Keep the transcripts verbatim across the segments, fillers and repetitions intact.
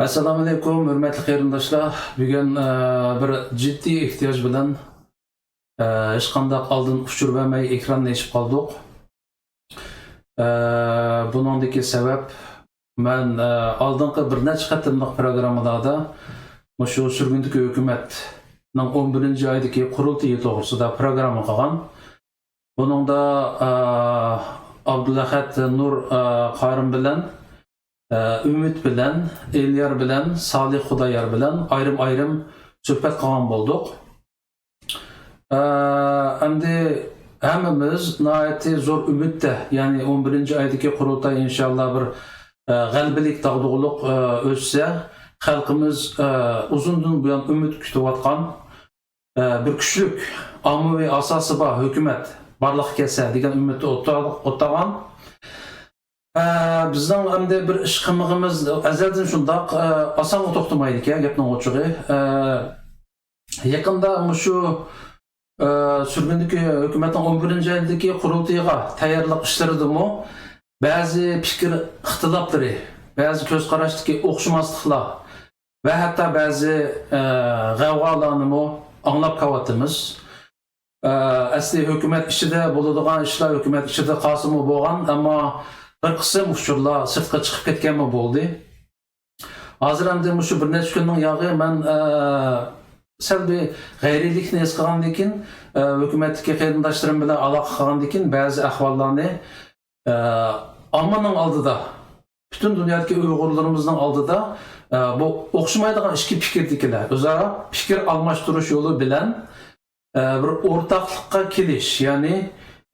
ئەسسالامۇئەلەيكۇم، ھۆرمەتلىك قېرىنداشلار. بۈگۈن، ئە، بىر جىددىي ئېھتىياج بىلەن، ئە، ھېچقانداق ئالدىن ئۇچۇر بەرمەي ئېكراننى ئېچىپ قالدۇق. ئە، بۇنىڭدىكى سەۋەب، مەن، ئە، ئالدىنقى بىر نەچچە قېتىملىق پروگراممىلاردا مۇشۇ سۈرگۈندىكى ھۆكۈمەتنىڭ ئون بىرىنچى ئايدىكى قۇرۇلتىيى توغرىسىدا پروگرامما قىلغان. بۇنىڭدا، ئە، ئابدۇلئەھەد نۇر، ئە، قارىم بىلەن، ئە، ئۈمىد بىلەن، ئېليار بىلەن، سالىھ خۇدايار بىلەن ئايرىم-ئايرىم سۆھبەت قىلغان بولدۇق. ئە، ئەمدى ھەممىمىز ناھايىتى زور ئۈمىدتە، يەنى ئون بىرىنچى ئايدىكى قۇرۇلتاي ئىنشاللا بىر، ئە، غەلىبىلىك، داغدۇغىلىق، ئە، ئۆتسە، خەلقىمىز، ئە، ئۇزۇندىن بۇيان ئۈمىد كۈتۈۋاتقان، ئە، بىر كۈچلۈك، ئاممىۋى ئاساسى بار ھۆكۈمەت بارلىققا كەلسە دېگەن ئۈمىدتە ئولتۇرغان. ئە، بىزنىڭ ئەمدى بىر ئىش قىلمىقىمىز ئەزەلدىن شۇنداق، ئە، ئاسانغا توختىمايدىكەن گەپنىڭ ئوچۇقى. ئە، يېقىندا مۇشۇ، ئە، سۈرگۈندىكى ھۆكۈمەتنىڭ ئون بىرىنچى ئايدىكى قۇرۇلتىيىغا تەييارلىق ئىشلىرىدىمۇ بەزى پىكىر ئىختىلاپلىرى، بەزى كۆز قاراشتىكى ئوخشىماسلىقلار ۋە ھەتتا بەزى، ئە، غەۋغالارنىمۇ ئاڭلاپ كېلىۋاتىمىز. ئە، ئەسلى ھۆكۈمەت ئىچىدە بولىدىغان ئىشلار ھۆكۈمەت ئىچىدە قالسىمۇ بولغان، ئەمما بىر قىسىم ئۇچۇرلار سىرتقا چىقىپ كەتكەنمۇ بولدى. ھازىر ئەمدى مۇشۇ بىر نەچچە كۈننىڭ ياغى مەن، ئە، سەل بىر غەيرىيلىكنى ھېس قىلغاندىن كېيىن، ئە، ھۆكۈمەتتىكى قېرىنداشلىرىم بىلەن ئالاقە قىلغاندىن كېيىن بەزى ئەھۋاللارنى، ئە، ئاممىنىڭ ئالدىدا، پۈتۈن دۇنيادىكى ئۇيغۇرلىرىمىزنىڭ ئالدىدا، ئە، بۇ ئوخشىمايدىغان ئىككى پىكىردىكىلەر ئۆزئارا پىكىر ئالماشتۇرۇش يولى بىلەن، ئە، بىر ئورتاقلىققا كېلىش، يەنى،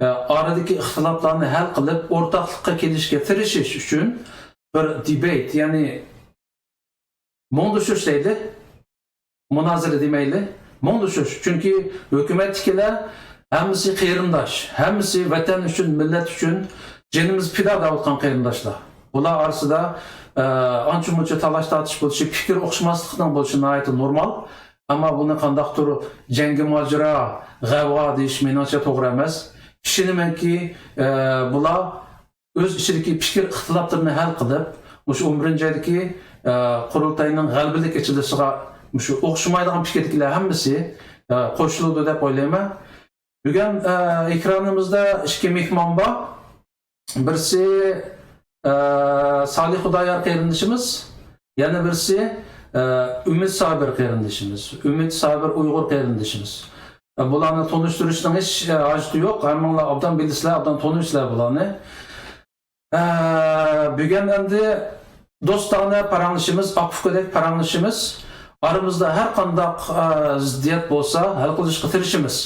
ئە، ئارىدىكى ئىختىلاپلارنى ھەل قىلىپ، ئورتاقلىققا كېلىشكە تىرىشىش ئۈچۈن بىر دېبەيت، يەنى مۇڭدىشىش دەيلى، مۇنازىرە دېمەيلى، مۇڭدىشىش. چۈنكى ھۆكۈمەتتىكىلەر ھەممىسى قېرىنداش، ھەممىسى ۋەتەن ئۈچۈن، مىللەت ئۈچۈن جېنىمىز پىدا دەۋاتقان قېرىنداشلار. بۇلار ئارىسىدا، ئە، ئانچە-مۇنچە تالاش-تارتىش بولۇشى، پىكىر ئوخشىماسلىقنىڭ بولۇشى ناھايىتى نورمال. ئەمما بۇنى قانداقتۇر جەڭگى ماجىرا، غەۋغا دېيىش مېنىڭچە توغرا ئەمەس. ئىشىنىمەنكى، ئە، بۇلار ئۆز ئىچىدىكى پىكىر ئىختىلاپلىرىنى ھەل قىلىپ، مۇشۇ ئون بىرىنچى ئايدىكى، ئە، قۇرۇلتاينىڭ غەلىبىلىك ئېچىلىشىغا مۇشۇ ئوخشىمايدىغان پىكىردىكىلەر ھەممىسى، ئە، قوشۇلىدۇ دەپ ئويلايمەن. بۈگۈن، ئە، ئېكرانىمىزدا ئىككى مېھمان بار. بىرسى، ئە، سالىھ خۇدايار قېرىندىشىمىز، يەنە بىرسى، ئە، ئۈمىد سابىر قېرىندىشىمىز، ئۈمىد سابىر ئۇيغۇر قېرىندىشىمىز. ئە، بۇلارنى تونۇشتۇرۇشنىڭ ھېچ، ئە، ھاجىتى يوق. ھەممىڭلار ئوبدان بىلىسىلەر، ئوبدان تونۇيسىلەر بۇلارنى. ئە، بۈگۈن ئەمدى دوستانە پاراڭلىشىمىز، ئاكا-ئۇكىدەك پاراڭلىشىمىز. ئارىمىزدا ھەر قانداق، ئە، زىددىيەت بولسا ھەل قىلىشقا تىرىشىمىز.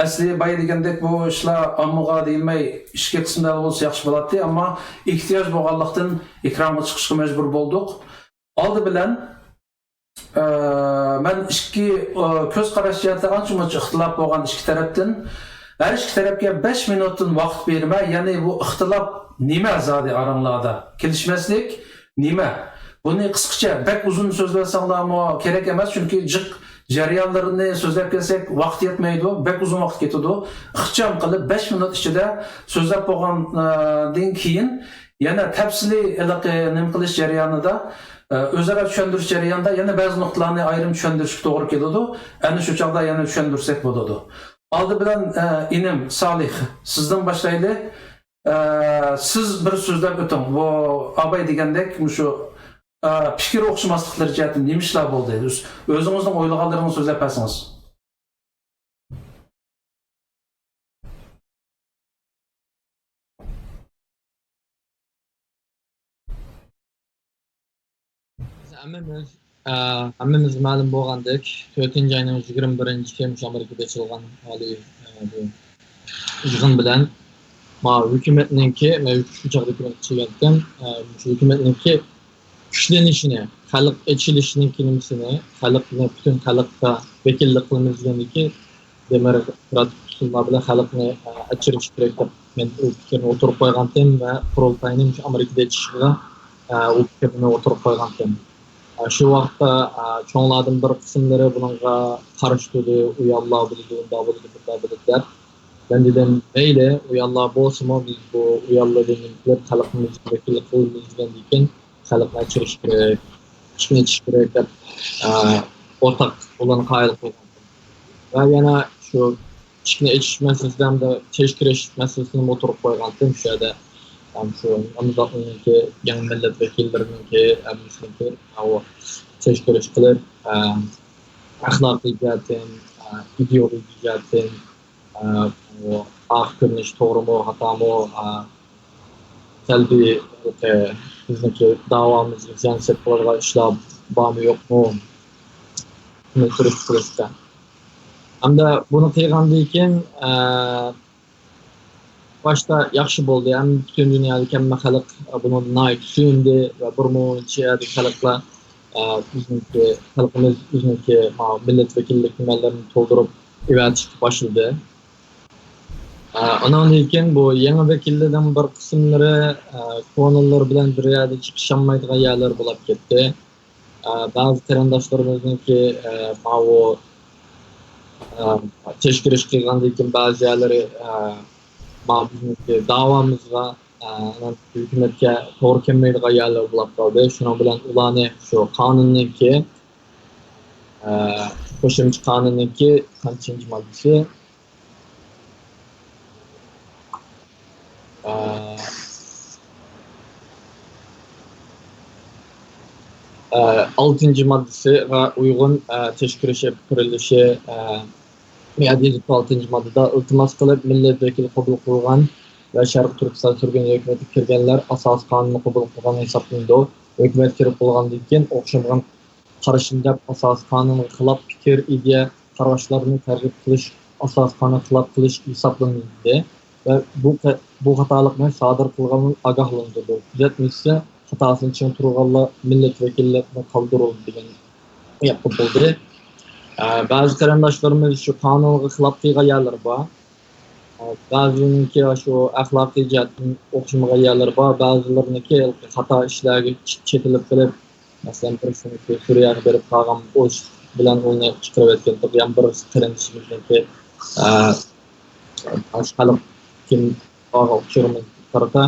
ئەسلى بايا دېگەندەك بۇ ئىشلار ئاممىغا دېيىلمەي ئىچكى قىسىملاردا بولسا ياخشى بولاتتى، ئەمما ئېھتىياج بولغانلىقتىن ئېكرانغا چىقىشقا مەجبۇر بولدۇق. ئالدى بىلەن، ئە، مەن ئىككى، ئە، كۆز قاراش جەھەتتە ئانچە-مۇنچە ئىختىلاپ بولغان ئىككى تەرەپتىن، ھەر ئىككى تەرەپكە بەش مىنۇتتىن ۋاقىت بېرىمەن. يەنى بۇ ئىختىلاپ نېمە زادى ئاراڭلاردا؟ كېلىشمەسلىك نېمە؟ بۇنى قىسقىچە، بەك ئۇزۇن سۆزلەۋەتسەڭلارمۇ كېرەك ئەمەس، چۈنكى جىق جەريانلىرىنى سۆزلەپ كەلسەك ۋاقىت يەتمەيدۇ، بەك ئۇزۇن ۋاقىت كېتىدۇ. ئىخچام قىلىپ بەش مىنۇت ئىچىدە سۆزلەپ بولغان، ئە، دىن كېيىن يەنە تەپسىلىي ھېلىقى نېمە قىلىش جەريانىدا، ئە، ئۆزئارا چۈشەندۈرۈش جەريانىدا يەنە بەزى نۇقتىلارنى ئايرىم چۈشەندۈرۈشكە توغرا كېلىدۇ. ئەنە شۇ چاغدا يەنە چۈشەندۈرسەك بولىدۇ. ئالدى بىلەن، ئە، ئىنىم سالىھ، سىزدىن باشلايلى. ئە، سىز بىر سۆزلەپ ئۆتۈڭ. بۇ ئاباي دېگەندەك مۇشۇ، ئە، پىكىر ئوخشىماسلىقلىرى جەھەتتىن نېمە ئىشلار بولدى؟ ئۆز-، ئۆزىڭىزنىڭ ئويلىغانلىرىڭىزنى سۆزلەپ بەرسىڭىز. بىز ھەممىمىز، ئە، ھەممىمىزگە مەلۇم بولغاندەك، تۆتىنچى ئاينىڭ يىگىرمە بىرىنچىسى مۇشۇ ئامېرىكىدا ئېچىلغان ئالىي، ئە، بۇ يىغىن بىلەن ما ھۆكۈمەتنىڭكى، مەن شۇ چاغدا ھۆكۈمەتكە ئىشلىگەنتىم، ئە، مۇشۇ ھۆكۈمەتنىڭكى كۈچلىنىشىنى، خەلق ئېچىلىشىنىڭكى نېمىسىنى، خەلقنى، پۈتۈن خەلققە ۋەكىللىك قىلىمىز دېگەندىكى دېموكراتىك ئۇسۇللار بىلەن خەلقنى، ئە، ئېچىرىش كېرەك دەپ مەن ئۇ پىكىرنى ئوتتۇرىغا قويغانتىم ۋە قۇرۇلتاينىڭ شۇ ئامېرىكىدا ئېچىشىغا، ئە، ئۇ پىكىرنى ئوتتۇرىغا قويغانتىم. ئە، شۇ ۋاقىتتا، ئە، چوڭلاردىن بىر قىسىملىرى بۇنىڭغا قارشى تۇردى، ئۇياللار بولىدۇ، ئۇنداق بولىدۇ، بۇنداق بولىدۇ دەپ. مەن دېدىم، مەيلى، ئۇياللار بولسىمۇ، بىز بۇ ئۇياللارنى نېمە قىلىپ، خەلقىمىزنى ۋەكىللىك قىلىمىز دېگەندىن كېيىن خەلقنى ئېچىرىش كېرەك. ئىشىكنى ئېچىش كېرەك دەپ، ئە، ئورتاق ئۇلارنى قايىل قىلغان. ۋە يەنە شۇ ئىشىكنى ئېچىش مەسىلىسىدە ھەمدە تەشكىرىش مەسىلىسىنى ئوتتۇرىغا قويغانتىم. شۇ يەردە ھەم شۇ نامزاتنىڭكى، يېڭى مىللەت ۋەكىللىرىنىڭكى ھەممىسىنىڭكى ئۇ تەشكىرىش قىلىپ، ئە، ئەخلاقىي جەھەتتىن، ئە، ئىدېئولوگىيە جەھەتتىن، ئە، بۇ ئارقا كۆرۈنۈش توغرىمۇ، خاتامۇ، ئە، سەلبىي، ئە، بىزنىڭكى داۋامىزغا زىيان سېلىپ قالىدىغان ئىشلار بارمۇ يوقمۇ؟ بۇنى سۈرۈشتۈرۈشتە. ھەمدە بۇنى قىلغاندىن كېيىن، ئە، باشتا ياخشى بولدى. ھەم پۈتۈن دۇنيادىكى ھەممە خەلق، ئە، بۇنىڭدىن ناھايىتى سۆيۈندى ۋە بىر مۇنچە يەردىكى خەلقلەر، ئە، بىزنىڭكى خەلقىمىز، بىزنىڭكى، ما، مىللەت ۋەكىللىك نېمىلىرىنى تولدۇرۇپ ئېۋەتىشكە باشلىدى. ئە، ئۇنىڭدىن كېيىن بۇ يېڭى ۋەكىللەرنىڭ بىر قىسىملىرى، ئە، كونىلىرى بىلەن بىر يەردە چىقىشالمايدىغان يەرلەر بولاپ كەتتى. ئە، بەزى قېرىنداشلىرىمىزنىڭكى، ئە، ماۋۇ، ئە، تەشكىرىش قىلغاندىن كېيىن بەزى يەرلىرى، ئە، ماۋۇ بىزنىڭكى داۋامىزغا، ئە، ھۆكۈمەتكە توغرا كەلمەيدىغان يەرلەر بولاپ قالدى. شۇنىڭ بىلەن ئۇلارنى شۇ قانۇننىڭكى، ئە، قوشۇمچە قانۇننىڭكى قانچىنچى ماددىسى؟ ئە، ئە، ئالتىنچى ماددىسىغا ئۇيغۇن، ئە، تەشكىرىش قۇرۇلۇشى، ئە، يەتتە يۈز ئالتىنچى ماددىدا ئىلتىماس قىلىپ، مىللەت ۋەكىلى قوبۇل قىلغان ۋە شەرقىي تۈركىستان سۈرگۈن ھۆكۈمىتىگە كىرگەنلەر ئاساسىي قانۇننى قوبۇل قىلغان ھېسابلىنىدۇ. ھۆكۈمەتكە كىرىپ بولغاندىن كېيىن ئوخشىمىغان قارىشىم دەپ ئاساسىي قانۇنغا خىلاپ پىكىر، ئىدىيە، قاراشلارنى تەرغىب قىلىش ئاساسىي قانۇنغا خىلاپ قىلىش ھېسابلىنىلدى ۋە بۇ قە-، بۇ خاتالىقنى سادىر قىلغانلارنى ئاگاھلاندۇردى. تۈزەتمىسە، خاتاسىنى چىڭ تۇرغانلار مىللەت ۋەكىللىرىنى قالدۇرۇلدى دېگەن گەپ بولدى. ئە، بەزى قېرىنداشلىرىمىز شۇ قانۇنغا خىلاپ قىلغان يەرلىرى بار. ئە، بەزىلىرىنىڭكى شۇ ئەخلاقىي جەھەتتىن ئوخشىمىغان يەرلىرى بار. بەزىلىرىنىڭكى خاتا ئىشلارغا چېتىلىپ قېلىپ، مەسىلەن، بىرسىنىڭكى سۈرىيەگە بېرىپ قالغان ئۇرۇش بىلەن ئۇنى چىقىرىۋەتكەن، يەنە بىر قېرىندىشىمىزنىڭكى، ئە، باشقا خەلق كىم بارغان ئۇچۇرىمىزغا قارىتا،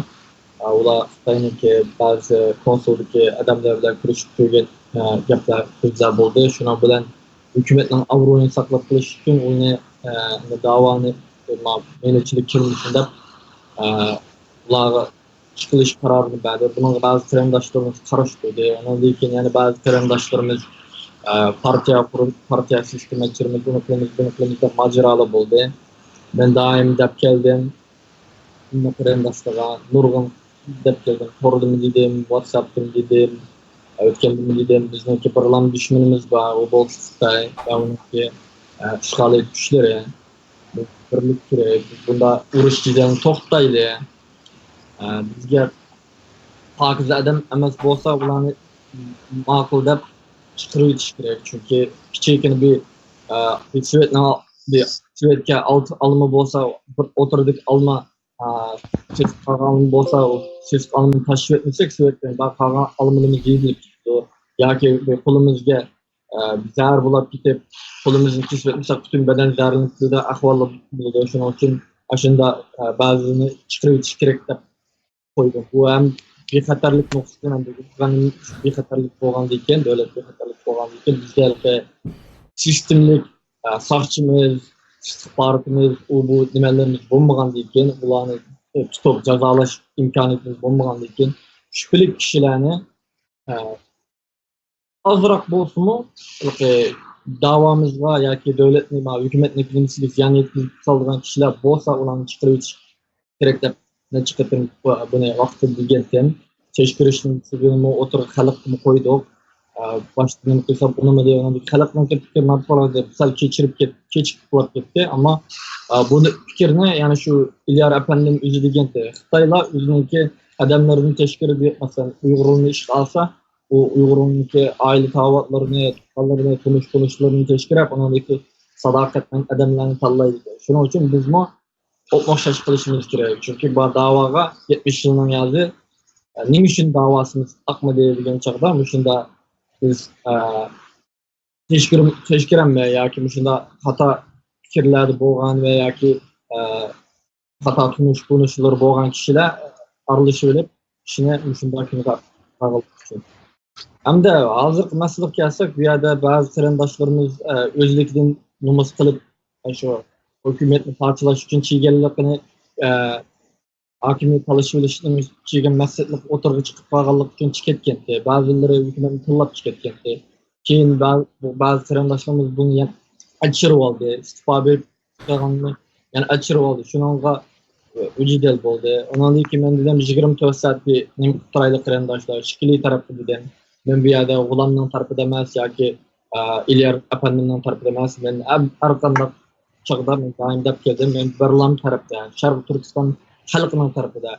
ئە، ئۇلار خىتاينىڭكى بەزى كونسۇلدىكى ئادەملەر بىلەن كۆرۈشۈپ كۆرگەن، ئە، گەپلەر، سۆزلەر بولدى. شۇنىڭ بىلەن ھۆكۈمەتنىڭ ئابرۇيىنى ساقلاپ قېلىش ئۈچۈن ئۇنى، ئە، داۋانى، مېنىچىلىك كىرمىسۇن دەپ، ئە، ئۇلارغا ئىش قىلىش قارارىنى بەردى. بۇنىڭغا بەزى قېرىنداشلىرىمىز قارشى تۇردى. ئۇنىڭدىن كېيىن يەنە بەزى قېرىنداشلىرىمىز، ئە، پارتىيە قۇرۇپ، پارتىيە سىستېما ئىچىدە بۇنى قىلىمىز، بۇنى قىلىمىز دەپ ماجىرالار بولدى. مەن دائىم دەپ كەلدىم، ھەممە قېرىنداشلارغا نۇرغۇن دەپ كەلدىم. توردىمۇ دېدىم، ۋاتساپتىمۇ دېدىم، ئۆتكەندىمۇ دېدىم، بىزنىڭكى بىرلا دۈشمىنىمىز بار، ئۇ بولسا خىتاي ۋە ئۇنىڭكى، ئە، ئىشغالىيەت كۈچلىرى. بىز بىرلىك كېرەك، بىز بۇنداق ئۇرۇش جېدەلنى توختىتايلى. ئە، بىزگە پاكىزە ئادەم ئەمەس بولسا، ئۇلارنى ماقۇل دەپ چىقىرىۋېتىش كېرەك. چۈنكى كىچىككىنە بىر، ئە، بىر سوۋېتنىڭ، بىر سوۋېتكە ئالتە ئالما بولسا، بىر ئوتتۇرىدىكى ئالما، ئە، سېسىق قالغان ئالما بولسا، ئۇ سېسىق ئالمىنى تاشلىۋەتمىسەك، سوۋېتتىن بار قالغان ئالمىلىرىمىز يېيىلىپ كېتىدۇ. ياكى بىر قولىمىزغا، ئە، زەھەر بولاپ كېتىپ، قولىمىزنى كېسىۋەتمىسەك، پۈتۈن بەدەن زەھەرلىنىپ كېتىدۇ، ئەھۋاللار بولىدۇ. شۇنىڭ ئۈچۈن ئاشۇنداق، ئە، بەزىنى چىقىرىۋېتىش كېرەك دەپ قويدۇم. بۇ ھەم بىخەتەرلىك نۇقتىسىدىن ھەم بىخەتەرلىك بولغاندىن كېيىن، دۆلەت بىخەتەرلىك بولغاندىن كېيىن، بىزگە ھېلىقى سىستېمىلىك، ئە، ساقچىمىز، ئىستىخباراتىمىز، ئۇ بۇ نېمەلىرىمىز بولمىغاندىن كېيىن، ئۇلارنى تۇتۇپ جازالاش ئىمكانىيىتىمىز بولمىغاندىن كېيىن، شۈبھىلىك كىشىلەرنى، ئە، ئازراق بولسىمۇ، ھېلىقى داۋامىزغا ياكى دۆلەتنى، ما، ھۆكۈمەتنىڭ نېمىسىگە زىيان يەتكۈزۈپ سالىدىغان كىشىلەر بولسا، ئۇلارنى چىقىرىۋېتىش كېرەك دەپ نەچچە قېتىم بۇ-، بۇنى ۋاقتىدا دېگەنتىم. تەشكىرىشنىڭ سۆزىنىمۇ ئوتتۇرىغا خەلققىمۇ قويدۇق. ئە، باشتا نېمە قىلسا، بۇنىمۇ دېگەندەك خەلقنىڭ پىكرى مەن قارىغاندا سەل كېچىرىپ كەت-، كېچىكىپ بولۇپ كەتتى. ئەمما، ئە، بۇ پىكىرنى يەنە شۇ ئىليار ئەپەندىم ئۆزى دېگەنتى. خىتايلار ئۆزىنىڭكى ئادەملىرىنى تەشكىل، مەسىلەن، ئۇيغۇرلارنى ئىشقا ئالسا، ئۇ ئۇيغۇرنىڭكى ئائىلە تاۋابىئاتلىرىنى، تۇغقانلىرىنى، تونۇش-تونۇشلىرىنى تەشكىللەپ، ئۇنىڭدىكى ساداقەتمەن ئادەملەرنى تاللايدىكەن. شۇنىڭ ئۈچۈن بىزمۇ ئوپمۇ ئوخشاش قىلىشىمىز كېرەك. چۈنكى بۇ داۋاغا يەتمىش يىلنىڭ يازى، ئە، نېمە ئۈچۈن داۋاسىمىز ئاقمىدى دېگەن چاغدا، مۇشۇندا بىز، ئە، تەشكىرىم-، تەشكىرەممە ياكى مۇشۇنداق خاتا پىكىرلەردە بولغان ۋە ياكى، ئە، خاتا تونۇش-، تونۇشلىرى بولغان كىشىلەر ئارىلىشىۋېلىپ، ئىشنى مۇشۇنداق كۈنگە قاغلىق ئۈچۈن. ھەمدە ھازىرقى مەسىلىگە كەلسەك، بۇ يەردە بەزى قېرىنداشلىرىمىز ئۆزلۈكىدىن نومۇس قىلىپ، شۇ ھۆكۈمەتنى پارچىلاش ئۈچۈن چىگەنلىكىنى، ھاكىمىيەت تالىشىۋېلىشنىڭ چىگەن مەقسەتلىك ئوتتۇرىغا چىقىپ قالغانلىقى ئۈچۈن چىقىۋەتكەنتى. بەزىلىرى ھۆكۈمەتنى تىللاپ چىقىۋەتكەنتى. كېيىن بەزى قېرىنداشلىرىمىز بۇنى يەنە ئەچىرىۋالدى، ئىستېپا بېرىپ قالغاننى يەنە ئەچىرىۋالدى. شۇنىڭغا ئۇ جېدەل بولدى. ئۇنىڭدىن كېيىن مەن دېدىم، يىگىرمە تۆت سائەت بىر نېمە قىلىپ تۇرايلى قېرىنداشلار، ئىككىلى تەرەپكە دېدىم. مەن بۇ يەردە غۇلامنىڭ تەرىپىدە ئەمەس ياكى ئىليار ئەپەندىمنىڭ تەرىپىدە ئەمەس. مەن ھەر قانداق چاغدا مەن دائىم دەپ كەلدىم، مەن بىرلام تەرەپتە، شەرقىي تۈركىستان خەلقىنىڭ تەرىپىدە،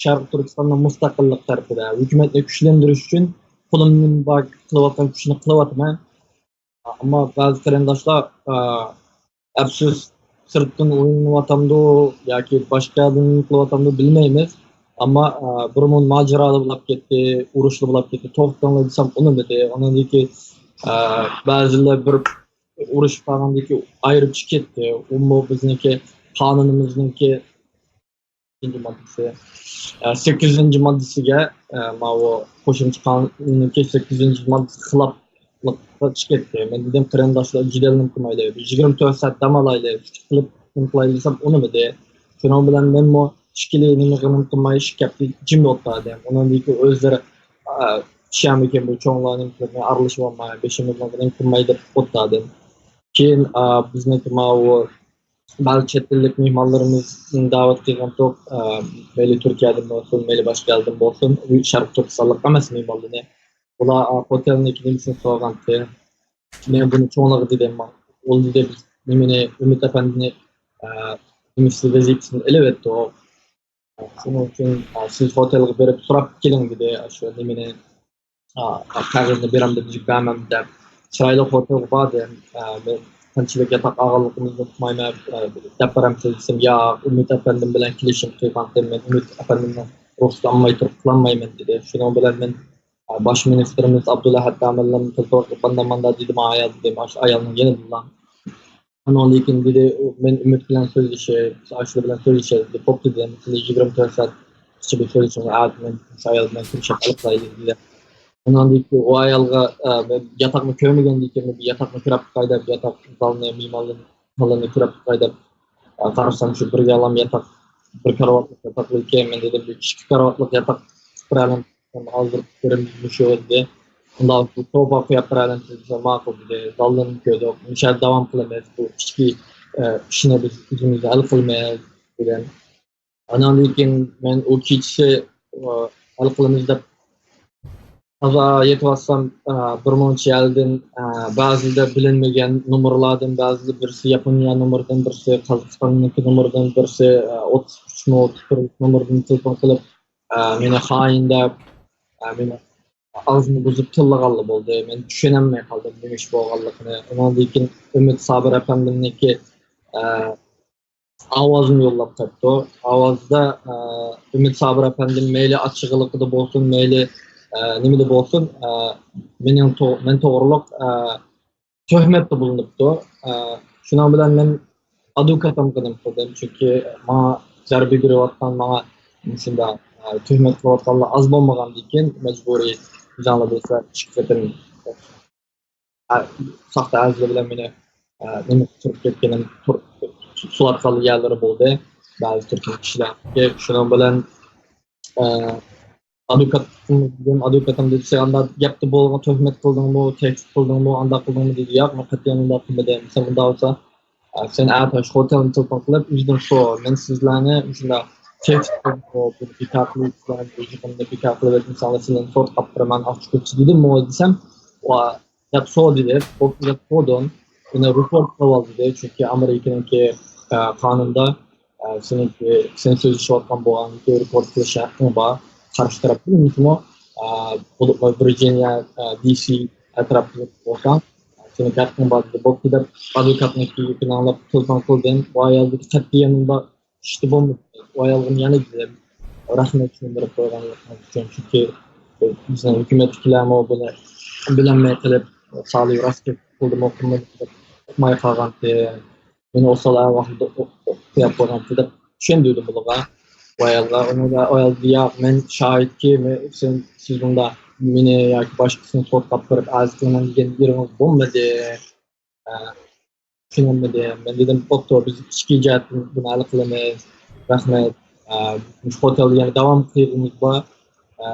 شەرقىي تۈركىستاننىڭ مۇستەقىللىق تەرىپىدە، ھۆكۈمەتنى كۈچلەندۈرۈش ئۈچۈن قولۇمدىن بار قىلىۋاتقان كۈچنى قىلىۋاتىمەن. ئەمما بەزى قېرىنداشلار ئەپسۇس، سىرتتىن ئويلىنىۋاتامدۇ ياكى باشقا يەردىن قىلىۋاتامدۇ بىلمەيمىز. ئەمما بىر مۇنچە ماجىرالار بولۇپ كەتتى، ئۇرۇشلار بولۇپ كەتتى، توختىتىڭلار دېسەم ئۇنىمىدى. ئۇنىڭدىن كېيىن بەزىلەر بىر ئۇرۇشۇپ قالغاندىن كېيىن ئايرىپ چىقىپ كەتتى. ئۇمۇ بىزنىڭكى قانۇنىمىزنىڭكى سەككىزىنچى ماددىسى، ئە، سەككىزىنچى ماددىسىغا، ئە، ماۋۇ قوشۇمچە قانۇننىڭكى سەككىزىنچى ماددىسىغا خىلاپلىققا چىقىپ كەتتى. مەن دېدىم، قېرىنداشلار، جېدەلنى قىلمايلى، بىر يىگىرمە تۆت سائەت دەم ئالايلى، پىكىر قىلىپ نېمە قىلايلى دېسەم، ئۇنىمىدى. شۇنىڭ بىلەن مەنمۇ ئىككىلى نېمە قىلىمەن قىلماي ئىككى ھەپتە جىم ئولتۇردۇم. ئۇنىڭدىن كېيىن ئۆزلىرى، ئە، چۈشەنمىگەن بۇ چوڭلارنىڭ پىكرىنى ئارىلىشىۋالماي، بېشىمىزنىڭ قىلماي دەپ ئولتۇردۇم. كېيىن، ئە، بىزنىڭكى ماۋۇ بەزى چەت ئەللىك مېھمانلىرىمىزنى دەۋەت قىلغانتۇق. ئە، مەيلى تۈركىيەدىن بولسۇن، مەيلى باشقا ئەلدىن بولسۇن، شەرقىي تۈركىستانلىق ئەمەس مېھمانلىرىنى. ئۇلار، ئە، خوتەلنىڭكى نېمىسىنى سورىغانتى. مەن بۇنى چوڭلارغا دېدىم. ئۇ دېدى، بىز نېمىنى، ئۈمىد ئەپەندىنى، ئە، نېمىسى، ۋەزىپىسىنى ئېلىۋەتتۇق. شۇنىڭ ئۈچۈن، ئە، سىز خوتەلگە بېرىپ سوراپ كېلىڭ دېدى. شۇ نېمىنى، ئا، قەغەزنى بېرەمدۇ دېسە، بەرمەمدۇ دەپ، چىرايلىق خوتەلگە باردىم. ئا، مەن قانچىلىك ياتاق ئالغانلىقىمنى ئۇنتۇمايمەن. ئا، دەپ بېرەمسىز دېسەم، ياق، ئۈمىد ئەپەندىم بىلەن كېلىشىم قىلغانتىم، مەن ئۈمىد ئەپەندىمنىڭ رۇخسىتى ئالماي تۇرۇپ قىلالمايمەن دېدى. شۇنىڭ بىلەن مەن، ئا، باش مىنىستىرىمىز ئابدۇللا ھەتتامىللىن تېلېفون قىلىپ، مانداق مانداق دېدىم، ئايال دېدىم، ئاشۇ ئايالنىڭ يېنىدىلا. ئۇنىڭدىن كېيىن دېدى، مەن ئۈمىد بىلەن سۆزلىشەي، ئاشۇ بىلەن سۆزلىشەي دېدى. بوپتۇ دېدىم، سىلەر يىگىرمە تۆت سائەت ئىچىدە سۆزلىشىڭلار، ئەتە مەن شۇ ئايال بىلەن كۆرۈشۈپ ئېلىپ قىلايلى دېدى. ئۇنىڭدىن كېيىن ئۇ ئايالغا، ئە، مەن ياتاقنى كۆرمىگەندىن كېيىن، بىر ياتاقنى كۆرۈپ باقاي دەپ، ياتاق زالنى، مېھمانلارنى، زالنى كۆرۈپ باقاي دەپ، ئە، قارىسام، شۇ بىر يالام ياتاق، بىر كارىۋاتلىق ياتاق ئىكەن. مەن دېدىم، بىر ئىككى كارىۋاتلىق ياتاق بېرەلەم، ھازىر پىكرىم مۇشۇ ئىدى. ئۇنداق بولسا سوپا قويۇپ بېرەلەم دېسە، ماقۇل دېدى. زاللىرىنى كۆردۇق. مۇشۇ يەردە داۋام قىلىمىز. بۇ ئىچكى، ئە، ئىشنى بىز ئۆزىمىز ھەل قىلىمىز دېگەن. ئاناندىن كېيىن مەن ئۇ كېچىسى، ئە، ھەل قىلىمىز دەپ تازا يېتىۋاتسام، ئە، بىر مۇنچە يەردىن، ئە، بەزىدە بىلىنمىگەن نومۇرلاردىن، بەزىدە بىرسى ياپونىيە نومۇرىدىن، بىرسى قازاقىستاننىڭكى نومۇرىدىن، بىرسى، ئە، ئوتتۇز ئۈچ نومۇر، نومۇردىن تېلېفون قىلىپ، ئە، مېنى خائىن دەپ، ئە، مېنى ئاغزىنى بۇزۇپ تىللىغانلا بولدى. مەن چۈشىنەلمەي قالدىم نېمە ئىش بولغانلىقىنى. ئۇنىڭدىن كېيىن ئۈمىد سابىر ئەپەندىمنىڭكى، ئە، ئاۋازىنى يوللاپ قاپتۇ. ئاۋازدا، ئە، ئۈمىد سابىر ئەپەندىم مەيلى ئاچچىقلىقىدا بولسۇن، مەيلى، ئە، نېمىدە بولسۇن، ئە، مېنىڭ تو-، مەن توغرۇلۇق، ئە، تۆھمەتتە بولۇنۇپتۇ. ئە، شۇنىڭ بىلەن مەن ئادۋوكاتىمغا نېمە قىلدىم، چۈنكى ماڭا زەربە بېرىۋاتقان، ماڭا مۇشۇنداق، ئە، تۆھمەت قىلىۋاتقانلار ئاز بولمىغاندىكىن، مەجبۇرىي ئۆزۈڭلار بىلىسىلەر، ئىككى قېتىم، ئە، ساختا ئەرزلەر بىلەن مېنى، ئە، نېمە قىلىپ كەتكىنىم، تۇر-، سولاپ قالغان يەرلىرى بولدى. بەزى تۈركىي كىشىلەر. شۇنىڭ بىلەن، ئە، ئادۋوكاتىم، ئادۋوكاتىم دېدى، سەن ئانداق گەپتە بولغان، تۆھمەت قىلدىڭمۇ، تەھدىت قىلدىڭمۇ، ئانداق قىلدىڭمۇ دېدى. ياق، مەن قەتئىيەن ئۇنداق قىلمىدىم. سەن ئۇنداق بولسا، ئە، سەن ئەتە شۇ خوتەلنى تېلېفون قىلىپ، ئۆزىدىن سور. مەن سىزلەرنى مۇشۇنداق تەھدىت قىلدىم، بۇنى بىكار قىلىپ، سىلەرنى بۇ يىغىننى بىكار قىلىۋەتمىسەڭلار، سىلەرنى سوتقا ئاپىرىمەن، ئاچقۇچ دېدىممۇ دېسەم، ۋا دەپ سور دېدى. بوپتۇ دەپ سوردۇم. مېنى رېپورت قىلىۋال دېدى. چۈنكى ئامېرىكىنىڭكى، ئە، قانۇندا، ئە، سېنىڭكى، سەن سۆزلىشىۋاتقان بولغاندىكى رېپورت قىلىش ھەققىڭ بار. قارشى تەرەپ بىلمىسىمۇ، ئە، بولۇپمۇ ۋىرجىنىيە، ئە، دى سى ئەتراپىدا بولساڭ، سېنىڭكى ھەققىڭ بار دېدى. بوپتۇ دەپ ئادۋوكاتنىڭكى گېپىنى ئاڭلاپ تېلېفون قىلدىم. بۇ ئايالدىكى قەتئىيەن ئۇنداق ئىشتا بولمىدى. ئۇ ئايالغىمۇ يەنە دېدىم، رەھمەت چۈشەندۈرۈپ قويغانلىقىڭىز ئۈچۈن. چۈنكى بىزنىڭ ھۆكۈمەتتىكىلەرمۇ بۇنى بىلەلمەي قېلىپ، سالى راست گەپ قىلدىمۇ قىلمىدىمۇ دەپ ئۇقماي قالغانتى. مېنى ئوسال ئەھۋالدا قويۇپ قويغانتى دەپ چۈشەندۈردۈم بۇلارغا. ئۇ ئايالغا، ئۇنىڭغا ئايال دېدى، ياق، مەن شاھىتكى، مەن، سەن، سىز بۇنداق مېنى ياكى باشقىسىنى سوتقا ئاپىرىپ ئەرز قىلىمەن دېگەن يېرىڭىز بولمىدى. ئە، چۈشىنەلمىدىم. مەن دېدىم، بوپتۇ، بىز ئىچكى جەھەتتىن بۇنى ھەل قىلىمىز. رەھمەت. ئە، مۇشۇ خوتەندە يەنە داۋام قىلغىنىمىز بار. ئە،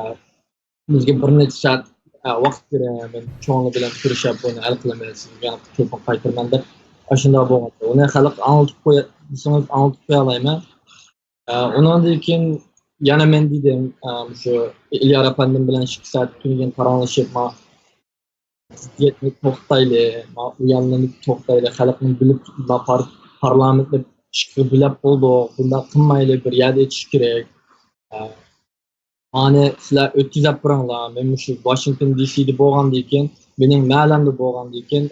بىزگە بىر نەچچە سائەت، ئە، ۋاقىت بېرىڭ، مەن چوڭلار بىلەن كۆرۈشۈپ بۇنى ھەل قىلىمىز. سىزگە يەنە تېلېفون قايتۇرىمەن دەپ، ئاشۇنداق بولغانتى. ئۇنى خەلققە ئاڭلىتىپ قوي دېسىڭىز، ئاڭلىتىپ قويالايمەن. ئە، ئۇنىڭدىن كېيىن يەنە مەن دېدىم، ئە، مۇشۇ ئېلىيار ئەپەندىم بىلەن ئىككى سائەت تۈنۈگۈن پاراڭلىشىپ، ما زىددىيەتنى توختايلى، ما ئۇيالنى توختايلى، خەلقنى بىلىپ، ما پار-، پارلامېنتنى ئىشقا بۆلۈپ بولدۇق، بۇنداق قىلمايلى، بىر يەردە ئېچىش كېرەك. ئە، ئانى سىلەر ئۆتكۈزۈپ بېرىڭلار. مەن مۇشۇ ۋاشىنگتون دى سىدا بولغاندىن كېيىن، مېنىڭ مەھەللەمدە بولغاندىن كېيىن،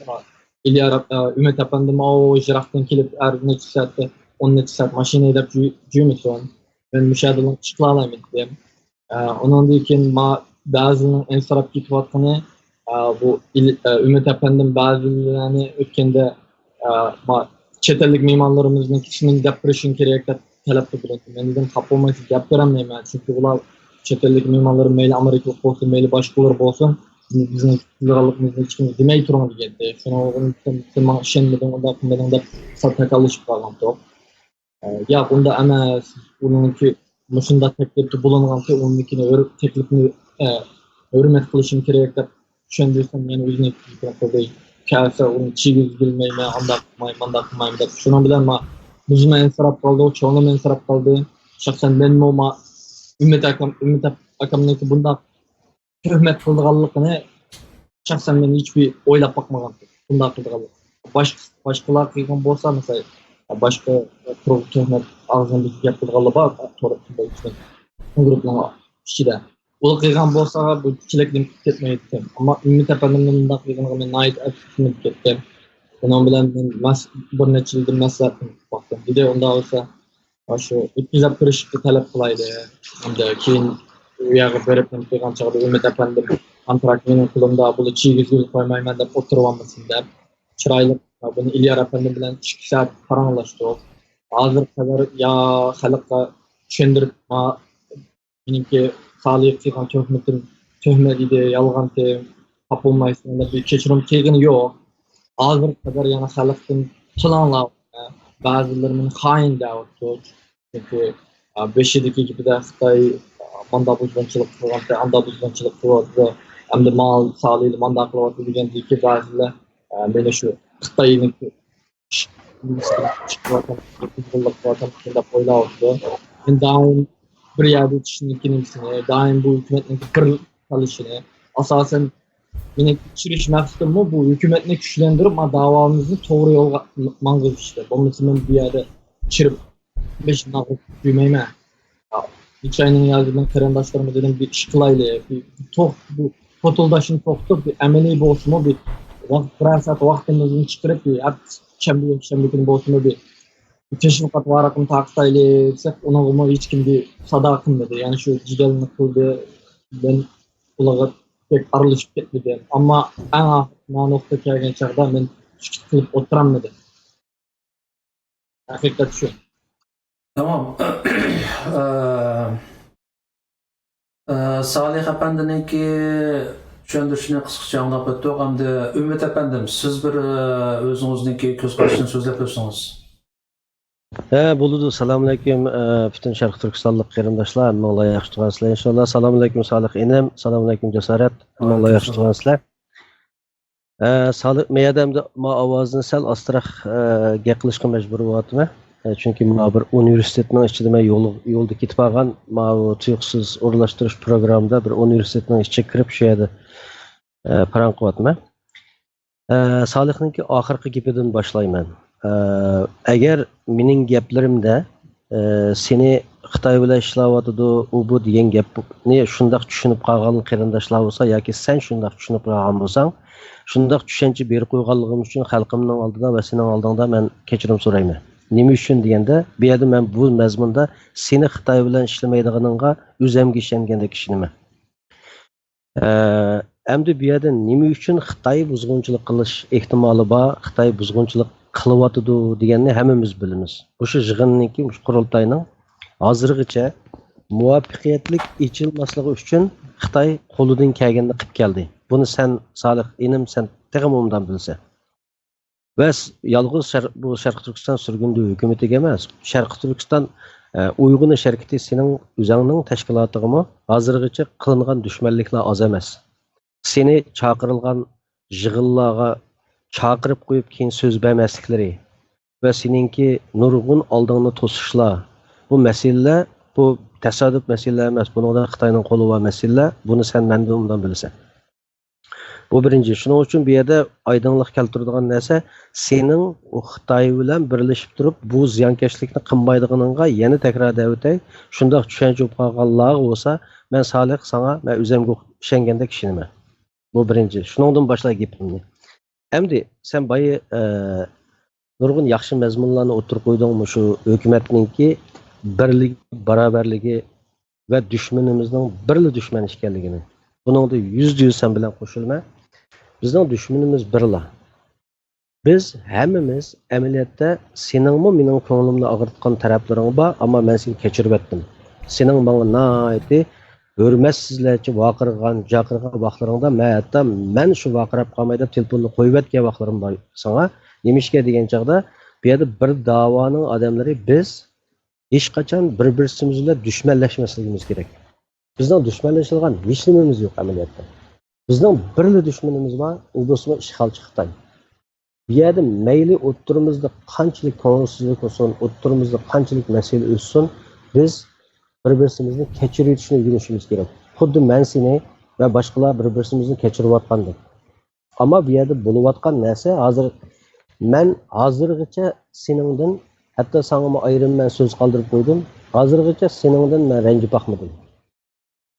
ئېلىيار، ئە، ئۈمىد ئەپەندىم ئاۋۇ يىراقتىن كېلىپ، ھەر نەچچە سائەتتە، ئون نەچچە سائەت ماشىنا ھەيدەپ يۈ-، يۈرمىسۇن. مەن مۇشۇ يەردىلا ئىشقىلالايمەن دېدىم. ئە، ئۇنىڭدىن كېيىن ما-، بەزىلىرىنىڭ ئەنسىرەپ كېتىۋاتقىنى، ئە، بۇ ئىل-، ئە، ئۈمىد ئەپەندىم بەزىلەرنى ئۆتكەندە، ئە، ما-، چەت ئەللىك مېھمانلىرىمىزنىڭ ئىسمىنى دەپ بېرىشىڭ كېرەك دەپ تەلەپ قىلدى. مەن دېدىم، خاپا بولمايسىز، گەپ بېرەلمەيمەن. چۈنكى ئۇلار چەت ئەللىك مېھمانلىرىم مەيلى ئامېرىكىلىق بولسۇن، مەيلى باشقىلار بولسۇن، بىزنىڭ قىلىدىغانلىقىمىزنى ھېچكىمگە دېمەي تۇرۇڭ دېگەنتى. شۇنىڭغا سەن، سەن ماڭا ئىشەنمىدىڭ، ئۇنداق قىلمىدىڭ دەپ سەل تاكاللىشىپ قالغانتۇق. ئە، ياق، ئۇنداق ئەمەس. ئۇنىڭكى مۇشۇنداق تەكلىپتە بولۇنغانتى، ئۇنىڭكىنى ھۆر-، تەكلىپنى، ئە، ھۆرمەت قىلىشىم كېرەك دەپ چۈشەندۈرسەم، يەنە ئۆزىنى قىلدى. كەلسە ئۇنى چىگىز بىلمەيمەن، ئانداق قىلماي، مانداق قىلمايمەن دەپ. شۇنىڭ بىلەن ما-، بىزمۇ ئەنسىرەپ قالدۇق، چوڭلىرىمۇ ئەنسىرەپ قالدى. شەخسەن مەنمۇ ما-، ئۈمىد ئاكام، ئۈمىد ئاكامنىڭكى بۇنداق تۆھمەت قىلىدىغانلىقىنى شەخسەن مەن ھېچبىر ئويلاپ باقمىغانتىم، بۇنداق قىلىدىغانلىقىنى. باشقا، باشقىلار قىلغان بولسا، مىسال، باشقا تۇرغۇ تۆھمەت ئاغزىدىن بىزگە گەپ قىلىدىغانلار بار، تور گۇرۇپپىنىڭ ئىچىدە. ئۇلار قىلغان بولسا، بۇ چېلەكلىنىپ كەتمەيتتىم. ئەمما ئۈمىد ئەپەندىمنىڭ بۇنداق قىلغىنىغا مەن ناھايىتى ئەپسۇسلىنىپ كەتتىم. ئۇنىڭ بىلەن مەن مەس-، بىر نەچچە يىلدىن مەسلىھەتلىنىپ باقتىم. دېدى، ئۇنداق بولسا، ئاشۇ ئۆتكۈزۈپ بېرىشكە تەلەپ قىلايلى. ئەمدى كېيىن ئۇ يەرگە بېرىپ نېمە قىلغان چاغدا ئۈمىد ئەپەندىم، كونتراكت مېنىڭ قولۇمدا، بۇنى چىگىزگىلى قويمايمەن دەپ ئولتۇرۇۋالمىسۇن دەپ، چىرايلىق بۇنى ئېلىيار ئەپەندىم بىلەن ئىككى سائەت پاراڭلاشتۇق. ھازىرغا قەدەر يا خەلققە چۈشەندۈرۈپ، ما-، مېنىڭكى سالىھقا قىلغان تۆھمىتىم تۆھمەت ئىدى، يالغانتى، خاپا بولمايسىلەر دەپ بىر كەچۈرۈم قىلغىنى يوق. ھازىرغا قەدەر يەنە خەلقتىن تىللاڭلار، بەزىلىرى مېنى خائىن دەۋاتىدۇ. چۈنكى، ئە، بېشىدىكى گېپىدە خىتاي، ئە، مانداق بۇزغۇنچىلىق قىلغانتى، ئانداق بۇزغۇنچىلىق قىلىۋاتىدۇ، ئەمدى ماڭا سالىھلا مانداق قىلىۋاتىدۇ دېگەندىكى بەزىلەر، ئە، مېنى شۇ خىتاينىڭكى ئىش-، قىلىۋاتامسىز دەپ ئويلاۋاتىدۇ. مەن دائىم بىر يەردە چۈشىنىدىكى نېمىسىنى، دائىم بۇ ھۆكۈمەتنىڭ بىر قېلىشىنى، ئاساسەن، مېنىڭ چىرىش مەقسىتىممۇ بۇ ھۆكۈمەتنى كۈچلەندۈرۈپ، ما داۋامىزنى توغرا يولغا ماڭغۇزۇشتى. بولمىسا مەن بۇ يەردە چىرىپ، بېشىمنى ئاغرىتىپ يۈرمەيمەن. نېچە ئاينىڭ يازىدىن قېرىنداشلىرىمغا دېدىم، بىر ئىش قىلايلى، بىر، بىر توخ-، بىر پوتۇلداشنى توختىتىپ، بىر ئەمەلىي بولسىمۇ، بىر ۋاقىت، بىرەر سائەت ۋاقتىمىزنى چىقىرىپ، بىر ھەپتە شەنبە، يەكشەنبە كۈنى بولسىمۇ، بىر تەشۋىقات ۋارىقىنى تارقىتايلى دېسەك، ئۇنىڭغىمۇ ھېچكىم بىر سادا قىلمىدى. يەنى شۇ جېدەلنى قىلدى، مەن ئۇلارغا بەك ئارىلىشىپ كەتمىدىم. ئەمما ئەڭ ئاخىرى مانا نۇقتا كەلگەن چاغدا مەن سۈكۈت قىلىپ ئولتۇرالمىدىم. ھەقىقەت شۇ. تامام. ئە، ئە، سالىھ ئەپەندىنىڭكى چۈشەندۈرۈشىنى قىسقىچە ئاڭلاپ ئۆتتۇق. ئەمدى ئۈمىد ئەپەندىم، سىز بىر، ئە، ئۆزىڭىزنىڭكى كۆز قارىشىنى سۆزلەپ ئۆتسىڭىز. ھە، بولىدۇ. سالامۇئەلەيكۇم، ئە، پۈتۈن شەرقىي تۈركىستانلىق قېرىنداشلار، ھەممىڭلار ياخشى تۇرغانسىلەر ئىنشاللا. سالامۇئەلەيكۇم سالىھ ئىنىم، سالامۇئەلەيكۇم جاسارەت، ھەممىڭلار ياخشى تۇرغانسىلەر. ئە، سالىھ، مەن يەردە ئەمدى ما ئاۋازنى سەل ئاستىراق، ئە، گەپ قىلىشقا مەجبۇر بولۇۋاتىمەن. ئە، چۈنكى ما بىر ئۇنىۋېرسىتېتنىڭ ئىچىدە مەن يول، يولدا كېتىپ قالغان، ما بۇ تۇيۇقسىز ئورۇنلاشتۇرۇش پروگراممىدا بىر ئۇنىۋېرسىتېتنىڭ ئىچىگە كىرىپ، شۇ يەردە، ئە، پاراڭ قىلىۋاتىمەن. ئە، سالىھنىڭكى ئاخىرقى گېپىدىن باشلايمەن. ئە، ئەگەر مېنىڭ گەپلىرىمدە، ئە، سېنى خىتاي بىلەن ئىشلەۋاتىدۇ، ئۇ بۇ دېگەن گەپنى شۇنداق چۈشىنىپ قالغان قېرىنداشلار بولسا ياكى سەن شۇنداق چۈشىنىپ قالغان بولساڭ، شۇنداق چۈشەنچە بېرىپ قويغانلىقىم ئۈچۈن خەلقىمنىڭ ئالدىدا ۋە سېنىڭ ئالدىڭدا مەن كەچۈرۈم سورايمەن. نېمە ئۈچۈن دېگەندە، بۇ يەردە مەن بۇ مەزمۇندا سېنى خىتاي بىلەن ئىشلىمەيدىغىنىڭغا ئۆزۈمگە ئىشەنگەندەك ئىشىنىمەن. ئە، ئەمدى بۇ يەردە نېمە ئۈچۈن خىتاي بۇزغۇنچىلىق قىلىش ئېھتىمالى بار، خىتاي بۇزغۇنچىلىق قىلىۋاتىدۇ دېگەننى ھەممىمىز بىلىمىز. مۇشۇ يىغىننىڭكى، مۇشۇ قۇرۇلتاينىڭ ھازىرغىچە مۇۋەپپەقىيەتلىك ئېچىلماسلىقى ئۈچۈن خىتاي قولىدىن كەلگىنىنى قىلىپ كەلدى. بۇنى سەن، سالىھ ئىنىم، سەن تېخىمۇ ئوبدان بىلىسەن. ۋە س-، يالغۇز شەر-، بۇ شەرقىي تۈركىستان سۈرگۈندە ھۆكۈمىتىگە ئەمەس، شەرقىي تۈركىستان، ئە، ئويغىنىش ھەرىكىتى سېنىڭ ئۆزەڭنىڭ تەشكىلاتىغىمۇ ھازىرغىچە قىلىنغان دۈشمەنلىكلەر ئاز ئەمەس. سېنى چاقىرىلغان يىغىنلارغا چاقىرىپ قويۇپ، كېيىن سۆز بەرمەسلىكلىرى ۋە سېنىڭكى نۇرغۇن ئالدىڭنى توسۇشلار، بۇ مەسىلىلەر، بۇ تاسادىپ مەسىلىلەر ئەمەس، بۇنىڭدا خىتاينىڭ قولى بار مەسىلىلەر، بۇنى سەن مەندىن ئوبدان بىلىسەن. بۇ بىرىنچى. شۇنىڭ ئۈچۈن بۇ يەردە ئايدىڭلىق كەلتۈرىدىغان نەرسە، سېنىڭ ئۇ خىتاي بىلەن بىرلىشىپ تۇرۇپ، بۇ زىيانكەشلىكنى قىلمايدىغىنىڭغا يەنە تەكرار دەۋېتەي، شۇنداق چۈشەنچە بولۇپ قالغانلارغا بولسا، مەن سالىھ ساڭا، مەن ئۆزۈمگە ئىشەنگەندەك ئىشىنىمەن. بۇ بىرىنچى. شۇنىڭدىن باشلاي گېپىمنى. ئەمدى سەن بايا، ئە، نۇرغۇن ياخشى مەزمۇنلارنى ئوتتۇرىغا قويدۇڭ، مۇشۇ ھۆكۈمەتنىڭكى بىرلىكى، باراۋەرلىكى ۋە دۈشمىنىمىزنىڭ بىرلا دۈشمەن ئىكەنلىكىنى. بۇنىڭدا يۈزدە يۈز سەن بىلەن قوشۇلىمەن. بىزنىڭ دۈشمىنىمىز بىرلا. بىز ھەممىمىز ئەمەلىيەتتە سېنىڭمۇ مېنىڭ كۆڭلۈمنى ئاغرىتقان تەرەپلىرىڭ بار، ئەمما مەن سېنى كەچۈرۈۋەتتىم. سېنىڭ ماڭا ناھايىتى ھۆرمەتسىزلەرچە ۋارقىرىغان، جارقىرىغان ۋاقىتلىرىڭدا مەن ھەتتا مەن شۇ ۋارقىراپ قالماي دەپ تېلېفوننى قويۇۋەتكەن ۋاقىتلىرىم بار ساڭا. نېمىشقا دېگەن چاغدا، بۇ يەردە بىر داۋانىڭ ئادەملىرى بىز ھېچقاچان بىر-بىرسىمىز بىلەن دۈشمەنلەشمەسلىكىمىز كېرەك. بىزنىڭ دۈشمەنلىشىدىغان ھېچ نېمىمىز يوق ئەمەلىيەتتە. بىزنىڭ بىرلا دۈشمىنىمىز بار، ئۇ بولسىمۇ ئىشغالچى خىتاي. بۇ يەردە مەيلى ئوتتۇرىمىزدا قانچىلىك كۆڭۈلسىزلىك بولسۇن، ئوتتۇرىمىزدا قانچىلىك مەسىلە ئۆتسۇن، بىز بىر-بىرسىمىزنى كەچۈرۈۋېتىشنى ئۆگىنىشىمىز كېرەك. خۇددى مەن سېنى ۋە باشقىلار بىر-بىرسىمىزنى كەچۈرۈۋاتقاندەك. ئەمما بۇ يەردە بولۇۋاتقان نەرسە ھازىر، مەن ھازىرغىچە سېنىڭدىن، ھەتتا ساڭىمۇ ئايرىم مەن سۆز قالدۇرۇپ قويدۇم، ھازىرغىچە سېنىڭدىن مەن رەنجىپ باقمىدىم.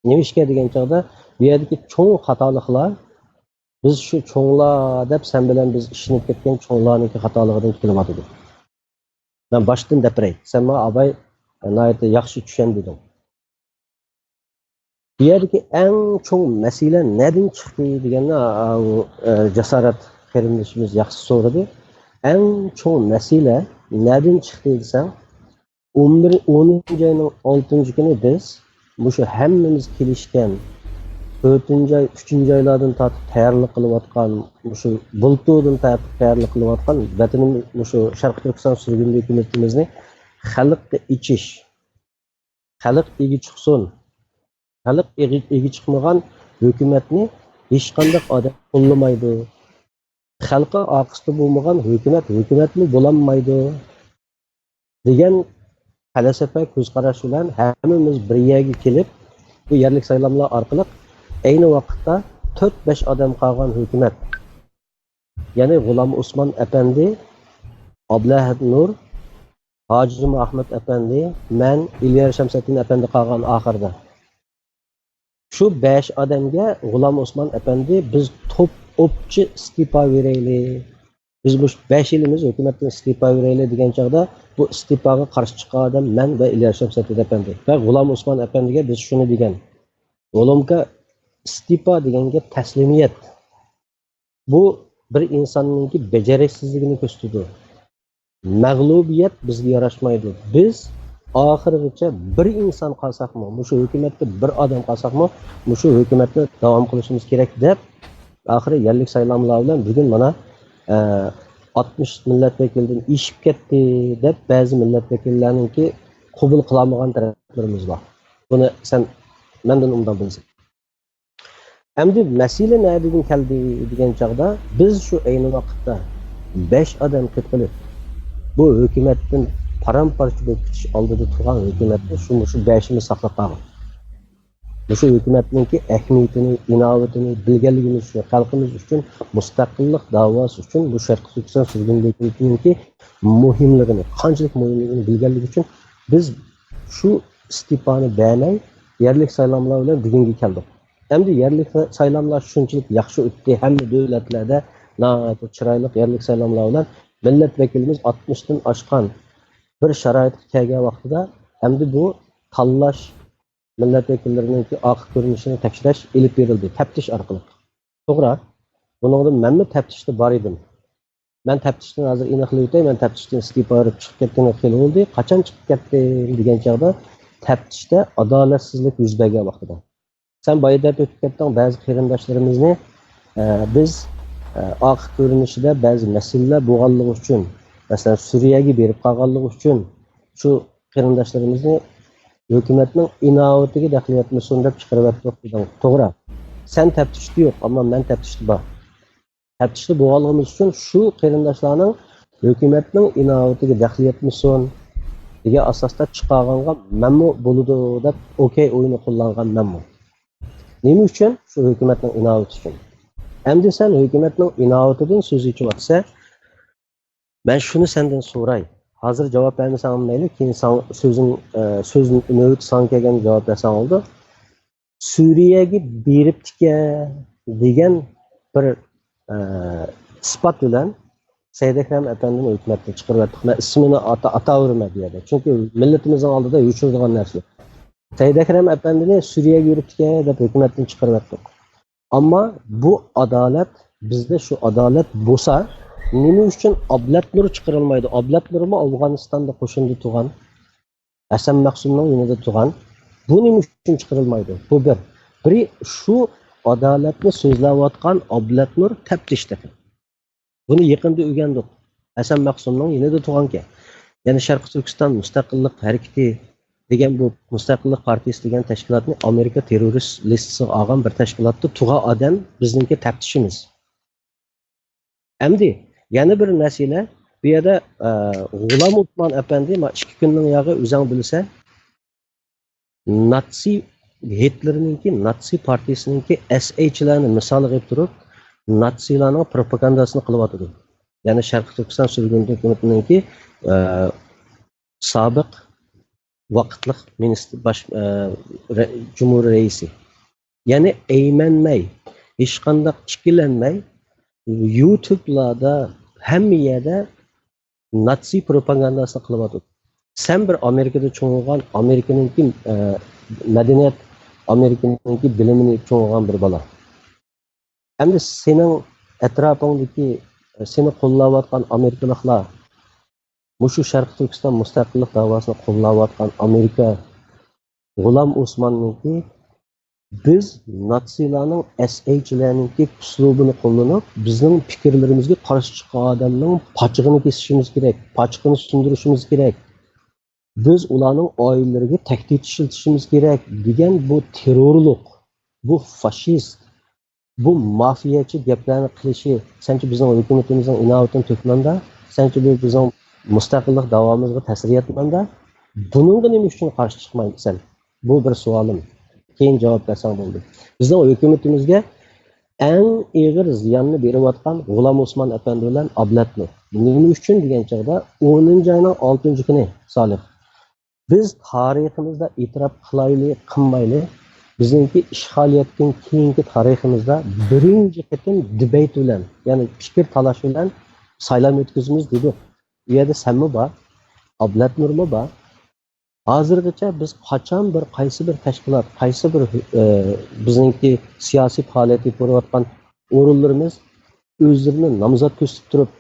نېمىشقا دېگەن چاغدا، بۇ يەردىكى چوڭ خاتالىقلار، بىز شۇ چوڭلار دەپ سەن بىلەن بىز ئىشىنىپ كەتكەن چوڭلارنىڭكى خاتالىقىدىن كېلىۋاتىدۇ. مەن باشتىن دەپ بېرەي، سەن ماڭا ئاباي ناھايىتى ياخشى چۈشەن دېدىڭ. بۇ يەردىكى ئەڭ چوڭ مەسىلە نەدىن چىقتى دېگەننى، ئا، ئۇ، ئە، جاسارەت قېرىندىشىمىز ياخشى سورىدى. ئەڭ چوڭ مەسىلە نەدىن چىقتى دېسەڭ، ئون بىر، ئونىنچى ئاينىڭ ئالتىنچى كۈنى بىز مۇشۇ ھەممىمىز كېلىشكەن، تۆتىنچى ئاي، ئۈچىنچى ئايلاردىن تارتىپ تەييارلىق قىلىۋاتقان، مۇشۇ بۇلتۇردىن تارتىپ تەييارلىق قىلىۋاتقان ۋەتىنىم-، مۇشۇ شەرقىي تۈركىستان سۈرگۈندە ھۆكۈمىتىمىزنى خەلققە ئېچىش، خەلق ئىگە چىقسۇن، خەلق ئىگە، ئىگە چىقمىغان ھۆكۈمەتنى ھېچقانداق ئادەم قوللىمايدۇ. خەلقى ئارقىسىدا بولمىغان ھۆكۈمەت ھۆكۈمەتمۇ بولالمايدۇ، دېگەن پەلسەپە كۆز قاراش بىلەن ھەممىمىز بىر يەرگە كېلىپ، بۇ يەرلىك سايلاملار ئارقىلىق ئەينى ۋاقىتتا تۆت بەش ئادەم قالغان ھۆكۈمەت، يەنى غۇلام ئوسمان ئەپەندى، ئابلەھەت نۇر، ھاجىم ئەخمەت ئەپەندى، مەن، ئېلىيار شەمسەتتىن ئەپەندى قالغان ئاخىرىدا. شۇ بەش ئادەمگە غۇلام ئوسمان ئەپەندى، بىز توپ ئوپچە ئىستېپا بېرەيلى. بىز مۇشۇ بەشىلىمىز ھۆكۈمەتتىن ئىستېپا بېرەيلى دېگەن چاغدا، بۇ ئىستېپاغا قارشى چىققان ئادەم مەن ۋە ئېلىيار شەمسەتتىن ئەپەندى ۋە غۇلام ئوسمان ئەپەندىگە بىز شۇنى دېگەن. غۇلامكا، ئىستېپا دېگەن گەپ تەسلىمىيەت. بۇ بىر ئىنساننىڭكى بېجىرىكسىزلىكىنى كۆرسىتىدۇ. مەغلۇبىيەت بىزگە ياراشمايدۇ. بىز ئاخىرغىچە بىر ئىنسان قالساقمۇ، مۇشۇ ھۆكۈمەتتە بىر ئادەم قالساقمۇ، مۇشۇ ھۆكۈمەتنى داۋام قىلىشىمىز كېرەك دەپ، ئاخىرى يەرلىك سايلاملار بىلەن بۈگۈن مانا، ئە، ئاتمىش مىللەت ۋەكىلىدىن ئېشىپ كەتتى دەپ، بەزى مىللەت ۋەكىللەرنىڭكى قوبۇل قىلالمىغان تەرەپلىرىمىز بار. بۇنى سەن مەندىن ئوبدان بىلىسەن. ئەمدى مەسىلە نەدىن كەلدى دېگەن چاغدا، بىز شۇ ئەينى ۋاقىتتا بەش ئادەم قېتىلىپ، بۇ ھۆكۈمەتتىن پارام-پارچە بولۇپ كېتىش ئالدىدا تۇرغان ھۆكۈمەتنى شۇ، مۇشۇ بەشىمىز ساقلاپ قالغان. مۇشۇ ھۆكۈمەتنىڭكى ئەھمىيىتىنى، ئىناۋىتىنى بىلگەنلىكىمىز ئۈچۈن، خەلقىمىز ئۈچۈن، مۇستەقىللىق داۋاسى ئۈچۈن، بۇ شەرقىي تۈركىستان سۈرگۈنلۈكىنىڭكى مۇھىملىقىنى، قانچىلىك مۇھىملىقىنى بىلگەنلىكى ئۈچۈن، بىز شۇ ئىستېپانى بەرمەي، يەرلىك سايلاملار بىلەن بۈگۈنگە كەلدۇق. ئەمدى يەرلىك سايلاملار شۇنچىلىك ياخشى ئۆتتى، ھەممە دۆلەتلەردە ناھايىتى چىرايلىق يەرلىك سايلاملار بىلەن مىللەت ۋەكىلىمىز ئاتمىشتىن ئاشقان بىر شارائىتقا كەلگەن ۋاقتىدا، ئەمدى بۇ تاللاش، مىللەت ۋەكىللىرىنىڭكى ئارقا كۆرۈنۈشىنى تەكشۈرۈش ئېلىپ بېرىلدى، تەپتىش ئارقىلىق. توغرا، بۇنىڭدا مەنمۇ تەپتىشتە بار ئىدىم. مەن تەپتىشتىن ھازىر ئېنىقلاۋېتەي، مەن تەپتىشتىن ئىستېپا بېرىپ چىقىپ كەتكىنىگە خېلى بولدى. قاچان چىقىپ كەتتىم دېگەن چاغدا، تەپتىشتە ئادالەتسىزلىك يۈز بەرگەن ۋاقتىدا. سەن بايا دەپ ئۆتۈپ كەتتىڭ، بەزى قېرىنداشلىرىمىزنى، ئە، بىز، ئە، ئارقا كۆرۈنۈشىدە بەزى مەسىلىلەر بولغانلىقى ئۈچۈن، مەسىلەن، سۈرىيەگە بېرىپ قالغانلىقى ئۈچۈن شۇ قېرىنداشلىرىمىزنى ھۆكۈمەتنىڭ ئىناۋىتىگە دەخلى يەتمىسۇن دەپ چىقىرىۋەتتۇق دېدىڭ. توغرا. سەن تەپتىشتە يوق، ئەمما مەن تەپتىشتە بار. تەپتىشتە بولغانلىقىمىز ئۈچۈن شۇ قېرىنداشلارنىڭ ھۆكۈمەتنىڭ ئىناۋىتىگە دەخلى يەتمىسۇن دېگەن ئاساستا چىقارغانغا مەنمۇ بولىدۇ دەپ ئوكەي ئويۇنى قوللانغان مەنمۇ. نېمە ئۈچۈن؟ شۇ ھۆكۈمەتنىڭ ئىناۋىتى ئۈچۈن. ئەمدى سەن ھۆكۈمەتنىڭ ئىناۋىتىدىن سۆز ئېچىۋاتسا، مەن شۇنى سەندىن سوراي. ھازىر جاۋاب بەرمىسەڭ مەيلى، كېيىن ساڭ-، سۆزۈڭ، ئە، سۆز نۆۋىتى ساڭا كەلگەندە جاۋاب بەرسەڭ بولىدۇ. سۈرىيەگە بېرىپتىكەن دېگەن بىر، ئە، ئىسپات بىلەن سەيدەكرەم ئەپەندىنى ھۆكۈمەتتىن چىقىرىۋەتتۇق. مەن ئىسمىنى ئاتا-، ئاتاۋېرىمەن بۇ يەردە. چۈنكى مىللىتىمىزنىڭ ئالدىدا يوشۇرىدىغان نەرسە. سەيدەكرەم ئەپەندىنى سۈرىيەگە بېرىپتىكەن دەپ ھۆكۈمەتتىن چىقىرىۋەتتۇق. ئەمما بۇ ئادالەت، بىزدە شۇ ئادالەت بولسا، نېمە ئۈچۈن ئابلەتنۇر چىقىرىلمايدۇ؟ ئابلەتنۇرمۇ ئافغانىستاندا قوشۇندا تۇرغان، ھەسەن مەخسۇمنىڭ يېنىدا تۇرغان. بۇ نېمە ئۈچۈن چىقىرىلمايدۇ؟ بۇ بىر. بىرى، شۇ ئادالەتنى سۆزلەۋاتقان ئابلەتنۇر تەپتىش تېخى. بۇنى يېقىندا ئۆگەندۇق. ھەسەن مەخسۇمنىڭ يېنىدا تۇرغانكەن. يەنى شەرقىي تۈركىستان مۇستەقىللىق ھەرىكىتى دېگەن، بۇ مۇستەقىللىق پارتىيىسى دېگەن تەشكىلاتنى ئامېرىكا تېررورىست لىستىسىغا ئالغان بىر تەشكىلاتتا تۇرغان ئادەم بىزنىڭكى تەپتىشىمىز. ئەمدى يەنە بىر مەسىلە، بۇ يەردە، ئە، غۇلام ئوسمان ئەپەندى، ما ئىككى كۈندىن ياغى ئۆزەڭ بىلىسەن، ناتسى، گىتلېرنىڭكى، ناتسى پارتىيىسىنىڭكى ئەس ئېيچلارنى مىسالغا ئېلىپ تۇرۇپ، ناتسىلارنىڭ پروپاگانداسىنى قىلىۋاتىدۇ. يەنى شەرقىي تۈركىستان سۈرگۈندە ھۆكۈمىتىنىڭكى، ئە، سابىق ۋاقىتلىق مىنىستىر، باش، ئە، رە-، جۇمھۇر رەئىسى. يەنى ئەيمەنمەي، ھېچقانداق ئىككىلەنمەي، يۇتۇبلاردا، ھەممە يەردە ناتسى پروپاگانداسىنى قىلىۋاتىدۇ. سەن بىر ئامېرىكىدا چوڭ بولغان، ئامېرىكىنىڭكى، ئە، مەدەنىيەت، ئامېرىكىنىڭكى بىلىمىنى چوڭ بولغان بىر بالا. ئەمدى سېنىڭ ئەتراپىڭدىكى، سېنى قوللاۋاتقان ئامېرىكىلىقلار، مۇشۇ شەرقىي تۈركىستان مۇستەقىللىق داۋاسىنى قوللاۋاتقان ئامېرىكا، غۇلام ئوسماننىڭكى، بىز ناتسىلارنىڭ، ئەس ئېيچلارنىڭكى ئۇسلۇبىنى قوللىنىپ، بىزنىڭ پىكىرلىرىمىزگە قارشى چىققان ئادەمنىڭ پاچىقىنى كېسىشىمىز كېرەك، پاچىقىنى سۇندۇرۇشىمىز كېرەك، بىز ئۇلارنىڭ ئائىلىلىرىگە تەھدىت ئىشلىتىشىمىز كېرەك دېگەن بۇ تېررورلۇق، بۇ فاشىست، بۇ مافىيەچى گەپلەرنى قىلىشى سەنچە بىزنىڭ ھۆكۈمىتىمىزنىڭ ئىناۋىتىنى تۆكمەمدۇ؟ سەنچە بۇ بىزنىڭ مۇستەقىللىق داۋامىزغا تەسىر يەتمەمدۇ؟ بۇنىڭغا نېمە ئۈچۈن قارشى چىقمايسەن؟ بۇ بىر سوئالىم. كېيىن جاۋاب بەرسەڭ بولدى. بىزنىڭ ھۆكۈمىتىمىزگە ئەڭ ئېغىر زىياننى بېرىۋاتقان غۇلام ئوسمان ئەپەندى بىلەن ئابلەتنۇر. نېمە ئۈچۈن دېگەن چاغدا، ئونىنچى ئاينىڭ ئالتىنچى كۈنى، سالىھ، بىز تارىخىمىزدا ئېتىراپ قىلايلى، قىلمايلى، بىزنىڭكى ئىشغالىيەتتىن كېيىنكى تارىخىمىزدا بىرىنچى قېتىم دېبەيت بىلەن، يەنى پىكىر تالاش بىلەن سايلام ئۆتكۈزىمىز دېدۇق. ئۇ يەردە سەنمۇ بار، ئابلەتنۇرمۇ بار. ھازىرغىچە بىز قاچان بىر، قايسى بىر تەشكىلات، قايسى بىر، ئە، بىزنىڭكى سىياسىي پائالىيەت ئېلىپ بېرىۋاتقان ئورۇنلىرىمىز ئۆزلىرىنى نامزات كۆرسىتىپ تۇرۇپ،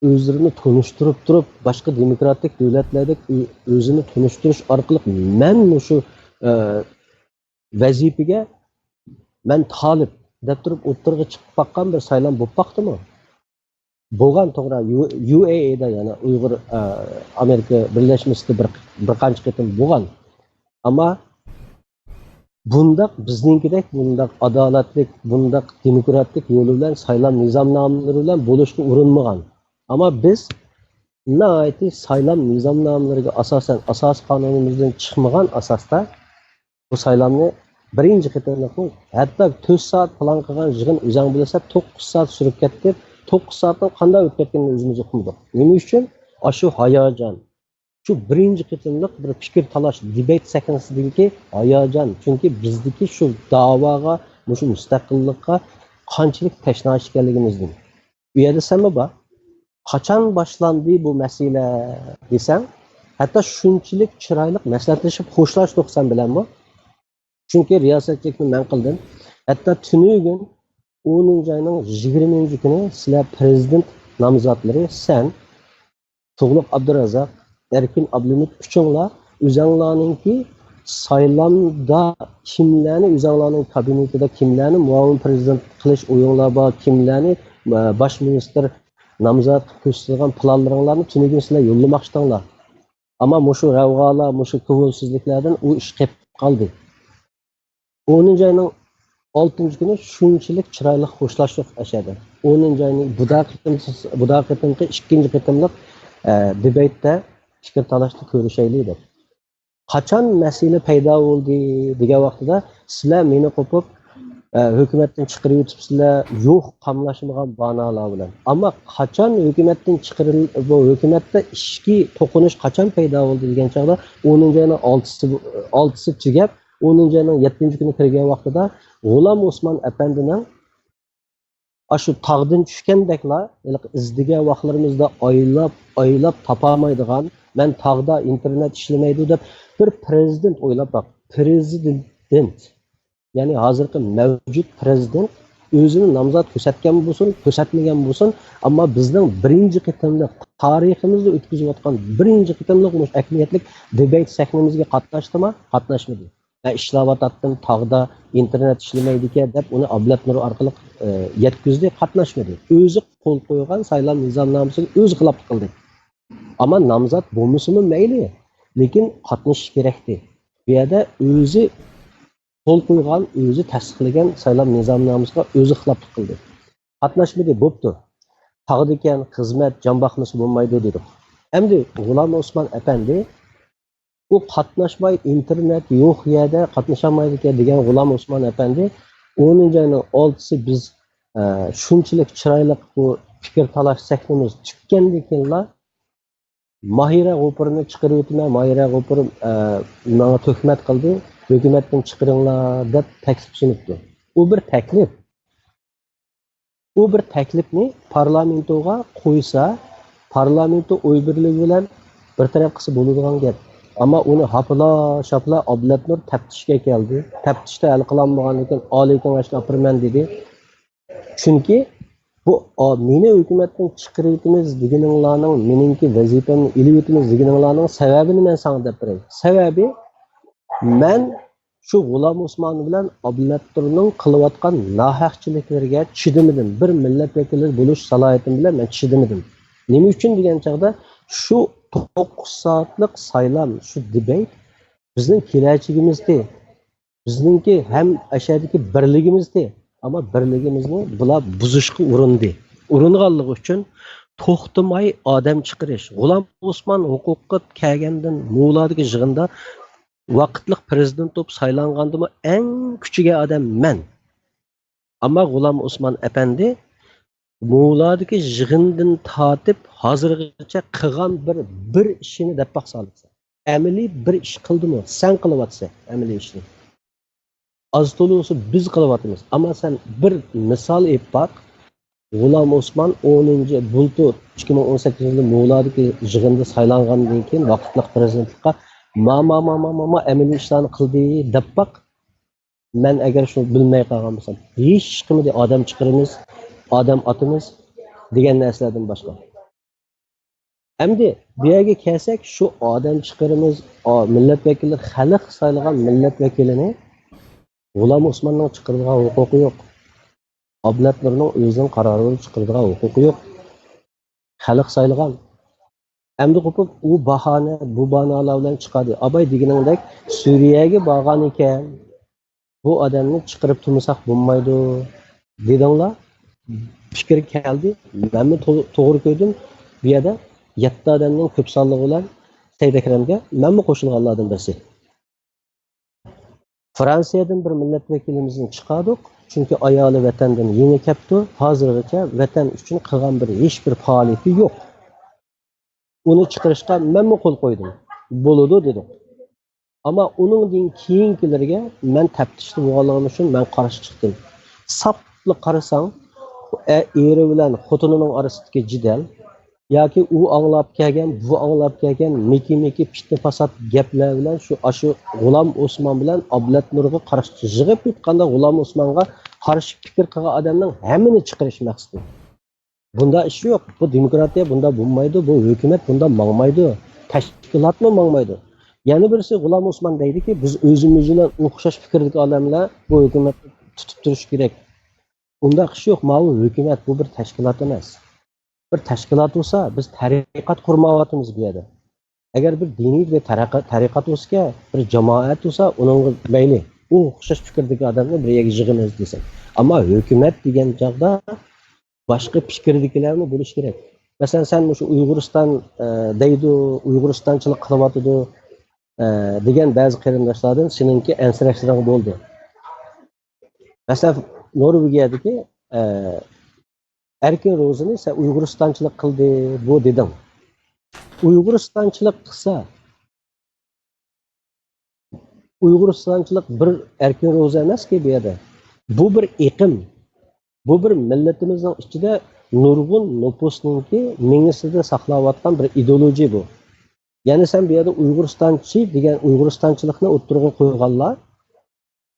ئۆزلىرىنى تونۇشتۇرۇپ تۇرۇپ، باشقا دېموكراتىك دۆلەتلەردەك ئۆ-، ئۆزىنى تونۇشتۇرۇش ئارقىلىق مەن مۇشۇ، ئە، ۋەزىپىگە مەن تالىپ دەپ تۇرۇپ ئوتتۇرىغا چىقىپ باققان بىر سايلام بولۇپ باقتىمۇ؟ بولغان، توغرا، يۇ-، يۇ ئېي ئېيدا، يەنى ئۇيغۇر، ئە، ئامېرىكا بىرلەشمىسىدە بىر، بىر قانچە قېتىم بولغان. ئەمما بۇنداق بىزنىڭكىدەك بۇنداق ئادالەتلىك، بۇنداق دېموكراتلىق يولى بىلەن سايلام نىزامنامىلىرى بىلەن بولۇشقا ئۇرۇنمىغان. ئەمما بىز ناھايىتى سايلام نىزامنامىلىرىگە ئاساسەن، ئاساسىي قانۇنىمىزدىن چىقمىغان ئاساستا بۇ سايلامنى بىرىنچى قېتىملىقنى، ھەتتا تۆت سائەت پىلان قىلغان يىغىن ئۆزەڭ بىلىسەن، توققۇز سائەت سۈرۈپ كەتتى. توققۇز سائەتنىڭ قانداق ئۆتۈپ كەتكىنىنى ئۆزىمىز ئۇقمىدۇق. نېمە ئۈچۈن؟ ئاشۇ ھاياجان، شۇ بىرىنچى قېتىملىق بىر پىكىر تالاش، دېبەيت سەھنىسىدىكى ھاياجان. چۈنكى بىزدىكى شۇ داۋاغا، مۇشۇ مۇستەقىللىققا قانچىلىك تەشنا ئىكەنلىكىمىزدىن. ئۇ يەردە سەنمۇ بار. قاچان باشلاندى بۇ مەسىلە دېسەڭ، ھەتتا شۇنچىلىك چىرايلىق مەسلىھەتلىشىپ خوشلاشتۇق سەن بىلەنمۇ. چۈنكى رىياسەتچىلىكنى مەن قىلدىم. ھەتتا تۈنۈگۈن ئونىنچى ئاينىڭ يىگىرمىنچى كۈنى سىلەر پىرېزىدېنت نامزاتلىرى، سەن، تۇغلۇق ئابدۇرازاق، ئەركىن ئابلىمىت ئۈچۈڭلار ئۆزەڭلارنىڭكى سايلامدا كىملەرنى، ئۆزەڭلارنىڭ كابىنېتىدا كىملەرنى مۇئاۋىن پىرېزىدېنت قىلىش ئويۇڭلار بار، كىملەرنى، ئە، باش مىنىستىر نامزات قىلىپ كۆرسىتىدىغان پىلانلىرىڭلارنى تۈنۈگۈن سىلەر يوللىماقچىدىڭلار. ئەمما مۇشۇ غەۋغالار، مۇشۇ كۆڭۈلسىزلىكلەردىن ئۇ ئىش قېپىپ قالدى. ئونىنچى ئاينىڭ ئالتىنچى كۈنى شۇنچىلىك چىرايلىق خوشلاشتۇق ئەشەدە. ئونىنچى ئاينىڭ بۇدا قېتىم-، بۇدا قېتىمقى ئىككىنچى قېتىملىق، ئە، دېبەيتتە، پىكىر تالاشتا كۆرۈشەيلى دەپ. قاچان مەسىلە پەيدا بولدى دېگەن ۋاقتىدا، سىلەر مېنى قوپۇپ، ئە، ھۆكۈمەتتىن چىقىرىۋېتىپسىلەر، يوق قاملاشمىغان بانالار بىلەن. ئەمما قاچان ھۆكۈمەتتىن چىقىرىل-، بۇ ھۆكۈمەتتە ئىچكى توقۇنۇش قاچان پەيدا بولدى دېگەن چاغدا، ئونىنچى ئاينىڭ ئالتىسى، ئالتىسى تۈگەپ، ئونىنچى ئاينىڭ يەتتىنچى كۈنى كىرگەن ۋاقتىدا غۇلام ئوسمان ئەپەندىنىڭ ئاشۇ تاغدىن چۈشكەندەكلا، ھېلىقى ئىزدىگەن ۋاقىتلىرىمىزدا ئايلاپ، ئايلاپ تاپالمايدىغان، مەن تاغدا ئىنتېرنېت ئىشلىمەيدۇ دەپ بىر پىرېزىدېنت ئويلاپ باق. پىرېزىدېنت. يەنى ھازىرقى مەۋجۇت پىرېزىدېنت ئۆزىنى نامزات كۆرسەتكەن بولسۇن، كۆرسەتمىگەن بولسۇن، ئەمما بىزنىڭ بىرىنچى قېتىملىق، تارىخىمىزدا ئۆتكۈزۈۋاتقان بىرىنچى قېتىملىق مۇشۇ ئەھمىيەتلىك دېبەيت سەھنىمىزگە قاتناشتىما؟ قاتناشمىدى. مەن ئىشلەۋاتاتتىم، تاغدا ئىنتېرنېت ئىشلىمەيدىكەن دەپ ئۇنى ئابلەت نۇر ئارقىلىق، ئە، يەتكۈزدى، قاتناشمىدى. ئۆزى قول قويغان سايلام نىزامنامىسىغا ئۆزى خىلاپلىق قىلدى. ئەمما نامزات بولمىسىمۇ مەيلى، لېكىن قاتنىشىش كېرەكتى. بۇ يەردە ئۆزى قول قويغان، ئۆزى تەستىقلىگەن سايلام نىزامنامىسىغا ئۆزى خىلاپلىق قىلدى. قاتناشمىدى، بوپتۇ. تاغدىكەن، خىزمەت، جان باقمىسا بولمايدۇ دېدۇق. ئەمدى غۇلام ئوسمان ئەپەندى، ئۇ قاتناشماي، ئىنتېرنېت يوق يەردە قاتنىشالمايدىكەن دېگەن غۇلام ئوسمان ئەپەندى ئونىنچى ئاينىڭ ئالتىسى بىز، ئە، شۇنچىلىك چىرايلىق بۇ پىكىر تالاش سەھنىمىز تۈگىگەندىن كېيىنلا، ماھىرە غوپۇرنى چىقىرىۋېتىمەن، ماھىرە غوپۇر، ئە، ماڭا تۆھمەت قىلدى، ھۆكۈمەتتىن چىقىرىڭلار دەپ تەكلىپ سۇنۇپتۇ. ئۇ بىر تەكلىپ. ئۇ بىر تەكلىپنى پارلامېنتوغا قويسا، پارلامېنتو ئوي بىرلىكى بىلەن بىر تەرەپ قىلسا بولىدىغان گەپ. ئەمما ئۇنى ھاپىلا-شاپىلا ئابلەت نۇر تەپتىشكە كەلدى. تەپتىشتە ھەل قىلالمىغاندىن كېيىن ئالىي كېڭەشكە ئاپىرىمەن دېدى. چۈنكى بۇ، ئا، مېنى ھۆكۈمەتتىن چىقىرىۋېتىمىز دېگىنىڭلارنىڭ، مېنىڭكى ۋەزىپەمنى ئېلىۋېتىمىز دېگىنىڭلارنىڭ سەۋەبىنى مەن ساڭا دەپ بېرەي. سەۋەبى، مەن شۇ غۇلام ئوسمان بىلەن ئابلەت نۇرنىڭ قىلىۋاتقان ناھەقچىلىكلىرىگە چىدىمىدىم. بىر مىللەت ۋەكىلى بولۇش سالاھىيىتىم بىلەن مەن چىدىمىدىم. نېمە ئۈچۈن دېگەن چاغدا، شۇ توققۇز سائەتلىك سايلام، شۇ دېبەيت بىزنىڭ كېلەچىكىمىزدى، بىزنىڭكى ھەم ئەشەدىكى بىرلىكىمىزدى، ئەمما بىرلىكىمىزنى بۇلار بۇزۇشقا ئۇرۇندى. ئۇرۇنغانلىقى ئۈچۈن توختىماي ئادەم چىقىرىش. غۇلام ئوسمان ھوقۇققا كەلگەندىن مۇلادىكى يىغىندا ۋاقىتلىق پىرېزىدېنت بولۇپ سايلانغاندىمۇ ئەڭ كۈچىگەن ئادەم مەن. ئەمما غۇلام ئوسمان ئەپەندى مۇلادىكى يىغىندىن تارتىپ ھازىرغىچە قىلغان بىر، بىر ئىشىنى دەپ باقسا، ئەمەلىي بىر ئىش قىلدىمۇ؟ سەن قىلىۋاتىسەن ئەمەلىي ئىشنى. ئاز تولا بولسا بىز قىلىۋاتىمىز. ئەمما سەن بىر مىسال ئېلىپ باق. غۇلام ئوسمان ئونىنچى بۇلتۇر ئىككى مىڭ ئون سەككىزىنچى يىلى مۇلادىكى يىغىندا سايلانغاندىن كېيىن ۋاقىتلىق پىرېزىدېنتلىققا ما، ما، ما، ما، ما، ما ئەمەلىي ئىشلارنى قىلدى دەپ باق. مەن ئەگەر شۇ بىلمەي قالغان بولسام، ھېچ قىلمىدى، ئادەم چىقىرىمىز، ئادەم ئاتىمىز دېگەن نەرسىلەردىن باشقا. ئەمدى بۇ يەرگە كەلسەك، شۇ ئادەم چىقىرىمىز، ئا-، مىللەت ۋەكىلى، خەلق سايلىغان مىللەت ۋەكىلىنى غۇلام ئوسماننىڭ چىقىرىدىغان ھوقۇقى يوق. ئابلەت نۇرنىڭ ئۆزىنىڭ قارارى بىلەن چىقىرىدىغان ھوقۇقى يوق. خەلق سايلىغان. ئەمدى قوپۇپ، ئۇ باھانە، بۇ باھانىلەر بىلەن چىقاردى. ئاباي دېگىنىڭدەك سۈرىيەگە بارغان ئىكەن، بۇ ئادەمنى چىقىرىپ تۇرمىساق بولمايدۇ دېدىڭلار. پىكىر كەلدى. مەنمۇ تو-، توغرا كۆردۈم. بۇ يەردە يەتتە ئادەمنىڭ كۆپ سانلىقى بىلەن سەيد ئەكرەمگە مەنمۇ قوشۇلغانلاردىن بىرسى. فرانسىيەدىن بىر مىللەت ۋەكىلىمىزنى چىقاردۇق. چۈنكى ئايالى ۋەتەندىن يېڭى كەپتۇ. ھازىرغىچە ۋەتەن ئۈچۈن قىلغان بىر، ھېچ بىر پائالىيىتى يوق. ئۇنى چىقىرىشقا مەنمۇ قول قويدۇم. بولىدۇ دېدۇق. ئەمما ئۇنىڭدىن كېيىنكىلىرىگە مەن تەپتىشتە بولغانلىقىم ئۈچۈن مەن قارشى چىقتىم. ساپلا قارىساڭ، ئە-، ئېرى بىلەن خوتۇنىنىڭ ئارىسىدىكى جېدەل ياكى ئۇ ئاڭلاپ كەلگەن، بۇ ئاڭلاپ كەلگەن مىكى-مىكى پىتنە-پاسات گەپلەر بىلەن شۇ، ئاشۇ غۇلام ئوسمان بىلەن ئابلەت نۇرغا قارشى يىغىپ ئېيتقاندا، غۇلام ئوسمانغا قارشى پىكىر قىلغان ئادەمنىڭ ھەممىنى چىقىرىش مەقسىتى. بۇنداق ئىش يوق. بۇ دېموكراتىيە بۇنداق بولمايدۇ، بۇ ھۆكۈمەت بۇنداق ماڭمايدۇ، تەشكىلاتمۇ ماڭمايدۇ. يەنە بىرسى غۇلام ئوسمان دەيدىكى، بىز ئۆزىمىز بىلەن ئوخشاش پىكىردىكى ئادەملەر بۇ ھۆكۈمەتنى تۇتۇپ تۇرۇشى كېرەك. ئۇنداق ئىش يوق، ماۋۇ ھۆكۈمەت، بۇ بىر تەشكىلات ئەمەس. بىر تەشكىلات بولسا، بىز تەرىقەت قۇرمايۋاتىمىز بۇ يەردە. ئەگەر بىر دىنىي بىر تەرەققە-، تەرىقەت بولسىكەن، بىر جامائەت بولسا، ئۇنىڭغا مەيلى، ئۇ ئوخشاش پىكىردىكى ئادەمنى بىر يەرگە يىغىمىز دېسەك. ئەمما ھۆكۈمەت دېگەن چاغدا باشقا پىكىردىكىلەرمۇ بولۇشى كېرەك. مەسىلەن، سەن مۇشۇ ئۇيغۇرىستان، ئە، دەيدۇ، ئۇيغۇرىستانچىلىق قىلىۋاتىدۇ، ئە، دېگەن بەزى قېرىنداشلاردىن سېنىڭكى ئەنسىرەشلىرىڭ بولدى. مەسىلەن، نورۋېگىيەدىكى، ئە، ئەركىن روزىنى سەن ئۇيغۇرىستانچىلىق قىلدى، بۇ دېدىڭ. ئۇيغۇرىستانچىلىق قىلسا، ئۇيغۇرىستانچىلىق بىر ئەركىن روزا ئەمەسكى بۇ يەردە. بۇ بىر ئېقىم. بۇ بىر مىللىتىمىزنىڭ ئىچىدە نۇرغۇن نوپۇسنىڭكى مېڭىسىدە ساقلاۋاتقان بىر ئىدېئولوگىيە بۇ. يەنى سەن بۇ يەردە ئۇيغۇرىستانچى دېگەن ئۇيغۇرىستانچىلىقنى ئوتتۇرىغا قويغانلار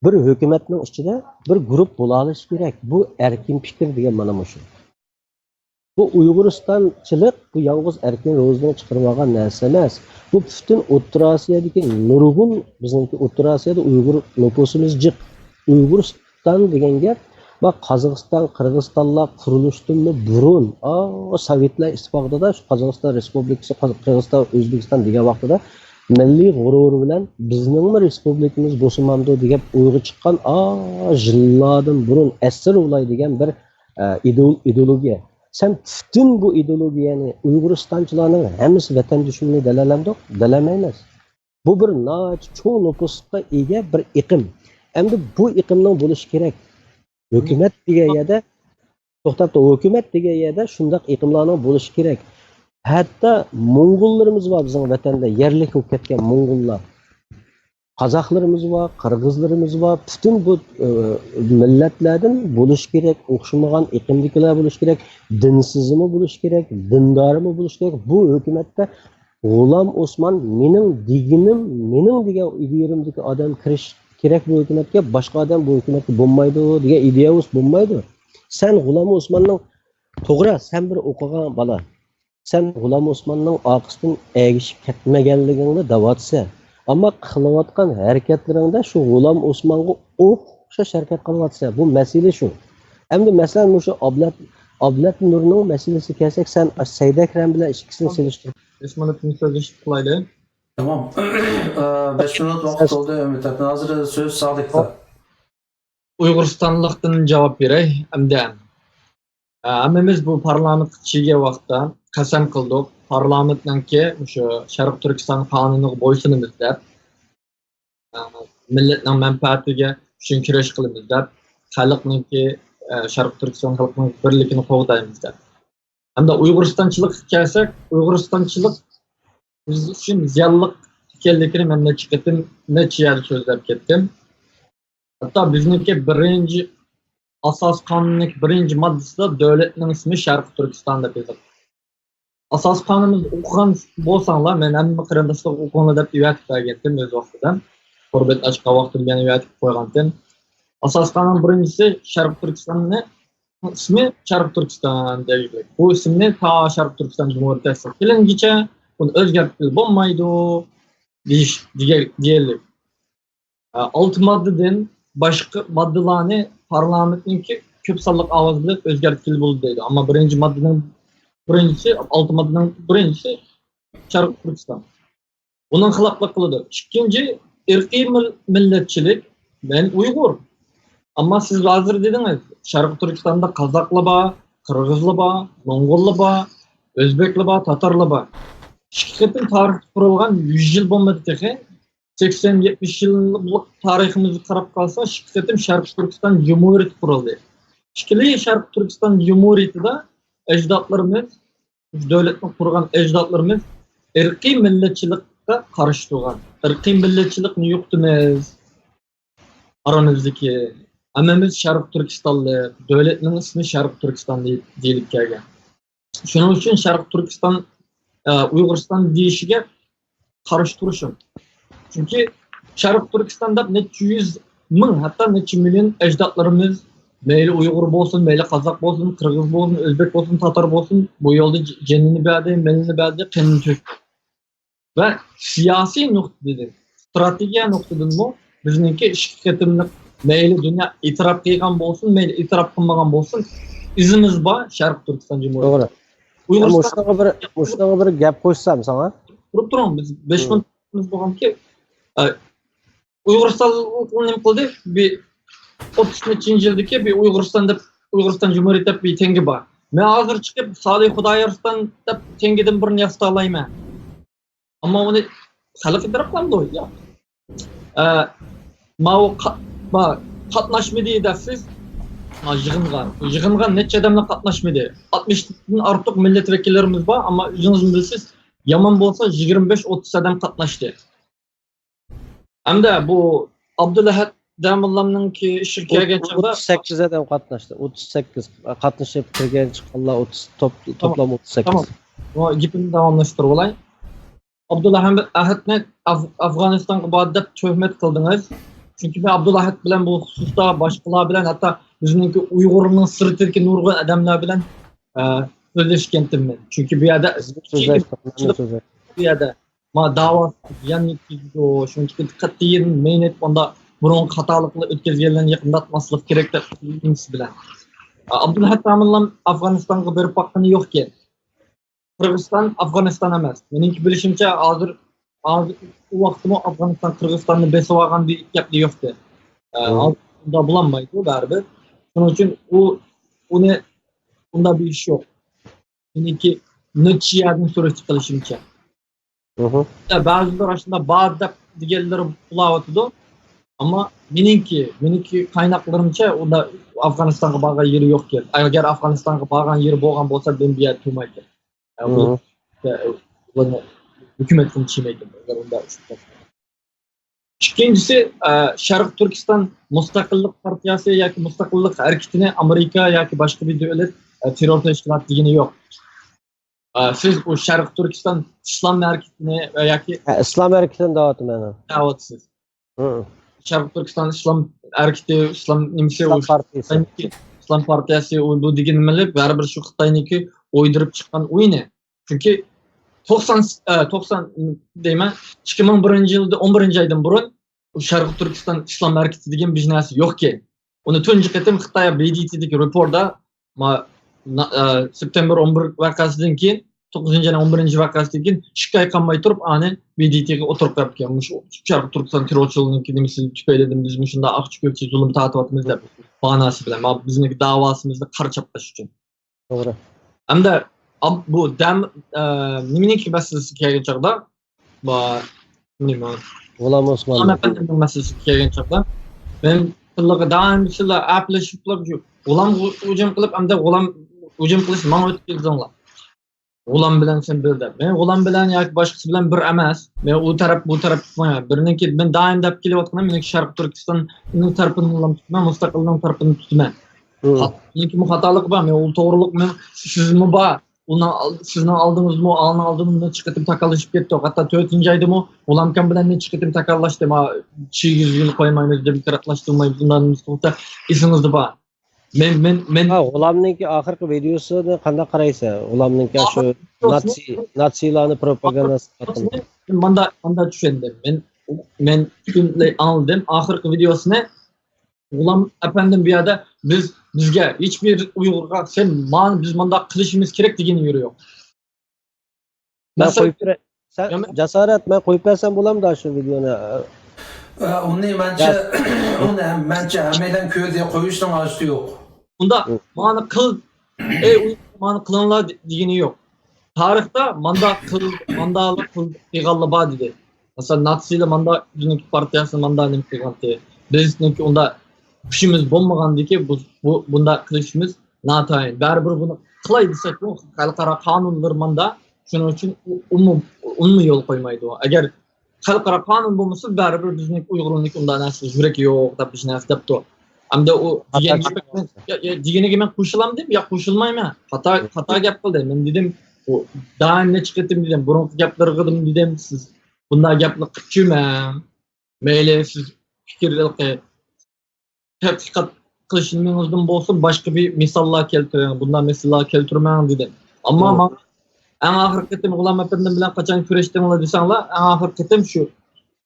بىر ھۆكۈمەتنىڭ ئىچىدە بىر گۇرۇپ بولالىشى كېرەك. بۇ ئەركىن پىكىر دېگەن مانا مۇشۇ. بۇ ئۇيغۇرىستانچىلىق، بۇ يالغۇز ئەركىن روزىنىڭ چىقىرىۋالغان نەرسە ئەمەس. بۇ پۈتۈن ئوتتۇرا ئاسىيادىكى نۇرغۇن، بىزنىڭكى ئوتتۇرا ئاسىيادا ئۇيغۇر نوپۇسىمىز جىق. ئۇيغۇرىستان دېگەن گەپ، ما قازاقىستان، قىرغىزىستانلار قۇرۇلۇشتىنمۇ بۇرۇن، ئا، سوۋېتلار ئىتتىپاقىدا شۇ قازاقىستان رېسپۇبلىكىسى، قاز-، قىرغىزىستان، ئۆزبېكىستان دېگەن ۋاقتىدا مىللىي غۇرۇرى بىلەن بىزنىڭمۇ رېسپۇبلىكىمىز بولسىمامدۇ دېگەن ئويغا چىققان، ئا، يىللاردىن بۇرۇن، ئەسىر ئۇلاي دېگەن بىر، ئە، ئىدېئول-، ئىدېئولوگىيە. سەن پۈتۈن بۇ ئىدېئولوگىيەنى، ئۇيغۇرىستانچىلارنىڭ ھەممىسى ۋەتەندۈشمىنى دېيەلەمدۇق؟ دېيەلەلمەيمىز. بۇ بىر ناھايىتى چوڭ نوپۇسقا ئىگە بىر ئېقىم. ئەمدى بۇ ئېقىمنىڭ بولۇشى كېرەك. ھۆكۈمەت دېگەن يەردە، توختاپ تۇر، ھۆكۈمەت دېگەن يەردە شۇنداق ئېقىملارنىڭ بولۇشى كېرەك. ھەتتا موڭغۇللىرىمىز بار بىزنىڭ ۋەتەندە، يەرلىك بولۇپ كەتكەن موڭغۇللار. قازاقلىرىمىز بار، قىرغىزلىرىمىز بار. پۈتۈن بۇ، ئى، مىللەتلەردىن بولۇشى كېرەك، ئوخشىمىغان ئېقىمدىكىلەر بولۇشى كېرەك، دىنسىزمۇ بولۇشى كېرەك، دىندارىمۇ بولۇشى كېرەك. بۇ ھۆكۈمەتتە غۇلام ئوسمان مېنىڭ دېگىنىم، مېنىڭ دېگەن ئىدىيەمدىكى ئادەم كىرىش كېرەك بۇ ھۆكۈمەتكە، باشقا ئادەم بۇ ھۆكۈمەتكە بولمايدۇ دېگەن ئىدىيە بولسا بولمايدۇ. سەن غۇلام ئوسماننىڭ، توغرا، سەن بىر ئوقۇغان بالا. سەن غۇلام ئوسماننىڭ ئارقىسىدىن ئەگىشىپ كەتمىگەنلىكىڭنى دەۋاتىسەن. ئەمما قىلىۋاتقان ھەرىكەتلىرىڭدە شۇ غۇلام ئوسمانغا ئوخشاش ھەرىكەت قىلىۋاتىسەن. بۇ مەسىلە شۇ. ئەمدى مەسىلەن، مۇشۇ ئابلەت، ئابلەت نۇرنىڭ مەسىلىسىگە كەلسەك، سەن سەيدەكرەم بىلەن ئىككىسىنى سېلىشتۇر. بەش مىنۇتنى سۆزلىشىپ قىلايلى. تامام. ئە، بەش مىنۇت ۋاقىت بولدى، ئۈمىد ئاكا. ھازىر سۆز سادىقتا. ئۇيغۇرىستانلىقتىن جاۋاب بېرەي ئەمدى. ئە، ھەممىمىز بۇ پارلامېنتقا كىرگەن ۋاقىتتا قەسەم قىلدۇق، پارلامېنتنىڭكى مۇشۇ شەرقىي تۈركىستان قانۇنىغا بويسۇنىمىز دەپ، ئە، مىللەتنىڭ مەنپەئەتىگە ئۈچۈن كۈرەش قىلىمىز دەپ، خەلقنىڭكى، ئە، شەرقىي تۈركىستان خەلقىنىڭ بىرلىكىنى قوغدايمىز دەپ. ھەمدە ئۇيغۇرىستانچىلىققا كەلسەك، ئۇيغۇرىستانچىلىق بىز ئۈچۈن زىيانلىق ئىكەنلىكىنى مەن نەچچە قېتىم، نەچچە يەردە سۆزلەپ كەتتىم. ھەتتا بىزنىڭكى بىرىنچى ئاساس قانۇننىڭ بىرىنچى ماددىسىدا دۆلەتنىڭ ئىسمى شەرقىي تۈركىستان دەپ يېزىلغان. ئاساس قانۇنىمىزنى ئوقۇغان بولساڭلار، مەن ھەممە قېرىنداشلارغا ئوقۇڭلار دەپ ئەۋەتىپ بەرگەنتىم ئۆز ۋاقتىدا. تور بەت ئاچقان ۋاقتىدا يەنە ئەۋەتىپ قويغانتىم. ئاساس قانۇن بىرىنچىسى شەرقىي تۈركىستاننى ئىسمى شەرقىي تۈركىستان دېگۈدەك. بۇ ئىسىمنى تا شەرقىي تۈركىستان جۇمھۇرىيىتى تەسىس قىلىنغىچە بۇنى ئۆزگەرتكىلى بولمايدۇ دېيىش، دېگە-، دېگەنلىك. ئە، ئالتە ماددىدىن باشقا ماددىلارنى پارلامېنتنىڭكى كۆپ سانلىق ئاۋاز بىلەن ئۆزگەرتكىلى بولىدۇ دەيدۇ. ئەمما بىرىنچى ماددىنىڭ بىرىنچىسى، ئالتە ماددىنىڭ بىرىنچىسى شەرقىي تۈركىستان. ئۇنىڭ خىلاپلىق قىلىدۇ. ئىككىنچى، ئىرقىي مىل-، مىللەتچىلىك، مەن ئۇيغۇر. ئەمما سىز ھازىر دېدىڭىز، شەرقىي تۈركىستاندا قازاقلار بار، قىرغىزلار بار، موڭغۇللار بار، ئۆزبېكلار بار، تاتارلار بار. ئىككى قېتىم تارىخ قۇرۇلغان، يۈز يىل بولمىدى تېخى. سەكسەن، يەتمىش يىللىق تارىخىمىزغا قاراپ قالسا، ئىككى قېتىم شەرقىي تۈركىستان جۇمھۇرىيىتى قۇرۇلدى. ئىككىلا شەرقىي تۈركىستان جۇمھۇرىيىتىدا ئەجدادلىرىمىز، دۆلەتنى قۇرغان ئەجدادلىرىمىز ئىرقىي مىللەتچىلىككە قارشى تۇرغان. ئىرقىي مىللەتچىلىكنى يوقىتىمىز. ئارىمىزدىكى ھەممىمىز شەرقىي تۈركىستانلىق، دۆلەتنىڭ ئىسمى شەرقىي تۈركىستان دېيىپ، دېيىلىپ كەلگەن. شۇنىڭ ئۈچۈن شەرقىي تۈركىستان، ئە، ئۇيغۇرىستان دېيىشىگە قارشى تۇرۇشۇم. چۈنكى شەرقىي تۈركىستان دەپ نەچچە يۈز مىڭ، ھەتتا نەچچە مىليون ئەجدادلىرىمىز، مەيلى ئۇيغۇر بولسۇن، مەيلى قازاق بولسۇن، قىرغىز بولسۇن، ئۆزبېك بولسۇن، تاتار بولسۇن، بۇ يولدا ج-، جېنىنى بەردى، مېلىنى بەردى، قېنىنى تۆكتى. ۋە سىياسىي نۇقتىدىن، ئىستراتېگىيە نۇقتىدىنمۇ بىزنىڭكى ئىككى قېتىملىق، مەيلى دۇنيا ئېتىراپ قىلغان بولسۇن، مەيلى ئېتىراپ قىلمىغان بولسۇن، ئىزىمىز بار شەرقىي تۈركىستان جۇمھۇرىيىتى. توغرا. ئۇيغۇرىستان مۇشۇنىڭغا بىر، مۇشۇنىڭغا بىر گەپ قوشسام ساڭا. تۇرۇپ تۇرۇڭ، بىز بەش مىنۇتىمىز بولغانكى، ئە، ئۇيغۇرىستان نېمە قىلدى؟ بىر ئوتتۇز نەچچىنچى يىلدىكى بىر ئۇيغۇرىستان دەپ، ئۇيغۇرىستان جۇمھۇرىيىتى دەپ بىر تەڭگە بار. مەن ھازىر چىقىپ سالىھ خۇدايارستان دەپ تەڭگىدىن بىرنى ياسىتالايمەن. ئەمما ئۇنى خەلق ئېتىراپ قىلامدۇ؟ ياق. ئە، ماۋۇ قا-، ما-، قاتناشمىدى دەپسىز. ما، يىغىنغا، يىغىنغا نەچچە ئادەملا قاتناشمىدى. ئاتمىشتىن ئارتۇق مىللەت ۋەكىللىرىمىز بار، ئەمما ئۆزىڭىزمۇ بىلىسىز، يامان بولسا يىگىرمە بەش ئوتتۇز ئادەم قاتناشتى. ھەمدە بۇ ئابدۇلئەھەد دەموللامنىڭكى ئىشىغا كەلگەن چاغدا، ئوتتۇز سەككىز ئادەم قاتناشتى. ئوتتۇز سەككىز. قاتنىشىپ كىرگەن چىققانلار ئوتتۇز، توپ-، تامام. توپلام ئوتتۇز سەككىز. تامام. بۇ گېپىمنى داۋاملاشتۇرۇۋالاي. ئابدۇلئەھەد، ئەھەدنى ئاف-، ئافغانىستانغا باردى دەپ تۆھمەت قىلدىڭىز. چۈنكى مەن ئابدۇلئەھەد بىلەن بۇ خۇسۇستا باشقىلار بىلەن، ھەتتا بىزنىڭكى ئۇيغۇرنىڭ سىرتىدىكى نۇرغۇن ئادەملەر بىلەن، ئە، سۆزلەشكەنتىم مەن. چۈنكى بۇ يەردە سۆزلەشتۇق، مەن سۆزلەشتىم. بۇ يەردە ما داۋا زىيان يەتكۈزىدۇ، شۇنىڭ ئۈچۈن قەتئىي مەينەت ئۇندا بۇرۇنقى خاتالىقلار ئۆتكۈزگەنلەرنى يېقىملاتماسلىق كېرەك دەپ نېمىسى بىلەن. ئابدۇلئەھەد داموللام ئافغانىستانغا بېرىپ باققىنى يوقكەن. قىرغىزىستان ئافغانىستان ئەمەس. مېنىڭكى بىلىشىمچە ھازىر، ھازىر ئۇ ۋاقىتتىمۇ ئافغانىستان قىرغىزىستاننى بېسىۋالغان دېگەن گەپلەر يوقتى. ئە، ھازىر ئۇنداق بولالمايدۇ بەرىبىر. شۇنىڭ ئۈچۈن ئۇ، ئۇنى ئۇنداق بىر ئىش يوق. مېنىڭكى نەچچە يەردىن سۈرۈشتە قىلىشىمچە. بەزىلەر ئاشۇنداق بار دەپ دېگەنلىرى بولاۋاتىدۇ. ئەمما مېنىڭكى، مېنىڭكى قايناقلىرىمچە ئۇندا ئافغانىستانغا بارغان يېرى يوقكەن. ئەگەر ئافغانىستانغا بارغان يېرى بولغان بولسا، مەن بۇ يەردە تۇرمايتتىم. ئە، بۇ، ئە، بۇنى ھۆكۈمەتكىمۇ چىمەيتتىم. ئەگەر ئۇنداق ئىش بولسا. ئىككىنچىسى، ئە، شەرقىي تۈركىستان مۇستەقىللىق پارتىيەسى ياكى مۇستەقىللىق ھەرىكىتىنى ئامېرىكا ياكى باشقا بىر دۆلەت، ئە، تېررور تەشكىلات دېگىنى يوق. ئە، سىز ئۇ شەرقىي تۈركىستان ئىسلام ھەرىكىتىنى ۋە ياكى ھە، ئىسلام ھەرىكىتىنى دەۋاتىمەن. دەۋاتىسىز. ھە. شەرقىي تۈركىستان ئىسلام ھەرىكىتى، ئىسلام نېمىسى، ئىسلام ئۇ پارتىيىسى. ئىسلام پارتىيەسى، ئۇ بۇ دېگىنى بىلىپ، بەرىبىر شۇ خىتاينىڭكى ئويدۇرۇپ چىققان ئويۇنى. چۈنكى توقسان، ئە، توقسان دەيمەن، ئىككى مىڭ بىرىنچى يىلدا، ئون بىرىنچى ئايدىن بۇرۇن شەرقىي تۈركىستان ئىسلام ھەرىكىتى دېگەن بىر نەرسە يوقكەن. ئۇنى تۇنجى قېتىم خىتاي بى دى تىدىكى رېپورتدا، ما-، نا-، ئە، سېپتېمبىر ئون بىر ۋەقەسىدىن كېيىن، توققۇزىنچى ئاينىڭ ئون بىرىنچى ۋەقەسىدىن كېيىن ئىككى ئاي قالماي تۇرۇپ، ئانى بى دى تىگە ئوتتۇرىغا قويۇپكەن. مۇشۇ شەرقىي تۈركىستان تېررورچىلىقىنىڭكى نېمىسى تۈپەيلىدىن بىز مۇشۇنداق ئاقچى كۆكچى زۇلۇم تارتىۋاتىمىز دەپ باھانىسى بىلەن، ما-، بىزنىڭكى داۋاسىمىزنى قارا چاپلاش ئۈچۈن. توغرا. ھەمدە ئاب-، بۇ دەم، ئە، نېمىنىڭكى مەسىلىسىگە كەلگەن چاغدا، بۇ، نېمە؟ غۇلام ئوسمان. غۇلام ئەپەندىمنىڭ مەسىلىسىگە كەلگەن چاغدا، مەن تىللىقى دائىم سىلەر ئەپلىشىپ، غۇلامغا ھۇجۇم قىلىپ، ئەمدى غۇلام ھۇجۇم قىلىش ماڭا ئۆتكۈزدۈڭلار. غۇلام بىلەن سەن بىر دەپ. مەن غۇلام بىلەن ياكى باشقىسى بىلەن بىر ئەمەس. مەن ئۇ تەرەپ، بۇ تەرەپ تۇتمايمەن. بىرنىڭكى، مەن دائىم دەپ كېلىۋاتقىنىم، مېنىڭكى شەرقىي تۈركىستاننىڭ تەرىپىنى تۇتىمەن، مۇستەقىلنىڭ تەرىپىنى تۇتىمەن. مېنىڭكىمۇ خاتالىقى بار، مەن ئۇ توغرىلىق، مەن سىزمۇ بار. ئۇنىڭ ئال-، سىزنىڭ ئالدىڭىزمۇ، ئالدىن ئالدىن نەچچە قېتىم تاكاللىشىپ كەتتۇق. ھەتتا تۆتىنچى ئايدىمۇ غۇلامكان بىلەن نەچچە قېتىم تاكاللاشتى. ما، چىگىزگىنى قويمايمىز، دېموكراتلاشتۇرمايمىز، ئۇنداق توغرا ئېسىڭىزدە بار. مەن، مەن، مەن ھا، غۇلامنىڭكى ئاخىرقى ۋىدېيوسىنى قانداق قارايسەن؟ غۇلامنىڭكى شۇ ئاخىرقى ۋىدېيوسىنى، ناتسىي، ناتسىيلارنى پروپاگانداسى ھەققىدە. مەن مۇندا، مۇندا چۈشەندىم. مەن، مەن پۈتۈنلەي ئاڭلىدىم. ئاخىرقى ۋىدېيوسىنى غۇلام ئەپەندىم بۇ يەردە بىز، بىزگە، ھېچبىر ئۇيغۇرغا سەن مانا بىز مۇنداق قىلىشىمىز كېرەك دېگەن يېرى يوق. مەن مەسىلەن، قويۇپ بېرەي. سەن جاسارەت، مەن قويۇپ بەرسەم بولامدا شۇ ۋىدېونى؟ ئە، ئۇنى مەنچە، ئۇنى ھەم-، مەنچە ھەممەيلەن كۆردى، قويۇشنىڭ ھاجىتى يوق. ئۇنداق مانا قىل، ئەي، ئۇ مانا قىلىڭلار دېگىنى يوق. تارىختا ماندا قىل، ماندا قىل دېگەنلەر بار دېدى. مەسىلەن، ناتسىيلار ماندا بىزنىڭكى پارتىيەسىنى ماندا نېمە قىلغانتى. بىزنىڭكى ئۇندا كۈچىمىز بولمىغاندىكى بۇ، بۇ، بۇنداق قىلىشىمىز ناتايىن. بەرىبىر بۇنى قىلاي دېسەكمۇ، خەلقئارا قانۇنلىرى ماندا. شۇنىڭ ئۈچۈن ئۇ، ئۇمۇ، ئۇنىمۇ يول قويمايدۇ. ئەگەر خەلقئارا قانۇن بولمىسا، بەرىبىر بىزنىڭ ئۇيغۇرنىڭكى ئۇنداق نەرسە يۈرەك يوق دەپ بىر نەرسە دەپتۇ. ئەمدى ئۇ دېگەن گېپى، يا، يا، دېگىنىگە مەن قوشۇلامدىم، يا قوشۇلمايمەن. خاتا، خاتا گەپ قىلدى. مەن دېدىم، ئۇ دائىم نەچچە قېتىم دېدىم، بۇرۇنقى گەپلىرىگە دېدىم، سىز بۇنداق گەپنى قىلىپ يۈرمەڭ. مەيلى، سىز پىكىر تەتقىقات قىلىشىڭىزدىن بولسۇن، باشقا بىر مىساللار كەلتۈرۈڭ، بۇنداق مىساللار كەلتۈرمەڭ دېدىم. ئەمما ماڭا، ئەڭ ئاخىرقى قېتىم غۇلام ئەپەندىم بىلەن قاچان كۆرۈشتۈڭلار دېسەڭلار، ئەڭ ئاخىرقى قېتىم شۇ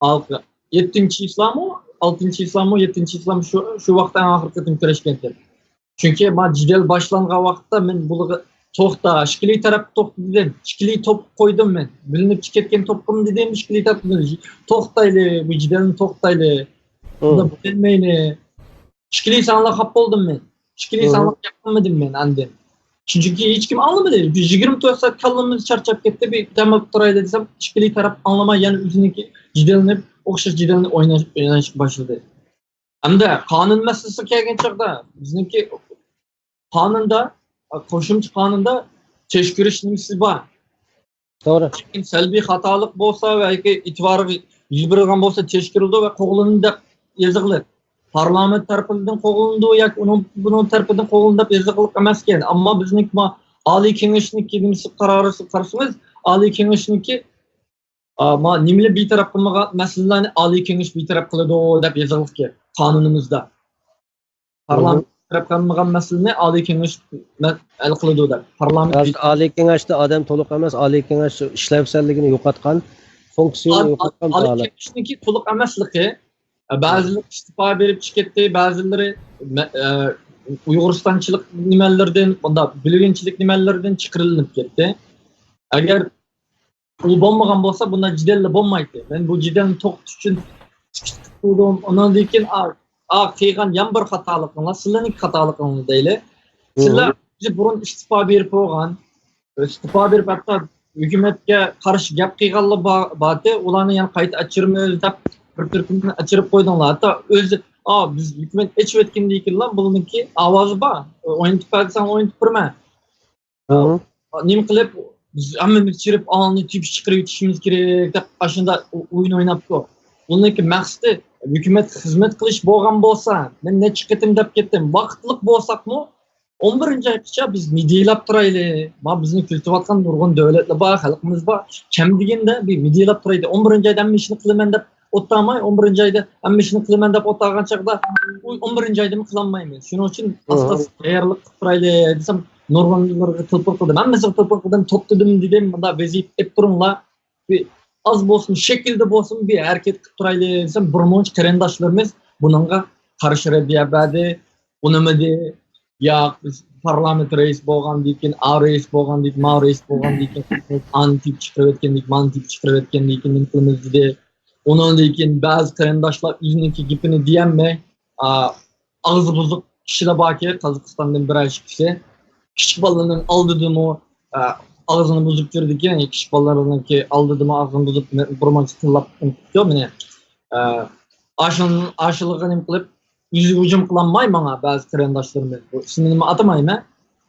ئالتە، يەتتىنچى چىسلامۇ، ئالتىنچى چىسلامۇ، يەتتىنچى چىسلامۇ، شۇ، شۇ ۋاقىتتا ئەڭ ئاخىرقى قېتىم كۆرۈشكەنتىم. چۈنكى ما جېدەل باشلانغان ۋاقىتتا مەن بۇلارغا توختا، ئىككىلى تەرەپ توختا دېدىم. ئىككىلى توپ قويدۇم مەن. بىلىنىپ كەتكەن توپقىمۇ دېدىم، ئىككىلى تەرەپ توختايلى، بۇ جېدەلنى توختايلى. بۇنى بىلمەيلى. ئىككىلى ساڭلا خاپ بولدۇم مەن. ئىككىلى ساڭلا ياقمىدىم مەن ئاندىن. چۈنكى ھېچكىم ئاڭلىمىدى. بىز يىگىرمە تۆت سائەت كاللىمىز چارچاپ كەتتى. بىر دەم ئېلىپ تۇرايلى دېسەم، ئىككىلى تەرەپ ئاڭلىماي يەنە ئۆزىنىڭكى جېدەلنى، ئوخشاش جېدەلنى ئويناش، ئويناشقا باشلىدى. ھەمدە قانۇن مەسىلىسىگە كەلگەن چاغدا بىزنىڭكى قانۇندا، قوشۇمچە قانۇندا تەكشۈرۈش نېمىسى بار. توغرا. لېكىن سەلبىي خاتالىق بولسا ۋە ياكى ئېتىبارغا يۈز بېرىدىغان بولسا تەكشۈرۈلىدۇ ۋە قوغلىنىدۇ دەپ يېزىقلىق. پارلامېنت تەرىپىدىن قوغلىنىدۇ ياكى ئۇنىڭ، بۇنىڭ تەرىپىدىن قوغلىنىدۇ دەپ يېزىقلىق ئەمەسكەن. ئەمما بىزنىڭكى ما ئالىي كېڭەشنىڭكى نېمىسى، قارارىسىغا قارىسىڭىز، ئالىي كېڭەشنىڭكى، ئا، ما نېمىلەر بىتەرەپ قىلمىغان مەسىلىلەرنى ئالىي كېڭەش بىتەرەپ قىلىدۇ دەپ يېزىقلىق قانۇنىمىزدا. پارلامېنت تەرەپ قىلمىغان مەسىلىنى ئالىي كېڭەش مە-، ھەل قىلىدۇ دەپ. پارلامېنت ھازىر ئالىي كېڭەشتە ئادەم تولۇق ئەمەس، ئالىي كېڭەش ئىشلەۋسەنلىكىنى يوقاتقان، فۇنكسىيىنى يوقاتقان ئالىي ھالەت. كېڭەشنىڭكى تولۇق ئەمەسلىكى، بەزىلىرى ئىستېپا بېرىپ چىقىپ كەتتى، بەزىلىرى مە-، ئە، ئۇيغۇرىستانچىلىق نېمەلىرىدىن، بۇنداق بۆلگۈنچىلىك نېمەلىرىدىن چىقىرىلىپ كەتتى. ئەگەر ئۇ بولمىغان بولسا، بۇنداق جېدەللا بولمايتتى. مەن بۇ جېدەلنى توختىتىش ئۈچۈن چىقىش قىلدىم. ئۇنىڭدىن كېيىن، ئا، ئا، قىلغان يەنە بىر خاتالىقىڭلار، سىلەرنىڭكى خاتالىقىڭلار دەيلى. سىلەر بىز بۇرۇن ئىستېپا بېرىپ بولغان، ئىستېپا بېرىپ ھەتتا ھۆكۈمەتكە قارشى گەپ قىلغانلار بار، بارتى، ئۇلارنى يەنە قايتا ئاچىرىمىز دەپ، بىر تۈركۈمنى ئاچىرىپ قويدۇڭلار. ھەتتا ئۆزى، ئا، بىز ھۆكۈمەت ئېچىۋەتكەندىن كېيىنلا بۇلارنىڭكى ئاۋازى بار. ئوينىتىپ بەرسەڭ ئوينىتىپ بېرىمەن. نېمە قىلىپ، بىز ھەممىمىز چىرىپ ئالنى تېپىش چىقىرىۋېتىشىمىز كېرەك دەپ، ئاشۇنداق ئويۇن ئويناپتۇ. بۇنىڭكى مەقسىتى ھۆكۈمەتكە خىزمەت قىلىش بولغان بولسا، مەن نەچچە قېتىم دەپ كەتتىم، ۋاقىتلىق بولساقمۇ، ئون بىرىنچى ئايغىچە بىز مىدىيلاپ تۇرايلى. ما بىزنى كۆزىتىۋاتقان نۇرغۇن دۆلەتلەر بار، خەلقىمىز بار. كەم دېگەندە بىر مىدىيلاپ تۇرايلى. ئون بىرىنچى ئايدا ھەممە ئىشنى قىلىمەن دەپ ئوتتاماي، ئون بىرىنچى ئايدا ھەممە ئىشنى قىلىمەن دەپ ئوتتاغان چاغدا، ئۇ ئون بىرىنچى ئايدىمۇ قىلالمايمىز. شۇنىڭ ئۈچۈن ئاستا-ئاستا تەييارلىق قىلىپ تۇرايلى دېسەم، نۇرغۇنلىرىغا تېلېفون قىلدىم. ھەممىسىگە تېلېفون قىلدىم، توختىدىم دېدىم، مۇنداق ۋەزىپە ئېلىپ تۇرۇڭلار. بىر ئاز بولسۇن، شەكىلدە بولسۇن، بىر ھەرىكەت قىلىپ تۇرايلى دېسەم، بىر مۇنچە قېرىنداشلىرىمىز بۇنىڭغا قارشى رەددىيە بەردى. ئۇنىمىدى. ياق، بىز پارلامېنت رەئىس بولغاندىن كېيىن، ئا رەئىس بولغاندىن كېيىن، ما رەئىس بولغاندىن كېيىن، ئانى تېپىپ چىقىرىۋەتكەندىن كېيىن، مانى تېپىپ چىقىرىۋەتكەندىن كېيىن نېمە قىلىمىز دېدى. ئۇنىڭدىن كېيىن بەزى قېرىنداشلار ئۆزىنىڭكى گېپىنى دېيەلمەي، ئا، ئاغزى بۇزۇق كىشىلەر باركى، قازاقىستاندىن بىرەر ئىككىسى. كىچىك بالىلارنىڭ ئالدىدىمۇ، ئا، ئاغزىنى بۇزۇپ يۈرىدىكەن، كىچىك بالىلارنىڭكى ئالدىدىمۇ ئاغزىنى بۇزۇپ، بىر مۇنچە تىللاپ ئۇنتۇپتۇ مېنى. ئا، ئاشۇن-، ئاشۇلىغا نېمە قىلىپ، يۈزىگە ھۇجۇم قىلالماي ماڭا بەزى قېرىنداشلىرىمىز. بۇ ئىسمىنىمۇ ئاتىمايمەن.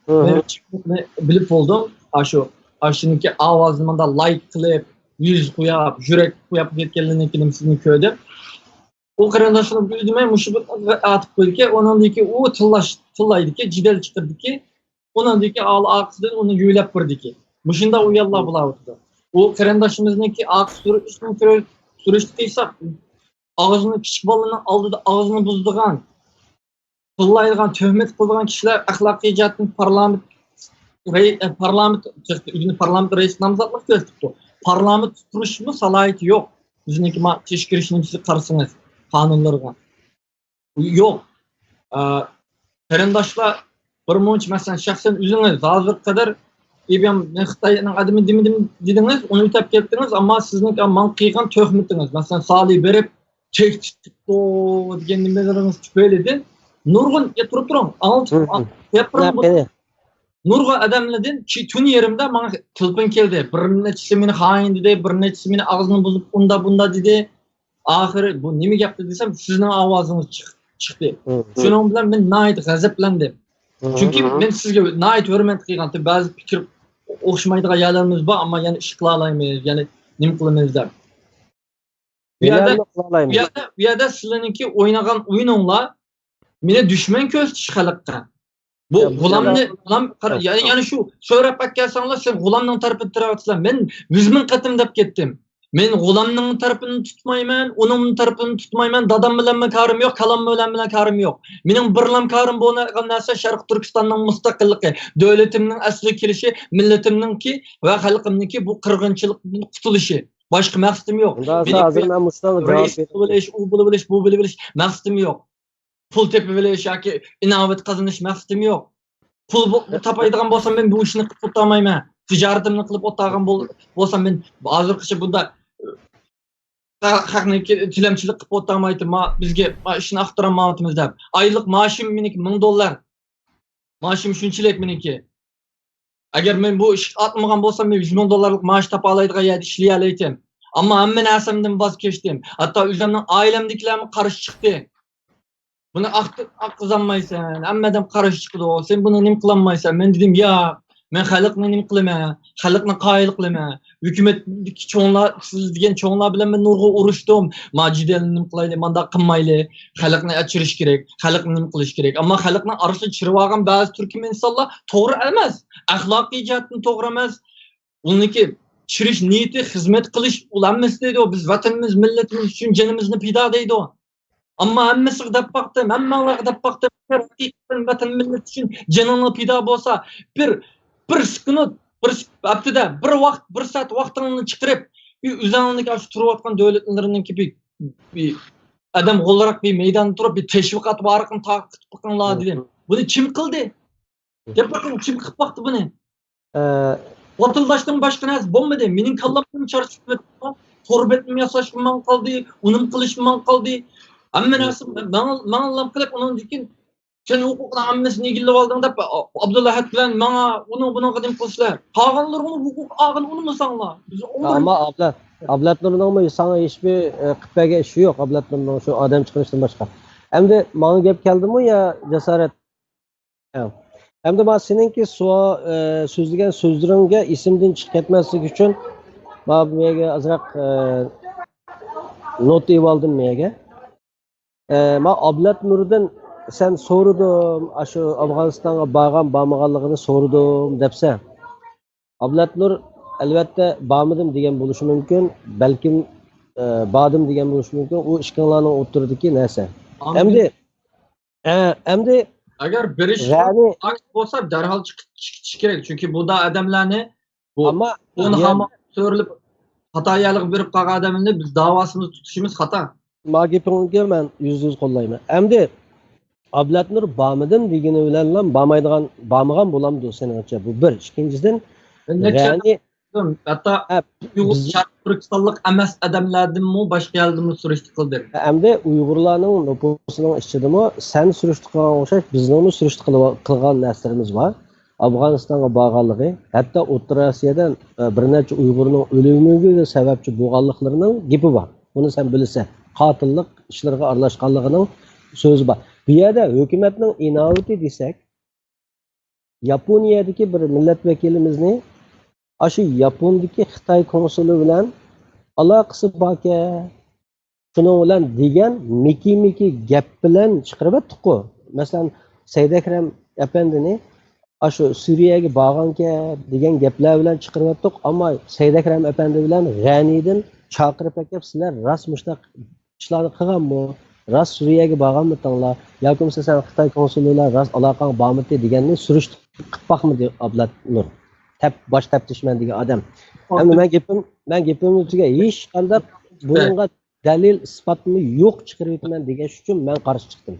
مەن بىلىپ بولدۇم. ئاشۇ، ئاشۇنىڭكى ئاۋازىنى مۇنداق لايك قىلىپ، يۈز قويۇپ، يۈرەك قويۇپ كەتكەنلىرىنىڭكى نېمىسىنى كۆردۈم. ئۇ قېرىنداشلىرىم ئۆزىمۇ مۇشۇ بىر ئاتىپ قويدىكى، ئۇنىڭدىكى ئۇ تىللاش، تىللايدىكى، جېدەل چىقىردىكى، ئۇنىڭدىكى ئارقىسىدىن ئۇنى يۆلەپ بېرىدىكى. مۇشۇنداق ئويۇنلار بولاۋاتىدۇ. ئۇ قېرىنداشىمىزنىڭكى ئارقا سۈرۈشتە قىلساق، ئاغزىنى، كىچىك بالىنىڭ ئالدىدا ئاغزىنى بۇزىدىغان، تىللايدىغان، تۆھمەت قىلىدىغان كىشىلەر ئەخلاقىي جەھەتتىن پارلامېنت رەي-، ئە، پارلامېنت، ئۆزىنى پارلامېنت رەئىسى نامزاتلىق كۆرسىتىپتۇ. پارلامېنت تۇرۇشمۇ سالاھىيىتى يوق. بىزنىڭكى ما تېشى كىرىش نېمىسىگە قارىسىڭىز، قانۇنلىرىغا. يوق. ئە، قېرىنداشلار، بىر مۇنچە، مەسىلەن، شەخسەن ئۆزىڭىز ھازىرغا قەدەر ئىبيام، مەن خىتاينىڭ ئادىمى دېمىدىم دېدىڭىز، ئۇنى ئۆتەپ كەتتىڭىز، ئەمما سىزنىڭ ماڭا قىلغان تۆھمىتىڭىز، مەسىلەن، سالى بېرىپ، تېكىت چىقىپتۇ دېگەن نېمىلىرىڭىز تۈپەيلىدىن نۇرغۇن، يا، تۇرۇپ تۇرۇڭ، ئاڭلىتىپ، يا، بۇ نۇرغۇن ئادەملەردىن كى-، تۈن يېرىمدە ماڭا تېلېفون كەلدى. بىر نەچچىسى مېنى خائىن دېدى، بىر نەچچىسى مېنى ئاغزىنى بۇزۇپ، ئۇندا بۇندا دېدى. ئاخىرى بۇ نېمە گەپتۇ دېسەم، سىزنىڭ ئاۋازىڭىز چىق-، چىقتى. شۇنىڭ بىلەن مەن ناھايىتى غەزەپلەندىم. چۈنكى مەن سىزگە ناھايىتى ھۆرمەت قىلغانتىم. بەزى پىكىر ئوخشىمايدىغان يەرلىرىمىز بار، ئەمما يەنە ئىش قىلالايمىز، يەنە نېمە قىلىمىز دەپ. بۇ يەردە، بۇ يەردە، بۇ يەردە سىلەرنىڭكى ئوينىغان ئويۇنۇڭلار مېنى دۈشمەن كۆرسىتىش خەلققە. بۇ غۇلامنى، غۇلام، قارا، يەنە، يەنە شۇ سۆرەپ ئەكەلسەڭلار، سىز غۇلامنىڭ تەرىپىدە تۇرۇۋاتىسىلەر. مەن يۈز مىڭ قېتىم دەپ كەتتىم. مەن غۇلامنىڭ تەرىپىنى تۇتمايمەن، ئۇنىڭ تەرىپىنى تۇتمايمەن، دادام بىلەنمۇ كارىم يوق، كالام بىلەن، بىلەن كارىم يوق. مېنىڭ بىرلام كارىم بولغان نەرسە شەرقىي تۈركىستاننىڭ مۇستەقىللىقى، دۆلىتىمنىڭ ئەسلىگە كېلىشى، مىللىتىمنىڭكى ۋە خەلقىمنىڭكى بۇ قىرغىنچىلىقتىن قۇتۇلۇشى. باشقا مەقسىتىم يوق. ئۇنداق بولسا مېنىڭ ھازىر مەن مۇشۇنىڭغا جاۋاب رەئىس بېرىپ بولۇۋېلىش، ئۇ بولۇۋېلىش، بۇ بولۇۋېلىش مەقسىتىم يوق. پۇل تېپىۋېلىش ياكى ئىناۋەت قازىنىش مەقسىتىم يوق. پۇل بو-، تاپايدىغان بولسام، مەن بۇ ئىشنى قىلىپ ئولتۇرمايمەن. تىجارىتىمنى قىلىپ ئولتۇرغان بول-، بولسام، مەن ھازىرغىچە بۇنداق خە-، خەقنىڭكى تىلەمچىلىك قىلىپ ئولتۇرمايتتىم. ما، بىزگە ما ئىشنى ئاختۇرالمايۋاتىمىز دەپ. ئايلىق مائاشىم مېنىڭكى مىڭ دوللار. مائاشىم شۇنچىلىك مېنىڭكى. ئەگەر مەن بۇ ئىشقا ئاتلىمىغان بولسام، مەن يۈز مىڭ دوللارلىق مائاش تاپالايدىغان يەردە ئىشلىيەلەيتتىم. ئەمما ھەممە نەرسەمدىن ۋاز كەچتىم. ھەتتا ئۆزۈمنىڭ ئائىلەمدىكىلەرمۇ قارشى چىقتى. بۇنى ئاق-، ئاققۇزالمايسەن، ھەممە ئادەم قارشى چىقىدۇ، سەن بۇنى نېمە قىلالمايسەن. مەن دېدىم، ياق، مەن خەلقنى نېمە قىلىمەن، خەلقنى قايىل قىلىمەن. ھۆكۈمەتتىكى چوڭلار، سىز دېگەن چوڭلار بىلەن مەن نۇرغۇن ئۇرۇشتۇم. ما جېدەلنى نېمە قىلايلى، مانداق قىلمايلى، خەلقنى ئەچۈرۈش كېرەك، خەلقنى نېمە قىلىش كېرەك. ئەمما خەلقنىڭ ئارىسىدا چىرىۋالغان بەزى تۈركمەن ئىنسانلار توغرا ئەمەس، ئەخلاقىي جەھەتتىن توغرا ئەمەس. ئۇنىڭكى چىرىش نىيىتى، خىزمەت قىلىش، ئۇلار ھەممىسى دەيدۇ، بىز ۋەتىنىمىز، مىللىتىمىز ئۈچۈن جېنىمىزنى پىدا دەيدۇ. ئەمما ھەممىسىگە دەپ باقتىم، ھەممەڭلارغا دەپ باقتىم. ئەگەر ھەقىقەتەن ۋەتەن، مىللەت ئۈچۈن جېنىڭلار پىدا بولسا، بىر، بىر سېكۇنت، بىر س-، ھەپتىدە بىر ۋاقىت، بىر سائەت ۋاقتىڭلارنى چىقىرىپ، ئۆزۈڭلارنىڭكى ئاشۇ تۇرۇۋاتقان دۆلەتلىرىنىڭكى بىر، بىر ئادەم ئولتۇراق بىر مەيداندا تۇرۇپ، بىر تەشۋىقات ۋارىقىنى تارقىتىپ بېقىڭلار دېدىم. بۇنى كىم قىلدى؟ دەپ بېقىڭ، كىم قىلىپ باقتى بۇنى؟ ئە، ۋاتىلداشتىن باشقا نەرسە بولمىدى. مېنىڭ كاللامدىن چارچىپ كېتىپتۇ. تور بەتنىمۇ ياساشقا ماڭا قالدى، ئۇنىمۇ قىلىشقا ماڭا قالدى. ھەممە نەرسە ماڭا، ماڭا لام قىلىپ، ئۇنىڭدىن كېيىن سەن ھوقۇقنىڭ ھەممىسىنى ئىگىلىۋالدىڭ دەپ، ئابدۇلئەھەت بىلەن ماڭا ئۇنىڭ بۇنىڭغا نېمە قىلىسىلەر؟ قالغانلىرىغىمۇ ھوقۇق ئالغىنى ئۇنىمىساڭلار. بىز ئۇنى ئەمما ئابلەت، ئابلەت نۇرنىڭمۇ ساڭا ھېچبىر، ئە، قىلىپ بەرگەن ئىشى يوق، ئابلەت نۇرنىڭ شۇ ئادەم چىقىرىشتىن باشقا. ئەمدى ماڭا گەپ كەلدىمۇ يا جاسارەت؟ ھە. ئەمدى ما سېنىڭكى سوئا-، ئە، سۆزلىگەن سۆزلىرىڭگە ئېسىمدىن چىقىپ كەتمەسلىكى ئۈچۈن، ما بۇ يەرگە ئازراق، ئە، نوت ئېلىۋالدىم بۇ يەرگە. ئە، ما ئابلەت نۇردىن سەن سورىدىم، ئاشۇ ئافغانىستانغا بارغان، بارمىغانلىقىنى سورىدىم دەپسەن. ئابلەت نۇر ئەلۋەتتە بارمىدىم دېگەن بولۇشى مۇمكىن، بەلكىم، ئە، باردىم دېگەن بولۇشى مۇمكىن. ئۇ ئىككىڭلارنىڭ ئوتتۇرىدىكى نەرسە. ئەمدى، ئەمدى، ئە، ئەمدى ئەگەر بېرىش غەنى فاكت بولسا، دەرھال چىقىپ، چىقىش كېرەك. چۈنكى بۇنداق ئادەملەرنى، بۇ ئەمما ئۇنى يەن ھامان سۆرىلىپ، خاتا يەرلەرگە بېرىپ قالغان ئادەملەرنى بىز داۋاسىمىزدا تۇتۇشىمىز خاتا. ما گېپىڭگە مەن يۈزدە يۈز قوللايمەن. ئەمدى ئابلەت نۇر بارمىدىم دېگىنى بىلەنلا بارمايدىغان، بارمىغان بولامدۇ سېنىڭچە؟ بۇ بىر. ئىككىنچىدىن، نەچچە غەنى ھەتتا ھە، ئۇيغۇر بىز شەرقىي تۈركىستانلىق ئەمەس ئادەملەردىنمۇ باشقا يەردىنمۇ سۈرۈشتە قىلدىم. ئەمدى ئۇيغۇرلارنىڭ نوپۇسىنىڭ ئىچىدىمۇ سەن سۈرۈشتە قىلغان ئوخشاش بىزنىڭمۇ سۈرۈشتە قىلىۋ-، قىلغان نەرسىلىرىمىز بار. ئافغانىستانغا بارغانلىقى، ھەتتا ئوتتۇرا ئاسىيادا، ئە، بىر نەچچە ئۇيغۇرنىڭ ئۆلۈمىگە سەۋەبچى بولغانلىقلىرىنىڭ گېپى بار. بۇنى سەن بىلىسەن. قاتىللىق ئىشلىرىغا ئارىلاشقانلىقىنىڭ سۆزى بار. بۇ يەردە ھۆكۈمەتنىڭ ئىناۋىتى دېسەك، ياپونىيەدىكى بىر مىللەت ۋەكىلىمىزنى ئاشۇ ياپوندىكى خىتاي كونسۇلى بىلەن ئالاقىسى باركەن، شۇنىڭ بىلەن دېگەن مىكى-مىكى گەپ بىلەن چىقىرىۋەتتۇققۇ. مەسىلەن، سەيدەكرەم ئەپەندىنى ئاشۇ سۈرىيەگە بارغانكەن دېگەن گەپلەر بىلەن چىقىرىۋەتتۇق. ئەمما سەيدەكرەم ئەپەندى بىلەن غەنىدىن چاقىرىپ ئەكەپ، سىلەر راست مۇشۇنداق ئىشلارنى قىلغانمۇ؟ راست سۈرىيەگە بارغانمىتىڭلار؟ ياكى بولمىسا سەن خىتاي كونسۇلى بىلەن راست ئالاقەڭ بارمىدى دېگەننى سۈرۈشتە قىلىپ باقمىدى ئابلەت نۇر. تەپ-، باش تەپتىشمەن دېگەن ئادەم. ئەمدى مەن گېپىم، مەن گېپىمنى تۈگە-، ھېچقانداق بۇنىڭغا دەلىل ئىسپاتمۇ يوق چىقىرىۋېتىمەن دېگەن ئۈچۈن مەن قارشى چىقتىم.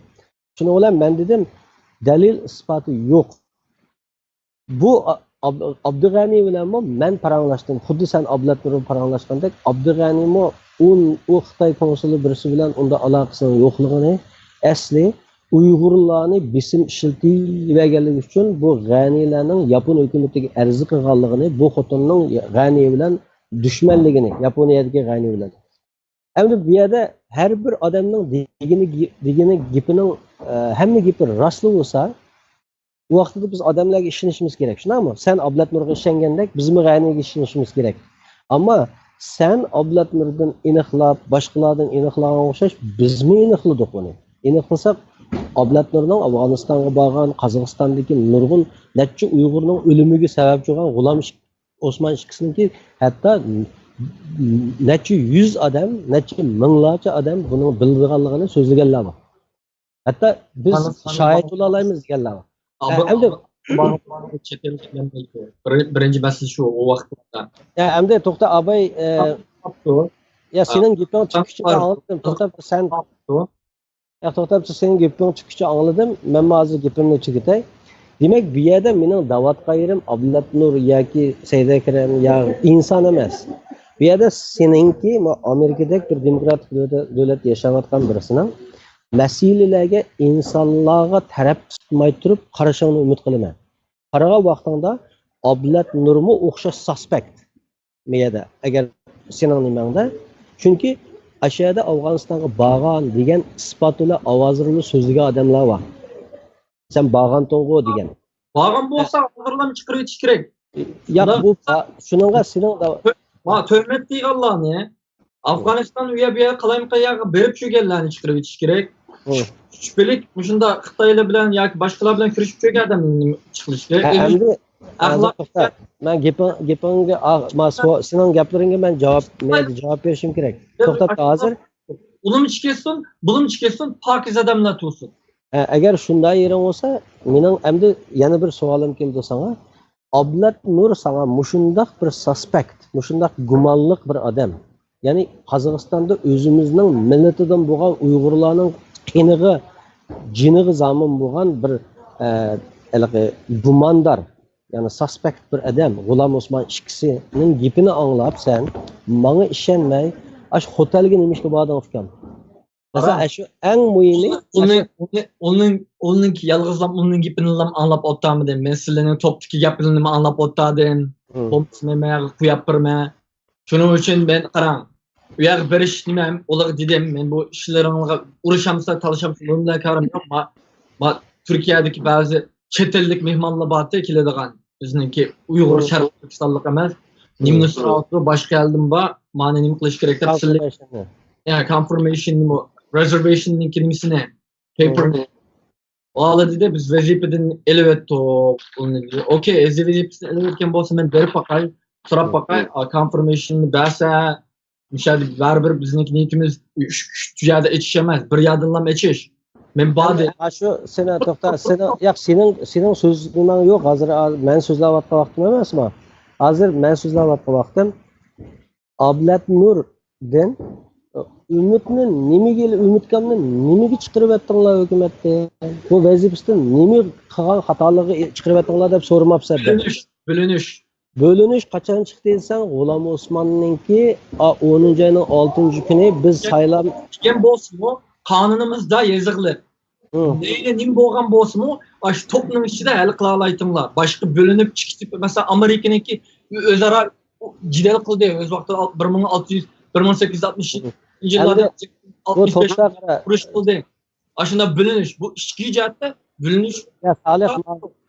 شۇنىڭ بىلەن مەن دېدىم، دەلىل ئىسپاتى يوق. بۇ ئا-، ئاب-، ئابدۇغەنى بىلەنمۇ مەن پاراڭلاشتىم. خۇددى سەن ئابلەت نۇر بىلەن پاراڭلاشقاندەك، ئابدۇغەنىمۇ ئۇ، ئۇ خىتاي كونسۇلى بىرسى بىلەن ئۇنداق ئالاقىسىنىڭ يوقلۇقىنى، ئەسلى ئۇيغۇرلارنى بېسىم ئىشلىتىۋەرگەنلىكى ئۈچۈن بۇ غەنىيلەرنىڭ ياپون ھۆكۈمىتىگە ئەرز قىلغانلىقىنى، بۇ خوتۇننىڭ غەنىي بىلەن دۈشمەنلىكىنى، ياپونىيەدىكى غەنىي بىلەن. ئەمدى بۇ يەردە ھەر بىر ئادەمنىڭ دېگىنى، دېگىنى گېپىنىڭ، ئە، ھەممە گېپى راستلا بولسا، ئۇ ۋاقتىدا بىز ئادەملەرگە ئىشىنىشىمىز كېرەك، شۇنداقمۇ؟ سەن ئابلەت نۇرغا ئىشەنگەندەك، بىزمۇ غەنىيگە ئىشىنىشىمىز كېرەك. ئەمما سەن ئابلەت نۇردىن ئېنىقلاپ، باشقىلاردىن ئېنىقلىغان ئوخشاش، بىزمۇ ئېنىقلىدۇق ئۇنى. ئېنىقلىساق، ئابلەت نۇرنىڭ ئافغانىستانغا بارغان، قازاقىستاندىكى نۇرغۇن نەچچە ئۇيغۇرنىڭ ئۆلۈمىگە سەۋەبچى بولغان غۇلام ئوسمان ئىككىسىنىڭكى ھەتتا نەچچە يۈز ئادەم، نەچچە مىڭلارچە ئادەم بۇنىڭ بىلىدىغانلىقىنى سۆزلىگەنلەر بار. ھەتتا بىز شاھىت بولالايمىز دېگەنلەر بار. ھە، ئەمدى بىرىنچى مەسىلە شۇ، ئۇ ۋاقىتتا. ھە، ئەمدى توختا ئاباي، يا سېنىڭ گېپىڭ چىققۇچە ئاڭلىدىم. توختا، سەن ياق، توختاپ، سېنىڭ گېپىڭ چىققۇچە ئاڭلىدىم. مەنمۇ ھازىر گېپىمنى تۈگىتەي. دېمەك، بۇ يەردە مېنىڭ دەۋاتقان يېرىم ئابلەت نۇر ياكى سەيدەكرەم يا ئىنسان ئەمەس. بۇ يەردە سېنىڭكى ئامېرىكىدەك بىر دېموكراتىك دۆلەت ياشاۋاتقان بىرسىنىڭ مەسىلىلەرگە، ئىنسانلارغا تەرەپ تۇتماي تۇرۇپ قارىشىڭنى ئۈمىد قىلىمەن. قارىغان ۋاقتىڭدا ئابلەت نۇرمۇ ئوخشاش ساسپەكت. مېيەدە، ئەگەر سېنىڭ نېمەڭدە، چۈنكى ئاشۇ يەردە ئافغانىستانغا بارغان دېگەن ئىسپات بىلەن ئاۋازلىرىنى سۆزلىگەن ئادەملەر بار. سەن بارغانتىڭغۇ دېگەن. بارغان بولسا ھازىرلام چىقىرىۋېتىش كېرەك. ياق، بۇ شۇنىڭغا سېنىڭ تۆھمەت دېگەنلارنى ئافغانىستان ئۇ يەر بۇ يەر قالايمىقان يەرگە بېرىپ چۈگەنلەرنى چىقىرىۋېتىش كېرەك. شۈبھىلىك مۇشۇنداق خىتايلار بىلەن ياكى باشقىلار بىلەن كۆرۈشۈپ چۈگەن ئادەمنى چىقىرىش كېرەك. ئەمدى ئەخلاق. مەن گېپىڭ گېپىڭگە سېنىڭ گەپلىرىڭگە مەن جاۋاب مەن جاۋاب بېرىشىم كېرەك. توختاپ ھازىر. ئۇلىمچە كەتسۇن، بۇلىمچە كەتسۇن، پاكىز ئادەملەر تۇرسۇن. ئەگەر شۇنداق يېرىڭ بولسا، مېنىڭ ئەمدى يەنە بىر سوئالىم كېلىدۇ ساڭا. ئابلەت نۇر ساڭا مۇشۇنداق بىر ساسپەكت، مۇشۇنداق گۇمانلىق بىر ئادەم، يەنى قازاقىستاندا ئۆزىمىزنىڭ مىللىتىدىن بولغان ئۇيغۇرلارنىڭ قېنىغا، جېنىغا زامىن بولغان بىر ھېلىقى گۇماندار، يەنى ساسپەكت بىر ئادەم، غۇلام ئوسمان ئىككىسىنىڭ گېپىنى ئاڭلاپ سەن ماڭا ئىشەنمەي ئاشۇ خوتەلگە نېمىشقا باردىڭ ئۇكام؟ مەسىلەن، ئاشۇ ئەڭ مۇھىمى. ئۇنىڭ، ئۇنىڭ، ئۇنىڭ، ئۇنىڭ يالغۇزلام ئۇنىڭ گېپىنىلا ئاڭلاپ ئولتۇرمىدىم. مەن سىلەرنىڭ توپتىكى گەپلىرىنىمۇ ئاڭلاپ ئولتۇردىم. بولمىسا مەن ماياغا قويۇپ بېرىمەن. شۇنىڭ ئۈچۈن مەن قاراڭ، ئۇ يەرگە بېرىش نېمەم، ئۇلارغا دېدىم، مەن بۇ ئىشلىرىڭلارغا ئۇرۇشامسا، تالىشامسا، بۇنىڭ بىلەن كارىم يوق. ما، ما تۈركىيەدىكى بەزى چەت ئەللىك مېھمانلار بارتى كېلىدىغان، بىزنىڭكى ئۇيغۇر شەرقىي تۈركىستانلىق ئەمەس. نېمىنى سوراۋاتىدۇ، باشقا ئەلدىن بار، مانا نېمە قىلىش كېرەك دەپ سىلەر. يا، كونفىرمېيشن نېمە، رېزېرۋېيشننىڭكى نېمىسىنى، پېيپېرنى. ئالا دېدى، بىز ۋەزىپىدىن ئېلىۋەتتۇق ئۇنى دېدى. ئوكەي، ئەزى ۋەزىپىسىنى ئېلىۋەتكەن بولسا مەن بېرىپ باقاي، سوراپ باقاي. كونفىرمېيشننى بەرسە، مۇشۇ يەردە بەرىبىر بىزنىڭكى نىيىتىمىز ئۈچ، ئۈچ يەردە ئېچىش ئەمەس، بىر يەردىنلا ئېچىش. مەن بار دېدىم. شۇ سېنى توختا، سېنىڭ، ياق، سېنىڭ، سېنىڭ سۆز نېمەڭ يوق. ھازىر مەن سۆزلەۋاتقان ۋاقتىم ئەمەسمۇ؟ ھازىر مەن سۆزلەۋاتقان ۋاقتىم. ئابلەت نۇردىن ئۈمىدنى نېمىگە، ئۈمىدكامنى نېمىگە چىقىرىۋەتتىڭلار ھۆكۈمەتتىن؟ بۇ ۋەزىپىسىدىن نېمە قىلغان خاتالىقى چىقىرىۋەتتىڭلار دەپ سورىماپسەن. بۆلۈنۈش، بۆلۈنۈش. بۆلۈنۈش قاچان چىقتى دېسەڭ، غۇلام ئوسماننىڭكى ئونىنچى ئاينىڭ ئالتىنچى كۈنى بىز سايلام. دېگەن بولسىمۇ، قانۇنىمىزدا يېزىقلىق. مەيلى نېمە بولغان بولسىمۇ، ئاشۇ توپنىڭ ئىچىدە ھەل قىلالايتتىڭلار. باشقا بۆلۈنۈپ چىقىپ، مەسىلەن، ئامېرىكىنىڭكى ئۆزئارا جېدەل قىلدى. ئۆز ۋاقتىدا بىر مىڭ ئالتە يۈز، بىر مىڭ سەككىز يۈز ئاتمىش يەتتىنچى يىللاردا ئاتمىش بەش ئۇرۇش قىلدى. ئاشۇنداق بۆلۈنۈش، بۇ ئىچكى جەھەتتە بۆلۈنۈش.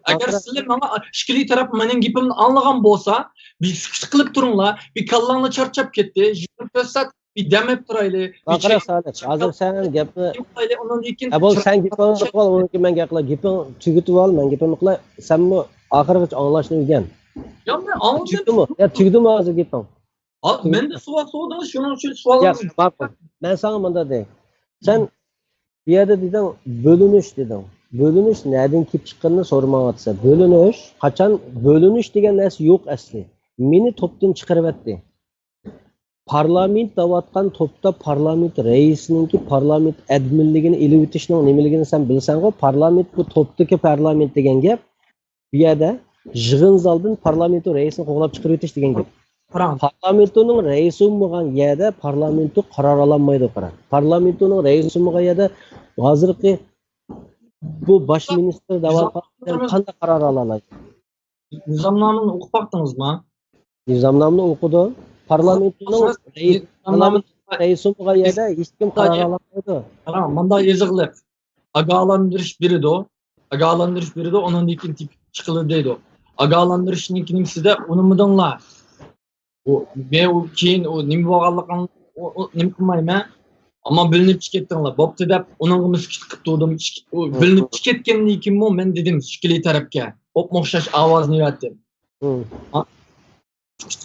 ئەگەر سىلەر ماڭا ئىككىلى تەرەپ مېنىڭ گېپىمنى ئاڭلىغان بولسا، بىر سۈكۈت قىلىپ تۇرۇڭلار، بىر كاللاڭلار چارچاپ كەتتى، يىگىرمە تۆت سائەت بىر دەم ئېلىپ تۇرايلى. ھازىر سەن گەپنى، ئۇنىڭدىن كېيىن ئە، بول، سەن گېپىڭنى قىل، ئۇنىڭدىن كېيىن مەن گەپ قىلاي. گېپىڭ تۈگىتىپ ئال، مەن گېپىمنى قىلاي. سەنمۇ ئاخىرغىچە ئاڭلاشنى ئۆگەن. يا، مەن ئاڭلىدىم. تۈگىدىمۇ؟ يا، تۈگىدىمۇ ھازىر گېپىڭ؟ مەندە سوئال سوردىڭىز، شۇنىڭ ئۈچۈن سوئال. ياق، ماقۇل. مەن ساڭا مۇنداق دەي. سەن بۇ يەردە دېدىڭ، بۆلۈنۈش دېدىڭ. بۆلۈنۈش نەدىن كېلىپ چىققىنىنى سورىمايۋاتىسەن. بۆلۈنۈش قاچان؟ بۆلۈنۈش دېگەن نەرسە يوق ئەسلى. مېنى توپتىن چىقىرىۋەتتى. پارلامېنت دەۋاتقان توپتا پارلامېنت رەئىسىنىڭكى پارلامېنت ئادمىنلىكىنى ئېلىۋېتىشنىڭ نېمىلىكىنى سەن بىلىسەنغۇ؟ پارلامېنت بۇ توپتىكى پارلامېنت دېگەن گەپ. بۇ يەردە يىغىن زالدىن پارلامېنتو رەئىسىنى قوغلاپ چىقىرىۋېتىش دېگەن گەپ. پارلامېنتونىڭ رەئىسى بولمىغان يەردە پارلامېنتو قارار ئالالمايدۇ، قاراڭ. پارلامېنتونىڭ رەئىسى بولمىغان يەردە ھازىرقى بۇ باش مىنىستىر دەۋاتقان قانداق قارار ئالالايدۇ؟ نىزامنامىنى ئوقۇپ باقتىڭىزما؟ نىزامنامىنى ئوقۇدۇم. پارلامېنتنىڭ رەئىسى بولغان يەردە ھېچكىم قارار ئالالمايدۇ. قاراڭ، مۇنداق يېزىقلىق. ئاگاھلاندۇرۇش بېرىدۇ. ئاگاھلاندۇرۇش بېرىدۇ، ئۇنىڭدىن كېيىن تېپىپ چىقىلىدۇ دەيدۇ. ئاگاھلاندۇرۇشنىڭ نېمىسىدە ئۇنىمىدىڭلار. ئۇ، مەن ئۇ كېيىن ئۇ نېمە بولغانلىقىنى ئۇ، ئۇ، نېمە قىلمايمەن. ئەمما بۆلۈنۈپ چىقىپ كەتتىڭلار. بوپتۇ دەپ ئۇنىڭغىمۇ سۈكۈت قىلىپ تۇردۇم. ئۇ بۆلۈنۈپ چىقىپ كەتكەندىن كېيىنمۇ مەن دېدىم ئىككىلى تەرەپكە. ئوپمۇ ئوخشاش ئاۋازنى بەردىم.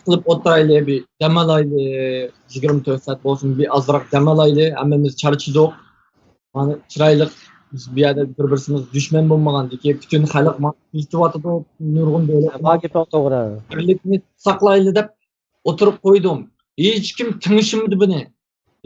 قىلىپ ئولتۇرايلى، بىر دەم ئالايلى، يىگىرمە تۆت سائەت بولسۇن، بىر ئازراق دەم ئالايلى، ھەممىمىز چارچىدۇق. مانا چىرايلىق، بىز بۇ يەردە بىر-بىرسىمىز دۈشمەن بولمىغاندىكى، پۈتۈن خەلق مانا كۆزىتىۋاتىدۇ، نۇرغۇن دۆلەت. ھە، بۇ گېپىڭ توغرا. بىرلىكنى ساقلايلى دەپ ئوتتۇرىغا قويدۇم. ھېچكىم تىڭشىمىدى بۇنى.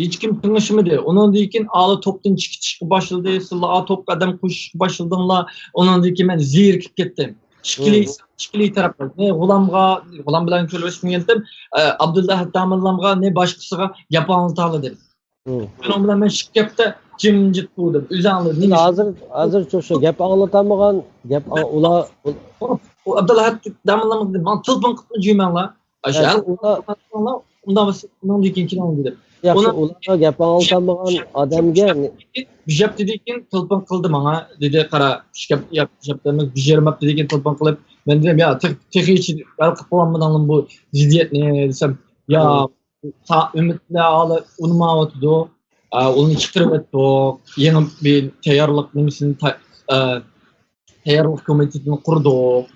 ھېچكىم تىڭشىمىدى. ئۇنىڭدىن كېيىن ئالا توپتىن چىقىشقا باشلىدى. سىلەر ئالا توپقا ئادەم قوشۇشقا باشلىدىڭلار. ئۇنىڭدىن كېيىن مەن زېرىكىپ كەتتىم. ئىككىلى، مم. ئىككىلى تەرەپ. مەن غۇلامغا، غۇلام بىلەن كۆرۈشمىگەنتىم. ئە، ئابدۇللا ھەتتامىللامغا، نە باشقىسىغا گەپ ئاڭلىتالىدىم. مم. شۇنىڭ بىلەن مەن شۇ گەپتە جىمجىت تۇردۇم. ئۆزۈڭلار سىز نېمە ھازىر، ھازىر شۇ، شۇ گەپ ئاڭلىتالمىغان، گەپ ئاڭ-، ئۇلار، ئۇ ئابدۇللا ھەتتامىللامغا دېدىم، ماڭا تېلېفون قىلىپ جۈمەڭلار. ئاشۇ ياخشى، ئەل ئۇلار ئۇنداق بولسا ئۇنىڭدىن كېيىن كېلىڭ دېدىم. ياخشى، ئۇلار گەپ ئاڭلىتالمىغان ئادەمگە بىر ھەپتىدىن كېيىن تېلېفون قىلدى ماڭا. دېدى، قارا، ئىش گەپ، ياق، ئىش گەپ ئەمەس، بېجىرمەپتۇ دېگەن تېلېفون قىلىپ. مەن دېدىم، يا، تېخ-، تېخىچە ھەل قىلىپ بولالمىدىڭلارمۇ بۇ زىددىيەتنى دېسەم، يا، مم. تا-، ئۈمىدلەر ھالى ئۇنىمايۋاتىدۇ. ئا، ئۇنى چىقىرىۋەتتۇق. يېڭى بىر تەييارلىق نېمىسىنى تا-، ئا، تەييارلىق كومىتېتىنى قۇردۇق.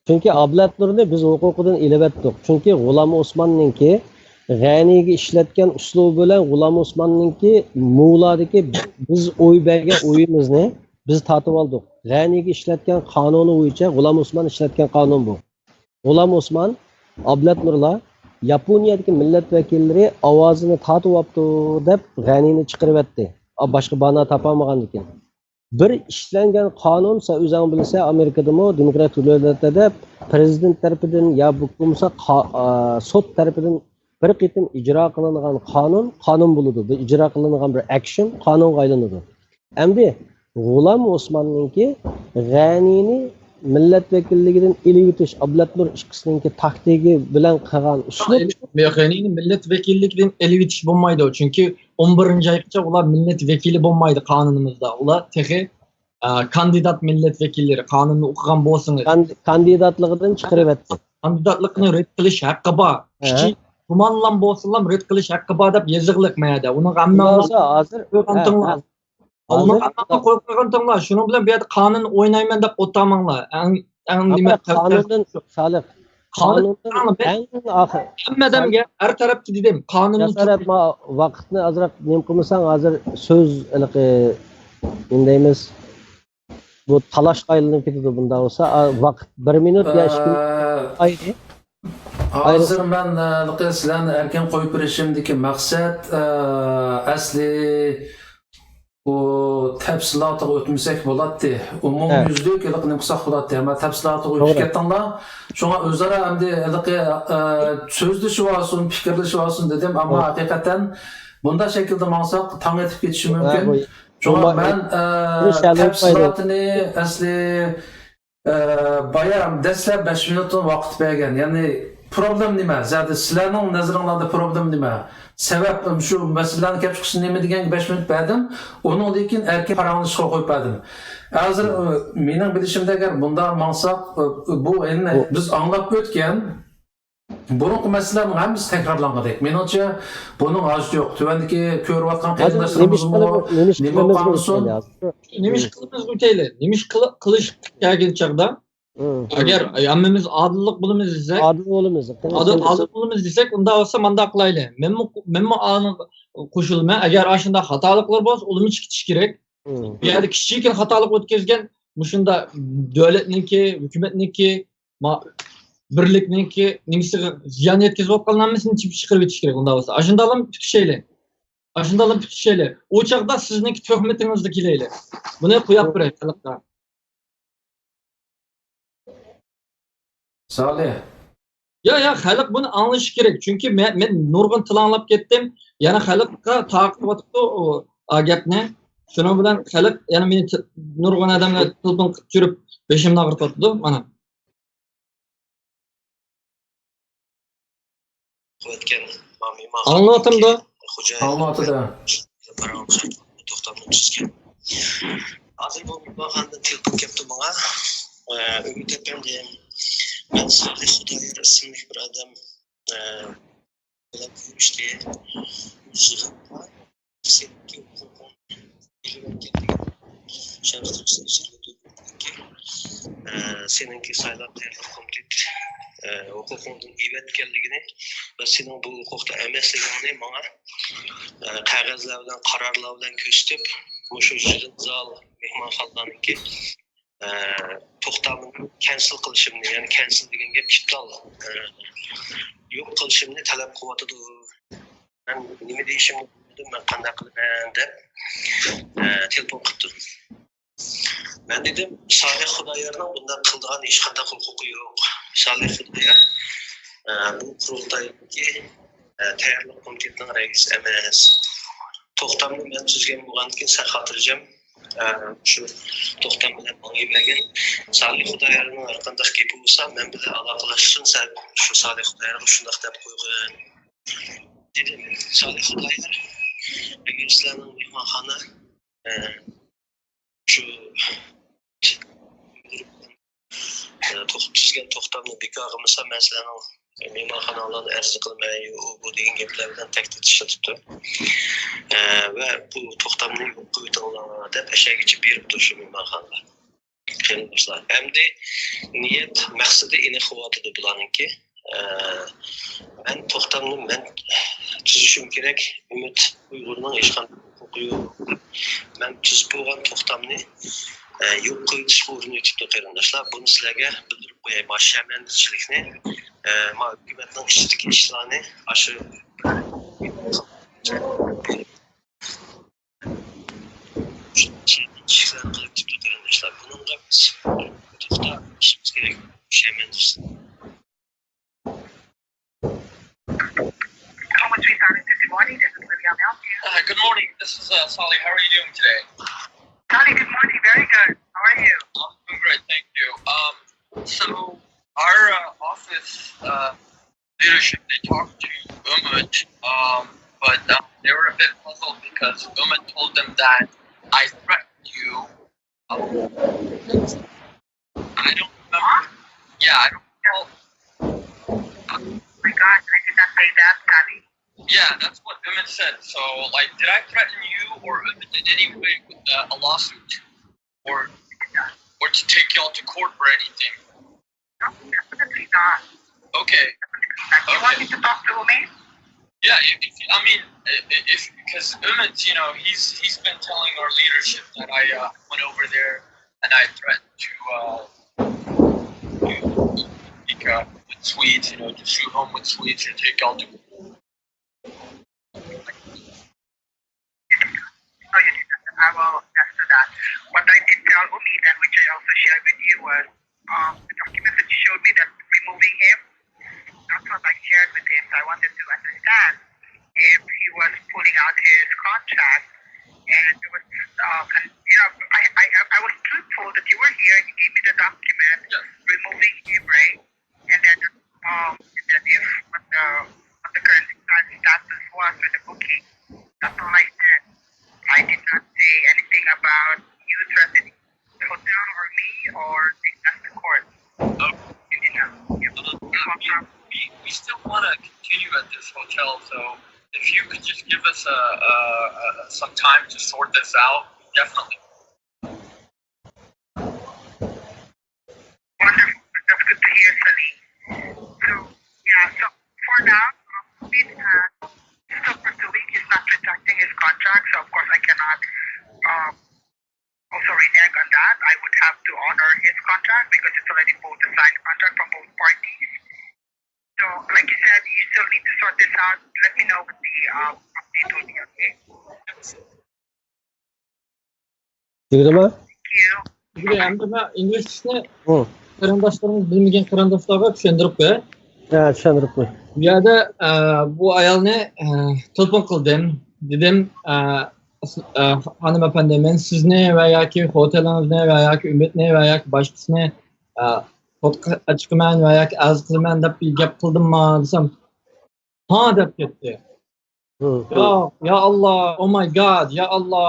چۈنكى ئابلەتنۇرنى بىز ھوقۇقىدىن ئېلىۋەتتۇق. چۈنكى غۇلام ئوسماننىڭكى غەنىيگە ئىشلەتكەن ئۇسلۇبى بىلەن غۇلام ئوسماننىڭكى مۇلادىكى بىز ئوي بەرگەن ئويىمىزنى بىز تارتىۋالدۇق. غەنىيگە ئىشلەتكەن قانۇنى بويىچە غۇلام ئوسمان ئىشلەتكەن قانۇن بۇ. غۇلام ئوسمان ئابلەتنۇرلا ياپونىيەدىكى مىللەت ۋەكىللىرى ئاۋازىنى تارتىۋاپتۇ دەپ غەنىينى چىقىرىۋەتتى. ئا، باشقا بانا تاپالمىغاندىكىن. بىر ئىشلەنگەن قانۇن، سەن ئۆزۈڭ بىلىسەن، ئامېرىكىدىمۇ دېموكراتىك دۆلەتلەردە پرېزىدېنت تەرىپىدىن يا بولمىسا قا-، ئا، سوت تەرىپىدىن بىر قېتىم ئىجرا قىلىنغان قانۇن، قانۇن بولىدۇ. بىر ئىجرا قىلىنغان بىر ئەكشن قانۇنغا ئايلىنىدۇ. ئەمدى غۇلام ئوسماننىڭكى غەنىينى مىللەت ۋەكىللىكىدىن ئېلىۋېتىش، ئابلەتنۇر ئىككىسىنىڭكى تاكتىكى بىلەن قىلغان ئۇسلۇب. غەنىينى مىللەت ۋەكىللىكىدىن ئېلىۋېتىش بولمايدۇ، چۈنكى ئون بىرىنچى ئايغىچە ئۇلار مىللەت ۋەكىلى بولمايدۇ قانۇنىمىزدا. ئۇلار تېخى، ئە، كاندىدات مىللەت ۋەكىللىرى، قانۇننى ئوقۇغان بولسىڭىز. كان-، كاندىداتلىقىدىن چىقىرىۋەتتى. كاندىداتلىقنى رەت قىلىش ھەققى بار. ھە. كىچىك گۇمانلام بولسىنلام رەت قىلىش ھەققى بار دەپ يېزىقلىق ما يەردە. ئۇنىڭغا ھەممىڭلار ھازىر، ھە، ھە. ئۇنىڭ ھەممىڭلار قويۇپ قويغان تىڭلار. شۇنىڭ بىلەن بۇ يەردە قانۇن ئوينايمەن دەپ ئولتۇرماڭلار. ئەڭ، ئەڭ نېمە قانۇندىن، سالىھ، قانۇندىن ئەڭ ئاخىر. ھەممە ئادەمگە، ھەر تەرەپكە دېدىم. قانۇننى ياسار، ما ۋاقىتنى ئازراق نېمە قىلمىساڭ، ھازىر سۆز ھېلىقى، نېمە دەيمىز، بۇ تالاشقا ئايلىنىپ كېتىدۇ بۇنداق بولسا. ئا، ۋاقىت بىر مىنۇت يا ئىككى مىنۇت ئايرى. ھازىر مەن، ئە، سىلەرنى ئەركىن قويۇپ بېرىشىمدىكى مەقسەت، ئە، ئەسلى بۇ تەپسىلاتىغا ئۆتمىسەك بولاتتى. ئومۇميۈزلۈك ھېلىقى نېمە قىلساق بولاتتى. ئەمما تەپسىلاتىغا ئۆتۈپ كەتتىڭلار. شۇڭا ئۆزئارا ئەمدى ھېلىقى، ئە، سۆزلىشىۋالسۇن، پىكىرلىشىۋالسۇن دېدىم. ئەمما ھەقىقەتەن بۇنداق شەكىلدە ماڭساق تاڭ ئېتىپ كېتىشى مۇمكىن. شۇڭا مەن، ئە، تەپسىلاتىنى ئەسلى ئە، بايا دەسلەپ بەش مىنۇتتىن ۋاقىت بەرگەن. يەنى پروبلېم نېمە؟ زادى سىلەرنىڭ نەزىرىڭلاردا پروبلېم نېمە؟ سەۋەب، ئەم، شۇ مەسىلىلەرنى كەپ چىقىشى نېمە دېگەنگە بەش مىنۇت بەردىم. ئۇنىڭدىن كېيىن ئەركىن پاراڭلىشىشقا قويۇپ بەردىم. ھازىر، ئە، مېنىڭ بىلىشىمدە ئەگەر بۇنداق ماڭساق، ئە، بۇ ئەمدى بىز ئاڭلاپ ئۆتكەن بۇرۇنقى مەسىلىلەرنىڭ ھەممىسى تەكرارلانغۇدەك. مېنىڭچە، بۇنىڭ ھاجىتى يوق. تۆۋەندىكى كۆرۈۋاتقان قېرىنداشلىرىمىزمۇ نېمە بولۇپ قالمىسۇن. نېمە ئىش قىلىمىز ئۆتەيلى؟ نېمە ئىش قىل-، قىلىش كەلگەن چاغدا، ئەگەر ھەممىمىز ئادىللىق بولىمىز دېسەك، ئادىل بولىمىز. ئادىل، ئادىل بولىمىز دېسەك، ئۇنداق بولسا مانداق قىلايلى. مەنمۇ، مەنمۇ ئاڭا قوشۇلىمەن. ئەگەر ئاشۇنداق خاتالىقلار بولسا، ئۇلىمۇ چىقىش كېرەك. بۇ يەردە كىچىككىنە خاتالىق ئۆتكۈزگەن، مۇشۇنداق دۆلەتنىڭكى، ھۆكۈمەتنىڭكى، ما-، بىرلىكنىڭكى نېمىسىگە زىيان يەتكۈزۈۋاتقانلار ھەممىسىنى چېپىپ چىقىرىۋېتىش كېرەك ئۇنداق بولسا. ئاشۇنداقلا پۈتۈشەيلى. ئاشۇنداقلا پۈتۈشەيلى. ئۇ چاغدا سىزنىڭكى تۆھمىتىڭىزدە كېلەيلى. بۇنى قويۇپ بېرەي خەلققە. سالىھ. يا، يا، خەلق بۇنى ئاڭلىشى كېرەك. چۈنكى مەن، مەن نۇرغۇن تىل ئاڭلاپ كەتتىم. يەنە خەلققە تارقىتىۋاتىدۇ ئۇ، ئا، گەپنى. شۇنىڭ بىلەن خەلق يەنە مېنى ت-، نۇرغۇن ئادەملەر تېلېفون قىلىپ تۇرۇپ بېشىمنى ئاغرىتىۋاتىدۇ. مانا. قىلىۋەتكەن مېھمانخانىدىكى ئاڭلىۋاتامدۇ؟ خوجايىن ئاڭلىۋاتىدۇ. پاراڭلىشىپ توختامنى تۈزگەن. ھازىر بۇ مېھمانخانىدىن تېلېفون كەپتۇ ماڭا. ئە، ئۈمىد ئەپەندىم، مەن سالىھ خۇدايار ئىسىملىك بىر ئادەم، ئە، بىلەن كۆرۈشتى. يىغىنغا سېنىڭكى ھوقۇقۇڭ ئېلىۋەتكەنلىكىنى شەرقىي تۈركىستان سۈرگۈن تۈرمىسىدىكى، ئە، سېنىڭكى سايلام تەييارلىق كومىتېتى ئە، ھوقۇقۇڭدىن ئېۋەتكەنلىكىنى ۋە سېنىڭ بۇ ھوقۇقتا ئەمەسلىكىڭنى ماڭا، ئە، قەغەزلەر بىلەن، قارارلار بىلەن كۆرسىتىپ، مۇشۇ زىلزال مېھمانخانىلارنىڭكى، ئە، توختامىنى كەنسىل قىلىشىمنى، يەنى كەنسىل دېگەن گەپ ئىپتال، ئە، يوق قىلىشىمنى تەلەپ قىلىۋاتىدۇ. مەن نېمە دېيىشىمنى بىلمىدىم، مەن قانداق قىلىمەن دەپ، ئە، تېلېفون قىپتۇ. مەن دېدىم، سالىھ خۇدايارنىڭ بۇنداق قىلىدىغان ھېچقانداق ھوقۇقى يوق. سالىھ خۇدايار، ئە، بۇ قۇرۇلتايدىكى، ئە، تەييارلىق كومىتېتىنىڭ رەئىسى ئەمەس. توختامنى مەن تۈزگەن بولغاندىكىن سەن خاتىرجەم، ئە، شۇ توختام بىلەن ماڭىۋەرگىن. سالىھ خۇدايارنىڭ ھەرقانداق گېپى بولسا، مەن بىلەن ئالاقىلاشسۇن، سەن شۇ سالىھ خۇدايارغا شۇنداق دەپ قويغىن، دېدىم. سالىھ خۇدايار، ئەگەر سىلەرنىڭ مېھمانخانا، ئە، شۇ، ئە، توق-، تۈزگەن توختامنى بىكار قىلمىسا، مەن سىلەرنىڭ مېھمانخاناڭلارنى ئەرز قىلىمەن، ئۇ، بۇ دېگەن گەپلەر بىلەن تەھدىت ئىشلىتىپتۇ. ئە، ۋە بۇ توختامنى يوق قىلىۋېتىڭلار دەپ ئەشەگىچە بېرىپتۇ شۇ مېھمانخانىغا. قېرىنداشلار، ئەمدى نىيەت، مەقسىتى ئېنىق بولۇۋاتىدۇ بۇلارنىڭكى. ئە، مەن توختامنى مەن تۈزۈشۈم كېرەك. ئۈمىد ئۇيغۇرنىڭ ھېچقانداق ھوقۇقى يوق. مەن تۈزۈپ بولغان توختامنى، ئە، يوق قىلىۋېتىشقا ئۇرۇنۇۋېتىپتۇ قېرىنداشلار. بۇنى سىلەرگە بىلدۈرۈپ قوياي. ما شەمەندىچىلىكنى، ئە، ما ھۆكۈمەتنىڭ ئىچىدىكى ئىشلارنى ئاشۇ قىلىپ تۇرۇپ قېرىنداشلار. بۇنىڭغا بىز توختاپ ئىشىمىز كېرەك. شەمەندىچىلىك. Thomas Reed, good morning. This is William. Help you? Hi, good morning. This is, uh, Solly. How are you doing today? Solly, good morning. Very good. How are you? I'm doing great, thank you. Um, so our, uh, office, uh, leadership, they talked to Umut, um, but, um, they were a bit puzzled because Umut told them that I threatened you. Um, I don't remember. Yeah, I don't know. My God, I did not say that, Solly. Yeah, that's what Umut said. So, like, did I threaten you or Umut in any way with, uh, a lawsuit? Or, or to take y'all to court for anything? No, definitely not. Okay. Definitely not. You want me to talk to Umut? Yeah, if, if, I mean, i- i- if, because Umut, you know, he's he's been telling our leadership that I, uh, went over there and I threatened to, uh, to take, uh, with Swedes, you know, to sue him with Swedes or take y'all to. No, you didn't. I will attest to that. What I did tell Umut, and which I also shared with you, was, um, the documents that you showed me that removing him, that's what I shared with him. So I wanted to understand if he was pulling out his contract. And it was, um, and, you know, I, I, I was truthful that you were here and you gave me the document removing him, right? And then, um, and then if what the, what the current status was with the booking, that's all I said. I did not say anything about you threatening the hotel or me or take us to court. Okay. You know, yeah. Uh, we, we, we still want to continue at this hotel, so if you could just give us a, a, a, some time to sort this out, definitely. Wonderful. That's good to hear, Sunny. So, yeah, so for now, um, Pete, uh, still pursuing, he's not retracting his contract, so of course I cannot, um, also renege on that. I would have to honor his contract because it's already both a signed contract from both parties. So, like you said, you still need to sort this out. Let me know what the, um, update will be, okay? تۈگىدىما؟ تۈگىدى. ئەمدى مەن ئىنگلىزچىسىنى قېرىنداشلىرىمىز، بىلمىگەن قېرىنداشلارغا چۈشەندۈرۈپ قوياي. ھە، چۈشەندۈرۈپ قوي. بۇ يەردە، ئە، بۇ ئايالنى، ئە، تېلېفون قىلدىم. دېدىم، ئە، ئە، خانىم ئەپەندى، مەن سىزنى ۋە ياكى خوتېلىڭىزنى ۋە ياكى ئۈمىدنى ۋە ياكى باشقىسىنى، ئە، سوتقا چىقىمەن ۋە ياكى ئەرز قىلىمەن دەپ گەپ قىلدىمما دېسەم، ھا دەپ كەتتى. ياق، يا ئاللا، oh my God، يا ئاللا،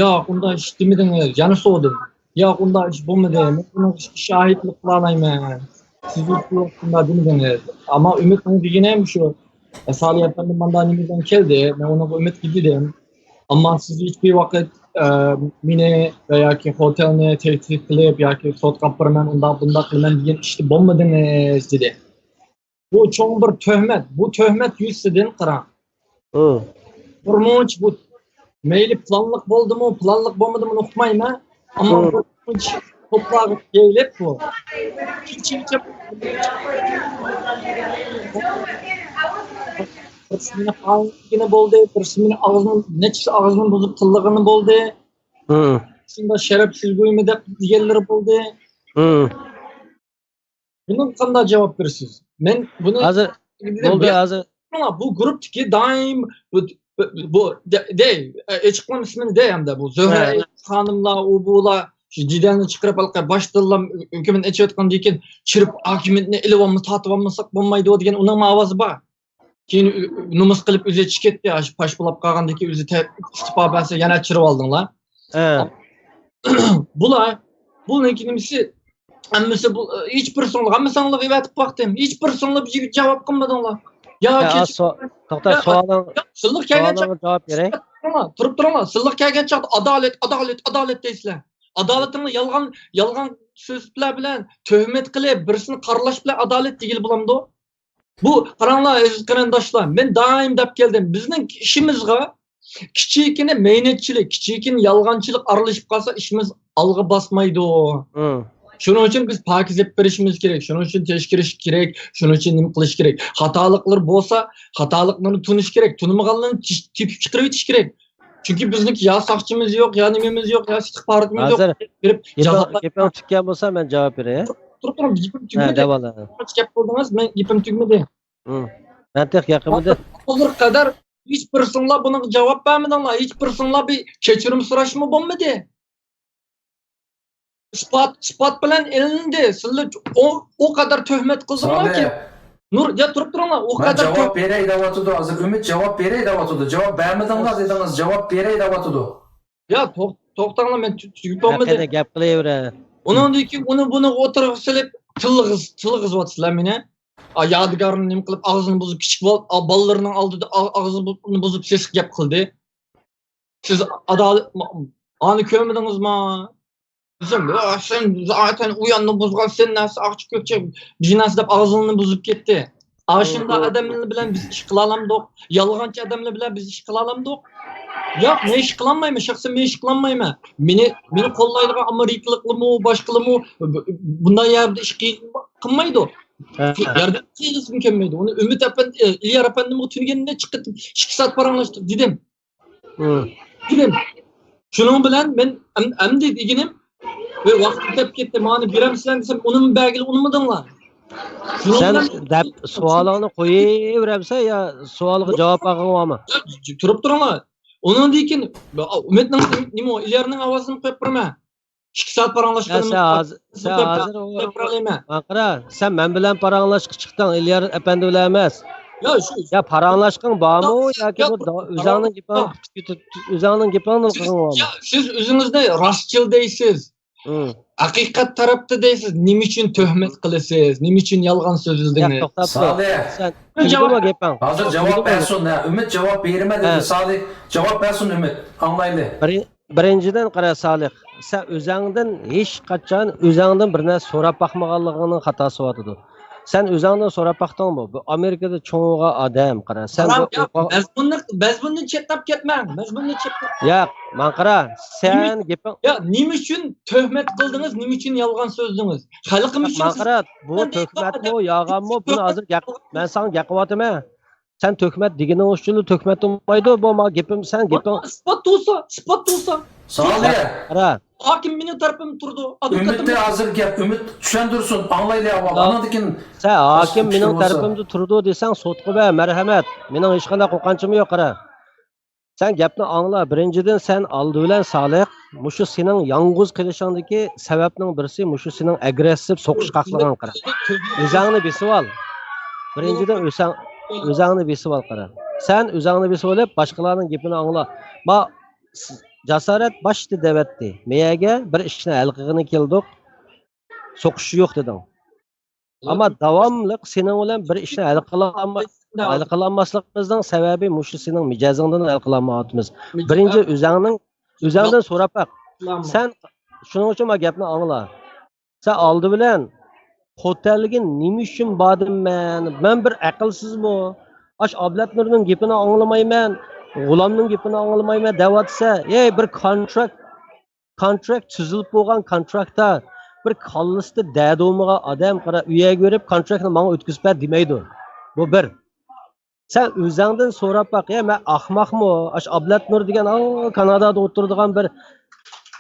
ياق، ئۇنداق ئىش دېمىدىڭىز، يەنە سورىدىم. ياق، ئۇنداق ئىش بولمىدى، مەن بۇنىڭغا شاھىتلىق قىلالايمەن. سىز ھېچ ۋاقىت ئۇنداق دېمىدىڭىز. ئەمما ئۈمىدنىڭ دېگىنى شۇ، سالىھ ئەپەندى مانداق نېمە بىلەن كەلدى، مەن ئۇنىڭغا ئۈمىدكە دېدىم. ئەمما سىز ھېچبىر ۋاقىت، ئە، مېنى ۋە ياكى خوتېلنى تەھدىت قىلىپ ياكى سوتقا ئاپىرىمەن، ئۇنداق بۇنداق قىلىمەن دېگەن ئىشتا بولمىدىڭىز، دېدى. بۇ چوڭ بىر تۆھمەت. بۇ تۆھمەت يۈزىسىدىن قاراڭ. بىرمۇنچە بۇ مەيلى پىلانلىق بولدىمۇ، پىلانلىق بولمىدىمۇ ئۇقمايمەن. ئەمما بىرمۇنچە توپلارغا يېيىلىپ بۇ. بىرسى مېنى قانۇن دېگىنى بولدى، بىرسى مېنى ئاغزىنى، نەچچىسى ئاغزىنى بۇزۇپ تىللىغىنى بولدى. شۇنداق شەرەپسىز گۇيما دەپ دېگەنلىرى بولدى. بۇنىڭغا قانداق جاۋاب بېرىسىز؟ مەن بۇنى ھازىر بولدى، ھازىر. بۇ گۇرۇپتىكى دائىم بۇ، بۇ، بۇ دە-، دەي، ئېچىقلام ئىسمىنى دەي ھەمدە بۇ زۆھرە خانىملار، ئۇ بۇلار شۇ جېدەلنى چىقىرىپ ھېلىقى باشتىنلا ھۆكۈمەت ئېچىۋاتقاندىن كېيىن چىرىپ ھاكىمىيەتنى ئېلىۋالما، تارتىۋالمىساق بولمايدۇ دېگەن ئۇنىڭمۇ ئاۋازى بار. كېيىن ئۆ-، نومۇس قىلىپ ئۆزى چىقىپ كەتتى. ئاشۇ پاش بولاپ قالغاندىن كېيىن ئۆزى تە-، ئىستېپا بەرسە يەنە چىرىۋالدىڭلار. بۇلار، بۇنىڭكى نېمىسى؟ ھەممىسى بۇ، ھېچ بىرسىڭلار، ھەممىسىڭلارغا ئېۋەتىپ باقتىم. ھېچ بىرسىڭلار بىر جاۋاب قىلمىدىڭلار. يا، يا، كېچە-، سو-، توختا، يا، سوئالىڭ، يا، سىلىق كەلگەن سوئالىڭغا چاغ-، جاۋاب بېرەي. تۇرۇپ تۇرۇڭلار، تۇرۇپ تۇرۇڭلار. سىلىق كەلگەن چاغدا ئادالەت، ئادالەت، ئادالەت دەيسىلەر. ئادالىتىڭلار يالغان، يالغان سۆزلەر بىلەن، تۆھمەت قىلىپ، بىرسىنى قارىلاش بىلەن ئادالەت دېگىلى بولامدۇ؟ بۇ، قاراڭلار، ئەزىز قېرىنداشلار، مەن دائىم دەپ كەلدىم، بىزنىڭ ئىشىمىزغا كىچىككىنە مەينەتچىلىك، كىچىككىنە يالغانچىلىق ئارىلىشىپ قالسا، ئىشىمىز ئالغا باسمايدۇ. شۇنىڭ ئۈچۈن بىز پاكىز ئېلىپ بېرىشىمىز كېرەك، شۇنىڭ ئۈچۈن تەكشۈرۈش كېرەك، شۇنىڭ ئۈچۈن نېمە قىلىش كېرەك؟ خاتالىقلىرى بولسا، خاتالىقلىرىنى تونۇش كېرەك، تونۇمىغانلىرىنى تىش-، تېپىپ چىقىرىۋېتىش كېرەك. چۈنكى بىزنىڭكى يا ساقچىمىز يوق، يا نېمىمىز يوق، يا ئىستىخباراتىمىز يوق. ھازىر بېرىپ گېپىڭ، جازا- گېپىڭ پۈتكەن بولسا، مەن جاۋاب بېرەي. تۇرۇپ تۇرۇپ، گېپىم ھە، تۈگىمىدى. دەۋالا. گەپ قىلدىڭىز، مەن گېپىم تۈگىمىدى. مەن تېخى گەپ قىلمىدىم. ھازىرغا قەدەر ھېچ بىرسىڭلار بۇنىڭغا جاۋاب بەرمىدىڭلار، ھېچ بىرسىڭلار بىر كەچۈرۈم سوراشمۇ بولمىدى. ئىسپات، ئىسپات بىلەن ئېلىندى. سىلەر ئۇ، ئۇ قەدەر تۆھمەت قىلدىڭلاركى. سالىھ. نۇر، يا تۇرۇپ تۇرۇڭلار. ئۇ مەن قەدەر جاۋاب تۆ- بېرەي دەۋاتىدۇ. ھازىر ئۈمىد جاۋاب بېرەي دەۋاتىدۇ. جاۋاب بەرمىدىڭلار دېدىڭىز. جاۋاب بېرەي دەۋاتىدۇ. يا توخ-، توختاڭلار، مەن تۈ-، تۈگۈپ بولمىدى. ھەققىدە گەپ قىلىۋېرە. ئۇنىڭدىن كېيىن ئۇنى بۇنى ئوتتۇرىغا سېلىپ تىللىغىز-، تىللىغىزىۋاتىسىلەر مېنى. ئا، يادىگارنى نېمە قىلىپ ئاغزىنى بۇزۇپ، كىچىك بال-، ئا، بالىلىرىنىڭ ئالدىدا ئا-، ئاغزىنى بۇ-، بۇزۇپ سېسىق گەپ قىلدى. سىز ئادالەت، ما-، ئانى كۆرمىدىڭىزما؟ دېسەم، «ۋا، سەن زاتەن ئۇياننى بۇزغان، سەن نەرسە ئاقچى كۆكچى، بىر نەرسە» دەپ ئاغزىنى بۇزۇپ كەتتى. ئاشۇنداق ئادەملەر بىلەن بىز ئىش قىلالامدۇق؟ يالغانچى ئادەملەر بىلەن بىز ئىش قىلالامدۇق؟ ياق، مەن ئىش قىلالمايمەن، شەخسەن مەن ئىش قىلالمايمەن. مېنى، مېنى قوللايدىغان ئامېرىكىلىقلىمۇ، باشقىلىمۇ بۇنداق يەردە ئىش قىل-، قىلمايدۇ. ھە. ياردەم قىلغۇسىمۇ كەلمەيدۇ. ئۇنى ئۈمىد ئەپەندى، ئىليار ئەپەندىمۇ تۈنۈگۈندە چىقىپ ئىككى سائەت پاراڭلاشتۇق دېدىم. دېدىم. شۇنىڭ بىلەن مەن ئەم-، ئەمدى دېگىنىم، ۋاقىت ئۆتۈپ كەتتى، مانا بېرەمسىلەر دېسەم، ئۇنىمۇ بەرگىلى ئۇنىمىدىڭلار. شۇنىڭ سەن بىلەن دەپ سوئالىڭنى قويۇۋېرەمسەن يا سوئالغا جاۋاب ئالغىڭ بارمۇ؟ تۇرۇپ تۇرۇڭلار. ئۇنىڭدىن كېيىن ئۈمىدنىڭ، نېمە، ئىليارنىڭ ئاۋازىنى قويۇپ بېرىمەن. ئىككى سائەت پاراڭلاشقىنىمىز سەن ھازىر، سەن ھازىر ئۇ، قارا، سەن مەن بىلەن پاراڭلاشقا چىقتىڭ، ئىليار ئەپەندى بىلەن ئەمەس. يا، شۇ، يا پاراڭلاشقىڭ بارمۇ ياكى بۇ ئۆزۈڭنىڭ گېپىڭ، ئۆزۈڭنىڭ گېپىڭنى قىلغىڭ بارمۇ؟ يا، سىز ئۆزىڭىزنى راستچىل دەيسىز. ھەقىقەت تەرەپتە دەيسىز. نېمە ئۈچۈن تۆھمەت قىلىسىز؟ نېمە ئۈچۈن يالغان سۆزلىدىڭىز؟ سالىھ. سەن، سەن، ھازىر جاۋاب بەرسۇن، ھە، ئۈمىد جاۋاب بېرىمەن دېدى. سالىھ، جاۋاب بەرسۇن ئۈمىد، ئاڭلايلى. بىرىنچىدىن قارا، سالىھ، سەن ئۆزۈڭدىن ھېچقاچان ئۆزۈڭدىن بىر نەرسە سوراپ باقمىغانلىقىڭنىڭ خاتاسى بولۇۋاتىدۇ. سەن ئۆزۈڭدىن سوراپ باقتىڭمۇ؟ بۇ ئامېرىكىدا چوڭ بولغان ئادەم، قارا. سەن بۇ ياق، مەزمۇننى، مەزمۇننى چەتنەپ كەتمەڭ. مەزمۇننى چەتنەپ. ياق، ماڭا قارا. سەن گېپىڭ، يا، نېمە ئۈچۈن تۆھمەت قىلدىڭىز؟ نېمە ئۈچۈن يالغان سۆزلىدىڭىز؟ خەلقىم ئۈچۈن. ماڭا قارا، بۇ تۆھمەتمۇ، يالغانمۇ، بۇنى ھازىر گەپ، مەن ساڭا گەپ قىلىۋاتىمەن. سەن تۆھمەت دېگىنىڭ ئۈچۈنلا تۆھمەت بولمايدۇ، بۇ ماڭا گېپىم، سەن گېپىڭ. ئىسپات تۇرسا، ئىسپات تۇرسا. سالىھ. قارا. ھاكىم مېنىڭ تەرىپىمدە تۇرىدۇ. ئۈمىدتە ھازىر گەپ، ئۈمىد چۈشەندۈرسۇن، ئاڭلايلى ئاۋۋال. ئاندىن كېيىن. سەن ھاكىم مېنىڭ تەرىپىمدە تۇرىدۇ دېسەڭ، سوتقا بەر، مەرھەمەت. مېنىڭ ھېچقانداق قورقۇنچۇم يوق، قارا. سەن گەپنى ئاڭلا. بىرىنچىدىن، سەن ئالدى بىلەن سالىھ، مۇشۇ سېنىڭ يالغۇز قېلىشىڭدىكى سەۋەبنىڭ بىرسى مۇشۇ سېنىڭ ئاگرېسسىپ سوقۇشقاقلىقىڭ، قارا. ئۆزۈڭنى بېسىۋال. بىرىنچىدىن، ئۆزەڭ-، ئۆزۈڭنى بېسىۋال، قارا. سەن ئۆزۈڭنى بېسىۋېلىپ، باشقىلارنىڭ گېپىنى ئاڭلا. ما-، جاسارەت باشتا دەۋەتتى. مېيەگە بىر ئىشنى ھەل قىلغىلى كەلدۇق، سوقۇش يوق دېدىڭ. ئەمما داۋاملىق سېنىڭ بىلەن بىر ئىشنى ھەل قىلالما-، ھەل قىلالماسلىقىمىزنىڭ سەۋەبى مۇشۇ سېنىڭ مىجەزىڭدىن ھەل قىلالمايۋاتىمىز. بىرىنچى ئۆزۈڭنىڭ، ئۆزۈڭدىن سوراپ باق. سەن شۇنىڭ ئۈچۈن مانا گەپنى ئاڭلا. سەن ئالدى بىلەن خوتەنگە نېمە ئۈچۈن باردىم مەن؟ مەن بىر ئەقىلسىزمۇ؟ ئاش ئابلەت نۇرنىڭ گېپىنى ئاڭلىمايمەن، غۇلامنىڭ گېپىنى ئاڭلىمايمەن دەۋاتسا، ھەي، بىر كونتراكت، كونتراكت تۈزۈلۈپ بولغان كونتراكتتا بىر كاللىسىدا دەدە بولمىغان ئادەم، قارا، ئۆيگە بېرىپ كونتراكتنى ماڭا ئۆتكۈزۈپ بەر دېمەيدۇ. بۇ بىر. سەن ئۆزۈڭدىن سوراپ باق، يا، مەن ئاخماقمۇ؟ ئاش ئابلەت نۇر دېگەن، ئاۋۇ كانادادا ئولتۇرىدىغان بىر،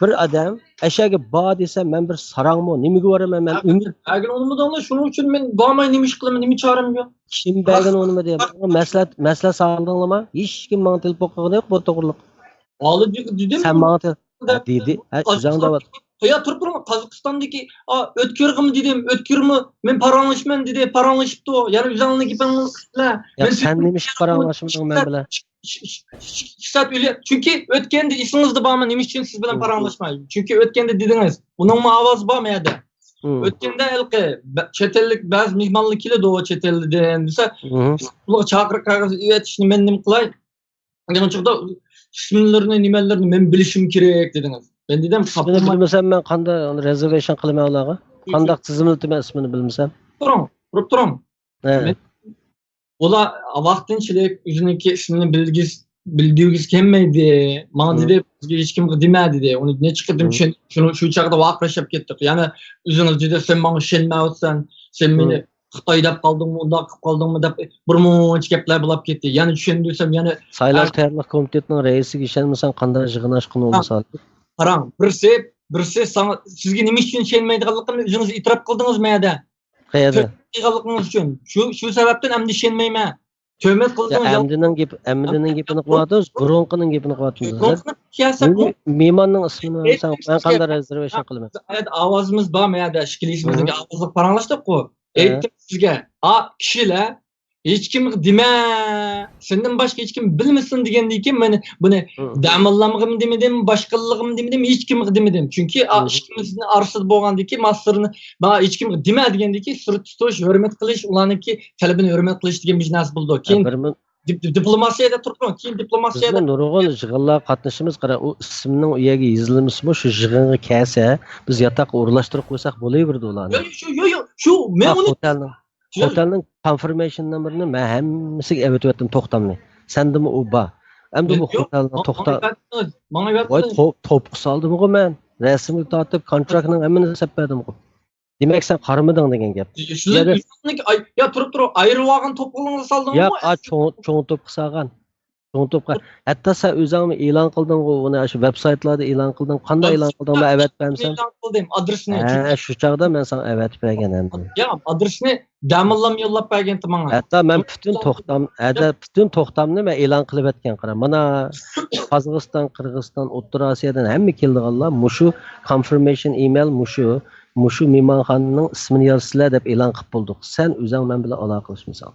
بىر ئادەم، ئەشەگە بار دېسە، مەن بىر ساراڭمۇ؟ نېمىگە بارىمەن مەن؟ ئۈمىد. بەرگىنى ئۇنىمىدىڭلار، شۇنىڭ ئۈچۈن مەن بارماي نېمە ئىش قىلىمەن، نېمە چارەم يوق؟ كىم بەرگىنى ئۇنىمىدى؟ ماڭا مەسلىھەت، مەسلىھەت سالدىڭلارمۇ؟ ھېچكىم ماڭا تېلېفون قىلغىنى يوق بۇ توغرىلىق. ھالى دېدىم. سەن ماڭا تېلېفون دېدى. ھە، ئۆزۈڭ دەۋات. يا، تۇرۇپ تۇرۇڭ، قازاقىستاندىكى، ئا، ئۆتكۈرگىمۇ دېدىم، ئۆتكۈرمۇ، مەن پاراڭلىشىمەن دېدى، پاراڭلىشىپتۇ. يەنە ئۆزۈڭنىڭ گېپىڭنى قىلىسىلەر. يا، سەن نېمە ئىشقا پاراڭلاشمىدىڭ مەن بىلەن؟ ئىككى سائەت ئۆلە-، چۈنكى ئۆتكەندە ئېسىڭىزدە بارمۇ، نېمە ئۈچۈن سىز بىلەن پاراڭلاشماي؟ چۈنكى ئۆتكەندە دېدىڭىز، ئۇنىڭمۇ ئاۋازى بار مەيەردە. ئۆتكەندە ھېلىقى بە-، چەت ئەللىك بەزى مېھمانلار كېلىدۇ، چەت ئەلدىن دېسە، بىز ئۇلارغا چاقىرىق قەغىزى ئېۋەتىشنى مەن نېمە قىلاي؟ ئەڭ چوڭدا ئىسىملىرىنى، نېمىلىرىنى مەن بىلىشىم كېرەك دېدىڭىز. مەن دېدىم، ئىسمىنى بىلمىسەم مەن قانداق رېزېرۋېيشن قىلىمەن ئۇلارغا؟ قانداق تىزىملىتىمەن ئىسمىنى بىلمىسەم؟ تۇرۇڭ، تۇرۇپ تۇرۇڭ. ھە. مەن، ئۇلار ۋاقتىنچىلىك ئۆزىنىڭكى ئىسمىنى بىلگۈز-، بىلدۈرگۈسى كەلمەيدى. ماڭا دېدى، بىزگە ھېچكىمگە دېمە دېدى. ئۇنى نېچە قېتىم چۈشەن-، شۇنى، شۇ چاغدا ۋارقىرىشىپ كەتتۇق. يەنە ئۆزىڭىز دېدى، سەن ماڭا ئىشەنمەيۋاتىسەن، سەن مېنى خىتاي دەپ قالدىڭمۇ، ئۇنداق قىلىپ قالدىڭمۇ دەپ بىر مۇنچە گەپلەر بولاپ كەتتى. يەنە چۈشەندۈرسەم، يەنە سايلاش تەييارلىق كومىتېتىنىڭ رەئىسىگە ئىشەنمىسەڭ قانداق يىغىن ئاچقىلى بولمىسا؟ قاراڭ، بىرسى، بىرسى ساڭا، سىزگە نېمە ئۈچۈن ئىشەنمەيدىغانلىقىمنى ئۆزىڭىز ئېتىراپ قىلدىڭىز مەيەردە. قەيەردە؟ تۆھمەت قىلغانلىقىڭىز ئۈچۈن. شۇ، شۇ سەۋەبتىن ئەمدى ئىشەنمەيمەن. تۆھمەت قىلدىڭىز. ئەمدىنىڭ گېپى، ئەمدىنىڭ گېپىنى قىلىۋاتىمىز، بۇرۇنقىنىڭ گېپىنى قىلىۋاتىمىز. بۇرۇنقىنى قىلساق، مېھماننىڭ ئىسمىنى بىلسەڭ، مەن قانداق رېزېرۋېيشن قىلىمەن؟ ئاۋازىمىز بار مەيەردە، ئىككىلىمىزنىڭ ئاۋازلىق پاراڭلاشتۇققۇ. ئېيتتىم سىزگە، ئا، كىشىلەر، ھېچكىمگە دېمە، سەندىن باشقا ھېچكىم بىلمىسۇن دېگەندىن كېيىن، مەن بۇنى دەماللامغىمۇ دېمىدىم، باشقىلىقىمۇ دېمىدىم، ھېچكىمگە دېمىدىم. چۈنكى ئا، ئىككىمىزنىڭ ئارىسىدا بولغاندىن كېيىن، مانا سىرنى، مانا ھېچكىمگە دېمە دېگەندىن كېيىن، سىر تۇتۇش، ھۆرمەت قىلىش، ئۇلارنىڭكى تەلىپىنى ھۆرمەت قىلىش دېگەن بىر نەرسە بولىدۇ. كېيىن دىپ-، دىپ-، دىپلوماتىيەدە تۇرۇپ تۇرۇڭ، كېيىن دىپلوماتىيەدە. بىزمۇ نۇرغۇن يىغىنلارغا قاتنىشىمىز، قارا، ئۇ ئىسىمنىڭ ئۇ يەرگە يېزىلمىسىمۇ، شۇ يىغىنغا كەلسە، بىز ياتاققا ئورۇنلاشتۇرۇپ قويساق بولۇۋېرىدۇ ئۇلارنى. يو، يو، شۇ، يو، يو، شۇ، مەن ئۇنى خوتەلنىڭ، خوتەلنىڭ كونفىرمېيشن نومۇرىنى مەن ھەممىسىگە ئەۋېتىۋەتتىم، توختامنى. سەندىمۇ ئۇ بار. ئەمدى بۇ خوتەلنىڭ توختا-، ماڭا ئەۋەتمىدىڭىز. ۋاي، توپ-، توپقا سالدىمغۇ مەن. رەسىمگە تارتىپ، كونتراكتنىڭ ھەممىنى سەپ بەردىمغۇ. دېمەك، سەن قارىمىدىڭ دېگەن گەپ. شۇ-، شۇ-، يا، تۇرۇپ تۇرۇپ، ئايرىلىۋالغان توپقا سالدىڭمۇ؟ ياق، ئا، چوڭ، چوڭ توپقا سالغان. چوڭ توپقا. ھەتتا سەن ئۆزۈڭمۇ ئېلان قىلدىڭغۇ ئۇنى، شۇ ۋېبسايتلاردا ئېلان قىلدىڭ. قانداق ئېلان قىلدىڭ؟ مەن ئەۋەتىپ بەرمىسەم. ئېلان قىلدىم، ئادرېسىنى. ھە، شۇ چاغدا مەن ساڭا ئەۋەتىپ بەرگەن ئەمدى. يا، ئادرېسىنى دەماللام يوللاپ بەرگەنتى ماڭا. ھەتتا مەن پۈتۈن توختام، ھەدە پۈتۈن توختامنى مەن ئېلان قىلىۋەتكەن، قارا. مانا، قازاقىستان، قىرغىزىستان، ئوتتۇرا ئاسىيادىن ھەممە كېلىدىغانلار مۇشۇ كونفىرمېيشن ئىمېيل، مۇشۇ، مۇشۇ مېھمانخانىنىڭ ئىسمىنى يازىسىلەر دەپ ئېلان قىلىپ بولدۇق. سەن ئۆزۈڭ مەن بىلەن ئالاقىلەشمىسەڭ.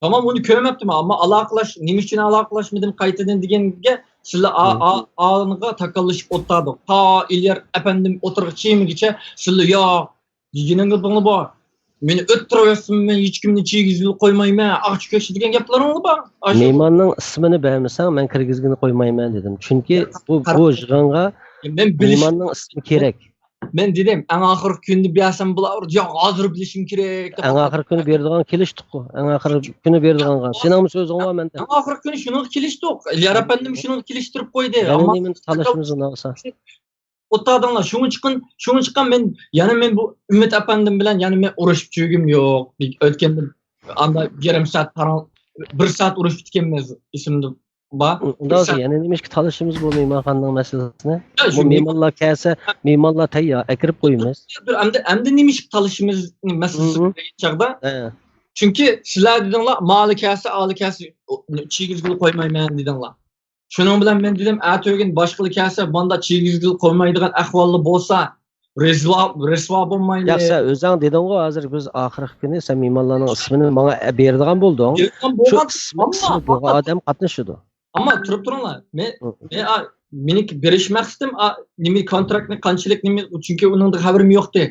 تامام، ئۇنى كۆرمەپتىمەن، ئەمما ئالاقىلەش، نېمە ئۈچۈن ئالاقىلەشمىدىم قايتىدىن دېگەنگە، سىلەر ئا-، ئا-، ئانىغا تاكاللىشىپ ئولتۇردۇق. تا ئېلىيار ئەپەندىم ئوتتۇرىغا چىقمىگىچە سىلەر ياق. دېگىنىڭ گېپىڭلار بار. مېنى ئۆتتۈرۈۋەتسىمۇ، مەن ھېچكىمنى چىگىزگىلى قويمايمەن. ئاچ كۆكسى دېگەن گەپلىرىڭلار بار. ئاشۇ مېھماننىڭ ئىسمىنى بەرمىسەڭ، مەن كىرگۈزگىلى قويمايمەن دېدىم. چۈنكى بۇ، بۇ يىغىنغا مېھماننىڭ ئىسمى كېرەك. مەن دېدىم، ئەڭ ئاخىرقى كۈندە بەرسەم بۇلار، ياق، ھازىر بىلىشىم كېرەك دەپ. ئەڭ ئاخىرقى كۈنى بېرىدىغان كېلىشتۇققۇ. ئەڭ ئاخىرقى كۈنى بېرىدىغانغا. سېنىڭمۇ سۆزۈڭ بار مەندە. ئەڭ ئاخىرقى كۈنى شۇنىڭغا كېلىشتۇق. ئېلىيار ئەپەندىم شۇنىڭغا كېلىشتۈرۈپ قويدى. يەنە ئەمما نېمىنى تالىشىمىز ئۇنداقسا؟ ئولتۇردۇڭلار. شۇنىڭغا چىققان، شۇنىڭغا چىققان مەن، يەنە مەن بۇ ئۈمىد ئەپەندىم بىلەن يەنە مەن ئۇرۇشۇپ يۈرگۈم يوق. ئۆتكەندە ئاندا يېرىم سائەت پاراڭ، بىر سائەت ئۇرۇشۇپ كەتكەنمىز، ئېسىمدە بار. ئۇنداق بىر سائەت. يەنە نېمىشقا تالىشىمىز بۇ مېھمانخانىنىڭ مەسىلىسىنى؟ يا، شۇ بۇ مېھمانلار كەلسە، مېھمانلار تەييار، ئەكىرىپ قويىمىز. ئەمدى، ئەمدى نېمىشقا تالىشىمىز مەسىلىسى دېگەن چاغدا؟ ھە. چۈنكى سىلەر دېدىڭلار، مالى كەلسە، ئالى كەلسە، چىگىزگىلى قويمايمەن دېدىڭلار. شۇنىڭ بىلەن مەن دېدىم، ئەتىگۈن باشقىلار كەلسە، ماندا چىگىزگىلى قويمايدىغان ئەھۋاللا بولسا، رىسۋا، رىسۋا بولمايلى. ياق، سەن ئۆزۈڭ دېدىڭغۇ، ھازىر بىز ئاخىرقى كۈنى سەن مېھمانلارنىڭ ئىسمىنى ماڭا بېرىدىغان بولدۇڭ. شۇ ئىسمى، ئىسمى بولغان ئادەم قاتنىشىدۇ. ئەمما تۇرۇپ تۇرۇڭلار. مەن، مەن، ئا، مېنىڭكى بېرىش مەقسىتىم، ئا، نېمە، كونتراكتنى قانچىلىك نېمە، چۈنكى ئۇنىڭدىن خەۋىرىم يوقتى.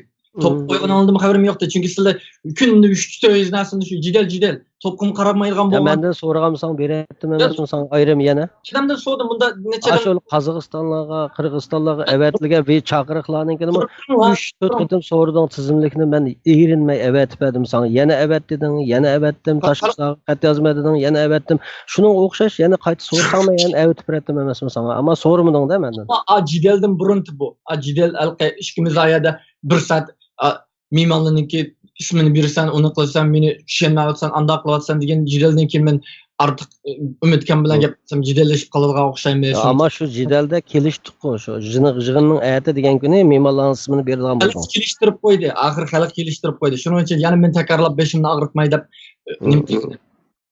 توپ قويغىنىڭدىن خەۋىرىم يوقتى. چۈنكى سىلەر كۈندە ئۈچ تۆت نەرسىنى شۇ جېدەل، جېدەل. توپقىمۇ قارىمايدىغان يا بولغان. مەندىن سورىغانمىساڭ بېرەتتىم ئەمەسمۇ ساڭا ئايرىم يەنە. ئىچىدەمدىن سورىدىم، بۇندا نەچچە ئاشۇ قازاقىستانلارغا، قىرغىزىستانلارغا ئەۋەتىلگەن ۋى چاقىرىقلارنىڭكىنىمۇ ئۈچ تۆت قېتىم سورىدىڭ، تىزىملىكنى مەن ئېرىنمەي ئەۋەتىپ بەردىم ساڭا. يەنە ئەۋەت دېدىڭ، يەنە ئەۋەتتىم، تاشقى ئىشلارغا خەت يازما دېدىڭ، يەنە ئەۋەتتىم. شۇنىڭغا ئوخشاش يەنە قايتا سورىساڭمۇ يەنە ئەۋەتىپ بېرەتتىم ئەمەسمۇ ساڭا؟ ئەمما سورىمىدىڭ-دە مەندىن. ئا جېدەلدىن بۇرۇن بۇ. ئا جېدەل ھېلىقى ئىككىمىز ئايەدە بىر سائەت ئا، مېھمانلارنىڭكى ئىسمىنى بېرىسەن، ئۇنى قىلىسەن، مېنى چۈشەنمەيۋاتىسەن، ئانداق قىلىۋاتىسەن دېگەن جېدەلدىن كېيىن مەن ئارتۇق ئە، ئۆمىتكەن بىلەن گەپ قىلسام جېدەللىشىپ قالىدىغان ئوخشايمىز. ئەمما شۇ جېدەلدە كېلىشتۇققۇ، شۇ يىغىن- يىغىننىڭ ئەتە دېگەن كۈنى مېھمانلارنىڭ ئىسمىنى بېرىدىغان بولدۇق. كېلىشتۈرۈپ قويدى، ئاخىر خەلق كېلىشتىرىپ قويدى. شۇنىڭ ئۈچۈن يەنە مەن تەكرارلاپ بېشىمنى ئاغرىتماي دەپ ئە، نېمە قىلدىم.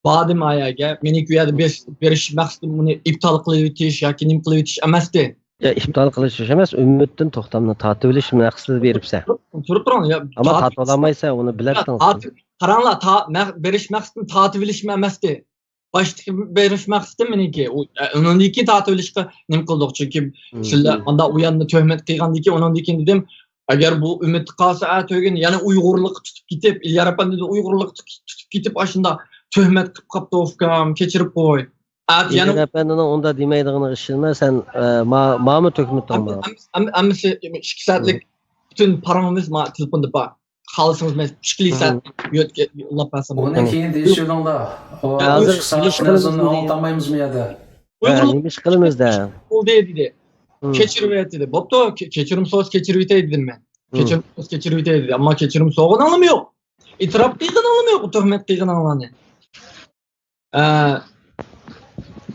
باردىم ئايەگە، مېنىڭكى ئۇ يەردە بېرىش مەقسىتىم ئۇنى ئىپتال قىلىۋېتىش ياكى نېمە قىلىۋېتىش ئەمەستى. يا ئىپتال قىلىش ئەمەس، ئۈمىدتىن توختامنى تارتىۋېلىش مەقسىتىدە بېرىپسەن. تۇرۇپ تۇرۇڭ. ئەمما تارتىۋالالمايسەن ئۇنى بىلەتتىڭ. قاراڭلار، بېرىش مەقسىتىم تارتىۋېلىشمۇ ئەمەستى. باشتىكى بېرىش مەقسىتىم مېنىڭكى. ئۇنىڭدىن كېيىن تارتىۋېلىشقا نېمە قىلدۇق. چۈنكى سىلەر ئاندا ئۇ ياندا تۆھمەت قىلغاندىن كېيىن ئۇنىڭدىن كېيىن دېدىم، ئەگەر بۇ ئۈمىد قالسا ئەتە ئۆگۈن يەنە ئۇيغۇرلۇققا تۇتۇپ كېتىپ، ئىليار ئەپەندىنى ئۇيغۇرلۇققا تۇتۇپ كېتىپ ئاشۇنداق تۆھمەت قىلىپ قاپتۇ ئۇكام، كەچۈرۈپ قوي. ئەتە يەنە ئەپەندىنىڭ ئۇنداق دېمەيدىغىنىغا ئىشىنىمەن. سەن ماما تۆھمەت قىلما. ھەممىسى ئىككى سائەتلىك پۈتۈن پاراڭىمىز ما تېلېفوندا بار. خالىسىڭىز مەن ئىككى سائەت يوللاپ بەرسەم بولىدۇ. ئۇنى كېيىن دېيىشىۋېلىڭلار. ھازىر ئىككى سائەت ئۇنى ئاڭلىتالمايمىزمۇ يا؟ نېمە ئىش قىلىمىز دە؟ بولدى دېدى. كەچۈرۈۋەت دېدى. بوپتۇ، كەچۈرۈم سورىسا كەچۈرۈۋېتەي دېدىم مەن. كەچۈرۈم سورىسا كەچۈرۈۋېتەي دېدى. ئەمما كەچۈرۈم سورىغىنىڭلىمۇ يوق. ئېتىراپ قىلغىنىڭلىمۇ يوق تۆھمەت قىلغىنىڭلارنى.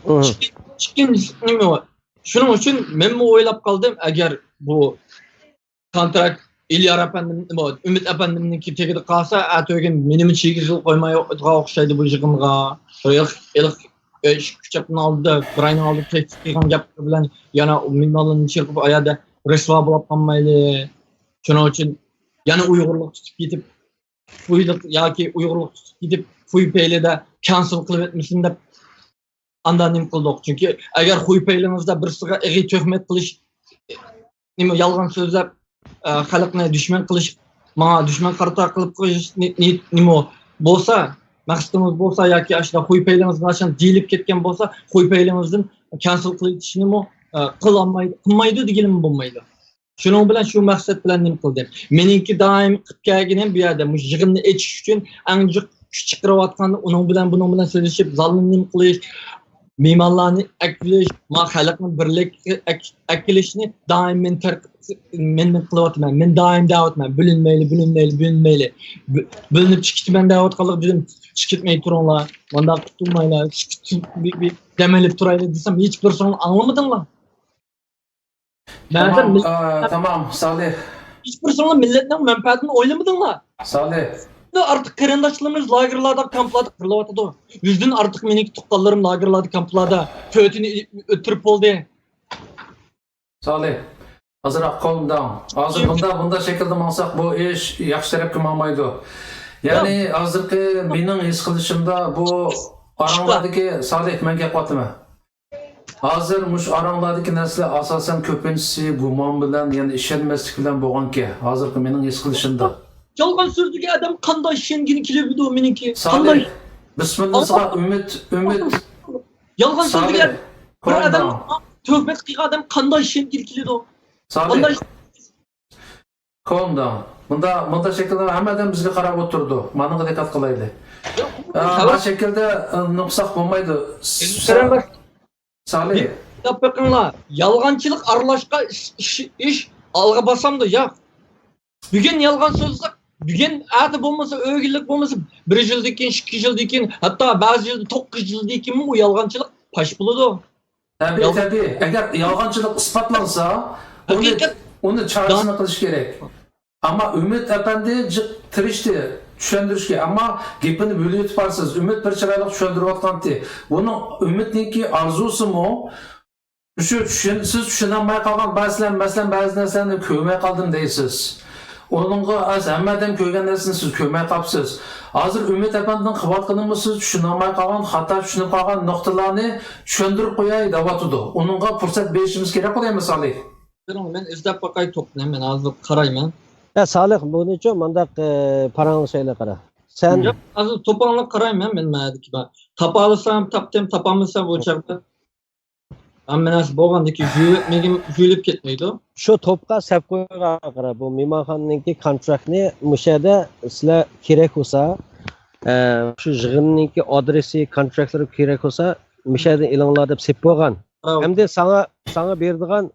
ئىككىنچىسى نېمە؟ شۇنىڭ ئۈچۈن مەنمۇ ئويلاپ قالدىم، ئەگەر بۇ كونترakt ئىليار ئەپەندىم، ئۈمىد ئەپەندىمنىڭكى تېگىدە قالسا، ئەتە ئۆگۈن مېنىمۇ چىگىز يول قويمايدىغان ئوخشايدۇ بۇ يىغىنغا. ھېلىقى ئىككى ئۇچاقنىڭ ئالدىدا، بىر ئاينىڭ ئالدىدا تەھدىت قىلغان گەپلىرى بىلەن يەنە مېھمانلارنى چىقىرىپ ئۇ يەردە رىسۋا بولۇپ قالمايلى. شۇنىڭ ئۈچۈن يەنە ئۇيغۇرلۇق تۇتۇپ كېتىپ، خۇيلۇق ياكى ئۇيغۇرلۇق تۇتۇپ كېتىپ، خۇي پەيلىدە كەنسېل قىلىۋەتمىسۇن دەپ ئاندا نېمە قىلدۇق. چۈنكى ئەگەر خۇي پەيلىڭىزدە بىرسىگە ئېغىر تۆھمەت قىلىش، نېمە يالغان سۆزلەپ، ئە، خەلقنى دۈشمەن قىلىش، ماڭا دۈشمەن قارىتا قىلىپ قويۇش نى-، نى-، نېمە بولسا، مەقسىتىڭىز بولسا ياكى ئاشۇنداق خۇي پەيلىڭىزدىن ئاشۇنداق دېيىلىپ كەتكەن بولسا، خۇي پەيلىڭىزدىن كەنسېل قىلىۋېتىشنىمۇ، ئە، قىلالمايدۇ، قىلمايدۇ دېگىلىمۇ بولمايدۇ. شۇنىڭ بىلەن شۇ مەقسەت بىلەن نېمە قىلدىم؟ مېنىڭكى دائىم قىلىپ كەلگىنىم بۇ يەردە مۇشۇ يىغىننى ئېچىش ئۈچۈن ئەڭ جىق كۈچ چىقىرىۋاتقان، ئۇنىڭ بىلەن بۇنىڭ بىلەن سۆزلىشىپ، زالنى نېمە قىلىش، مېھمانلارنى ئەكېلىش، ما خەلقنى بىرلىككە ئەك-، ئەكېلىشنى دائىم مەن تەرقىب، مەن نېمە قىلىۋاتىمەن، مەن دائىم دەۋاتىمەن، بۆلۈنمەيلى، بۆلۈنمەيلى، بۆلۈنمەيلى، بۆ-، بۆلۈنۈپ چىقىپ كېتىمەن دەۋاتقانلىقى بىلەن چىقىپ كەتمەي تۇرۇڭلار، مانداق قۇتۇلمايلى، دەم ئېلىپ تۇرايلى دېسەم، ھېچ بىرسىڭلار ئاڭلىمىدىڭلار. تامام، تامام، سالىھ. ھېچبىرسىڭلار مىللەتنىڭ مەنپەئەتىنى ئويلىمىدىڭلار. سالىھ. ئارتۇق قېرىنداشلىرىمىز لاگېرلاردا، كامپلاردا قىرىلىۋاتىدۇ. يۈزدىن ئارتۇق مېنىڭكى تۇغقانلىرىم لاگېرلاردا، كامپلاردا تۆتىنى ئۆلتۈرۈپ بولدى. سالىھ، ئازراق قولۇمداڭ. ھازىر بۇنداق، بۇنداق شەكىلدە ماڭساق بۇ ئىش ياخشى تەرەپكە ماڭمايدۇ. يەنى ھازىرقى مېنىڭ ھېس قىلىشىمدا بۇ ئاراڭلاردىكى، سالىھ، مەن گەپ قىلىۋاتىمەن. ھازىر مۇشۇ ئاراڭلاردىكى نەرسىلەر ئاساسەن كۆپىنچىسى گۇمان بىلەن، يەنى ئىشەنمەسلىك بىلەن بولغانكەن، ھازىرقى مېنىڭ ھېس قىلىشىمدا. يالغان سۆزلىگەن ئادەم قانداق ئىشەنگىلى كېلىدۇ مېنىڭكى؟ سالىھ، بىسمىللىسىغا ئۈمىد، ئۈمىد. يالغان سۆزلىگەن بىر ئادەم تۆھمەت قىلغان ئادەم قانداق ئىشەنگىلى كېلىدۇ؟ سالىھ. كومدا. مۇندا، مۇندا شەكىلدە ھەممە ئادەم بىزگە قاراپ ئولتۇرىدۇ. مانىڭغا دىققەت قىلايلى. ھە، بۇ شەكىلدە نۇقساق بولمايدۇ. سالىھ. دەپ بېقىڭلار. يالغانچىلىق ئارىلاشقان ئىش، ئىش، ئىش ئالغا باسامدۇ؟ ياق. بۈگۈن يالغان سۆزلەپ، بۈگۈن ئەتە بولمىسا، ئۆگۈنلۈك بولمىسا، بىر يىلدىن كېيىن، ئىككى يىلدىن كېيىن، ھەتتا بەزى يىلدا توققۇز يىلدىن كېيىنمۇ ئۇ يالغانچىلىق پاش بولىدۇ. تەبىئىي، تەبىئىي. ئەگەر يالغانچىلىق ئىسپاتلانسا، ئۇنى، ئۇنى چارىسىنى قىلىش كېرەك. ئەمما ئۈمىد ئەپەندى جىق تىرىشتى چۈشەندۈرۈشكە، ئەمما گېپىنى بۆلۈۋېتىپ بارسىز. ئۈمىد بىر چىرايلىق چۈشەندۈرۈۋاتقانتى. بۇنىڭ ئۈمىدنىڭكى ئارزۇسىمۇ شۇ، چۈشەن-، سىز چۈشىنەلمەي قالغان، مەسىلەن، مەسىلەن، بەزى نەرسىلەرنى كۆرمەي قالدىم دەيسىز. ئۇنىڭغا ئەس-، ھەممە ئادەم كۆرگەن نەرسىنى سىز كۆرمەي قاپسىز. ھازىر ئۈمىد ئەپەندىنىڭ قىلىۋاتقىنىمۇ سىز چۈشىنەلمەي قالغان، خاتا چۈشىنىپ قالغان نۇقتىلارنى چۈشەندۈرۈپ قوياي دەۋاتىدۇ. ئۇنىڭغا پۇرسەت بېرىشىمىز كېرەك، خۇداي مىسالى. مەن ئىزدەپ باقاي توپنى، مەن ھازىر قارايمەن. يا سالىھ، بۇنىچۇ مانداق، ئە، پاراڭلىشايلى قارا. سەن ياق، ھازىر توپاڭلىق قارايمەن مەن مەدىكى بار. تاپالىسام تاپتىم، تاپالمىسام ئۇ چاغدا. ھەممە نەرسە بولغاندىن كېيىن يۇيۇلۇپ، نېمىگە يۇيۇلۇپ كەتمەيدۇ. شۇ توپقا سەپ قويغان قارا، بۇ مېھمانخانىنىڭكى كونتراكتنى مۇشۇ يەردە سىلەر كېرەك بولسا، ئە، شۇ يىغىننىڭكى ئادرېسى، كونتراكتلىرى كېرەك بولسا، مۇشۇ يەردىن ئېلىڭلار دەپ سېلىپ بولغان. ئەمدى ساڭا، ساڭا بېرىدىغان،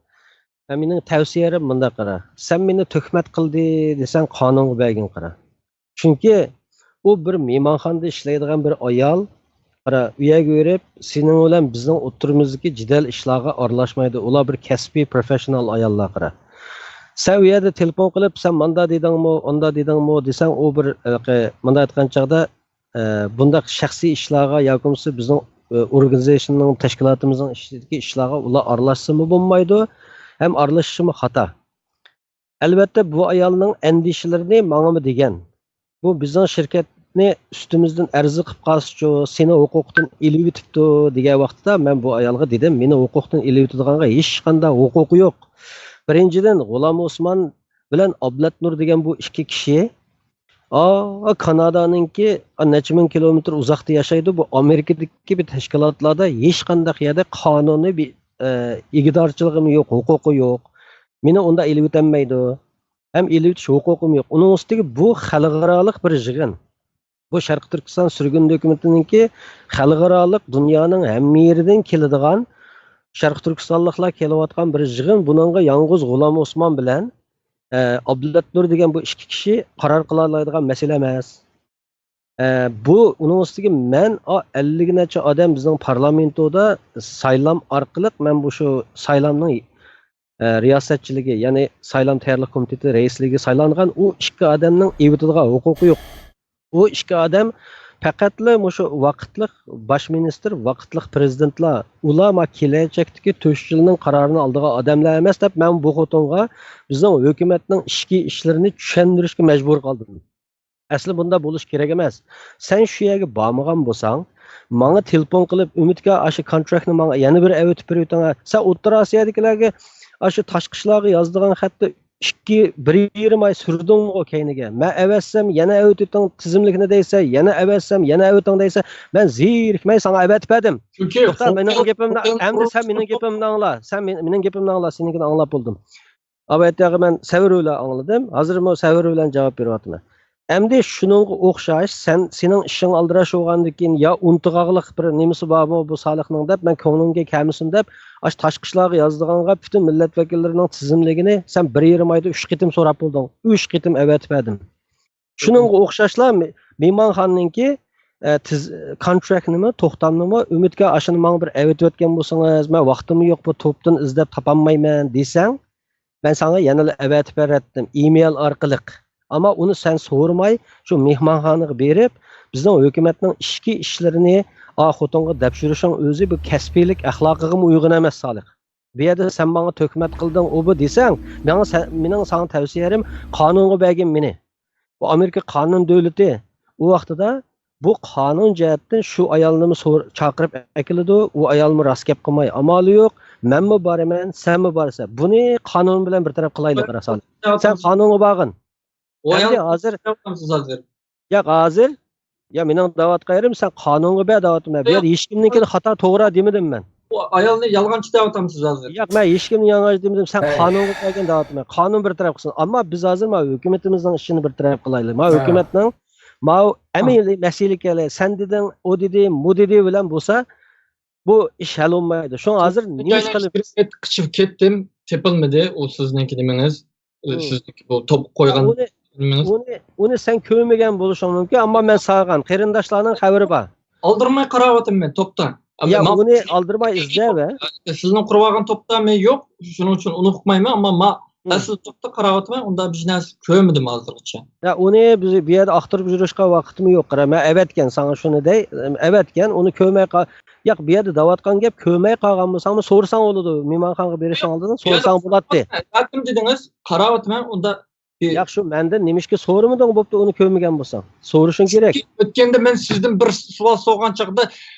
ئە، مېنىڭ تەۋسىيەم مۇنداق قارا. سەن مېنى تۆھمەت قىلدى دېسەڭ، قانۇنغا بەرگىن قارا. چۈنكى ئۇ بىر مېھمانخانىدا ئىشلەيدىغان بىر ئايال. قارا، ئۇ يەرگە بېرىپ، سېنىڭ بىلەن بىزنىڭ ئوتتۇرىمىزدىكى جېدەل ئىشلارغا ئارىلاشمايدۇ. ئۇلار بىر كەسپىي، پروفېششىنال ئاياللار، قارا. سەن ئۇ يەردە تېلېفون قىلىپ، سەن ماندا دېدىڭمۇ، ئاندا دېدىڭمۇ دېسەڭ، ئۇ بىر، ھېلىقى، مۇنداق ئېيتقان چاغدا، ئە، بۇنداق شەخسىي ئىشلارغا ياكى بولمىسا بىزنىڭ، ئە، ئورگانىزېيشننىڭ، تەشكىلاتىمىزنىڭ ئىچىدىكى ئىشلارغا ئۇلار ئارىلاشسىمۇ بولمايدۇ، ھەم ئارىلىشىشىمۇ خاتا. ئەلۋەتتە، بۇ ئايالنىڭ ئەندىشىلىرىنى ماڭىمۇ دېگەن. بۇ بىزنىڭ شىركەتنى ئۈستىمىزدىن ئەرز قىلىپ قالسىچۇ، سېنى ھوقۇقتىن ئېلىۋېتىپتۇ دېگەن ۋاقىتتا، مەن بۇ ئايالغا دېدىم، مېنى ھوقۇقتىن ئېلىۋېتىدىغانغا ھېچقانداق ھوقۇقى يوق. بىرىنچىدىن، غۇلام ئوسمان بىلەن ئابلەتنۇر دېگەن بۇ ئىككى كىشى، ئا، كانادانىڭكى، ئا، نەچچە مىڭ كىلومېتىر ئۇزاقتا ياشايدۇ. بۇ ئامېرىكىدىكى بىر تەشكىلاتلاردا ھېچقانداق يەردە قانۇنىي بىر، ئە، ئىگىدارچىلىقىمۇ يوق، ھوقۇقى يوق. مېنى ئۇندا ئېلىۋېتەلمەيدۇ. ھەم ئېلىۋېتىش ھوقۇقىمۇ يوق. ئۇنىڭ ئۈستىگە بۇ خەلقئارالىق بىر يىغىن. بۇ شەرقىي تۈركىستان سۈرگۈندە ھۆكۈمىتىنىڭكى خەلقئارالىق، دۇنيانىڭ ھەممە يېرىدىن كېلىدىغان، شەرقىي تۈركىستانلىقلار كېلىۋاتقان بىر يىغىن. بۇنىڭغا يالغۇز غۇلام ئوسمان بىلەن، ئە، ئابلەتنۇر دېگەن بۇ ئىككى كىشى قارار قىلالايدىغان مەسىلە ئەمەس. ئە، بۇ، ئۇنىڭ ئۈستىگە مەن، ئا، ئەللىك نەچچە ئادەم بىزنىڭ پارلامېنتودا سايلام ئارقىلىق مەن بۇ شۇ سايلامنىڭ، ئە، رىياسەتچىلىكى، يەنى سايلام تەييارلىق كومىتېتى رەئىسلىكىگە سايلانغان ئۇ ئىككى ئادەمنىڭ ئېۋىتىدىغان ھوقۇقى يوق. ئۇ ئىككى ئادەم پەقەتلا مۇشۇ ۋاقىتلىق باش مىنىستىر، ۋاقىتلىق پرېزىدېنتلار. ئۇلار ما كېلەچەكتىكى تۆت يىلنىڭ قارارىنى ئالىدىغان ئادەملەر ئەمەس دەپ، مەن بۇ خوتۇنغا بىزنىڭ ھۆكۈمەتنىڭ ئىچكى ئىشلىرىنى چۈشەندۈرۈشكە مەجبۇر قالدىم. ئەسلى بۇنداق بولۇش كېرەك ئەمەس. سەن شۇ يەرگە بارمىغان بولساڭ، ماڭا تېلېفون قىلىپ، ئۈمىدكە ئاشۇ كونتراكتنى ماڭا يەنە بىر ئەۋېتىپ بېرىۋېتىڭ. سەن ئوتتۇرا ئاسىيادىكىلەرگە ئاشۇ تاشقى ئىشلارغا يازىدىغان خەتتە ئىككى، بىر يېرىم ئاي سۈردۈڭغۇ كەينىگە. مەن ئەۋەتسەم يەنە ئەۋېتىۋېتىڭ، تىزىملىكنى دەيسەن، يەنە ئەۋەتسەم يەنە ئەۋېتىڭ دەيسەن. مەن زېرىكمەي ساڭا ئەۋەتىپ بەردىم. چۈنكى توختا، مېنىڭ گېپىمنى، ئەمدى سەن مېنىڭ گېپىمنى ئاڭلا. سەن مېنىڭ گېپىمنى ئاڭلا، سېنىڭكىنى ئاڭلاپ بولدۇم. ئاۋەتتەگە مەن سەۋر بىلەن ئاڭلىدىم. ھازىرمۇ سەۋر بىلەن جاۋاب بېرىۋاتىمەن. ئەمدى شۇنىڭغا ئوخشاش، سەن، سېنىڭ ئىشىڭ ئالدىراش بولغاندىن كېيىن يا ئۇنتۇغاغلىق بىر نېمىسى بارمۇ بۇ سالىھنىڭ دەپ، مەن كۆڭلۈڭگە كەلمىسۇن دەپ، ئاشۇ تاشقى ئىشلارغا يازىدىغانغا پۈتۈن مىللەت ۋەكىللىرىنىڭ تىزىملىكىنى سەن بىر يېرىم ئايدا ئۈچ قېتىم سوراپ بولدۇڭ. ئۈچ قېتىم ئەۋەتىپ بەردىم. شۇنىڭغا ئوخشاشلا مې-، مېھمانخانىنىڭكى، ئە، تىز-، كونتراكتنىمۇ، توختامنىمۇ، ئۈمىدكە ئاشۇنى ماڭا بىر ئەۋېتىۋەتكەن بولسىڭىز، مەن ۋاقتىممۇ يوق، بۇ توپتىن ئىزدەپ تاپالمايمەن دېسەڭ، مەن ساڭا يەنىلا ئەۋەتىپ بېرەتتىم، ئىمېيل ئارقىلىق. ئەمما ئۇنى سەن سورىماي، شۇ مېھمانخانىغا بېرىپ، بىزنىڭ ھۆكۈمەتنىڭ ئىچكى ئىشلىرىنى ئا خوتۇنغا دەپشۈرۈشۈڭ ئۆزى بىر كەسپىيلىك ئەخلاقىغىمۇ ئۇيغۇن ئەمەس، سالىھ. بۇ يەردە سەن ماڭا تۆھمەت قىلدىڭ، ئۇ بۇ دېسەڭ، ماڭا سە-، مېنىڭ ساڭا تەۋسىيەم، قانۇنغا بەرگىن مېنى. بۇ ئامېرىكا قانۇن دۆلىتى. ئۇ ۋاقتىدا بۇ قانۇن جەھەتتىن شۇ ئايالنىمۇ سور-، چاقىرىپ ئەكېلىدۇ، ئۇ ئايالمۇ راست گەپ قىلماي، ئامالى يوق، مەنمۇ بارىمەن، سەنمۇ بارىسەن. بۇنى قانۇن بىلەن بىر تەرەپ قىلايلى، قارا سالىھ. سەن قانۇنغا بارغىن. ئەمدى ھازىر ياق، ھازىر. يا، مېنىڭ دەۋاتقان يېرىم، سەن قانۇنغا بەر دەۋاتىمەن. بۇ يەردە ھېچكىمنىڭكىنى خاتا، توغرا دېمىدىم مەن. ئۇ ئايالنى يالغانچى دەۋاتامسىز ھازىر؟ ياق، مەن ھېچكىمنى يالغانچى دېمىدىم. سەن قانۇنغا بەرگىن دەۋاتىمەن. قانۇن بىر تەرەپ قىلسۇن. ئەمما بىز ھازىر ماۋۇ ھۆكۈمىتىمىزنىڭ ئىشىنى بىر تەرەپ قىلايلى. ماۋۇ ھۆكۈمەتنىڭ ماۋۇ ئەمەلىي مەسىلىگە كەلەي. سەن دېدىڭ، ئۇ دېدى، مۇ دېدى بىلەن بولسا، بۇ ئىش ھەل بولمايدۇ. شۇڭا ھازىر نېمە ئىش قىلىمىز؟ قىچىپ كەتتىم، تېپىلمىدى ئۇ سىزنىڭكى نېمىڭىز. سىزنىڭكى بۇ توپ قويغان ئۇنى، ئۇنى، ئۇنى سەن كۆرمىگەن بولۇشۇڭ مۇمكىن، ئەمما مەن سالغان قېرىنداشلارنىڭ خەۋىرى بار. ئالدىرماي قاراۋاتىمەن توپتا. يا، ئۇنى ئالدىرماي ئىزدەۋە. سىزنىڭ قۇرۇۋالغان توپتا مەن يوق، شۇنىڭ ئۈچۈن ئۇنى ئۇقمايمەن، ئەمما ما ئەسلى توپتا قاراۋاتىمەن، ئۇندا بىر نەرسە كۆرمىدىم ھازىرغىچە. يا، ئۇنى بىز بۇ يەردە ئاختۇرۇپ يۈرۈشكە ۋاقتىمۇ يوق، قارا. مەن ئەۋەتكەن ساڭا شۇنى دەي، ئەۋەتكەن، ئۇنى كۆرمەي قا-، ياق، بۇ يەردە دەۋاتقان گەپ، كۆرمەي قالغان بولساڭمۇ سورىساڭ بولىدۇ. مېھمانخانىغا بېرىشىڭ ئالدىدا سورىساڭ بولاتتى. ئەۋەتتىم دېدىڭىز، قاراۋاتىمەن، ئۇندا ياق، شۇ مەندىن نېمىشقا سورىمىدىڭ بوپتۇ، ئۇنى كۆرمىگەن بولساڭ. سورىشىڭ كېرەك. ئۆتكەندە مەن سىزدىن بىر سوئال سورىغان چاغدا،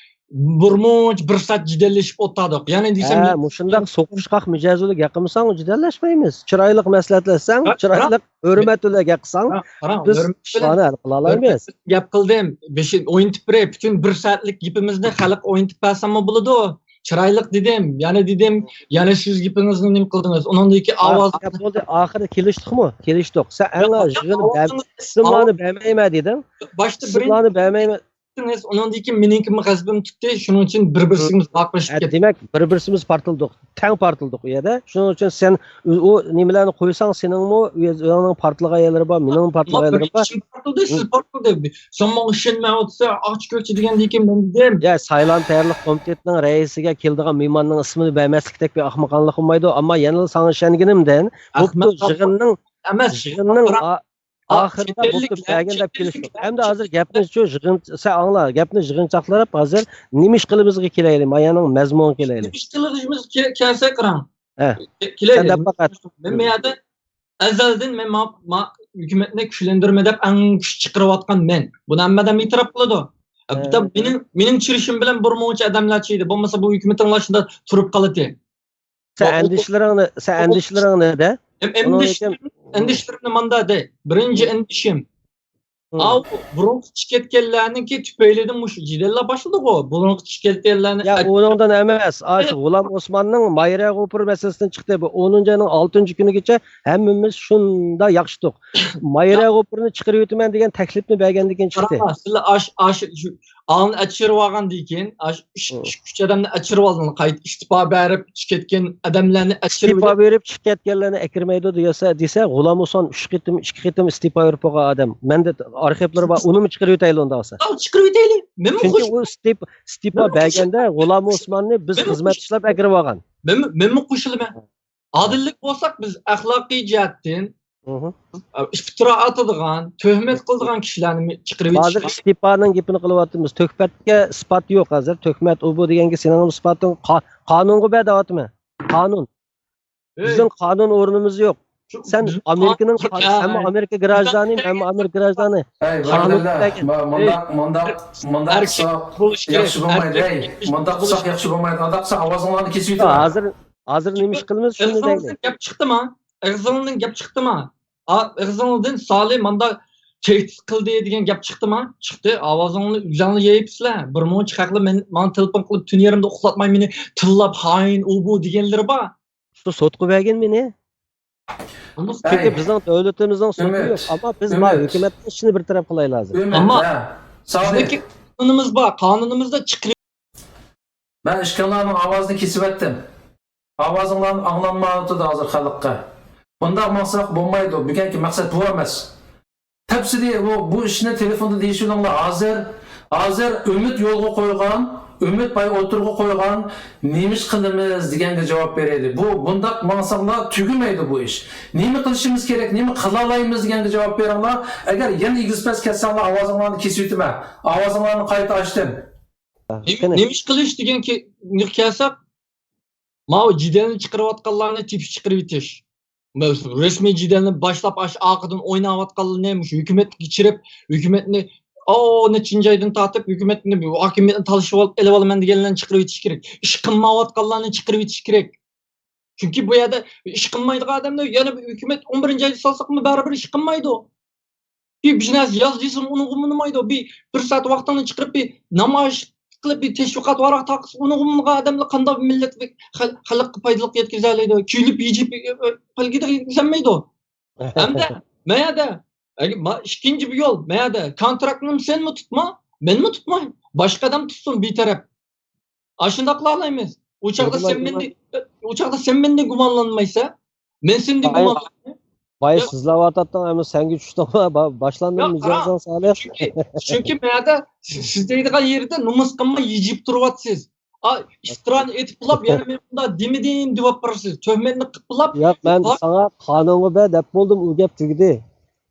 بىرمۇنچە بىر سائەت جېدەللىشىپ ئولتۇردۇق. يەنى دېسەم، ھە، مۇشۇنداق سوقۇشقاق مىجەزلىك گەپ قىلمىساڭ، جېدەللەشمەيمىز. چىرايلىق مەسلىھەتلەشسەڭ، ھە، چىرايلىق، ھۆرمەت بىلەن گەپ قىلساڭ، قاراڭ، قاراڭ، بىز ھۆرمەت بىلەن، ئىشلارنى ھەل قىلالايمىز. ھۆرمەت بىلەن گەپ قىلدىم. بېشى ئوينىتىپ بېرەي، پۈتۈن بىر سائەتلىك گېپىمىزنى خەلققە ئوينىتىپ بەرسەممۇ بولىدۇ. چىرايلىق دېدىم. يەنە دېدىم، يەنە سىز گېپىڭىزنى نېمە قىلدىڭىز؟ ئۇنىڭدىن كېيىن ئاۋاز، گەپ بولدى، ئاخىرى كېلىشتىقمۇ؟ كېلىشتۇق. سەن ئەڭلا يىغىنى بەر-، ئىسىملارنى بەرمەيمەن دېدىڭ. باشتا بىرىنچى ئىسىملارنى بەرمەيمەن. ئۇنىڭدىن كېيىن مېنىڭكىمۇ غەزىپىم تۇتتى. شۇنىڭ ئۈچۈن بىر-بىرسىمىز ۋارقىرىشىپ كەتتۇق. دېمەك، بىر-بىرسىمىز پارتلىدۇق. تەڭ پارتلىدۇق ئۇ يەردە. شۇنىڭ ئۈچۈن سەن ئۇ نېمىلەرنى قويساڭ، سېنىڭمۇ ئۆزۈڭنىڭ پارتلىغان يەرلىرى بار، مېنىڭمۇ پارتلىغان يەرلىرىم بار. كىم پارتلىدى؟ سىز پارتلىدى. سەن ماڭا ئىشەنمەيۋاتىسەن، ئاچ كۆرچى دېگەندىن كېيىن مەن دېدىم. يا، سايلام تەييارلىق كومىتېتىنىڭ رەئىسىگە كېلىدىغان مېھماننىڭ ئىسمىنى بەرمەسلىكتەك بىر ئەخمىقانلىق بولمايدۇ. ئەمما يەنىلا ساڭا ئىشەنگىنىمدىن، بوپتۇ، ئەخمىق يىغىننىڭ، ئەمەس، يىغىننىڭ ئا-، ئا، ئاخىرىدا چەتئەللىك، بوپتۇ، بەرگىن دەپ چەتئەللىك، كېلىشتۇق. ئەمدى ھازىر گەپنى شۇ يىغىن، سەن ئاڭلا، گەپنى يىغىنچاقلاپ، ھازىر نېمە ئىش قىلىمىزغا كېلەيلى، مايانىڭ مەزمۇنىغا كېلەيلى. نېمە ئىش قىلىمىز كە-، كەلسە قاراڭ. ھە. كېلەيلى. سەن دەپ باقە. مەن بۇ يەردە ئەزەلدىن مەن ما-، ما-، ھۆكۈمەتنى كۈچلەندۈرمە دەپ ئەڭ كۈچ چىقىرىۋاتقان مەن. بۇنى ھەممە ئادەم ئېتىراپ قىلىدۇ. ھە. بىتە مېنىڭ، مېنىڭ چىرىشىم بىلەن بىر مۇنچە ئادەملەر چىدى. بولمىسا بۇ ھۆكۈمىتىڭلار شۇنداق تۇرۇپ قالاتتى. سەن ئەندىشىلىرىڭنى، سەن ئەندىشىلىرىڭنى دە. ئەندىشىلىرىمنى ماندا دەي. بىرىنچى ئەندىشىم. ئاۋۇ بۇرۇنقى چىقىپ كەتكەنلەرنىڭكى تۈپەيلىدىن مۇشۇ جېدەللەر باشلىدىغۇ. بۇرۇنقى چىقىپ كەتكەنلەرنىڭ يا، ئۇنىڭدىن ئەمەس. ئاشۇ غۇلام ئوسماننىڭ مايرا غوپۇر مەسىلىسىدىن چىقتى. بۇ ئونىنچى ئاينىڭ ئالتىنچى كۈنىگىچە ھەممىمىز شۇنداق ياقىشتۇق. مايرا غوپۇرنى چىقىرىۋېتىمەن دېگەن تەكلىپنى بەرگەندىن كېيىن چىقتى. قاراڭلار، سىلەر ئاش-، ئاش-، شۇ ئالنى ئەچىرىۋالغاندىن كېيىن، ئاش-، ئۈچ، ئۈچ ئادەمنى ئەچىرىۋالدىڭلار، قايتا ئىستېپا بېرىپ چىقىپ كەتكەن ئادەملەرنى ئەچىرىۋېلىپ، ئىستېپا بېرىپ چىقىپ كەتكەنلەرنى ئەكىرمەيدۇ دېسە، دېسە، غۇلام ھۇسەن ئۈچ قېتىم، ئىككى قېتىم ئىستېپا بېرىپ بولغان ئادەم. مەندە ئارخىپلىرى بار، ئۇنىمۇ چىقىرىۋېتەيلى ئۇنداق بولسا. چىقىرىۋېتەيلى. مەنمۇ چۈنكى ئۇ ئىستېپ-، ئىستېپا بەرگەندە غۇلام ھۇسەننى بىز خىزمەتچى قىلىپ ئەكىرىۋالغان. مەنمۇ، مەنمۇ قوشۇلىمەن. ئادىللىق بولساق بىز ئەخلاقىي جەھەتتىن ئىپتىرا ئاتىدىغان، تۆھمەت قىلىدىغان كىشىلەرنى چىقىرىۋېتىش. ھازىر ئىستېپانىڭ گېپىنى قىلىۋاتىمىز. تۆھمەتكە ئىسپات يوق ھازىر. تۆھمەت ئۇ بۇ دېگەنگە سېنىڭ ئىسپاتىڭ قا-، قانۇنغا بەر دەۋاتىمەن. قانۇن. بىزنىڭ قانۇن ئورنىمىز يوق. سەن ئامېرىكىنىڭ، سەنمۇ ئامېرىكا گراژدانى، مەنمۇ ئامېرىكا گراژدانى. ھەي، بۇرادەرلەر، مۇنداق، مۇنداق قىلساق ياخشى بولمايدۇ، ھەي. مۇنداق قىلساق ياخشى بولمايدۇ. ئۇنداق قىلساق ئاۋازىڭلارنى كېسىۋېتىمەن. ھازىر، ھازىر نېمە ئىش قىلىمىز، شۇنى دەيلى. ئېغىزىڭدىن گەپ چىقتىما؟ ئېغىزىڭدىن گەپ چىقتىما؟ ئېغىزىڭدىن سالى مانداق تەھدىت قىلدى دېگەن گەپ چىقتىما؟ چىقتى. ئاۋازىڭنى ئۆزۈڭلار يېيىپسىلەر. بىر مۇنچە خەقلەر مەن، ماڭا تېلېفون قىلىپ، تۈن يېرىمدە ئۇخلاتماي مېنى تىللاپ، خائىن، ئۇ بۇ دېگەنلىرى بار. شۇ سوتقا بەرگىن مېنى. چۈنكى بىزنىڭ دۆلىتىمىزنىڭ سوتى يوق. ئەمما بىز ما ھۆكۈمەتنىڭ ئىشىنى بىر تەرەپ قىلايلى ھازىر. ئەمما بىزنىڭكى قانۇنىمىز بار. قانۇنىمىزدا چىقىرىپ مەن ئىككىڭلارنىڭ ئاۋازىنى كېسىۋەتتىم. ئاۋازىڭلار ئاڭلانمايۋاتىدۇ ھازىر خەلققە. بۇنداق ماڭساق بولمايدۇ. بۈگۈنكى مەقسەت بۇ ئەمەس. تەپسىلىي بۇ، بۇ ئىشنى تېلېفوندا دېيىشىۋېلىڭلار. ھازىر، ھازىر ئۈمىد يولغا قويغان، ئۈمىد باي ئوتتۇرىغا قويغان، نېمە ئىش قىلىمىز دېگەنگە جاۋاب بېرەيلى. بۇ، بۇنداق ماڭساڭلار تۈگىمەيدۇ بۇ ئىش. نېمە قىلىشىمىز كېرەك، نېمە قىلالايمىز دېگەنگە جاۋاب بېرىڭلار. ئەگەر يەنە ئېگىز-پەس كەتسەڭلار، ئاۋازىڭلارنى كېسىۋېتىمەن. ئاۋازىڭلارنى قايتا ئاچتىم. نېمە، نېمە ئىش قىلىش دېگەن كە-، كەلسەك، ماۋۇ جېدەلنى چىقىرىۋاتقانلارنى تېپىپ چىقىرىۋېتىش. رەسمىي جېدەلنى باشلاپ، ئاش-، ئارقىدىن ئويناۋاتقانلىرىنى، مۇشۇ ھۆكۈمەتكە كىرىپ، ھۆكۈمەتنى، ئو، نەچچىنچى ئايدىن تارتىپ ھۆكۈمەتنى، ھاكىمىيەتنى تالىشىپ ئېلىۋالىمەن دېگەنلەرنى چىقىرىۋېتىش كېرەك. ئىش قىلمايۋاتقانلارنى چىقىرىۋېتىش كېرەك. چۈنكى بۇ يەردە ئىش قىلمايدىغان ئادەملەر يەنە بىر ھۆكۈمەت ئون بىرىنچى ئايدا سالساقمۇ بەرىبىر ئىش قىلمايدۇ. بىر، بىر نەرسە ياز دېسىمۇ ئۇنىڭغا ئۇنىمايدۇ. بىر، بىر سائەت ۋاقتىڭنى چىقىرىپ بىر نامايىش قىلىپ بىر تەشۋىقات ۋاراق تارقىتسا ئۇنىڭغا ئۇنىمىغان ئادەملەر قانداق مىللەت خەل-، خەلققە پايدىلىق يەتكۈزەلەيدۇ؟ كۈيلۈپ يېجىپ پايدىلىق يەتكۈزەلمەيدۇ. ھەمدە مەيەدە ما-، ئىككىنچى بىر يول، مەيەدە كونتراكتنى سەنمۇ تۇتما، مەنمۇ تۇتماي، باشقا ئادەم تۇتسۇن بىر تەرەپ. ئاشۇنداق قىلالايمىز. ئۇ چاغدا سەن مەندىن، ئۇ چاغدا سەن مەندىن گۇمانلانمايسەن. مەن سەندىن گۇمانلىنىمەن. باي، سىزلەۋاتاتتىڭ، ئەمما سەنگە چۈشتۇق، باشلاندىمۇ مىجەزىڭ سالىھ؟ چۈنكى، چۈنكى مەدە سىز، سىز دەيدىغان يېرىدە نومۇس قىلماي يېجىپ تۇرۇۋاتىسىز. ئا، ئىفتىرانى ئېتىپ بولۇپ، يەنە مەن بۇنداق دېمىدىم دەپ بېرىسىز. تۆھمەتنى قىلىپ بولۇپ، ياق، مەن ساڭا قانۇنغا بەر دەپ بولدۇم، ئۇ گەپ تۈگىدى.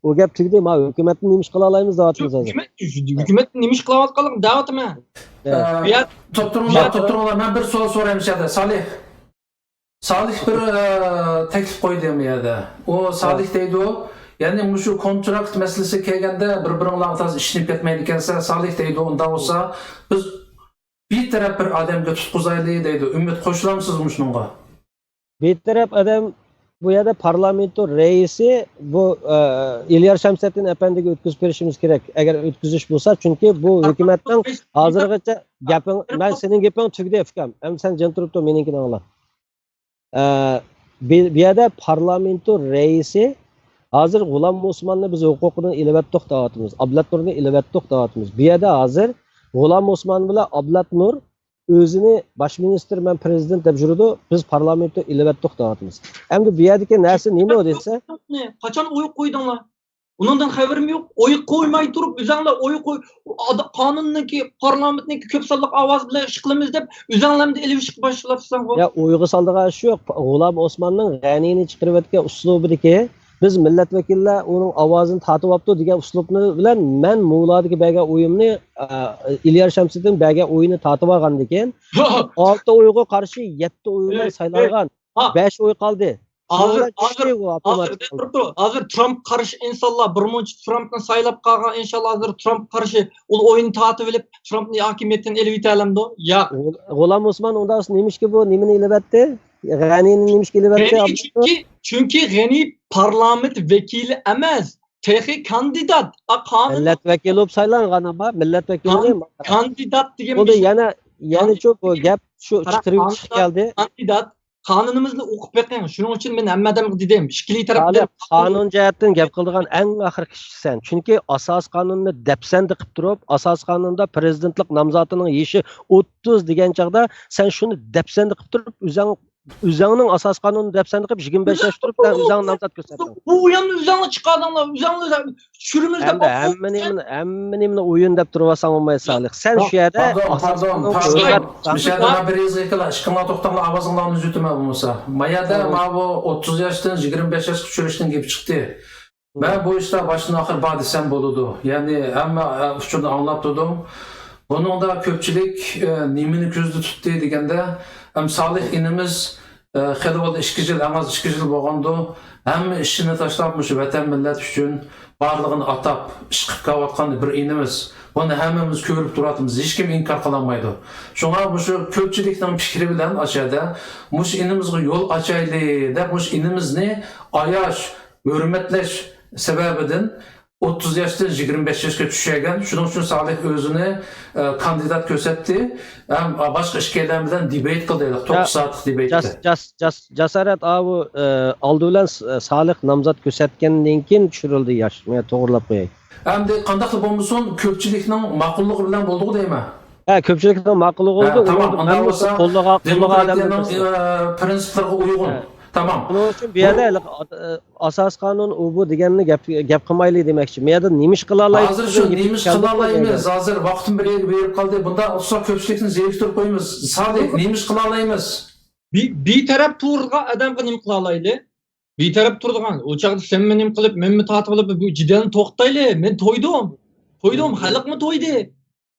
ئۇ گەپ تۈگىدى، ما ھۆكۈمەتنى نېمە ئىش قىلالايمىز دەۋاتىمىز ھازىر. ھۆكۈمەت، ھۆكۈمەتنى نېمە ئىش قىلاۋاتقانلىقىنى دەۋاتىمەن. توختىتىڭلار، توختىتىڭلار، مەن بىر سوئال سورايمەن شۇ يەردە. سالىھ. سالىھ بىر، ئە، تەكلىپ قويدى بۇ يەردە. ئۇ سالىھ دەيدۇ، يەنى مۇشۇ كونتراكت مەسىلىسى كەلگەندە بىر-بىرىڭلارغا تازا ئىشىنىپ كەتمەيدىكەنسىلەر. سالىھ دەيدۇ، ئۇنداق بولسا بىز بىتەرەپ بىر ئادەمگە تۇتقۇزايلى دەيدۇ. ئۈمىد قوشۇلامسىز مۇشۇنىڭغا؟ بىتەرەپ ئادەم بۇ يەردە پارلامېنتو رەئىسى بۇ ئە، ئىليار شەمسەتتىن ئەپەندىگە ئۆتكۈزۈپ بېرىشىمىز كېرەك، ئەگەر ئۆتكۈزۈش بولسا، چۈنكى بۇ ھۆكۈمەتنىڭ ھازىرغىچە گەپىڭ، مەن سېنىڭ گېپىڭ تۈگىدى، ئۇكام. ئەمدى سەن جىم تۇرۇپ تۇر، مېنىڭكىنى ئاڭلا. ئە، بۇ بۇ يەردە پارلامېنتو رەئىسى ھازىر غۇلام ئوسماننى بىز ھوقۇقىدىن ئېلىۋەتتۇق دەۋاتىمىز، ئابلەتنۇرنى ئېلىۋەتتۇق دەۋاتىمىز. بۇ يەردە ھازىر غۇلام ئوسمان بىلەن ئابلەتنۇر ئۆزىنى باش مىنىستىر، مەن پىرېزىدېنت دەپ يۈرىدۇ، بىز پارلامېنتو ئېلىۋەتتۇق دەۋاتىمىز. ئەمدى بۇ يەردىكى نەرسە نېمە دېسە، قاچان ئويغا قويدۇڭلار؟ ئۇنىڭدىن خەۋىرىم يوق. ئويغا قويماي تۇرۇپ، ئۆزەڭلار ئويغا قوي، ئادا- قانۇننىڭكى، پارلامېنتنىڭكى كۆپ سانلىق ئاۋاز بىلەن ئىش قىلىمىز دەپ، ئۆزەڭلارمۇ ئېلىۋېشىشقا باشلاپسەنغۇ. يا، ئويغا سالىدىغان ئىش يوق. غۇلام ئوسماننىڭ غەنىنى چىقىرىۋەتكەن ئۇسلۇبىدىكى، بىز مىللەت ۋەكىللەر ئۇنىڭ ئاۋازىنى تارتىۋاپتۇ دېگەن ئۇسلۇبنى بىلەن مەن مۇلاردىكى بەرگەن ئويۇمنى، ئە، ئىليار شەمسىدىن بەرگەن ئويىنى تارتىۋالغاندىن كېيىن، ئالتە ئويغا قارشى يەتتە ئوي بىلەن سايلانغان. بەش ئوي قالدى. ھازىر ھازىر ھازىر تۇرۇپ تۇر. ھازىر ترامپ قارشى ئىنسانلار، بىر مۇنچە ترامپنى سايلاپ قالغان ئىنسانلار ھازىر ترامپ قارشى ئۇل ئويۇن تارتىۋېلىپ، ترامپنى ھاكىمىيەتتىن ئېلىۋېتەلەمدۇ؟ ياق. غۇلام ئوسمان ئۇنداق نېمىشكە بۇ نېمىنى ئېلىۋەتتى؟ غەنىنى نېمىشكە ئېلىۋەتتى؟ چۈنكى چۈنكى غەنى پارلامېنت ۋەكىلى ئەمەس، تېخى كاندىدات. مىللەت ۋەكىلى بولۇپ سايلانغان، ئەمما مىللەت ۋەكىلى كاندىدات دېگەن بولدى. يەنە يەنىچۇ بۇ گەپ شۇ چىقىرىۋېتىشكە كەلدى. كاندىدات قانۇنىمىزنى ئوقۇپ بېقىڭ. شۇنىڭ ئۈچۈن مەن ھەممە ئادەمگە دېدىم، ئىككىلى تەرەپ قانۇن جەھەتتىن گەپ قىلىدىغان ئەڭ ئاخىرقى كىشى سەن. چۈنكى ئاساسىي قانۇننى دەپسەندە قىلىپ تۇرۇپ، ئاساسىي قانۇندا پىرېزىدېنتلىق نامزاتىنىڭ يېشى ئوتتۇز دېگەن چاغدا سەن شۇنى دەپسەندە قىلىپ تۇرۇپ، ئۆزۈڭ ئۆزۈڭنىڭ ئاساسىي قانۇننى دەپسەندە قىلىپ، يىگىرمە بەش ياش تۇرۇپ سەن ئۆزۈڭنى نامزات كۆرسەتتىڭ. بۇ ئويۇننى ئۆزۈڭلار چىقاردىڭلار، ئۆزۈڭلار چۈشۈرىمىز دەپ. ھەممە نېمىنى، ھەممە نېمىنى ئويۇن دەپ تۇرۇۋالساڭ بولمايدۇ، سالىھ. سەن شۇ يەردە ئاساسىي قانۇن. مۇشۇ يەردە مەن بىر يېزىقلا ئىككىڭلار توختاڭلار، ئاۋازىڭلارنى ئۈزۈۋېتىمەن بولمىسا. ما يەردە ماۋۇ ئوتتۇز ياشتىن يىگىرمە بەش ياشقا چۈشۈرۈشنىڭ گېپى چىقتى. مەن بۇ ئىشتا باشتىن ئاخىر بار دېسەم بولىدۇ. يەنى ھەممە ئۇچۇرنى ئاڭلاپ تۇردۇم. بۇنىڭدا كۆپچىلىك نېمىنى كۆزدە تۇتتى دېگەندە، ھەم سالىھ ئىنىمىز خېلى بولدى، ئىككى يىل، ئەڭ ئاز ئىككى يىل بولغاندۇ، ھەممە ئىشىنى تاشلاپ مۇشۇ ۋەتەن مىللەت ئۈچۈن بارلىقىنى ئاتاپ ئىش قىلىپ كېلىۋاتقان بىر ئىنىمىز. بۇنى ھەممىمىز كۆرۈپ تۇرۇۋاتىمىز، ھېچكىم ئىنكار قىلالمايدۇ. شۇڭا مۇشۇ كۆپچىلىكنىڭ پىكرى بىلەن ئاشۇ يەردە مۇشۇ ئىنىمىزغا يول ئاچايلى دەپ، مۇشۇ ئىنىمىزنى ئاياش، ھۆرمەتلەش سەۋەبىدىن ئوتتۇز ياشتىن يىگىرمە بەش ياشقا چۈشۈرگەن. شۇنىڭ ئۈچۈن سالىھ ئۆزىنى كاندىدات كۆرسەتتى ھەم باشقا ئىككىيلەن بىلەن دېبېيت قىلدى، توققۇز سائەتلىك دېبېيتتە. جاسارەت ئاۋۇ ئالدى بىلەن سالىھ نامزات كۆرسەتكەندىن كېيىن چۈشۈرۈلدى ياش. مەن توغرىلاپ قوياي. ئەمدى قانداقلا بولمىسۇن، كۆپچىلىكنىڭ ماقۇللۇقى بىلەن بولدىغۇ دەيمەن. ھە، كۆپچىلىكنىڭ ماقۇللۇقى بولدى. تامام، ئۇنىڭدا بولسا دېموكراتىيەنىڭ پىرىنسىپلىرىغا ئۇيغۇن. تامام. شۇنىڭ ئۈچۈن بۇ يەردە ئاساسىي قانۇن ئۇ بۇ دېگەننى گەپ گەپ قىلمايلى دېمەكچى. بۇ يەردە نېمە ئىش قىلالايمىز؟ ھازىر شۇ نېمە ئىش قىلالايمىز؟ ھازىر ۋاقتىم بىر يەرگە بېرىپ قالدى. بۇنداق ئۇسسا كۆپچىلىكنى زېرىكتۈرۈپ قويىمىز. سادىق، نېمە ئىش قىلالايمىز؟ بى- بىتەرەپ تۇرىدىغان ئادەمگە نېمە قىلالايلى؟ بىتەرەپ تۇرىدىغان. ئۇ چاغدا سەنمۇ نېمە قىلىپ، مەنمۇ تارتىۋېلىپ، بۇ جېدەلنى توختايلى. مەن تويدۇم. تويدۇم، خەلقمۇ تويدى.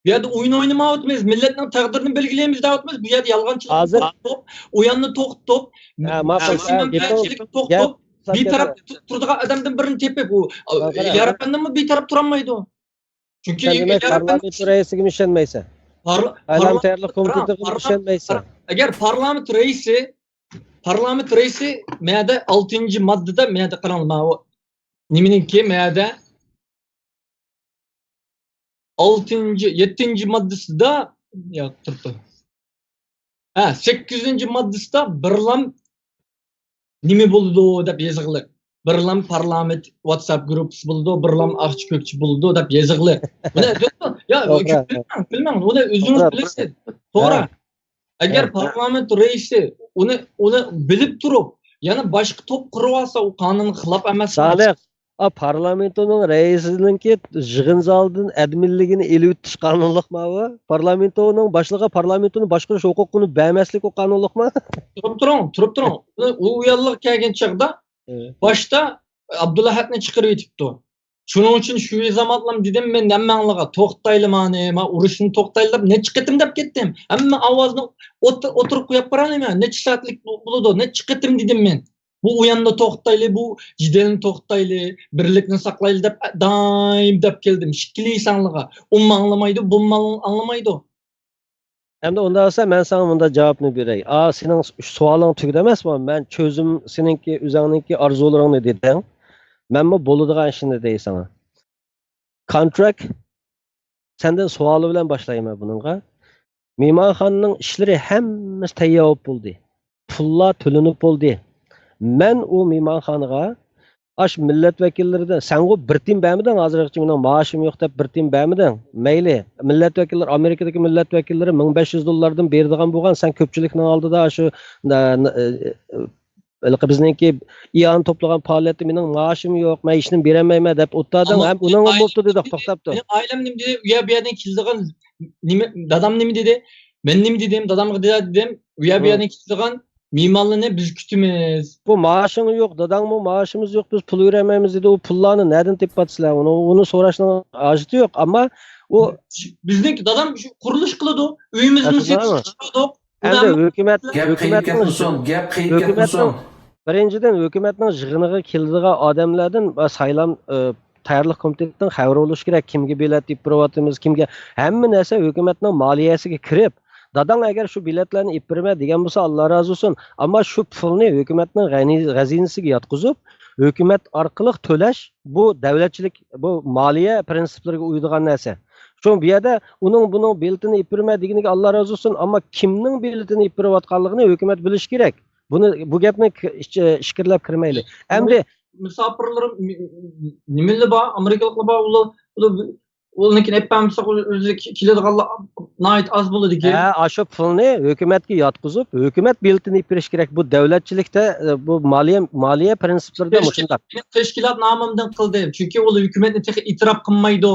بۇ يەردە ئويۇن ئوينىمايۋاتىمىز، مىللەتنىڭ تەقدىرىنى بەلگىلەيمىز دەۋاتىمىز. بۇ يەردە يالغانچىلىق توختىتىپ، ئويۇننى توختىتىپ، مەنمەنچىلىكنى توختىتىپ، بىتەرەپ تۇرىدىغان ئادەمدىن بىرىنى تېپىپ، ئۇ يار ئەپەندىمۇ بىتەرەپ تۇرالمايدۇ. چۈنكى يار ئەپەندى پارلامېنت رەئىسىگىمۇ ئىشەنمەيسەن؟ پارلامېنت تەييارلىق كومىتېتىغىمۇ ئىشەنمەيسەن؟ ئەگەر پارلامېنت رەئىسى، پارلامېنت رەئىسى مەدە ئالتىنچى ماددىدا، مەدە قاراڭلار، ماۋۇ نېمىنىڭكى مەدە ئالتىنچى، يەتتىنچى ماددىسىدا، ياق، تۇرۇپتۇ. ھە، سەككىزىنچى ماددىسىدا بىرلام نېمە بولىدۇ دەپ يېزىغلىق. بىرلام پارلامېنت ۋاتساپ گۇرۇپپىسى بولىدۇ، بىرلام ئاقچى كۆكچى بولىدۇ دەپ يېزىغلىق. بۇنى يا، بىلمەڭ، بىلمەڭ، ئۇنى ئۆزىڭىز بىلىسىز. توغرا. ئەگەر پارلامېنت رەئىسى ئۇنى، ئۇنى بىلىپ تۇرۇپ، يەنە باشقا توپ قۇرۇۋالسا، ئۇ قانۇنغا خىلاپ ئەمەسمۇ؟ سالىھ، ئا، پارلامېنتونىڭ رەئىسىنىڭكى يىغىن زالىدىن ئادمىنلىكىنى ئېلىۋېتىش قانۇنلۇقمۇ بۇ؟ پارلامېنتونىڭ باشلىقىغا پارلامېنتونى باشقۇرۇش ھوقۇقىنى بەرمەسلىك ئۇ قانۇنلۇقمۇ؟ تۇرۇپ تۇرۇڭ، تۇرۇپ تۇرۇڭ. ئۇ، ئۇ ياللىق كەلگەن چاغدا باشتا ئابدۇلئەھەدنى چىقىرىۋېتىپتۇ. شۇنىڭ ئۈچۈن شۇ زامانلام دېدىم مەن ھەممەڭلارغا، توختايلى مانى، ما ئۇرۇشنى توختايلى دەپ نەچچە قېتىم دەپ كەتتىم. ھەممە ئاۋازنى ئوت-، ئوتتۇرىغا قويۇپ بېرەلەيمەن. نەچچە سائەتلىك بولىدۇ، نەچچە قېتىم دېدىم مەن. بۇ ئويۇننى توختايلى، بۇ جېدەلنى توختايلى، بىرلىكنى ساقلايلى دەپ دائىم دەپ كەلدىم. ئىككىلىسەڭلارغا. ئۇمۇ ئاڭلىمايدۇ، بۇمۇ ئاڭلىمايدۇ. ئەمدى ئۇنداق بولسا، مەن ساڭا مۇنداق جاۋابنى بېرەي. ئا، سېنىڭ سوئالىڭ تۈگىدى ئەمەسمۇ؟ مەن چۆزۈم، سېنىڭكى، ئۆزۈڭنىڭكى ئارزۇلىرىڭنى دېدىڭ. مەنمۇ بولىدىغان ئىشنى دەي ساڭا. كونتراكت، سەندىن سوئالى بىلەن باشلايمەن بۇنىڭغا. مېھمانخانىنىڭ ئىشلىرى ھەممىسى تەييار بولۇپ بولدى. پۇللار تۆلىنىپ بولدى. مەن ئۇ مېھمانخانىغا ئاش مىللەت ۋەكىللىرىدىن، سەنغۇ بىر تىيىن بەرمىدىڭ، ھازىرغىچە مېنىڭ مائاشىم يوق دەپ بىر تىيىن بەرمىدىڭ. مەيلى، مىللەت ۋەكىللىرى، ئامېرىكىدىكى مىللەت ۋەكىللىرى مىڭ بەش يۈز دوللاردىن بېرىدىغان بولغان، سەن كۆپچىلىكنىڭ ئالدىدا شۇ، ھېلىقى بىزنىڭكى ئىئانە توپلىغان پائالىيەتتە مېنىڭ مائاشىم يوق، مەن ھېچنېمە بېرەلمەيمەن دەپ ئولتۇردۇڭ. ھەم ئۇنىڭغا بوپتۇ دېدۇق، توختاپ تۇر. مېنىڭ ئائىلەم نېمە دېدى؟ ئۇ يەر بۇ يەردىن كېلىدىغان نېمە، دادام نېمە دېدى؟ مەن نېمە دېدىم؟ دادامغا دېدى، دېدىم، ئۇ يەر بۇ يەردىن كېلىدىغان مېھمانلارنى بىز كۈتىمىز. بۇ مائاشىڭ يوق، داداڭمۇ مائاشىمىز يوق، بىز پۇل بېرەلمەيمىز دېدى. ئۇ پۇللارنى نەدىن تېپىپ ئاتىسىلەر؟ ئۇنى، ئۇنى سوراشنىڭ ھاجىتى يوق. ئەمما ئۇ بىزنىڭ دادام شۇ قۇرۇلۇش قىلىدۇ. ئۆيىمىزنى سېتىشقا چىقاردۇق. ئەمدى ھۆكۈمەت، گەپ قىيىپ كەتمىسۇن، گەپ قىيىپ كەتمىسۇن. بىرىنچىدىن، ھۆكۈمەتنىڭ يىغىنىغا كېلىدىغان ئادەملەردىن سايلام، ئە، تەييارلىق كومىتېتىدىن خەۋىرى بولۇشى كېرەك. كىمگە بېلەت ئېلىپ بېرىۋاتىمىز، كىمگە، ھەممە نەرسە ھۆكۈمەتنىڭ مالىيەسىگە كىرىپ، داداڭ ئەگەر شۇ بېلەتلەرنى ئېلىپ بېرىمەن دېگەن بولسا، ئاللا رازى بولسۇن. ئەمما شۇ پۇلنى ھۆكۈمەتنىڭ غەنى-، غەزىنىسىگە ياتقۇزۇپ، ھۆكۈمەت ئارقىلىق تۆلەش، بۇ دەۋلەتچىلىك، بۇ مالىيە پىرىنسىپلىرىگە ئۇيىدىغان نەرسە. شۇڭا بۇ يەردە ئۇنىڭ بۇنىڭ بېلىتىنى ئېلىپ بېرىمەن دېگىنىگە ئاللا رازى بولسۇن، ئەمما كىمنىڭ بېلىتىنى ئېلىپ بېرىۋاتقانلىقىنى ھۆكۈمەت بىلىشى كېرەك. بۇنى، بۇ گەپنى ك-، ئىچ-، ئىچكىرىلەپ كىرمەيلى. ئەمدى مۇساپىرلىرىم، نېمىلەر بار، ئامېرىكىلىقلار بار، ئۇلار، ئۇلار ئۇنىڭكىنى ئېلىپ بەرمىسەك، ئۆزى كېلىدىغانلار ناھايىتى ئاز بولىدىكەن. ھە، ئاشۇ پۇلنى ھۆكۈمەتكە ياتقۇزۇپ، ھۆكۈمەت بېلىتىنى ئېلىپ بېرىش كېرەك. بۇ دەۋلەتچىلىكتە، بۇ مالىيە، مالىيە پىرىنسىپلىرىدا مۇشۇنداق. تەشكىلات نامىمدىن قىلدىم، چۈنكى ئۇلار ھۆكۈمەتنى تېخى ئېتىراپ قىلمايدۇ.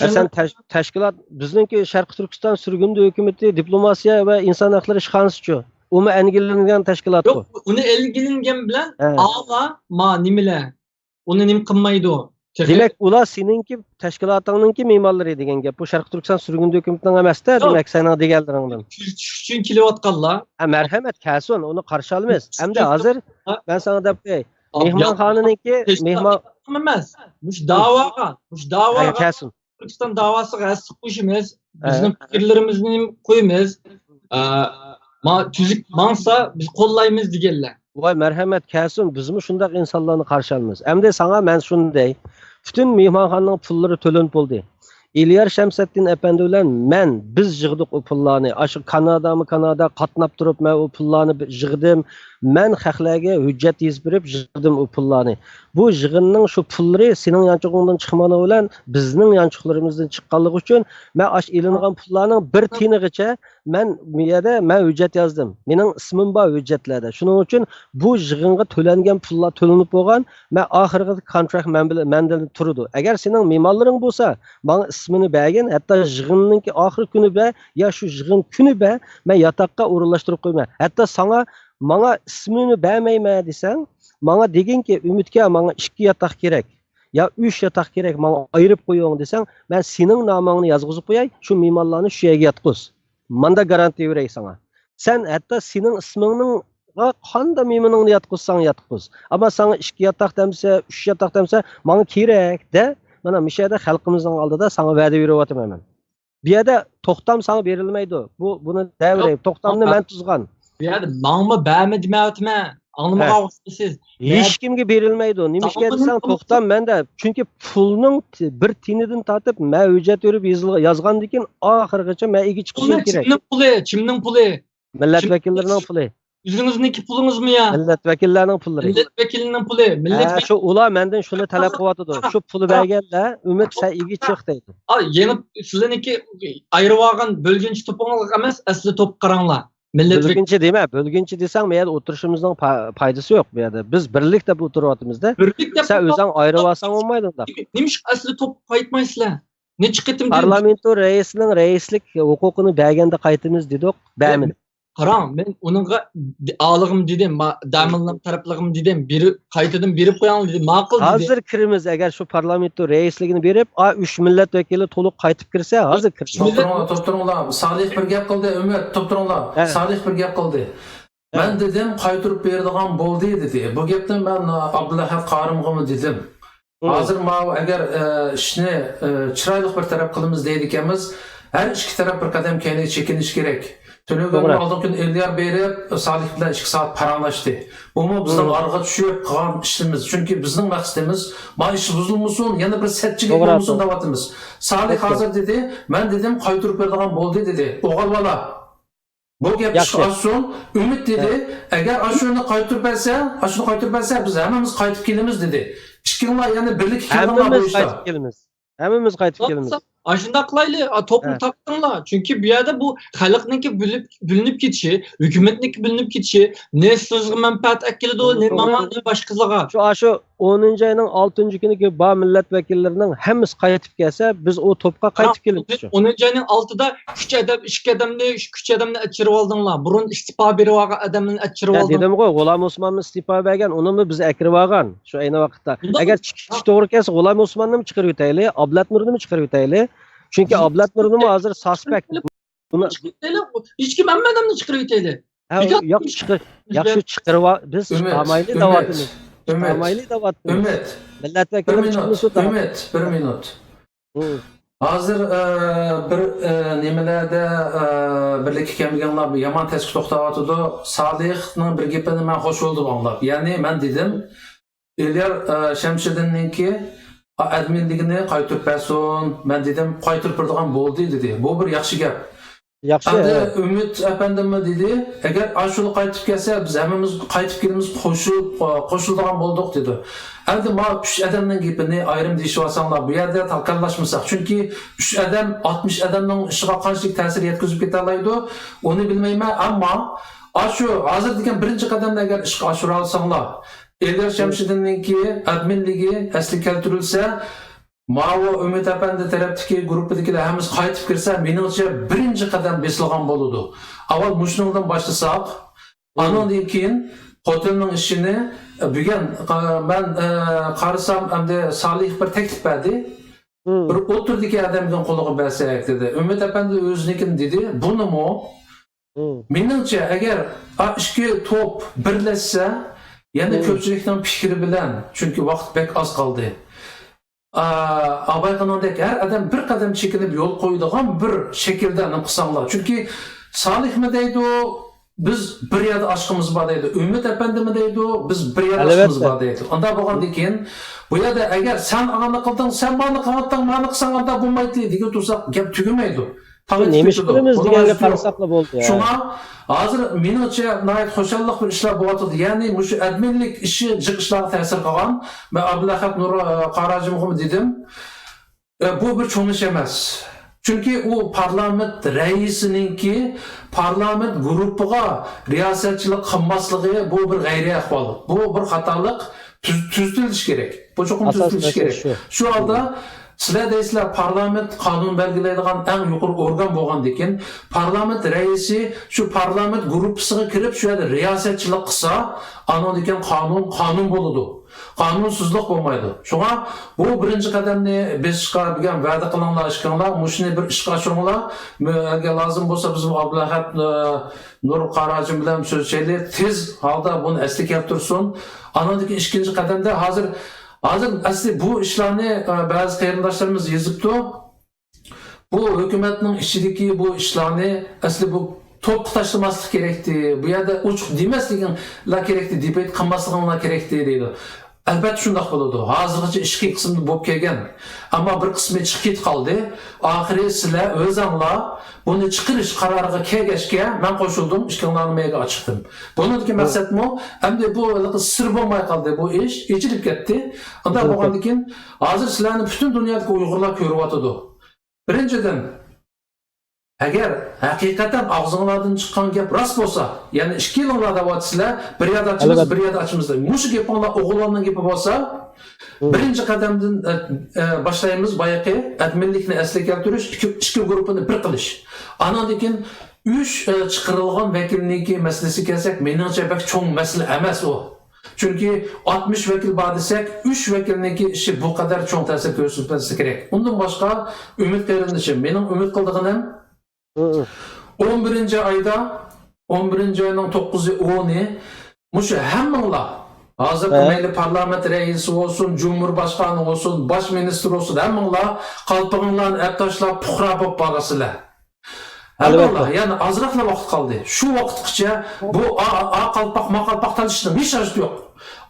ھە، سەن تەش-، تەشكىلات، بىزنىڭكى شەرقىي تۈركىستان سۈرگۈندە ھۆكۈمىتى دىپلوماتىيە ۋە ئىنسان ھەقلىرى ئىشخانىسىچۇ؟ ئۇمۇ ئەنگىلىنگەن تەشكىلاتقۇ. يوق، ئۇنى ئەنگىلىنگەن بىلەن ئالا ما نېمىلەر؟ ئۇنى نېمە قىلمايدۇ؟ تېخى. دېمەك، ئۇلار سېنىڭكى تەشكىلاتىڭنىڭكى مېھمانلىرى دېگەن گەپ. بۇ شەرقىي تۈركىستان سۈرگۈندە ھۆكۈمىتىنىڭ ئەمەس-تە، يوق. دېمەك، سېنىڭ دېگەنلىرىڭدىن. كۆز تىكىش ئۈچۈن كېلىۋاتقانلار. ھە، مەرھەمەت، كەلسۇن، ئۇنى قارشى ئالىمىز. ئەمدى ھازىر مەن ساڭا دەپ قوياي. مېھمانخانىنىڭكى مېھمان ئەمەس. مۇشۇ داۋاغا، مۇشۇ داۋاغا، كەلسۇن. تۈركىستان داۋاسىغا ھەسسە قوشىمىز. بىزنىڭ پىكىرلىرىمىزنى قويىمىز. ئە، ما-، تۈزۈك ماڭسا بىز قوللايمىز دېگەنلەر. ۋاي مەرھەمەت، كەلسۇن، بىزمۇ شۇنداق ئىنسانلارنى قارشى ئالىمىز. ئەمدى ساڭا مەن شۇنى دەي، پۈتۈن مېھمانخانىنىڭ پۇللىرى تۆلىنىپ بولدى. ئېلىيار شەمسەتتىن ئەپەندى بىلەن مەن، بىز يىغدۇق ئۇ پۇللارنى. ئاشۇ كانادامۇ كانادا قاتناپ تۇرۇپ مەن ئۇ پۇللارنى بى-، يىغدىم. مەن خەقلەرگە ھۆججەت يېزىپ بېرىپ يىغدىم ئۇ پۇللارنى. بۇ يىغىننىڭ شۇ پۇللىرى سېنىڭ يانچۇقۇڭدىن چىقمىغىنى بىلەن بىزنىڭ يانچۇقلىرىمىزدىن چىققانلىقى ئۈچۈن مەن ئاشۇ ئېلىنغان پۇللارنىڭ بىر تىيىنىغىچە مەن بۇ يەردە مەن ھۆججەت يازدىم. مېنىڭ ئىسمىم بار ھۆججەتلەردە. شۇنىڭ ئۈچۈن بۇ يىغىنغا تۆلەنگەن پۇللار تۆلىنىپ بولغان. مەن ئاخىرقى كونتراكت مەن بىلەن، مەندىن تۇرىدۇ. ئەگەر سېنىڭ مېھمانلىرىڭ بولسا، ماڭا ئىسمىنى بەرگىن، ھەتتا يىغىننىڭكى ئاخىرقى كۈنى بەر، يا شۇ يىغىن كۈنى بەر، مەن ياتاققا ئورۇنلاشتۇرۇپ قويىمەن. ھەتتا ساڭا، ماڭا ئىسمىنى بەرمەيمەن دېسەڭ، ماڭا دېگىنكى، ئۈمىدكە، ماڭا ئىككى ياتاق كېرەك، يا ئۈچ ياتاق كېرەك، ماڭا ئايرىپ قويۇڭ دېسەڭ، مەن سېنىڭ نامىڭنى يازغۇزۇپ قوياي، شۇ مېھمانلارنى شۇ يەرگە ياتقۇز. ماندا گارانتىيە بېرەي ساڭا. سەن ھەتتا سېنىڭ ئىسمىڭنىڭغا قاندا مېھمىنىڭنى ياتقۇزساڭ ياتقۇز. ئەمما ساڭا ئىككى ياتاق دەمسە، ئۈچ ياتاق دەمسە، ماڭا كېرەك دە. مانا مۇشۇ يەردە خەلقىمىزنىڭ ئالدىدا ساڭا ۋەدە بېرىۋاتىمەن مەن. بۇ يەردە توختام ساڭا بېرىلمەيدۇ. بۇ، بۇنى دەۋېرەي. توختامنى مەن تۇزغان. بۇ يەردە ماڭىمۇ بەرمە دېمەيۋاتىمەن. ئاڭلىمىغان ئوخشايسىز. ھېچكىمگە بېرىلمەيدۇ. نېمىشقا دېسەڭ، توختام مەندە. چۈنكى پۇلنىڭ ت-، بىر تىيىنىدىن تارتىپ مەن ھۆججەت بېرىپ يېزىل-، يازغاندىن كېيىن ئاخىرغىچە مەن ئىگە چىقىشىم كېرەك. كىمنىڭ پۇلى؟ كىمنىڭ پۇلى؟ مىللەت ۋەكىللىرىنىڭ پۇلى. ئۆزىڭىزنىڭكى پۇلىڭىزمۇ يا؟ مىللەت ۋەكىللەرنىڭ پۇللىرى. مىللەت ۋەكىلىنىڭ پۇلى. مىللەت ھە، شۇ ئۇلار مەندىن شۇنى تەلەپ قىلىۋاتىدۇ. شۇ پۇلى بەرگەنلەر، ئۈمىد، سەن ئىگە چىق دەيدۇ. ئا، يەنە سىلەرنىڭكى ئايرىۋالغان بۆلگۈنچى توپىڭىزغا ئەمەس، ئەسلى توپقا قاراڭلار. مىللەت ۋەكىلى. بۆلگۈنچى دېمە، بۆلگۈنچى دېسەڭ، مەيەردە ئولتۇرۇشىمىزنىڭ پا-، پايدىسى يوق بۇ يەردە. بىز بىرلىك دەپ ئولتۇرۇۋاتىمىز-دە. بىرلىك دەپ سەن ئۆزۈڭ ئايرىۋالساڭ بولمايدۇ ئۇنداق. نېمىشقا ئەسلى توپقا قايتمايسىلەر؟ نەچچە قېتىم دېدىم. پارلامېنتو رەئىسىنىڭ رەئىسلىك ھوقۇقىنى بەرگەندە قايتىمىز دېدۇق، بەرمىدى. قاراڭ، مەن ئۇنىڭغا ئالىغىم دېدىم، ما-، داموللام تەرەپلىغىم دېدىم، بېرىپ، قايتىدىن بېرىپ قوياڭ دېدىم، ماقۇل دېدى. ھازىر كىرىمىز، ئەگەر شۇ پارلامېنتو رەئىسلىكىنى بېرىپ، ئا، ئۈچ مىللەت ۋەكىلى تولۇق قايتىپ كىرسە، ھازىر كىرىمىز. توختىتىڭلار، توختىتىڭلار. سالىھ بىر گەپ قىلدى، ئۈمىد، توختىتىڭلار. ھە. سالىھ بىر گەپ قىلدى. ھە. مەن دېدىم، قايتۇرۇپ بېرىدىغان بولدى دېدى. بۇ گەپنى مەن ئابدۇلئەھەد قارىمغىمۇ دېدىم. ھازىر ماۋۇ ئەگەر، ئە، ئىشنى، ئە، چىرايلىق بىر تەرەپ قىلىمىز دەيدىكەنمىز، ھەر ئىككى تەرەپ بىر قەدەم كەينىگە چېكىنىش كېرەك. تۈنۈگۈن، توغرا، ئالدىنقى كۈنى ئېليار بېرىپ، سالىھ بىلەن ئىككى سائەت پاراڭلاشتى. بۇمۇ بىزنىڭ، مم، ئارىغا چۈشۈپ قالغان ئىشىمىز. چۈنكى بىزنىڭ مەقسىتىمىز، ما ئىش بۇزۇلمىسۇن، يەنە بىر سەتچىلىك، توغرا، بولمىسۇن، توغرا، دەۋاتىمىز. سالىھ، توغرا، ھازىر دېدى، مەن دېدىم، قايتۇرۇپ بېرىدىغان بولدى دېدى. ئوغۇل بالا، بۇ گەپ ئىشقا ئاشسۇن. ئۈمىد دېدى، ئەگەر ئاشۇنى قايتۇرۇپ بەرسە، ئاشۇنى قايتۇرۇپ بەرسە، بىز ھەممىمىز قايتىپ كېلىمىز دېدى. ئىككىڭلار يەنە بىرلىككە كېلىڭلار بۇ ئىشتا. ھەممىمىز قايتىپ كېلىمىز. ھەممىمىز قايتىپ كېلىمىز. ئاشۇنداق قىلايلى، توپنى، ھە، تارتىڭلار. چۈنكى بۇ يەردە بۇ خەلقنىڭكى بۆلۈپ، بۆلۈنۈپ كېتىشى، ھۆكۈمەتنىڭكى بۆلۈنۈپ كېتىشى، نە سىزغا مەنپەئەت ئەكېلىدۇ، نە، توغرا، ماڭا، نە باشقىلارغا. شۇ، ئاشۇ ئونىنچى ئاينىڭ ئالتىنچى كۈنىگە بار مىللەت ۋەكىللىرىنىڭ ھەممىسى قايتىپ كەلسە، بىز ئۇ توپقا قايتىپ كېلىمىز شۇ. ئونىنچى ئاينىڭ ئالتىدا ئۈچ ئادەم، ئىككى ئادەمنى، ئۈچ ئادەمنى ئەچىرىۋالدىڭلار. بۇرۇن ئىستېپا بېرىۋالغان ئادەمنى ئەچىرىۋالدىڭلار. دېدىمغۇ، غۇلام ئوسمانمۇ ئىستېپا بەرگەن، ئۇنىمۇ بىز ئەكىرىۋالغان شۇ ئەينى ۋاقىتتا. ئەگەر چىقىش توغرا كەلسە، غۇلام ئوسماننىمۇ چىقىرىۋېتەيلى، ئابلەت نۇرنىمۇ چىقىرىۋېتەيلى. چۈنكى ئابلەت نۇرنىمۇ ھازىر ساسپەك. بۇنى چىقىرىۋېتەيلى. ھېچكىم، ھەممە ئادەمنى چىقىرىۋېتەيلى. ھە، ياق، چىقىر-، ياخشى، چىقىرىۋال-، بىز ئۈمىد، چىقارمايلى ئۈمىد، دەۋاتىمىز. ئۈمىد، چىقارمايلى دەۋاتىمىز. ئۈمىد. مىللەت ۋەكىللىرى چىقمىسۇن. بىر مىنۇت، ئۈمىد، بىر مىنۇت. ھازىر، ئە، بىر، ئە، نېمىلەردە، ئە، بىرلىككە كەلمىگەنلەر يامان تەسكە توختاۋاتىدۇ. سالىھنىڭ بىر گېپىنى مەن خوش بولدۇم ئاڭلاپ. يەنى مەن دېدىم، ئېليار، ئە، شەمشىدىننىڭكى، ئا، ئادمىنلىكىنى قايتۇرۇپ بەرسۇن. مەن دېدىم، قايتۇرۇپ بېرىدىغان بولدى دېدى. بۇ بىر ياخشى گەپ. ياخشى، ئەمدى ئۈمىد ئەپەندىممۇ دېدى، ئەگەر ئاشۇلا قايتىپ كەلسە، بىز ھەممىمىز قايتىپ كېلىمىز، قوشۇل-، قوشۇلىدىغان بولدۇق دېدى. ئەمدى ما ئۈچ ئادەمنىڭ گېپىنى ئايرىم دېيىشىۋالساڭلار، بۇ يەردە تاكاللاشمىساق. چۈنكى ئۈچ ئادەم ئاتمىش ئادەمنىڭ ئىشىغا قانچىلىك تەسىر يەتكۈزۈپ كېتەلەيدۇ، ئۇنى بىلمەيمەن. ئەمما ئاشۇ ھازىر دېگەن بىرىنچى قەدەمنى ئەگەر ئىشقا ئاشۇرالىساڭلار، ئېليار شەمشىدىننىڭكى ئادمىنلىكى ئەسلىگە كەلتۈرۈلسە، ماۋۇ ئۈمىد ئەپەندى تەرەپتىكى گۇرۇپپىدىكىلەر ھەممىسى قايتىپ كىرسە، مېنىڭچە بىرىنچى قەدەم بېسىلغان بولىدۇ. ئاۋۋال مۇشۇنىڭدىن باشلىساق، ئانىڭدىن كېيىن خوتەننىڭ ئىشىنى، بۈگۈن، ئە، مەن، ئە، قارىسام، ئەمدى سالىھ بىر تەكلىپ بەردى. بىر ئوتتۇرىدىكى ئادەمنىڭ قولىغا بەرسەك دېدى. ئۈمىد ئەپەندى ئۆزىنىڭكىنى دېدى. بۇنىمۇ مېنىڭچە، ئەگەر، ئا، ئىككى توپ بىرلەشسە، يەنە كۆپچىلىكنىڭ پىكرى بىلەن، چۈنكى ۋاقىت بەك ئاز قالدى. ئا، ئاباي قانىدەك ھەر ئادەم بىر قەدەم چېكىنىپ يول قويىدىغان بىر شەكىلدە نېمە قىلساڭلار. چۈنكى سالىھمۇ دەيدۇ، بىز بىر يەردە ئاشقىمىز بار دەيدۇ. ئۈمىد ئەپەندىمۇ دەيدۇ، بىز بىر يەردە ئاشقىمىز بار دەيدۇ. ئۇنداق بولغاندىن كېيىن، بۇ يەردە ئەگەر سەن ئانى قىلدىڭ، سەن مانى قىلىۋاتتىڭ، مانى قىلساڭ ئانداق بولمايتتى دېگىلى تۇرساق، گەپ تۈگىمەيدۇ. نېمە ئىش قىلىمىز دېگەنگە قارىساقلا بولدى. شۇڭا ھازىر مېنىڭچە ناھايىتى خۇشاللىق بىر ئىشلار بولۇۋاتىدۇ. يەنى مۇشۇ ئادمىنلىك ئىشى جىق ئىشلارغا تەسىر قىلغان. مەن ئابدۇلئەھەد نۇر، ئە، قاراجىمغىمۇ دېدىم. ئە، بۇ بىر چوڭ ئىش ئەمەس. چۈنكى ئۇ پارلامېنت رەئىسىنىڭكى پارلامېنت گۇرۇپپىغا رىياسەتچىلىك قىلماسلىقى، بۇ بىر غەيرىي ئەھۋال. بۇ بىر خاتالىق، تۈز-، تۈزىتىلىشى كېرەك. بۇ چوقۇم تۈزىتىلىشى كېرەك. شۇ ھالدا سىلەر دەيسىلەر، پارلامېنت قانۇن بەلگىلەيدىغان ئەڭ يۇقىرى ئورگان بولغاندىكىن، پارلامېنت رەئىسى شۇ پارلامېنت گۇرۇپپىسىغا كىرىپ، شۇ يەردە رىياسەتچىلىك قىلسا، ئانىڭدىن كېيىن قانۇن، قانۇن بولىدۇ. قانۇنسىزلىق بولمايدۇ. شۇڭا بۇ بىرىنچى قەدەمنى بېسىشقا بۈگۈن ۋەدە قىلىڭلار، ئىككىڭلار، مۇشۇنى بىر ئىشقا ئاشۇرۇڭلار. مە-، ئەگەر لازىم بولسا، بىزمۇ ئابدۇلئەھەد، ئە، نۇر قاراجىم بىلەن سۆزلىشەيلى. تېز ھالدا بۇنى ئەسلىگە كەلتۈرسۇن. ئانىڭدىن كېيىن ئىككىنچى قەدەمدە ھازىر، ھازىر ئەسلى بۇ ئىشلارنى، ئە، بەزى قېرىنداشلىرىمىز يېزىپتۇ. بۇ ھۆكۈمەتنىڭ ئىچىدىكى بۇ ئىشلارنى ئەسلى بۇ توپقا تاشلىماسلىق كېرەكتى. بۇ يەردە ئوچۇق دېمەسلىكىڭلار كېرەكتى، دېبېت قىلماسلىقىڭلار كېرەكتى دەيدۇ. ئەلۋەتتە شۇنداق بولىدۇ. ھازىرغىچە ئىككى قىسىمدا بولۇپ كەلگەن. ئەمما بىر قىسمى چىقىپ كېتىپ قالدى. ئاخىرى سىلەر ئۆزەڭلار بۇنى چىقىرىش قارارىغا كەلگەچكە مەن قوشۇلدۇم، ئىككىڭلارنى مەيگە ئاچىقتىم. بۇنىڭدىكى مەقسەتمۇ، ئەمدى بۇ ھېلىقى سىر بولماي قالدى، بۇ ئىش ئېچىلىپ كەتتى. ئۇنداق بولغاندىن كېيىن ھازىر سىلەرنى پۈتۈن دۇنيادىكى ئۇيغۇرلار كۆرۈۋاتىدۇ. بىرىنچىدىن، ئەگەر ھەقىقەتەن ئاغزىڭلاردىن چىققان گەپ راست بولسا، يەنى ئىككىيلىڭلار دەۋاتىسىلەر، بىر يەردە ئاچىمىز، بىر يەردە ئاچىمىز دەپ. مۇشۇ گېپىڭلار ئوغۇللارنىڭ گېپى بولسا، بىرىنچى قەدەمدىن، ئە، ئە، باشلايمىز، بايىقى ئادمىنلىكنى ئەسلىگە كەلتۈرۈش، ئىككى، ئىككى گۇرۇپپىنى بىر قىلىش. ئاناندىن كېيىن ئۈچ، ئە، چىقىرىلغان ۋەكىلنىڭكى مەسىلىسىگە كەلسەك، مېنىڭچە بەك چوڭ مەسىلە ئەمەس ئۇ. چۈنكى ئاتمىش ۋەكىل بار دېسەك، ئۈچ ۋەكىلنىڭكى ئىشى بۇ قەدەر چوڭ تەسىر كۆرسەتمەسلىكى كېرەك. ئۇندىن باشقا، ئۈمىد قېرىندىشىم، مېنىڭ ئۈمىد قىلىدىغىنىم، ئون بىرىنچى ئايدا، ئون بىرىنچى ئاينىڭ توققۇزى، ئونى، مۇشۇ ھەممىڭلار ھازىرقى ھە. مەيلى پارلامېنت رەئىسى بولسۇن، جۇمھۇر باشقانى بولسۇن، باش مىنىستىر بولسۇن، ھەممىڭلار قالپىقىڭلارنى ئەپ تاشلاپ، پۇقرا بولۇپ بارغىسىلەر. ئەلۋەتتە. ھەممىڭلار، يەنى ئازراقلا ۋاقىت قالدى. شۇ ۋاقىتقىچە بۇ ئا، ئا قالپاق، ما قالپاق تالىشىشنىڭ ھېچ ھاجىتى يوق.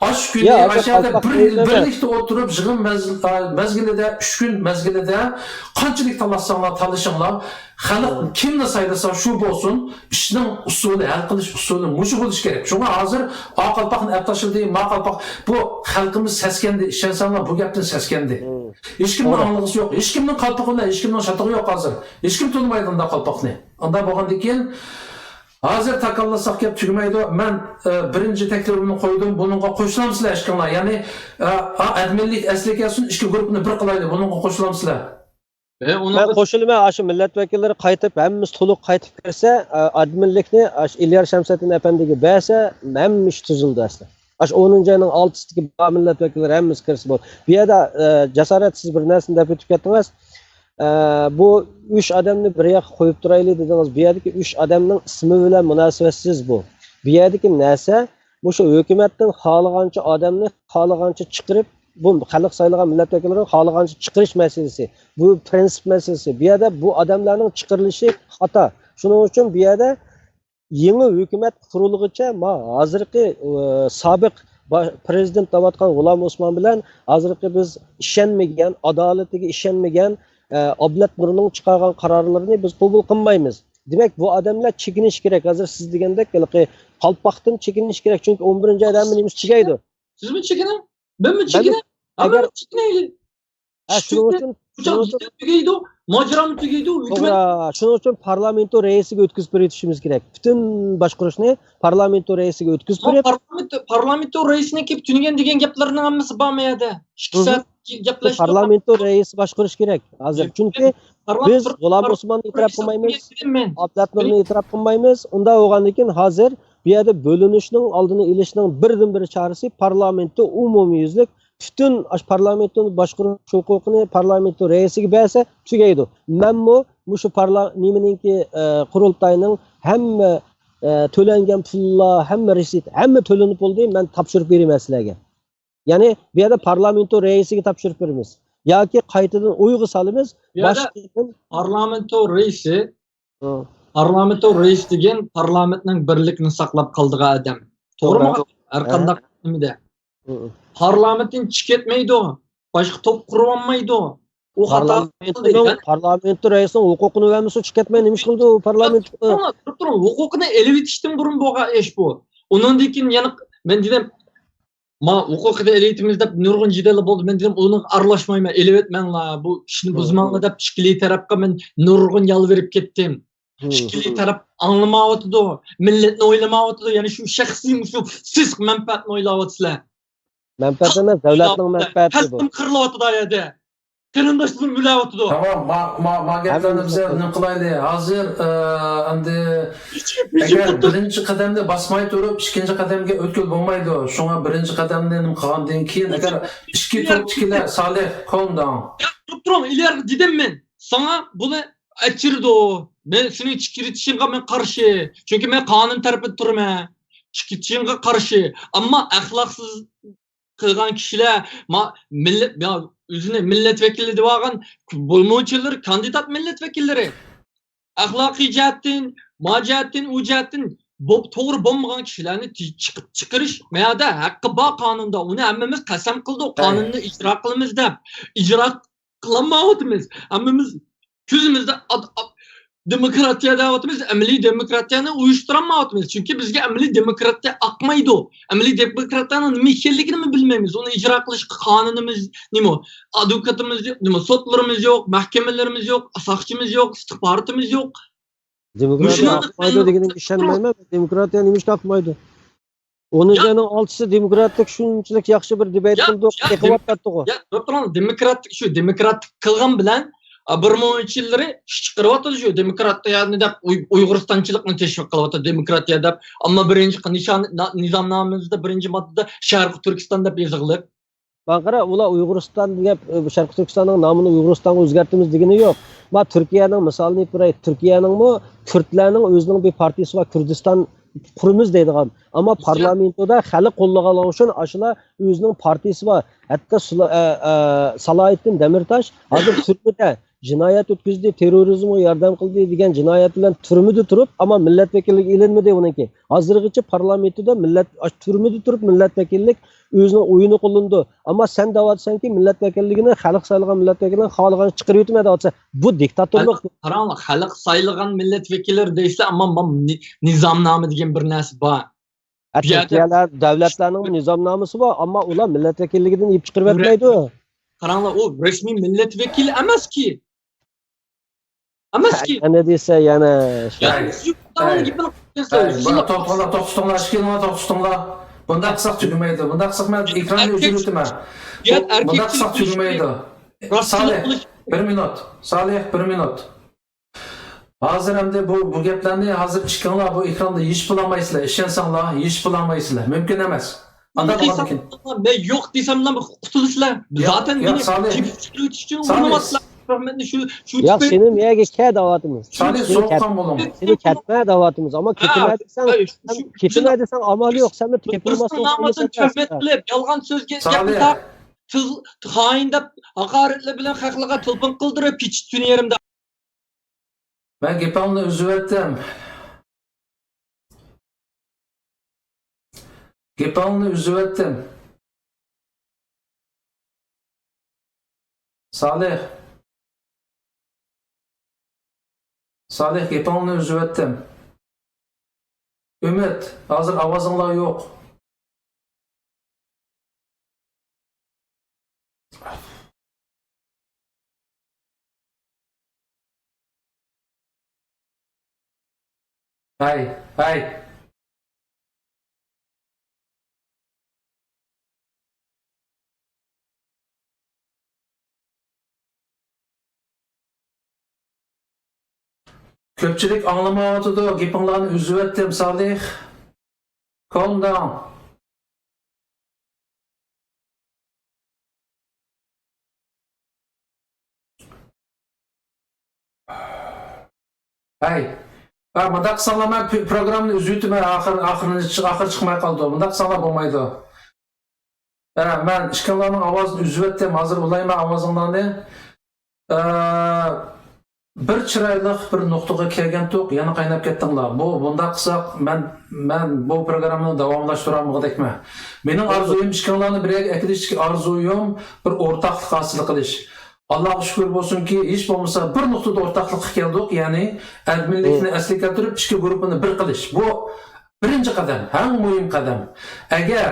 ئاشۇ كۈنى، يا، ئاشۇ يەردە بىر يىل بىرلىكتە ئولتۇرۇپ، يىغىن مەز-، ئا، مەزگىلىدە، ئۈچ كۈن مەزگىلىدە قانچىلىك تالاشساڭلار، تالىشىڭلار، خەلق كىمنى سايلىسا شۇ بولسۇن، ئىشنىڭ ئۇسۇلى، ھەل قىلىش ئۇسۇلى مۇشۇ بولۇشى كېرەك. شۇڭا ھازىر ئا قالپاقنى ئەپ تاشلىدى، ما قالپاق، بۇ خەلقىمىز سەسكەندى، ئىشەنسەڭلار بۇ گەپتىن سەسكەندى. ھېچكىمنىڭ ئاڭلىغۇسى يوق، ھېچكىمنىڭ قالپىقى بىلەن ھېچكىمنىڭ شاتىقى يوق ھازىر. ھېچكىم تونۇمايدۇ ئۇنداق قالپاقنى. ئۇنداق بولغاندىن كېيىن، ھازىر تاكاللىساق گەپ تۈگىمەيدۇ. مەن، ئە، بىرىنچى تەكلىپىمنى قويدۇم. بۇنىڭغا قوشۇلامسىلەر ھېچكىڭلار؟ يەنى، ئە، ئا، ئادمىنلىك ئەسلىگە كەلسۇن، ئىككى گۇرۇپپىنى بىر قىلايلى. بۇنىڭغا قوشۇلامسىلەر؟ ئە، ئۇنىڭغا مەن قوشۇلىمەن. ئاشۇ مىللەت ۋەكىللىرى قايتىپ، ھەممىسى تولۇق قايتىپ كىرسە، ئە، ئادمىنلىكنى ئاشۇ ئېلىيار شەمسەدىن ئەپەندىگە بەرسە، ھەممە ئىش تۈزۈلدى ئەسلى. ئاشۇ ئونىنچى ئاينىڭ ئالتىسىدىكى بار مىللەت ۋەكىللىرى ھەممىسى كىرسە بولدى. بۇ يەردە، ئە، جاسارەت، سىز بىر نەرسىنى دەپ ئۆتۈپ كەتتىڭىز. ئە، بۇ ئۈچ ئادەمنى بىر ياققا قويۇپ تۇرايلى دېدىڭىز. بۇ يەردىكى ئۈچ ئادەمنىڭ ئىسمى بىلەن مۇناسىۋەتسىز بۇ. بۇ يەردىكى نەرسە، مۇشۇ ھۆكۈمەتتىن خالىغانچە ئادەمنى خالىغانچە چىقىرىپ، بۇ خەلق سايلىغان مىللەت ۋەكىللىرىنى خالىغانچە چىقىرىش مەسىلىسى. بۇ پىرىنسىپ مەسىلىسى. بۇ يەردە بۇ ئادەملەرنىڭ چىقىرىلىشى خاتا. شۇنىڭ ئۈچۈن بۇ يەردە يېڭى ھۆكۈمەت قۇرۇلغۇچە، ما، ھازىرقى، ئە، سابىق با-، پىرېزىدېنت دەۋاتقان غۇلام ئوسمان بىلەن ھازىرقى بىز ئىشەنمىگەن، ئادالىتىگە ئىشەنمىگەن، ئە، ئابلەت نۇرنىڭ چىقارغان قارارلىرىنى بىز قوبۇل قىلمايمىز. دېمەك، بۇ ئادەملەر چېكىنىشى كېرەك. ھازىر سىز دېگەندەك، ھېلىقى قالپاقتىن چېكىنىشى كېرەك. چۈنكى ئون بىرىنچى ئايدا ھەممە نېمىسى تۈگەيدۇ. سىزمۇ چېكىنىڭ، مەنمۇ مەن چېكىنەي. ئەگەر ھەممىمىز چېكىنەيلى. ھە، شۇنىڭ ئۈچۈن، شۇنىڭ ئۈچۈن تۈگەيدۇ، ماجىرامۇ تۈگەيدۇ، ھۆكۈمەت. توغرا، شۇنىڭ ئۈچۈن پارلامېنتو رەئىسىگە ئۆتكۈزۈپ بېرىۋېتىشىمىز كېرەك. پۈتۈن باشقۇرۇشنى پارلامېنتو رەئىسىگە ئۆتكۈزۈپ بېرىپ، پارلامېنتو، پارلامېنتو رەئىسىنىڭ كېلىپ تۈنىگەن دېگەن گەپلىرىنىڭ ھەممىسى بارمۇ يەردە؟ ئىككى سائەت گەپلەشتۇق. پارلامېنتو رەئىسى باشقۇرۇش كېرەك ھازىر. چۈنكى بىز غۇلام ئوسماننى ئېتىراپ قىلمايمىز، ئابلەتنۇرنى ئېتىراپ قىلمايمىز. ئۇنداق بولغاندىن كېيىن ھازىر بۇ يەردە بۆلۈنۈشنىڭ ئالدىنى ئېلىشنىڭ بىردىنبىر چارىسى پارلامېنتو ئومۇميۈزلۈك پۈتۈن ئاشۇ پارلامېنتنى باشقۇرۇش ھوقۇقىنى پارلامېنتو رەئىسىگە بەرسە تۈگەيدۇ. مەنمۇ مۇشۇ پارلا-، نېمىنىڭكى، ئە، قۇرۇلتاينىڭ ھەممە، ئە، تۆلەنگەن پۇللار، ھەممە رېسىت، ھەممە تۆلىنىپ بولدى. مەن تاپشۇرۇپ بېرىمەن سىلەرگە. يەنى بۇ يەردە پارلامېنتو رەئىسىگە تاپشۇرۇپ بېرىمىز. ياكى قايتىدىن ئويغا سالىمىز. بۇ يەردە باشقىدىن پارلامېنتو رەئىسى، ھە. پارلامېنتو رەئىسى دېگەن پارلامېنتنىڭ بىرلىكىنى ساقلاپ قالىدىغان ئادەم. توغرىمۇ؟ توغرا. ھەر قانداق نېمىدە. ھە. پارلامېنتتىن چىقىپ كەتمەيدۇ. باشقا توپ قۇرۇۋالمايدۇ. ئۇ خاتا قىلدى. پارلامېنتو رەئىسىنىڭ ھوقۇقىنى بەرمىسە چىقىپ كەتمەي نېمە ئىش قىلىدۇ ئۇ پارلامېنت؟ تۇرۇپ تۇرۇڭ، تۇرۇپ تۇرۇڭ. ھوقۇقىنى ئېلىۋېتىشتىن بۇرۇن بولغان ئىش بۇ. ئۇنىڭدىن كېيىن يەنە مەن دېدىم، ما ھوقۇقىنى ئېلىۋېتىمىز دەپ نۇرغۇن جېدەللەر بولدى. مەن دېدىم، ئۇنىڭغا ئارىلاشمايمەن، ئېلىۋەتمەڭلار، بۇ ئىشنى بۇزماڭلار دەپ ئىككىلى تەرەپكە مەن نۇرغۇن يالۋۇرۇپ كەتتىم. ئىككىلى تەرەپ ئاڭلىمايۋاتىدۇ، مىللەتنى ئويلىمايۋاتىدۇ، يەنى شۇ شەخسىي مۇشۇ سېسىق مەنپەئەتنى ئويلاۋاتىسىلەر. مەنپەئەت ئەمەس، دۆلەتنىڭ مەنپەئەتى بۇ. قىرىلىۋاتىدۇ ئۇ يەردە. قېرىنداشلىرىم ئۆلۈۋاتىدۇ. تامام، ما، ما، ما گەپلەرنى بىز نېمە قىلايلى؟ ھازىر، ئە، ئەمدى ئەگەر بىرىنچى قەدەمنى باسماي تۇرۇپ، ئىككىنچى قەدەمگە ئۆتكىلى بولمايدۇ. شۇڭا بىرىنچى قەدەمنى نېمە قىلغاندىن كېيىن، ئەگەر ئىككى توپتىكىلەر، سالىھ، كولم داۋن. تۇرۇپ تۇرۇڭ، ئىلگىرى دېدىم مەن. ساڭا بۇنى ئەچىرىدۇ. مەن سېنىڭ چىقىرىۋېتىشىڭغا مەن قارشى. چۈنكى مەن قانۇن تەرىپىدە تۇرىمەن. چىقىرىۋېتىشىڭغا قارشى. ئەمما ئەخلاقسىز قىلغان كىشىلەر، ما-، مىللەت، يا، ئۆزىنى مىللەت ۋەكىلى دەۋالغان بۇلمۇچىلىرى كاندىدات مىللەت ۋەكىللىرى. ئەخلاقىي جەھەتتىن، ما جەھەتتىن، ئۇ جەھەتتىن بوپ-، توغرا بولمىغان كىشىلەرنى چى-، چىقىپ چىقىرىش، مەيەردە ھەققى بار قانۇندا، ئۇنى ھەممىمىز قەسەم قىلدۇق، قانۇننى ئىجرا قىلىمىز دەپ. ئىجرا قىلالمايۋاتىمىز. ھەممىمىز كۆزىمىزدە ئاد-، ئا-، دېموكراتىيە دەۋاتىمىز، ئەمەلىي دېموكراتىيەنى ئۇيۇشتۇرالمايۋاتىمىز. چۈنكى بىزگە ئەمەلىي دېموكراتىيە ئاقمايدۇ. ئەمەلىي دېموكراتىيەنىڭ نېمە ئىكەنلىكىنىمۇ بىلمەيمىز. ئۇنى ئىجرا قىلىشقا قانۇنىمىز نېمە؟ ئادۋوكاتىمىز يوق، نېمە، سوتلىرىمىز يوق، مەھكىمىلىرىمىز يوق، ساقچىمىز يوق، ئىستىخباراتىمىز يوق. دېموكراتىيە ئاقمايدۇ دېگىنىڭگە ئىشەنمەيمەن. دېموكراتىيە نېمە ئۈچۈن ئاقمايدۇ؟ ئونىنچى ئاينىڭ ئالتىسى دېموكراتىك شۇنچىلىك ياخشى بىر دېبەت قىلدۇق، ئېقىۋاتاتتىغۇ. يا، تۇرۇپ تۇرۇڭ، دېموكراتىك، شۇ دېموكراتىك قىلغان بىلەن، ئا، بىر مىڭ ئون ئۈچ يىللىرى ئىش چىقىرىۋاتىدۇ شۇ دېموكراتىيەنى دەپ، ئۇي-، ئۇيغۇرىستانچىلىقنى تەشۋىق قىلىۋاتىدۇ دېموكراتىيە دەپ. ئەمما بىرىنچى نىشان، نا-، نىزامنامىمىزدە بىرىنچى ماددىدا شەرقىي تۈركىستان دەپ يېزىقلىق. ماڭا قارا، ئۇلار ئۇيغۇرىستان دەپ، ئە، شەرقىي تۈركىستاننىڭ نامىنى ئۇيغۇرىستانغا ئۆزگەرتىمىز دېگىنى يوق. ما تۈركىيەنىڭ مىسالىنى ئېلىپ بېرەي. تۈركىيەنىڭمۇ كۈردلەرنىڭ ئۆزىنىڭ بىر پارتىيىسى بار، كۈردىستان قۇرىمىز دەيدىغان. ئەمما پارلامېنتودا خەلق قوللىغانلىقى ئۈچۈن ئاشۇلار ئۆزىنىڭ پارتىيىسى بار. ھەتتا سۇلا-، ئە، ئە، سالاھىددىن دەمىرتاش ھازىر تۈرمىدە، جىنايەت ئۆتكۈزدى، تېررورىزمغا ياردەم قىلدى دېگەن جىنايەت بىلەن تۈرمىدە تۇرۇپ، ئەمما مىللەت ۋەكىللىكى ئېلىنمىدى ئۇنىڭكى. ھازىرغىچە پارلامېنتىدا مىللەت، ئاشۇ تۈرمىدە تۇرۇپ مىللەت ۋەكىللىك ئۆزىنىڭ ئويۇنى قوللىنىدۇ. ئەمما سەن دەۋاتىسەنكى، مىللەت ۋەكىللىكىنى، خەلق سايلىغان مىللەت ۋەكىلىنى خالىغانچە چىقىرىۋېتىمەن دەۋاتىسەن. بۇ دىكتاتورلۇق. قاراڭلار، خەلق سايلىغان مىللەت ۋەكىللىرى دەيسىلەر، ئەمما ما-، نى-، نىزامنامە دېگەن بىر نەرسە بار. ھە، بۇ يەردە تۈركىيەلەر، دۆلەتلەرنىڭ نىزامنامىسى بار، ئەمما ئۇلار مىللەت ۋەكىللىكىدىن ئېلىپ چىقىرىۋەتمەيدۇ. قاراڭلار، ئۇ رەسمىي مىللەت ۋەكىلى ئەمەسكى. ئەمەسكى. يەنە دېسە، يەنە شۇ. يەنى سىز يۇقىرىدا ئەي. گېپىنى قىلىپ ئەي، بۇ، توختىتىڭلار، توختىتىڭلار، ئىككىڭلار توختىتىڭلار. بۇنداق قىلساق تۈگىمەيدۇ. بۇنداق قىلساق مەن ئېكراننى ئۆچۈرۈۋېتىمەن. بۇ، بۇنداق قىلساق تۈگىمەيدۇ. سالىھ، بىر مىنۇت. سالىھ، بىر مىنۇت. ھازىر ئەمدى بۇ، بۇ گەپلەرنى ھازىر ئىككىڭلار بۇ ئېكراندا يېشىپ بولالمايسىلەر. ئىشەنسەڭلار، يېشىپ بولالمايسىلەر. مۇمكىن ئەمەس. ئانداق بولغاندىكىن. مەن يوق دېسەملا قۇتۇلىسىلەر. ياق، زاتەن ياق، مېنى سالىھ. جىپ چۈشۈرۈۋېتىش ئۈچۈن سالىھ. ئۇرۇنۇۋاتىسىلەر. مەن شۇ، شۇ ياق، تۈپەيلى سېنى مۇ يەرگە كەل دەۋاتىمىز. سالىھ، سېنى سوغۇققان بولۇڭ. سېنى كەتمە دەۋاتىمىز. ئەمما ھە، كېتىمە دېسەڭ، ھە، شۇ، شۇ، كېتىمە دېسەڭ ئامال يوق. سەن كېتىلماسلىق نامىدىن تۆھمەت قىلىپ، يالغان سۆزگە سالىھ. گەپنى تاپ-، تىل-، خائىن دەپ ھاقارەتلەر بىلەن خەقلەرگە تېلېفون قىلدۇرۇپ، كېچە تۈنى يېرىمدە. مەن گېپىڭنى ئۈزۈۋەتتىم. گېپىڭنى ئۈزۈۋەتتىم. سالىھ. سالىھ، گېپىڭنى ئۈزۈۋەتتىم. ئۈمىد، ھازىر ئاۋازىڭلار يوق. ھەي، ھەي. كۆپچىلىك ئاڭلىمايۋاتىدۇ، گېپىڭلارنى ئۈزۈۋەتتىم، سالىھ. Calm down. ھەي. ھە، مۇنداق قىلساڭلار مەن پى-، پروگراممىنى ئۈزۈۋېتىمەن، ئاخىر، ئاخىرىنى چىق-، ئاخىرى چىقماي قالىدۇ. مۇنداق قىلساڭلار بولمايدۇ. ھە، مەن ئىككىڭلارنىڭ ئاۋازىنى ئۈزۈۋەتتىم، ھازىر ئۇلايمەن ئاۋازىڭلارنى. ئە، بىر چىرايلىق بىر نۇقتىغا كەلگەنتۇق، يەنە قايناپ كەتتىڭلار. بۇ، بۇنداق قىلساق، مەن، مەن بۇ پروگراممىنى داۋاملاشتۇرالمىغۇدەكمەن. مېنىڭ ئارزۇيۇم ئىككىڭلارنى بىر يەرگە ئەكېلىشتىكى ئارزۇيۇم بىر ئورتاقلىق ھاسىل قىلىش. ئاللاغا شۈكۈر بولسۇنكى، ھېچ بولمىسا بىر نۇقتىدا ئورتاقلىققا كەلدۇق، يەنى ئەدمىنلىكنى ئەسلىگە كەلتۈرۈپ، ئىككى گۇرۇپپىنى بىر قىلىش. بۇ بىرىنچى قەدەم، ئەڭ مۇھىم قەدەم. ئەگەر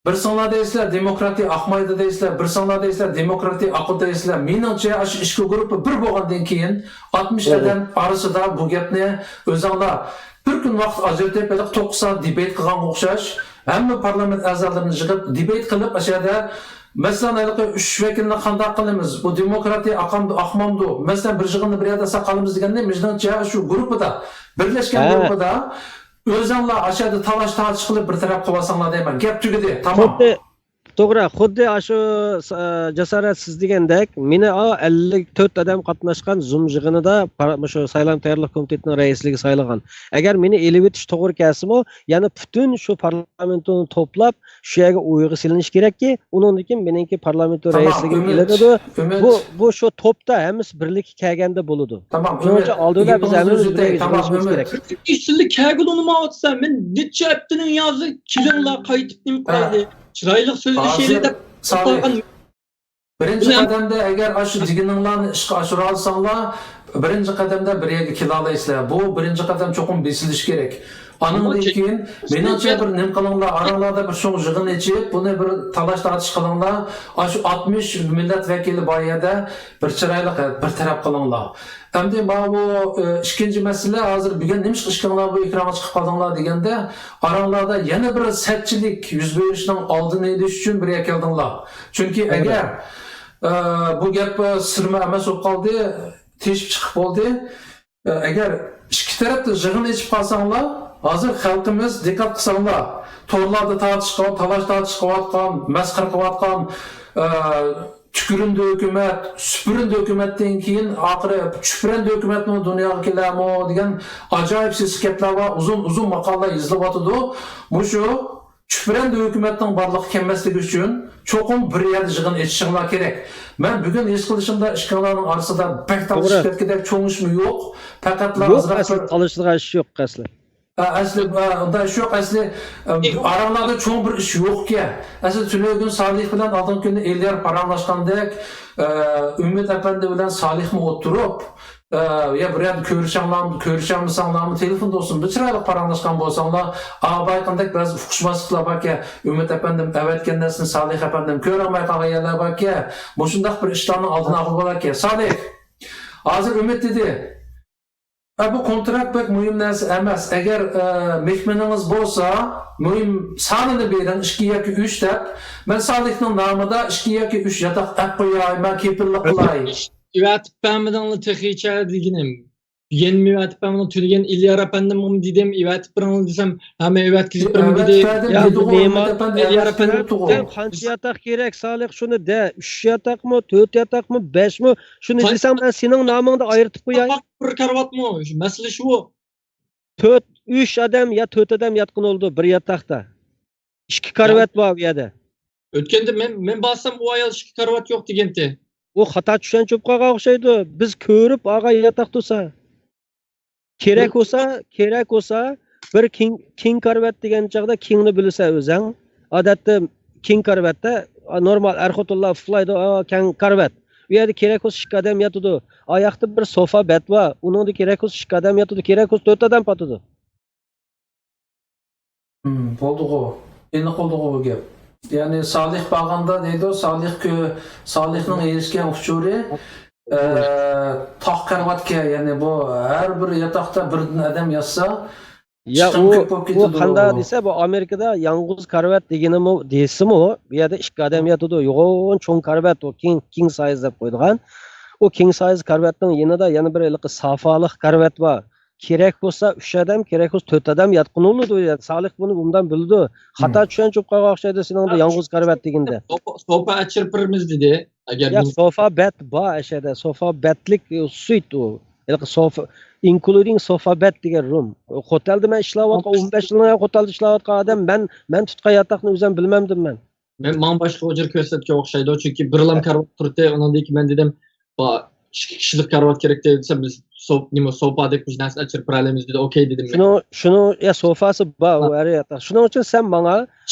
بىرسىڭلار دەيسىلەر، دېموكراتىيە ئاقمايدۇ دەيسىلەر، بىرسىڭلار دەيسىلەر، دېموكراتىيە ئاقىدۇ دەيسىلەر. مېنىڭچە، ئاشۇ ئىككى گۇرۇپپا بىر بولغاندىن كېيىن، ئاتمىش ئادەم ئارىسىدا بۇ گەپنى ئۆزۈڭلار بىر كۈن ۋاقىت ئاجرىتىپ، ھېلىقى توققۇز سائەت دېبېيت قىلغانغا ئوخشاش، ھەممە پارلامېنت ئەزالىرىنى يىغىپ، دېبېيت قىلىپ، ئاشۇ يەردە، مەسىلەن، ھېلىقى ئۈچ ۋەكىلنى قانداق قىلىمىز؟ بۇ دېموكراتىيە ئاقامدۇ، ئاقمامدۇ؟ مەسىلەن، بىر يىغىننى بىر يەردە ساقلىمىز دېگەننى، مېنىڭچە، شۇ گۇرۇپپىدا، بىرلەشكەن گۇرۇپپىدا، ئۆزۈڭلار ئاشۇ يەردە تالاش-تارتىش قىلىپ بىر تەرەپ قىلىۋالساڭلار دەيمەن. گەپ تۈگىدى، تامام. خۇددى، توغرا، خۇددى ئاشۇ، ئە، جاسارەت سىز دېگەندەك، مېنى ئا، ئەللىك تۆت ئادەم قاتناشقان زۇم يىغىنىدا پار-، مۇشۇ سايلام تەييارلىق كومىتېتىنىڭ رەئىسلىكىگە سايلىغان. ئەگەر مېنى ئېلىۋېتىش توغرا كەلسىمۇ، يەنە پۈتۈن شۇ پارلامېنتنى توپلاپ، شۇ يەرگە ئويغا سېلىنىش كېرەككى، ئۇنىڭدىن كېيىن مېنىڭكى پارلامېنت رەئىسلىكىگە ئېلىنىدۇ. بۇ، بۇ شۇ توپتا ھەممىسى بىرلىككە كەلگەندە بولىدۇ. تامام، شۇنىڭ ئۈچۈن ئۈمىد، ئالدىدا بىز ھەممىمىز بىرگە يۈزلىنىشىمىز كېرەك. ئىشچىلىك كەلگىلى ئۇنىماۋاتسا، مەن نەچچە ھەپتىنىڭ يازى كېلىڭلار، قايتىپ نېمە قىلايلى، چىرايلىق سۆزلىشەيلى دەپ سالىھ. بىرىنچى قەدەمدە ئەگەر ئاشۇ دېگىنىڭلارنى ئىشقا ئاشۇرالىساڭلار، بىرىنچى قەدەمدە بىر يەرگە كېلەلەيسىلەر. بۇ بىرىنچى قەدەم چوقۇم بېسىلىشى كېرەك. ئانىڭدىن كېيىن، مېنىڭچە، بىر نېمە قىلىڭلار، ئاراڭلاردا بىر چوڭ يىغىن ئېچىپ، بۇنى بىر تالاش-تارتىش قىلىڭلار. ئاشۇ ئاتمىش مىللەت ۋەكىلى بار يەردە بىر چىرايلىق بىر تەرەپ قىلىڭلار. ئەمدى ماۋۇ، ئە، ئىككىنچى مەسىلە، ھازىر بۈگۈن نېمىشقا ئىككىڭلار بۇ ئېكرانغا چىقىپ قالدىڭلار دېگەندە، ئاراڭلاردا يەنە بىر سەتچىلىك يۈز بېرىشنىڭ ئالدىنى ئېلىش ئۈچۈن بىر يەرگە كەلدىڭلار. چۈنكى ئەگەر، ئە، بۇ گەپ، ئە، سىرما ئەمەس بولۇپ قالدى، تېشىپ چىقىپ بولدى. ئە، ئەگەر ئىككى تەرەپتە يىغىن ئېچىپ قالساڭلار، ھازىر خەلقىمىز، دىققەت قىلساڭلار، تورلاردا تارتىشقا، تالاش-تارتىش قىلىۋاتقان، مەسخىرە قىلىۋاتقان، ئە، تۈكۈرۈندى ھۆكۈمەت، سۈپۈرۈندى ھۆكۈمەتتىن كېيىن ئاخىرى چۈپرەندى ھۆكۈمەتمۇ دۇنياغا كېلەرمۇ دېگەن ئاجايىپ سېسىق گەپلەر بار، ئۇزۇن، ئۇزۇن ماقالىلەر يېزىلىۋاتىدۇ. مۇشۇ چۈپرەندە ھۆكۈمەتنىڭ بارلىققا كەلمەسلىكى ئۈچۈن چوقۇم بىر يەردە يىغىن ئېچىشىڭلار كېرەك. مەن بۈگۈن ھېس قىلىشىمدا ئىككىڭلارنىڭ ئارىسىدا بەك توغرا. تالىشىپ كەتكۈدەك چوڭ ئىشمۇ يوق. پەقەتلا يوق، ئازراق ئەسلى بىر تالىشىدىغان ئىش يوق ئەسلى. ئە، ئەسلى، ئە، ئۇنداق ئىش يوق، ئەسلى، ئە، ئاراڭلاردا چوڭ بىر ئىش يوقكەن. ئەسلى تۈنۈگۈن سالىھ بىلەن ئالدىنقى كۈنى ئېليار پاراڭلاشقاندەك، ئە، ئۈمىد ئەپەندى بىلەن سالىھمۇ ئولتۇرۇپ، ئە، يا بىر يەردە كۆرۈشەڭلار، كۆرۈشەلمىسەڭلارمۇ تېلېفوندا بولسۇن، بىر چىرايلىق پاراڭلاشقان بولساڭلار، ئا، بايقىندەك بەزى ئۇقۇشماسلىقلار باركەن، ئۈمىد ئەپەندىم ئەۋەتكەن نەرسىنى سالىھ ئەپەندىم كۆرەلمەي قالغان يەرلەر باركەن، مۇشۇنداق بىر ئىشلارنىڭ ئالدىنى ئالغىلى بولاركەن. سالىھ، ھازىر ئۈمىد دېدى. ئە، بۇ كونترakt بەك مۇھىم نەرسە ئەمەس. ئەگەر، ئە، مېھمىنىڭىز بولسا، مۇھىم سانىنى بېرىڭ، ئىككى ياكى ئۈچ دەپ. مەن سالىھنىڭ نامىدا ئىككى ياكى ئۈچ ياتاق ئەپ قوياي، مەن كېپىللىق قىلاي. ئەۋەتىپ بەرمىدىڭلار تېخىچە دېگىنىم. يەنىمۇ ئەۋەتىپ بەرمىدىڭ، تۈنۈگۈن ئىليار ئەپەندىمغىمۇ دېدىم، ئەۋەتىپ بېرىڭلار دېسەم، ھەممە ئەۋەتكۈزۈپ بېرىمەن دېدى. ئەۋەتىپ بەردىم يا، دېدىغۇ، نېمە ئۈمىد ئەپەندى ئەۋەتكۈزۈپ بېرىپتىغۇ. سەن قانچە ياتاق كېرەك، سالىھ، شۇنى دە. ئۈچ ياتاقمۇ، تۆت ياتاقمۇ، بەشمۇ؟ شۇنى دېسەڭ، مەن سېنىڭ نامىڭدا ئايرىتىپ قوياي. بىر كارىۋاتمۇ؟ شۇ مەسىلە شۇ. تۆت، ئۈچ ئادەم يا تۆت ئادەم ياتقىلى بولىدۇ بىر ياتاقتا. ئىككى كارىۋات بار بۇ يەردە. ئۆتكەندە مەن، مەن بارسام، ئۇ ئايال ئىككى كارىۋات يوق دېگەنتى. ئۇ خاتا چۈشەنچە بولۇپ قالغان ئوخشايدۇ. بىز كۆرۈپ ئالغان ياتاق تۇرسا. كېرەك بولسا، كېرەك بولسا، بىر كىڭ، كىڭ كارىۋات دېگەن چاغدا كىڭنى بىلىسەن ئۆزەڭ. ئادەتتە كىڭ كارىۋاتتا، ئا، نورمال ئەر-خوتۇنلار ئۇخلايدۇ، ئا، كەڭ كارىۋات. ئۇ يەردە كېرەك بولسا ئىككى ئادەم ياتىدۇ. ئاياقتا بىر سوفا بەت بار، ئۇنىڭدا كېرەك بولسا ئىككى ئادەم ياتىدۇ، كېرەك بولسا تۆت ئادەم پاتىدۇ. ھىم، بولدىغۇ. ئېنىق بولدىغۇ بۇ گەپ. يەنى سالىھ بارغاندا دەيدۇ، سالىھ كۆ-، سالىھنىڭ ئېرىشكەن ئۇچۇرى، ئە، تاق كارىۋاتكەن، يەنى بۇ ھەر بىر ياتاقتا بىردىن ئادەم ياتسا، يا، ئىشتىن ئۇ، كۆپ بولۇپ ئۇ كېتىدۇ. قانداق دېسە، بۇ ئامېرىكىدا يالغۇز كارىۋات دېگىنىمۇ، دېسىمۇ، بۇ يەردە ئىككى ئادەم ياتىدۇ. يوغان چوڭ كارىۋات، ئۇ كىڭ، كىڭ سايز دەپ قويىدىغان. ئۇ كىڭ سايز كارىۋاتنىڭ يېنىدا يەنە بىر ھېلىقى سافالىق كارىۋات بار. كېرەك بولسا ئۈچ ئادەم، كېرەك بولسا تۆت ئادەم ياتقىلى بولىدۇ. سالىھ بۇنى ئوبدان بىلىدۇ. خاتا چۈشەنچە بولۇپ قالغان ئوخشايدۇ سېنىڭدە يالغۇز كارىۋات دېگەندە. سوپا، سوپا ئەچىرىپ بېرىمىز دېدى. ئەگەر ياق، سوفا بەت بار ئەشەدە. سوفا بەتلىك، ئۇ، سۇيت ئۇ. ھېلىقى سوفا، including سوفا بەت دېگەن روم. خوتەلدە مەن ئىشلەۋاتقان، ئون بەش يىلنىڭ خوتەلدە ئىشلەۋاتقان ئادەم. مەن، مەن تۇتقان ياتاقنى ئۆزۈم بىلمەمدىم مەن. مەن، ماڭا باشقا ئۇجۇر كۆرسەتكەن ئوخشايدۇ، چۈنكى بىرلام كارىۋات تۇرتتى، ئۇنىڭدىن كېيىن مەن دېدىم، با، ئىككى كىشىلىك كارىۋات كېرەك دېسە، بىز سوپ-، نېمە، سوپا دەك بىر نەرسە ئەچىرىپ بېرەلەيمىز دېدى، ئوكەي دېدىم مەن. شۇنىڭ، شۇنىڭ، يا، سوفاسى بار، ئۇ ھەر ياتاق. شۇنىڭ ئۈچۈن سەن ماڭا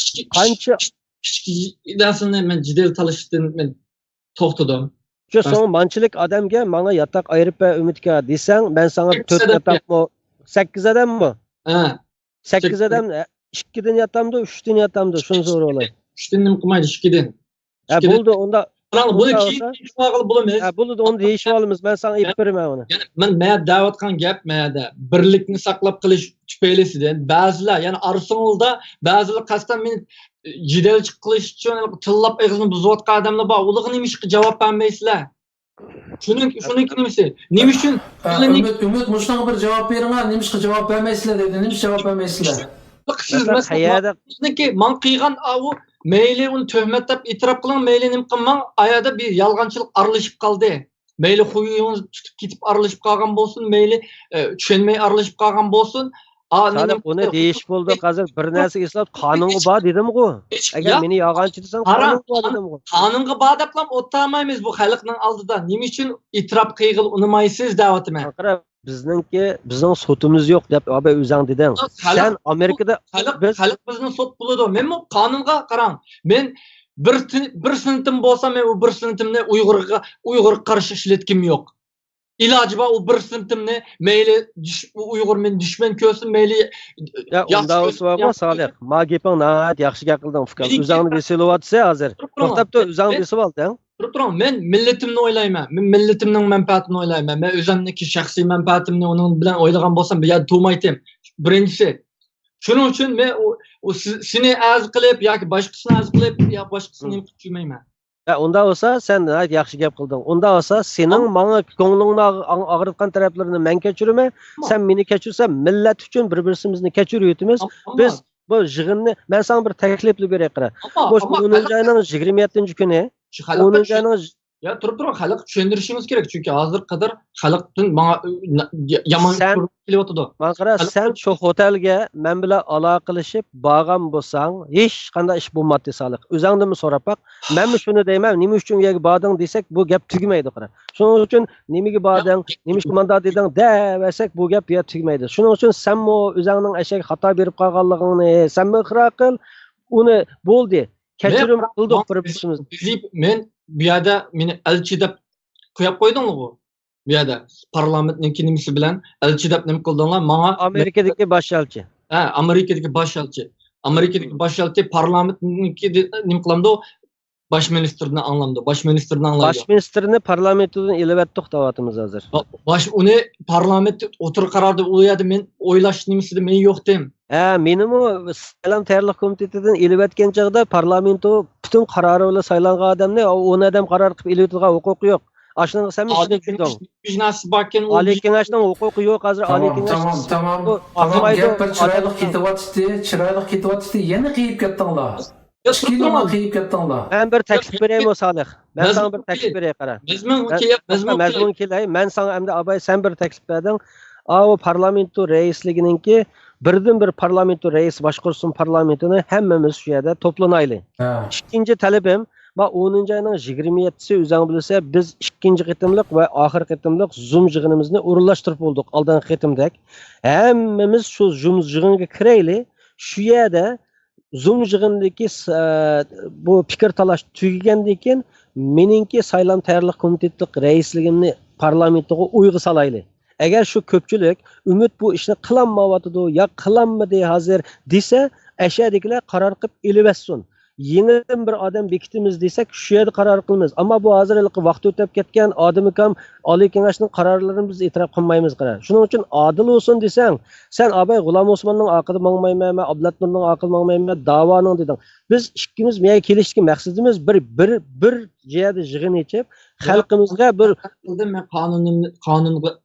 قانچە ئىچكى ئىدارىسىنى مەن جېدەل تالىشىشتىن مەن توختىدىم. شۇ سوڭ مانچىلىك ئادەمگە ماڭا ياتاق ئايرىپ بەر، ئۈمىدكە دېسەڭ، مەن ساڭا تۆت ياتاقمۇ، سەككىز ئادەممۇ؟ ھە. سەككىز ئادەم، ھە، ئىككىدىن ياتامدۇ، ئۈچتىن ياتامدۇ؟ شۇنى سوراۋالاي. ئۈچتىن نېمە قىلمايدۇ، ئىككىدىن. ھە، بولدى، ئۇندا. قاراڭ، بۇنى كېيىن دېيىشىۋالغىلى بولىمىز. ھە، بولدى، ئۇنى دېيىشىۋالىمىز. مەن ساڭا ئېلىپ بېرىمەن ئۇنى. يەنى مەن، مەن دەۋاتقان گەپ مەندە بىرلىكنى ساقلاپ قېلىش تۈپەيلىسىدىن بەزىلەر، يەنى ئارىسىڭلاردا بەزىلەر قەستەن مېنى جېدەل قىلىش ئۈچۈن تىللاپ ئېغىزىنى بۇزۇۋاتقان ئادەملەر بار. ئۇلارغا نېمىشقا جاۋاب بەرمەيسىلەر؟ شۇنىڭ، شۇنىڭكى نېمىسى؟ نېمە ئۈچۈن ئە، ئۈمىد، ئۈمىد، مۇشۇنىڭغا بىر جاۋاب بېرىڭە، نېمىشقا جاۋاب بەرمەيسىلەر دېدى، نېمىشقا جاۋاب بەرمەيسىلەر؟ سىز مەسىلەن، مەسىلەن، قەيەردە؟ سىزنىڭكى ماڭا قىلغان ئاۋۇ، مەيلى ئۇنى تۆھمەت دەپ ئېتىراپ قىلىڭ، مەيلى نېمە قىلماڭ، ئايەردە بىر يالغانچىلىق ئارىلىشىپ قالدى. مەيلى خۇيىڭىز تۇتۇپ كېتىپ ئارىلىشىپ قالغان بولسۇن، مەيلى، ئە، چۈشەنمەي ئارىلىشىپ قالغان بولسۇن. ئا، سالىھ، ئۇنى دېيىش بولدى، ھازىر بىر نەرسە ئېسىلات، قانۇنغا بار دېدىمغۇ. ئەگەر مېنى يالغانچى دېسەڭ، قارا، قانۇنغا بار دېدىمغۇ. قانۇنغا بار دەپلا ئولتۇرالمايمىز بۇ خەلقنىڭ ئالدىدا. نېمە ئۈچۈن ئېتىراپ قىلغىلى ئۇنىمايسىز دەۋاتىمەن. قارا، بىزنىڭكى، بىزنىڭ سوتىمىز يوق دەپ، ئاباي ئۆزەڭ دېدىڭ. خەلق، سەن ئامېرىكىدا خەلق، بىز خەلق بىزنى سوت بولىدۇ. مەنمۇ قانۇنغا قاراڭ. مەن بىر تى-، بىر سېنتىم بولسا، مەن ئۇ بىر سېنتىمنى ئۇيغۇرغا، ئۇيغۇرغا قارشى ئىشلەتكىنىم يوق. ئىلاجى بار، ئۇ بىر سېنتىمنى مەيلى دۈش-، ئۇ ئۇيغۇر مېنى دۈشمەن كۆرسۇن، مەيلى يا، ياخشى ئۇنداق كۆرسۇن، بولسا بارغۇ، ياخشى سالىھ. كۆرسۇن. ما گېپىڭ ناھايىتى ياخشى گەپ قىلدىڭ، ئۇكام. تۇرۇپ تۇرۇڭ. ئۆزۈڭنى بېسىۋالىۋاتىسەن ھازىر. تۇرۇپ تۇرۇڭ. توختاپ تۇر، ئۆزۈڭنى بېسىۋالدىڭ. تۇرۇپ تۇرۇڭ، مەن مىللىتىمنى ئويلايمەن، مەن مىللىتىمنىڭ مەنپەئەتىنى ئويلايمەن، مەن ئۆزۈمنىڭكى شەخسىي مەنپەئەتىمنى ئۇنىڭ بىلەن ئويلىغان بولسام، بۇ يەردە تۇرمايتتىم، بىرىنچىسى. شۇنىڭ ئۈچۈن مەن ئۇ، ئۇ سىز-، سېنى ئەزا قىلىپ ياكى باشقىسىنى ئەزا قىلىپ يا باشقىسىنى نېمە قىلىپ يۈرمەيمەن. ھە، ئۇنداق بولسا، سەن ناھايىتى ياخشى گەپ قىلدىڭ. ئۇنداق بولسا، سېنىڭ ماڭا كۆڭلۈڭنى ئاغ-، ئاغ-، ئاغرىتقان تەرەپلىرىنى مەن كەچۈرىمەن، سەن مېنى كەچۈرسەڭ، مىللەت ئۈچۈن بىر-بىرسىمىزنى كەچۈرۈۋېتىمىز. بىز بۇ يىغىننى، مەن ساڭا بىر تەكلىپلا بېرەي، قارا. مۇشۇ ئونىنچى ئاينىڭ يىگىرمە يەتتىنچى كۈنى، شۇ خەلققە چۈشەن-، يا، تۇرۇپ تۇرۇڭ، خەلققە چۈشەندۈرۈشىڭىز كېرەك، چۈنكى ھازىر قەدەر خەلقتىن ماڭا، ئە، يامان كېلىۋاتىدۇ. ماڭقارا، سەن شۇ خوتەلگە مەن بىلەن ئالاقىلىشىپ بارغان بولساڭ، ھېچقانداق ئىش بولماتتى، سالىھ. ئۆزۈڭدىنمۇ سوراپ باق. مەنمۇ شۇنى دەيمەن، نېمە ئۈچۈن ئۇ يەرگە باردىڭ دېسەك، بۇ گەپ تۈگىمەيدۇ، قارا. شۇنىڭ ئۈچۈن نېمىگە باردىڭ، نېمە ئۈچۈن مۇنداق دېدىڭ دەۋەرسەك، بۇ گەپ بۇ يەردە تۈگىمەيدۇ. شۇنىڭ ئۈچۈن سەنمۇ ئۆزۈڭنىڭ ئەشەگە خاتا بېرىپ قالغانلىقىڭنى سەنمۇ ئىقرار قىل. ئۇنى بولدى، كەچۈرۈم قىلدۇق بىر-بىرىمىز. مەن بۇ يەردە مېنى ئەلچى دەپ قويۇپ قويدۇڭلارغۇ. بۇ يەردە پارلامېنتنىڭكى نېمىسى بىلەن ئەلچى دەپ نېمە قىلدىڭلار ماڭا؟ ئامېرىكىدىكى باش ئەلچى. ھە، ئامېرىكىدىكى باش ئەلچى. ئامېرىكىدىكى باش ئەلچى پارلامېنتنىڭكى نېمە قىلامدۇ؟ باش مىنىستىرنى ئاڭلامدۇ؟ باش مىنىستىرنى ئاڭلايدۇ. باش مىنىستىرنى پارلامېنتىدىن ئېلىۋەتتۇق دەۋاتىمىز ھازىر. باش، ئۇنى پارلامېنت ئوتتۇرا قاراردا، ئۇ يەردە مەن ئويلاش نېمىسىدە مەن يوقتىم. ھە، مېنىمۇ سايلام تەييارلىق كومىتېتىدىن ئېلىۋەتكەن چاغدا پارلامېنتو پۈتۈن قارارى بىلەن سايلانغان ئادەمنى ئۇ ئادەم قارار قىلىپ ئېلىۋېتىدىغان ھوقۇقى يوق. ئاشۇنىڭغا سەن ئىشىنىپ كېتىڭ. ئالىي كېڭەشنىڭ ھوقۇقى يوق ھازىر. ئالىي كېڭەشنىڭ ھوقۇقى يوق. ئالىي كېڭەش تامام، تامام، بۇ تامام، ئاقمايدۇ. گەپ بىر چىرايلىق كېتىۋاتىشتى، چىرايلىق كېتىۋاتىشتى، يەنە قېيىپ كەتتىڭلار. ئىككى كۈن قېيىپ كەتتىڭلار. مەن بىر تەكلىپ بېرەيمۇ، سالىھ؟ مەن ساڭا بىر تەكلىپ بېرەي، قارا. مەزمۇن كېلەي، مەزمۇن كېلەي. مەن ساڭا ئەمدى ئاباي، سەن بىر تەكلىپ بەردىڭ. ئاۋۇ پارلامېنتو رەئىسلىكىنىڭكى بىردىن بىر پارلامېنتو رەئىسى باشقۇرسۇن پارلامېنتىنى، ھەممىمىز شۇ يەردە توپلىنايلى. ھە. ئىككىنچى تەلىپىم، ما ئونىنچى ئاينىڭ يىگىرمە يەتتىسى ئۆزۈڭ بىلىسەن، بىز ئىككىنچى قېتىملىق ۋە ئاخىرقى قېتىملىق زۇم يىغىنىمىزنى ئورۇنلاشتۇرۇپ بولدۇق ئالدىنقى قېتىمدەك. ھەممىمىز شۇ زۇم يىغىنغا كىرەيلى. شۇ يەردە زۇم يىغىنىدىكى س-، ئە، بۇ پىكىر تالاش تۈگىگەندىن كېيىن، مېنىڭكى سايلام تەييارلىق كومىتېتلىق رەئىسلىكىمنى پارلامېنتىغا ئويغا سالايلى. ئەگەر شۇ كۆپچىلىك ئۈمىد بۇ ئىشنى قىلالمايۋاتىدۇ يا قىلالمىدى ھازىر دېسە، ئەشەدىكىلەر قارار قىلىپ ئېلىۋەتسۇن. يېڭىدىن بىر ئادەم بېكىتىمىز دېسەك، شۇ يەردە قارار قىلىمىز. ئەمما بۇ ھازىر ھېلىقى ۋاقتى ئۆتۈپ كەتكەن، ئادىمىكام ئالىي كېڭەشنىڭ قارارلىرىنى بىز ئېتىراپ قىلمايمىز، قارا. شۇنىڭ ئۈچۈن ئادىل بولسۇن دېسەڭ، سەن ئاباي غۇلام ئوسماننىڭ ئارقىدا ماڭمايمەن، مەن ئابلەت نۇرنىڭ ئارقىدا ماڭمايمەن، داۋانىڭ دېدىڭ. بىز ئىككىمىز بۇ يەرگە كېلىشتىكى مەقسىتىمىز بىر، بىر، بىر يەردە يىغىن ئېچىپ، خەلقىمىزگە بىر قىلدىم، مەن قانۇننى، قانۇنغا،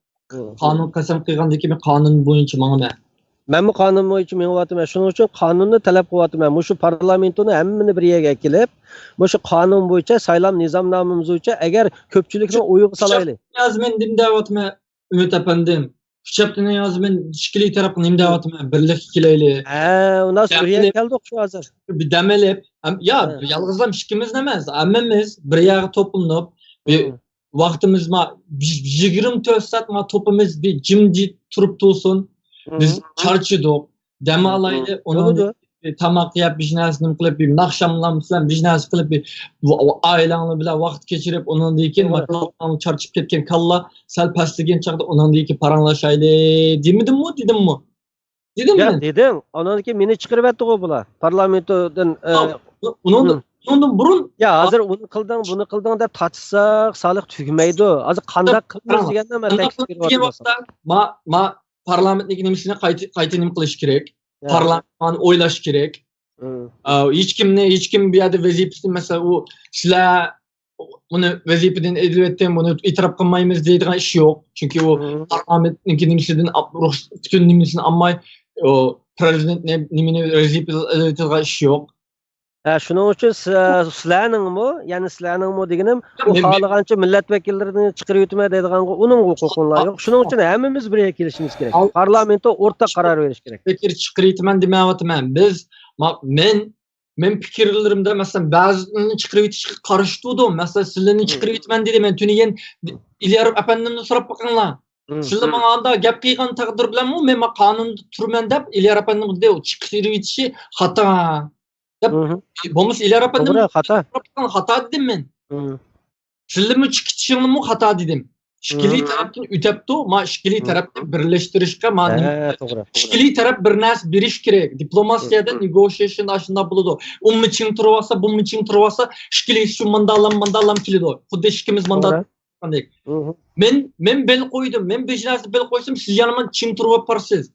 قانۇن قەسەم قىلغاندىن كېيىن مەن قانۇن بويىچە ماڭىمەن. مەنمۇ قانۇن بويىچە مېڭىۋاتىمەن. شۇنىڭ ئۈچۈن قانۇننى تەلەپ قىلىۋاتىمەن. مۇشۇ پارلامېنتونى ھەممىنى بىر يەرگە ئەكېلىپ، مۇشۇ قانۇن بويىچە، سايلام نىزامنامىمىز بويىچە، ئەگەر كۆپچىلىكنى ئويغا سالايلى. ھازىر مەن نېمە دەۋاتىمەن، ئۈمىد ئەپەندىم؟ ئۈچ ھەپتىنىڭ ھازىر مەن ئىككىلى تەرەپكە نېمە دەۋاتىمەن؟ بىرلىككە كېلەيلى. ھە، ئۇنداق بىر يەرگە كەلدۇق شۇ ھازىر. بىر دەم ئېلىپ، يا، يالغۇزلام ئىككىمىز ئەمەس، ھەممىمىز بىر يەرگە توپلىنىپ، بىر ۋاقتىمىز ما، يىگىرمە تۆت سائەت ما توپىمىز بىر جىمجىت تۇرۇپ تۇرسۇن. بىز چارچىدۇق. دەم ئالايلى، ئۇنىڭدىن كېيىن تاماق يەپ، بىر نەرسە نېمە قىلىپ، بىر ناخشاملام بىلەن بىر نەرسە قىلىپ، بىر ئائىلەڭلار بىلەن ۋاقىت كەچۈرۈپ، ئۇنىڭدىن كېيىن چارچىپ كەتكەن كاللا سەل پەسلىگەن چاغدا ئۇنىڭدىن كېيىن پاراڭلىشايلى دېمىدىممۇ؟ دېدىممۇ؟ دېدىم مەن. دېدىڭ. ئانان كېيىن مېنى چىقىرىۋەتتىغۇ بۇلار. پارلامېنتودىن، ئۇنىڭدىن، ئۇنىڭدىن بۇرۇن. يا، ھازىر ئۇنى قىلدىڭ، بۇنى قىلدىڭ دەپ تارتىشساق، سالىھ، تۈگىمەيدۇ. ھازىر قانداق قىلىمىز دېگەندە مەن تەكلىپ بېرىۋاتىمەن. ما، ما، پارلامېنتنىڭكى نېمىسىنى قايتا، قايتا نېمە قىلىش كېرەك؟ پارلامېنت ئويلاش كېرەك. ئا، ھېچكىمنى، ھېچكىم بۇ يەردە ۋەزىپىسىنى، مەسىلەن، ئۇ سىلەر ئۇنى ۋەزىپىدىن ئېلىۋەتتىم، بۇنى ئېتىراپ قىلمايمىز دەيدىغان ئىش يوق. چۈنكى ئۇ پارلامېنتنىڭكى نېمىسىدىن ئاپ-، رۇخس-، پۈتۈن نېمىسىنى ئالماي، ئۇ پرېزىدېنت نېم-، نېمىنى ۋەزىپىدىن ئېلىۋېتىدىغان ئىش يوق. ھە، شۇنىڭ ئۈچۈن سىلە-، سىلەرنىڭمۇ، يەنى سىلەرنىڭمۇ دېگىنىم، ئۇ خالىغانچە مىللەت ۋەكىللىرىنى چىقىرىۋېتىمەن دەيدىغانغا ئۇنىڭغۇ ھوقۇقۇڭلار يوق. شۇنىڭ ئۈچۈن ھەممىمىز بىر يەرگە كېلىشىمىز كېرەك. پارلامېنتتا ئورتاق قارار بېرىش كېرەك. پىكىر چىقىرىۋېتىمەن دېمەيۋاتىمەن. بىز، ما-، مەن مەن پىكىرلىرىمدە، مەسىلەن، بەزىلىرىنى چىقىرىۋېتىشكە قارشى تۇردۇم. مەسىلەن، سىلىرنى چىقىرىۋېتىمەن دېدى. مەن تۈنۈگۈن ئىليار ئەپەندىمدىن سوراپ باقىڭلار. سىلەر ماڭا ئانداق گەپ قىلغان تەقدىر بىلەنمۇ مەن، مەن قانۇندا تۇرىمەن دەپ ئىليار ئەپەندىم دېدى. ئۇ چىقىرىۋېتىشى خاتا دەپ. بولمىسا ئىليار ئەپەندىم توغرا، خاتا. خاتا دېدىم مەن. سىلىمۇ چىقىشىڭلىمۇ خاتا دېدىم. ئىككىلى تەرەپتىن ئۆتەپتۇ، ما ئىككىلى تەرەپنى بىرلەشتۈرۈشكە، ما نېمە، توغرا، توغرا. ئىككىلى تەرەپ بىر نەرسە بېرىش كېرەك. دىپلوماتىيەدە نېگوشىيېشن ئاشۇنداق بولىدۇ. ئۇمۇ چىڭ تۇرۇۋالسا، بۇمۇ چىڭ تۇرۇۋالسا، ئىككىلىسى شۇ ماندالام، ماندالام كېلىدۇ. خۇددى ئىككىمىز ماندال توغرا. قىلغاندەك. مەن، مەن بەل قويدۇم، مەن بىر نەرسە بەل قويسام، سىز يەنە مانا چىڭ تۇرۇۋاپارسىز.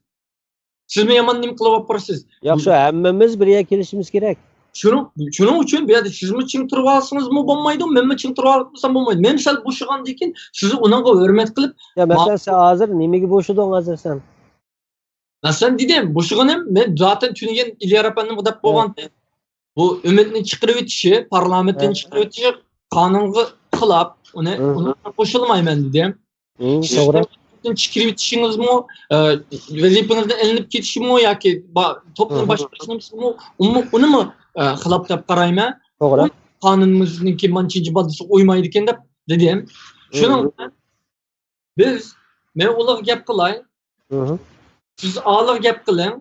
سىزمۇ يامان نېمە قىلىۋاتقانسىز؟ ياخشى، ھەممىمىز بىر يەرگە كېلىشىمىز كېرەك. شۇنىڭ، شۇنىڭ ئۈچۈن بۇ يەردە سىزمۇ چىڭ تۇرۇۋالسىڭىزمۇ بولمايدۇ، مەنمۇ چىڭ تۇرۇۋالسام بولمايدۇ. مەن سەل بوشىغاندىن كېيىن سىز ئۇنىڭغا ھۆرمەت قىلىپ، يا، مەسىلەن، سەن ھازىر نېمىگە بوشىدىڭ ھازىر سەن؟ مەسىلەن، دېدىم، بوشىغىنىم، مەن زاتەن تۈنۈگۈن ئىليار ئەپەندىمگە دەپ بولغانتىم. بۇ ئۈمىدنى چىقىرىۋېتىشى، پارلامېنتتىن چىقىرىۋېتىشى قانۇنغا خىلاپ، ئۇنى، ئۇنىڭغا قوشۇلمايمەن دېدىم. سىز توغرا. توپتىن چىقىرىۋېتىشىڭىزمۇ، ئە، ۋەزىپىڭىزدىن ئېلىنىپ كېتىشىمۇ ياكى با-، توپنى باشقۇرۇشىڭىزمۇ، ئۇمۇ-، ئۇنىمۇ، ئە، خىلاپ دەپ قارايمەن. توغرا. ئۇ قانۇنىمىزنىڭكى مانچىنچى ماددىسىغا ئۇيمايدىكەن دەپ دېدىم. شۇنىڭ بىلەن بىز، مەن ئۇلارغا گەپ قىلاي. سىز ئالىغا گەپ قىلىڭ.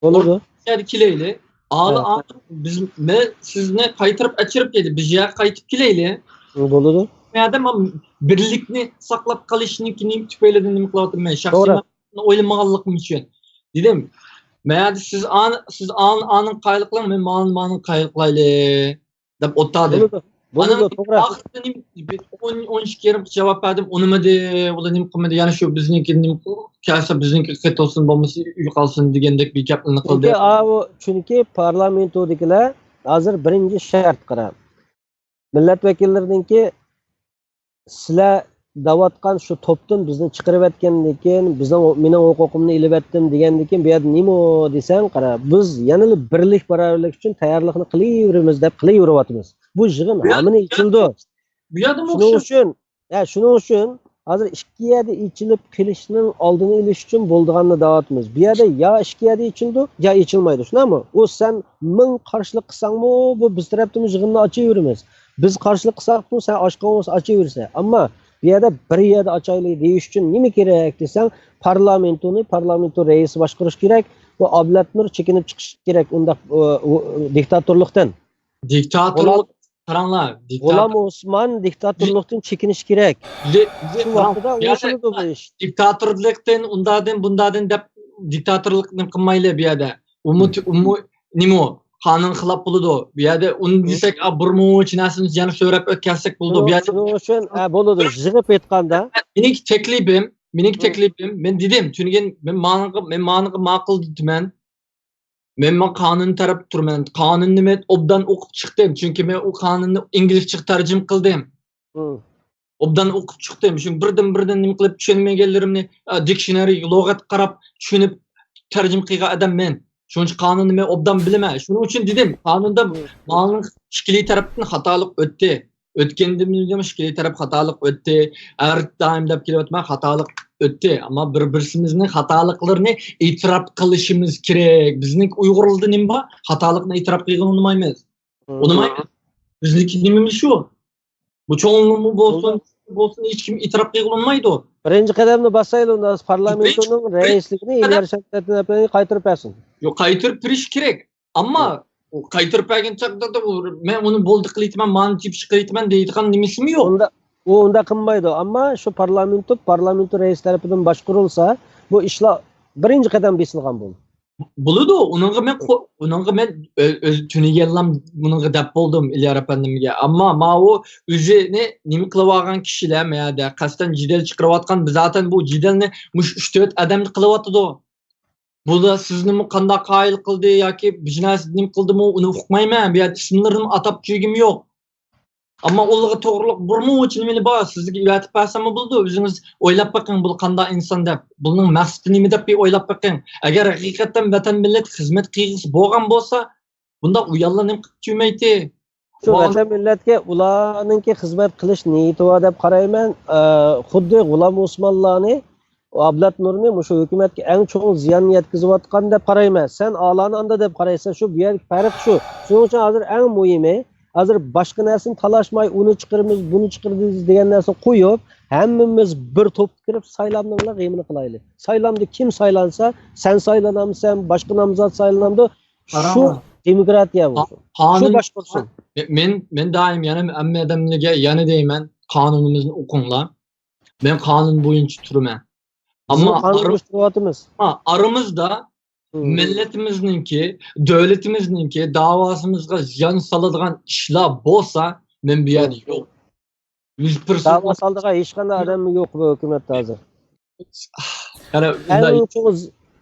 بولىدۇ. ئورتاق يەرگە كېلەيلى. ئالى، ئالى، بىز، مەن سىزنى قايتۇرۇپ ئەچىرىپ دېدى. بىز يەرگە قايتىپ كېلەيلى. بولىدۇ. بۇ يەردە مەن بىرلىكنى ساقلاپ قېلىشنىڭكى نېمە تۈپەيلىدىن نېمە قىلىۋاتىمەن؟ شەخسىي توغرا. مەن ئويلىمىغانلىقىم ئۈچۈن. دېدىم، مەن يەردە سىز ئانى، سىز ئانى، ئانىڭ قايىل قىلىڭ، مەن مانى، مانىڭ قايىل قىلايلى. دەپ ئولتۇردى. بولىدۇ، بولىدۇ، ئانان توغرا. ئاخىرىدا نېمە، بىر ئون، ئون ئىككى يېرىمغىچە جاۋاب بەردىم، ئۇنىمىدى، ئۇلار نېمە قىلمىدى، يەنە شۇ بىزنىڭكى نېمە قىل-، كەلسە بىزنىڭكى قېتىلسۇن، بولمىسا ئۆيگە قالسۇن دېگەندەك بىر گەپلەرنى قىلدى. چۈنكى، ئاۋۇ، چۈنكى پارلامېنتودىكىلەر ھازىر بىرىنچى شەرت قارا. مىللەت ۋەكىللىرىنىڭكى سىلەر دەۋاتقان شۇ توپتىن بىزنى چىقىرىۋەتكەندىن كېيىن، بىزنىڭ، مېنىڭ ھوقۇقۇمنى ئېلىۋەتتىم دېگەندىن كېيىن، بۇ يەردە نېمە دېسەڭ، قارا، بىز يەنىلا بىرلىك، باراۋەرلىك ئۈچۈن تەييارلىقنى قىلىۋېرىمىز دەپ قىلىۋېرىۋاتىمىز. بۇ يىغىن بۇ يەر-، ھەممىنى ئېچىلدى. بۇ يەردىمۇ شۇنىڭ ئوخشاش. ئۈچۈن، ھە، شۇنىڭ ئۈچۈن ھازىر ئىككى يەردە ئېچىلىپ قېلىشنىڭ ئالدىنى ئېلىش ئۈچۈن بولىدىغاننى دەۋاتىمىز. بۇ يەردە يا ئىككى يەردە ئېچىلىدۇ، يا ئېچىلمايدۇ. شۇنداقمۇ؟ ئۇ سەن مىڭ قارشىلىق قىلساڭمۇ، بۇ بىز تەرەپتىن يىغىننى ئاچىۋېرىمىز. بىز قارشىلىق قىلساقمۇ، سەن ئاچقان بولسا ئاچىۋېرىسەن. ئەمما بۇ يەردە بىر يەردە ئاچايلى دېيىش ئۈچۈن نېمە كېرەك دېسەڭ، پارلامېنتونى پارلامېنتو رەئىسى باشقۇرۇش كېرەك. بۇ ئابلەت نۇر چېكىنىپ چىقىش كېرەك ئۇنداق، ئۇ، ئۇ، دىكتاتورلۇقتىن. دىكتاتورلۇق، قاراڭلار، دىكتاتور-، غۇلام ئوسمان دىكتاتورلۇقتىن چېكىنىش كېرەك. شۇ ۋاقتىدا ئۇيۇشىدۇ بۇ ئىش. دىكتاتورلۇقتىن، ئۇندادىن، بۇندادىن دەپ دىكتاتورلۇقنى قىلمايلى بۇ يەردە. ئۇمۇ، ئۇمۇ نېمە؟ قانۇن خىلاپ بولىدۇ. بۇ يەردە ئۇنى دېسەك، ئا، بىر مۇنچە نەرسىمىز يەنە سۆرەپ ئۆتكەزسەك بولىدۇ. بۇ يەردە شۇنىڭ ئۈچۈن، ھە، بولىدۇ. يىغىپ ئېيتقاندا. مېنىڭكى تەكلىپىم، مېنىڭكى تەكلىپىم، مەن دېدىم، تۈنۈگۈن مەن مانىغا، مەن مانىغا ماقۇل دېدىم. مەن، مەن قانۇن تەرەپتە تۇرىمەن. قانۇننى مەن ئوبدان ئوقۇپ چىقتىم. چۈنكى مەن ئۇ قانۇننى ئىنگلىزچىغا تەرجىمە قىلدىم. ئوبدان ئوقۇپ چىقتىم. شۇ بىردىن، بىردىن نېمە قىلىپ چۈشەنمىگەنلىرىمنى، ئا، دىكشنېرى، لۇغەت قاراپ چۈشىنىپ تەرجىمە قىلغان ئادەم مەن. شۇنىڭ ئۈچۈن قانۇننى مەن ئوبدان بىلىمەن. شۇنىڭ ئۈچۈن دېدىم، قانۇندا مالنىڭ ئىككىلى تەرەپتىن خاتالىق ئۆتتى. ئۆتكەندىمۇ ئىككىلى تەرەپ خاتالىق ئۆتتى. ھەر دائىم دەپ كېلىۋاتىمەن، خاتالىق ئۆتتى. ئەمما بىر-، بىرسىمىزنىڭ خاتالىقلىرىنى ئېتىراپ قىلىشىمىز كېرەك. بىزنىڭ ئۇيغۇرلاردا نېمە بار؟ خاتالىقنى ئېتىراپ قىلغىلى ئۇنىمايمىز. ئۇنىمايمىز. بىزنىڭكى نېمىمىز شۇ. بۇ چوڭلۇقمۇ بولسۇن، بولسۇن، ھېچكىم ئېتىراپ قىلغىلى ئۇنىمايدۇ. بىرىنچى قەدەمنى باسايلى، ئۇنداق پارلامېنتونىڭ رەئىسلىكىنى ئىليار شەمسەتدىن ئەپەندىگە قايتۇرۇپ بەرسۇن. يوق، قايتۇرۇپ بېرىش كېرەك. ئەمما ئۇ قايتۇرۇپ بەرگەن چاغدا ئۇ، مەن ئۇنى بولدى قىلىۋېتىمەن، مانىچە ئىش قىلىۋېتىمەن دەيدىغان نېمىسىمۇ يوق. ئۇندا-، ئۇ ئۇنداق قىلمايدۇ. ئەمما شۇ پارلامېنتو، پارلامېنتو رەئىسى تەرىپىدىن باشقۇرۇلسا، بۇ ئىشلار بىرىنچى قەدەم بېسىلغان بولىدۇ. بولىدۇ. ئۇنىڭغا مەن قو-، ئۇنىڭغا مەن ئۆ-، ئۆز تۈنۈگۈنلام بۇنىڭغا دەپ بولدۇم ئىليار ئەپەندىمگە. ئەمما ماۋۇ ئۆزىنى نېمە قىلىۋالغان كىشىلەر مەيەردە قەستەن جېدەل چىقىرىۋاتقان، بىز زاتەن بۇ جېدەلنى مۇشۇ ئۈچ تۆت ئادەم قىلىۋاتىدۇ. بۇلار سىزنىمۇ قانداق قايىل قىلدى ياكى بىر نەرسە نېمە قىلدىمۇ، ئۇنى ئۇقمايمەن. بۇ يەردە ئىسىملىرىنىمۇ ئاتاپ جۈرگۈم يوق. ئەمما ئۇلارغا توغرىلىق بىر مۇنچە نېمىلەر بار. سىزگە ئەۋەتىپ بەرسەممۇ بولىدۇ. ئۆزىڭىز ئويلاپ بېقىڭ، بۇ قانداق ئىنسان دەپ. بۇنىڭ مەقسىتى نېمە دەپ بىر ئويلاپ بېقىڭ. ئەگەر ھەقىقەتەن ۋەتەن مىللەتكە خىزمەت قىلغۇسى بولغان بولسا، بۇنداق ئۇياللا نېمە قىلىپ چۈمەيتتى؟ شۇ ۋەتەن مىللەتكە ئۇلارنىڭكى خىزمەت قىلىش نىيىتى بار دەپ قارايمەن. ئە، خۇددى غۇلام ئوسمانلارنى ئابلەت نۇرنى مۇشۇ ھۆكۈمەتكە ئەڭ چوڭ زىيان يەتكۈزۈۋاتقان دەپ قارايمەن. سەن ئالانى ئاندا دەپ قارايسەن، شۇ بۇ يەردىكى پەرق شۇ. شۇنىڭ ئۈچۈن ھازىر ئەڭ مۇھىمى، ھازىر باشقا نەرسىنى تالاشماي، ئۇنى چىقىرىمىز، بۇنى چىقىرىمىز دېگەن نەرسىنى قويۇپ، ھەممىمىز بىر توپقا كىرىپ سايلامنىڭلا غېمىنى قىلايلى. سايلامدا كىم سايلانسا، سەن سايلانامسەن، باشقا نامزات سايلىنامدۇ، شۇ دېموكراتىيە بولسۇن. شۇ باشقۇرسۇن. مەن، مەن دائىم يەنە ھەممە ئادەملەرگە يەنە دەيمەن، قانۇنىمىزنى ئوقۇڭلار. مەن قانۇن بويىچە تۇرىمەن. ئەمما قانۇن بويىچە تۇرۇۋاتىمىز. ئەمما ئارىمىزدا مىللىتىمىزنىڭكى، دۆلىتىمىزنىڭكى داۋاسىمىزغا زىيان سالىدىغان ئىشلار بولسا، مەن بۇ يەردە يوق. يۈز پىرسەنت داۋا سالىدىغان ھېچقانداق ئادەم يوق بۇ ھۆكۈمەتتە ھازىر. يەنە ئەڭ چوڭ،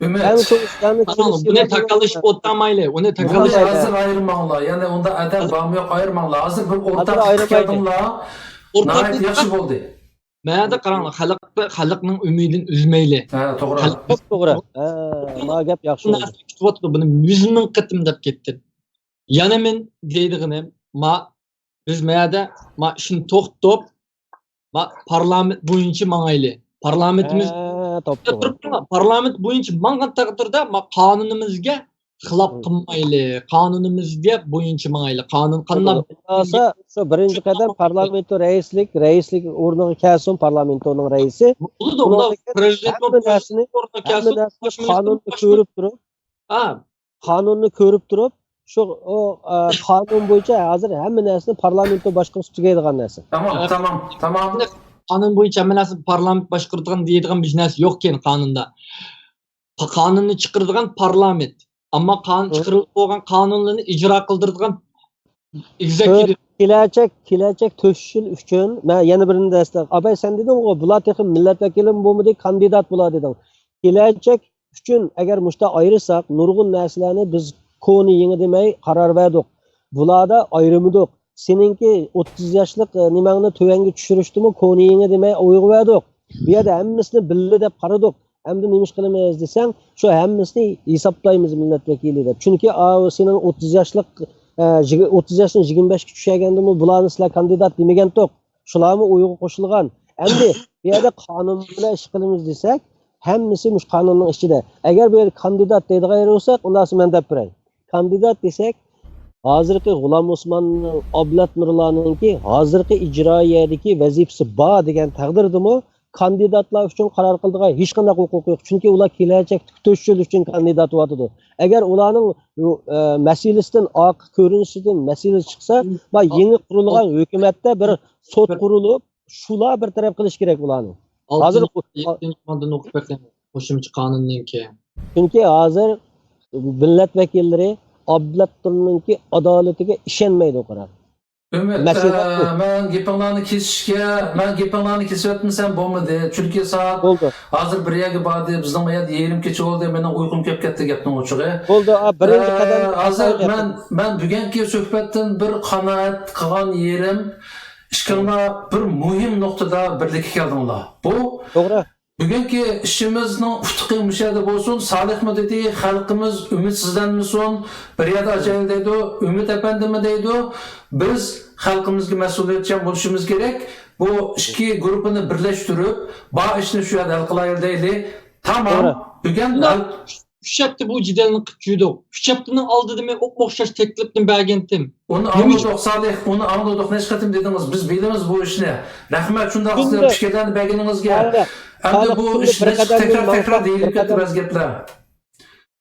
ئۈمىد. ئەڭ چوڭ زىياننى كىم، بۇنى تاكاللىشىپ ئولتۇرمايلى. ئۇنى تاكاللىشىپ. ھازىر ئايرىماڭلار. يەنە ئۇنداق ئادەم بارمۇ يوق، ئايرىماڭلار. ھازىر بىر ئورتاق چىقىپ كەلدىڭلار. ناھايىتى ياخشى بولدى. مەنە قاراڭلار، خەلق، خەلقنىڭ ئۈمىدىنى ئۈزمەيلى. ھە، توغرا. توغرا. ھە، ما گەپ ياخشى بولدى. كۈتۈۋاتىدۇ، بۇنى يۈز مىڭ قېتىم دەپ كەتتىم. يەنە مەن دەيدىغىنىم، ما بىز مەيەردە ما ئىشنى توختىتىپ، ما پارلامېنت بويىچە ماڭايلى. پارلامېنتىمىز، ھە، توپتوغرا. تۇرۇپ تۇرۇڭ، پارلامېنت بويىچە ماڭغان تەقدىردە، ما قانۇنىمىزغا خىلاپ قىلمايلى، قانۇنىمىزغا بويىچە ماڭايلى. قانۇن قانداق بولسا، شۇ بىرىنچى قەدەم پارلامېنتو رەئىسلىك، رەئىسلىك ئورنىغا كەلسۇن پارلامېنتونىڭ رەئىسى. بولىدۇ، ئۇنداق پرېزىدېنت ھەممە نەرسىنى، ھەممە نەرسىنى قانۇننى كۆرۈپ تۇرۇپ، ھە، قانۇننى كۆرۈپ تۇرۇپ، شۇ، ئۇ، ئە، قانۇن بويىچە ھازىر ھەممە نەرسىنى پارلامېنتو باشقۇرسا تۈگەيدىغان نەرسە. تامام، تامام، تامام. قانۇن بويىچە ھەممە نەرسىنى پارلامېنت باشقۇرىدىغان دېيىدىغان بىر نەرسە يوقكەن قانۇندا. قا-، قانۇننى چىقىرىدىغان پارلامېنت. ئەمما قانۇن چىقىرىلىپ بولغان قانۇنلارنى ئىجرا قىلدۇرىدىغان ئېگزېكۇتىپ. كېلەچەك، كېلەچەك تۆت يۈز يىل ئۈچۈن، مەن يەنە بىرىنى دەسلەپ، ئاباي، سەن دېدىڭغۇ، بۇلار تېخى مىللەت ۋەكىلىمۇ بولمىدى، كاندىدات بۇلار دېدىڭ. كېلەچەك ئۈچۈن ئەگەر مۇشتا ئايرىساق، نۇرغۇن نەرسىلەرنى بىز كونا يېڭى دېمەي قارار بەردۇق. بۇلاردا ئايرىمىدۇق. سېنىڭكى ئوتتۇز ياشلىق، ئە، نېمەڭنى تۆۋەنگە چۈشۈرۈشتىمۇ كونا يېڭى دېمەي ئويغا بەردۇق. بۇ يەردە ھەممىسىنى بىللە دەپ قارىدۇق. ئەمدى نېمە ئىش قىلىمىز دېسەڭ، شۇ ھەممىسىنى ھېسابلايمىز مىللەت ۋەكىلى دەپ. چۈنكى ئاۋۇ سېنىڭ ئوتتۇز ياشلىق، ئە، يىگىر-، ئوتتۇز ياشتىن يىگىرمە بەشكە چۈشەرگەندىمۇ بۇلارنى سىلەر كاندىدات دېمىگەنتۇق. شۇلارمۇ ئويغا قوشۇلغان. ئەمدى بۇ يەردە قانۇن بىلەن ئىش قىلىمىز دېسەك، ھەممىسى مۇشۇ قانۇننىڭ ئىچىدە. ئەگەر بۇ يەردە كاندىدات دەيدىغان يەر بولساق، ئۇنداقسا مەن دەپ بېرەي. كاندىدات دېسەك، ھازىرقى غۇلام ئوسماننىڭ، ئابلەت نۇرلارنىڭكى ھازىرقى ئىجرائىيەدىكى ۋەزىپىسى بار دېگەن تەقدىردىمۇ كاندىداتلار ئۈچۈن قارار قىلىدىغان ھېچقانداق ھوقۇقى يوق. چۈنكى ئۇلار كېلەچەكتىكى تۆت يىل ئۈچۈن كاندىدات بولۇۋاتىدۇ. ئەگەر ئۇلارنىڭ، ئۇ، ئە، مەسىلىسىدىن، ئارقا كۆرۈنۈشىدىن مەسىلە چىقسا، ما يېڭى قۇرۇلغان ھۆكۈمەتتە بىر سوت قۇرۇلۇپ، شۇلار بىر تەرەپ قىلىش كېرەك ئۇلارنى. ھازىر يەتتىنچى ماددىنى ئوقۇپ بېقىڭ، قوشۇمچە قانۇننىڭكى. چۈنكى ھازىر مىللەت ۋەكىللىرى ئابلەتنىڭكى ئادالىتىگە ئىشەنمەيدۇ، قاراڭ. ئۈمىد، مەسىلە ئە، مەن گېپىڭلارنى كېسىشكە، مەن گېپىڭلارنى كېسىۋەتمىسەم بولمىدى. چۈنكى سائەت ھازىر بىر يەرگە باردى، بىزنىڭ بۇ يەردە يېرىم كېچە بولدى، مېنىڭ ئۇيقۇم كېلىپ كەتتى گەپنىڭ ئوچۇقى. بولدى، ئا، بىرىنچى ئە، قەدەم ھازىر مەن، مەن بۈگۈنكى سۆھبەتتىن بىر قانائەت قىلغان يېرىم، ئىككىڭلار بىر مۇھىم نۇقتىدا بىرلىككە كەلدىڭلار. بۇ توغرا. بۈگۈنكى ئىشىمىزنىڭ ئۇتۇقى مۇشۇ يەردە بولسۇن. سالىھمۇ دېدى، خەلقىمىز ئۈمىدسىزلەنمىسۇن. بىر يەردە ئاچايلى دەيدۇ، ئۈمىد ئەپەندىمۇ دەيدۇ. بىز خەلقىمىزگە مەسئۇلىيەتچان بولۇشىمىز كېرەك. بۇ ئىككى گۇرۇپپىنى بىرلەشتۈرۈپ، بار ئىشنى شۇ يەردە ھەل قىلايلى دەيلى. تامام. توغرا. بۈگۈن ھەل ئۈچ ھەپتە بۇ جېدەلنى قىلىپ يۈردۇق. ئۈچ ھەپتىنىڭ ئالدىدا مەن ئوپمۇ ئوخشاش تەكلىپنى بەرگەنتىم. ئۇنى ئاڭلىدۇق، سالىھ، ئۇنى ئاڭلىدۇق. نەچچە قېتىم دېدىڭىز، بىز بىلىمىز بۇ ئىشنى. رەھمەت، شۇنداق سىلەر پىكىرلەرنى بەرگىنىڭىزگە. ئەمدى بۇ ئىش نەچچە تەكرار، تەكرار دېيىلىپ كەتتى بەزى گەپلەر.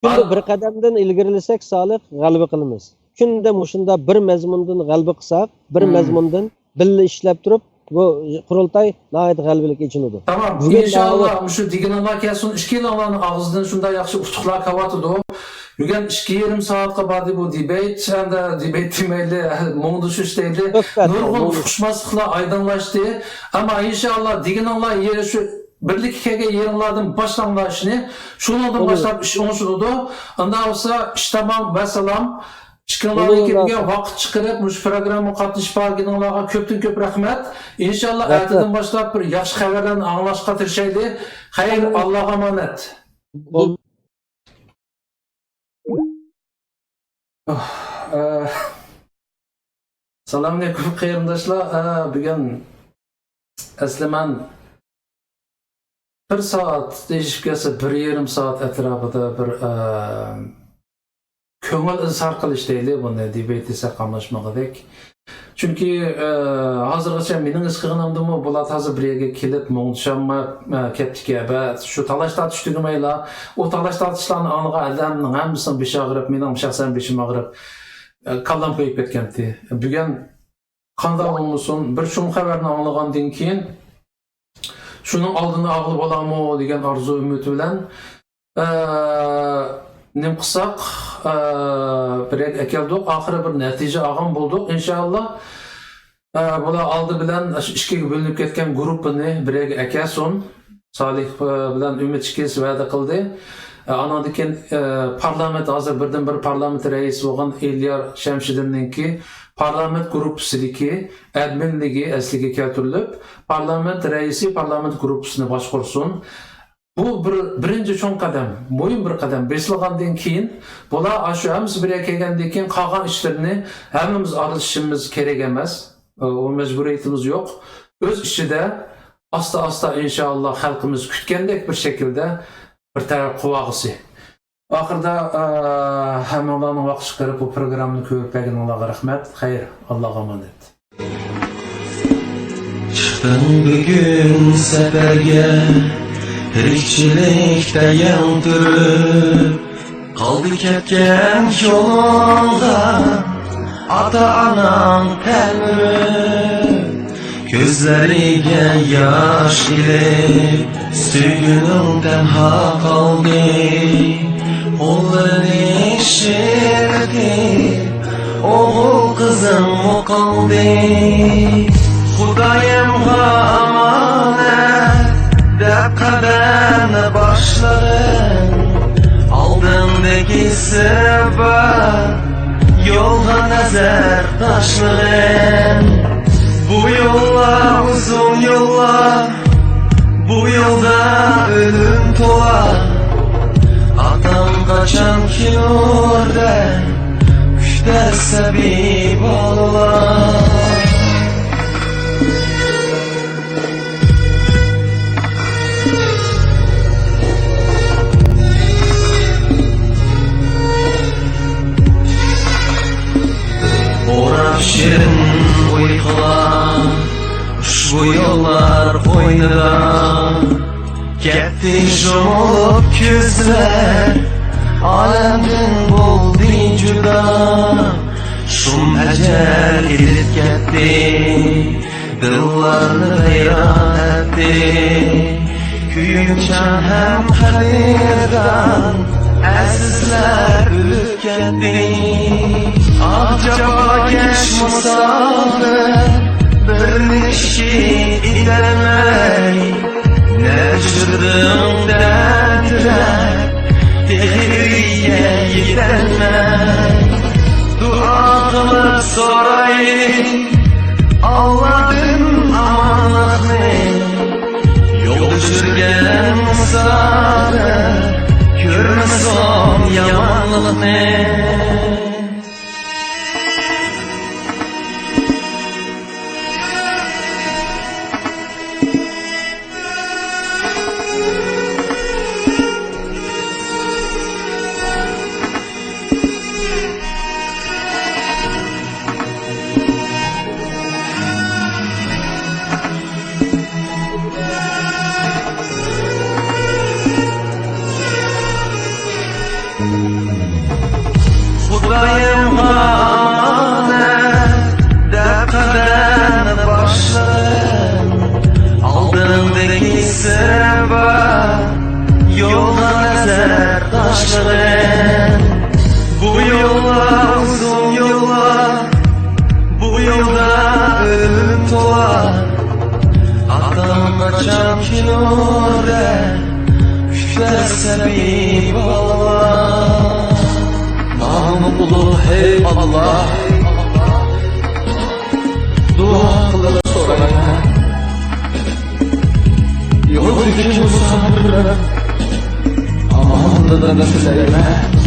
كۈندە بىر قەدەمدىن ئىلگىرىلىسەك، سالىھ، غەلىبە قىلىمىز. كۈندە مۇشۇنداق بىر مەزمۇندىن غەلىبە قىلساق، بىر مەزمۇندىن بىللە ئىشلەپ تۇرۇپ، بۇ قۇرۇلتاي ناھايىتى غەلىبىلىك ئېچىلىدۇ. تامام. ئىنشاللا، مۇشۇ دېگىنىڭلار كەلسۇن، ئىككىيلەنلارنىڭ ئاغزىدىن شۇنداق ياخشى ئۇتۇقلار كېلىۋاتىدۇ. بۈگۈن ئىككى يېرىم سائەتكە باردى بۇ دېبەيت، ئەمدى دېبەيت دېمەيلى، مۇڭدىشىش دەيلى. نۇرغۇن ئۇقۇشماسلىقلار ئايدىڭلاشتى. ئەمما ئىنشاللا دېگىنىڭلار يەنە شۇ بىرلىككە كەلگەن يېرىڭلاردىن باشلاڭلار ئىشنى. شۇنىڭدىن باشلاپ ئىش ئوڭشىلىدۇ. ئۇنداق بولسا ئىش تامام، ۋەسسالام. ئىككىڭلارنىڭكى بۈگۈن ۋاقىت چىقىرىپ مۇشۇ پروگراممىغا قاتنىشىپ بارغىنىڭلارغا كۆپتىن كۆپ رەھمەت. ئىنشاللا ئەتىدىن باشلاپ بىر ياخشى خەۋەرلەرنى ئاڭلاشقا تىرىشايلى. خەير، ئاللاغا ئامانەت. ئاھ، ئە، سالامئەلەيكۇم قېرىنداشلار. ئە، بۈگۈن ئەسلى مەن بىر سائەت دېيىشىپ كەلسە، بىر يېرىم سائەت ئەتراپىدا بىر، ئە، كۆڭۈل ئىزھار قىلىش دەيلى، بۇنى دېبەيت دېسەك قاملاشمىغۇدەك. چۈنكى، ئە، ھازىرغىچە مېنىڭ ھېس قىلغىنىمدىمۇ بۇلار تازا بىر يەرگە كېلىپ مۇڭدىشالماي، ئە، كەتتىكەن. ۋە شۇ تالاش-تارتىش تۈگىمەيلا، ئۇ تالاش-تارتىشلارنى ئاڭلىغان ئادەمنىڭ ھەممىسىنىڭ بېشى ئاغرىپ، مېنىڭ شەخسەن بېشىم ئاغرىپ، ئە، كاللام قويۇپ كەتكەنتى. بۈگۈن قانداق بولمىسۇن، بىر چوڭ خەۋەرنى ئاڭلىغاندىن كېيىن، شۇنىڭ ئالدىنى ئالغىلى بولامۇ دېگەن ئارزۇ-ئۈمىد بىلەن، ئە، نېمە قىلساق، ئە، بىر يەرگە ئەكەلدۇق، ئاخىرى بىر نەتىجە ئالغان بولدۇق، ئىنشائاللا. ئە، بۇلار ئالدى بىلەن شۇ ئىككىگە بۆلۈنۈپ كەتكەن گۇرۇپپىنى بىر يەرگە ئەكەلسۇن. سالىھ، ئە، بىلەن ئۈمىد ئىككىسى ۋەدە قىلدى. ئە، ئانىڭدىن كېيىن، ئە، پارلامېنت، ھازىر بىردىنبىر پارلامېنت رەئىسى بولغان ئېليار شەمشىدىننىڭكى پارلامېنت گۇرۇپپىسىدىكى ئادمىنلىكى ئەسلىگە كەلتۈرۈلۈپ، پارلامېنت رەئىسى پارلامېنت گۇرۇپپىسىنى باشقۇرسۇن. بۇ بىر، بىرىنچى چوڭ قەدەم، مۇھىم بىر قەدەم بېسىلغاندىن كېيىن، بۇلار ئاشۇ ھەممىسى بىر يەرگە كەلگەندىن كېيىن قالغان ئىشلىرىنى ھەممىمىز ئارىلىشىشىمىز كېرەك ئەمەس. ئۇ مەجبۇرىيىتىمىز يوق. ئۆز ئىچىدە ئاستا-ئاستا، ئىنشائاللا، خەلقىمىز كۈتكەندەك بىر شەكىلدە بىر تەرەپ قىلىۋالغۇسى. ئاخىرىدا، ئە، ھەممىڭلارنىڭ ۋاقىت چىقىرىپ بۇ پروگراممىنى كۆرۈپ بەرگىنىڭلارغا رەھمەت. خەير، ئاللاغا ئامانەت. چىقتىڭ بۈگۈن سەپەرگە، تىرىكچىلىكتە يەڭ تۈرۈپ، قالدى كەتكەن يولۇڭغا ئاتا-ئاناڭ تەلمۈرۈپ. كۆزلىرىگە ياش ئېلىپ، سۆيگۈنۈڭ تەنھا قالدى. قوللىرىنى شىللىتىپ، ئوغۇل قىزىڭمۇ قالدى. خۇدايىمغا ئامانەت دەپ قەدەمنى باشلىغىن. ئالدىڭدىكى سىر بار يولغا نەزەر تاشلىغىن. بۇ يوللار ئۇزۇن يوللار، بۇ يولدا ئۆلۈم تولا. ئاتاڭ قاچان كېلۇر دەپ كۈتەر سەبىي بالىلار. ئوراپ شېرىن ئۇيقۇلار، ئۇشبۇ يوللار قوينىدا. كەتتى يۇمۇلۇپ كۆزلەر، ئالەمدىن بولدى جۇدا. شۇم ئەجەل ئېلىپ كەتتى، دىللارنى ۋەيران ئەتتى. كۆيۈمچان ھەم قەدىردان ئەزىزلەر ئۆلۈپ كەتتى. ئاھ، جاپاكەش مۇساپىر، بىر نىشى ئېتەلمەي، نەچچە دەم تەنتىرەپ، تېخى ئۆيگە يېتەلمەي. دۇئا قىلىپ سورايلى ئاللادىن ئامانلىقنى. يولدا يۈرگەن مۇساپىر كۆرمىسۇن يامانلىقنى. خۇدايىمغا ئامانەت دەپ قەدەمنى باشلىغىن. ئالدىڭدىكى سىر بار يولغا نەزەر تاشلىغىن. بۇ يوللار ئۇزۇن يوللار، بۇ يولدا ئۆلۈم تولا. ئاتاڭ قاچان كېلۇر دەپ كۈتەر سەبىي بالىلار. ماڭا ئۇلۇغ ھەي ئاللا، دۇئا قىلىپ سورايمەن. يولدىكى مۇساپىرلار ئامانلىقىنى تىلەيمەن.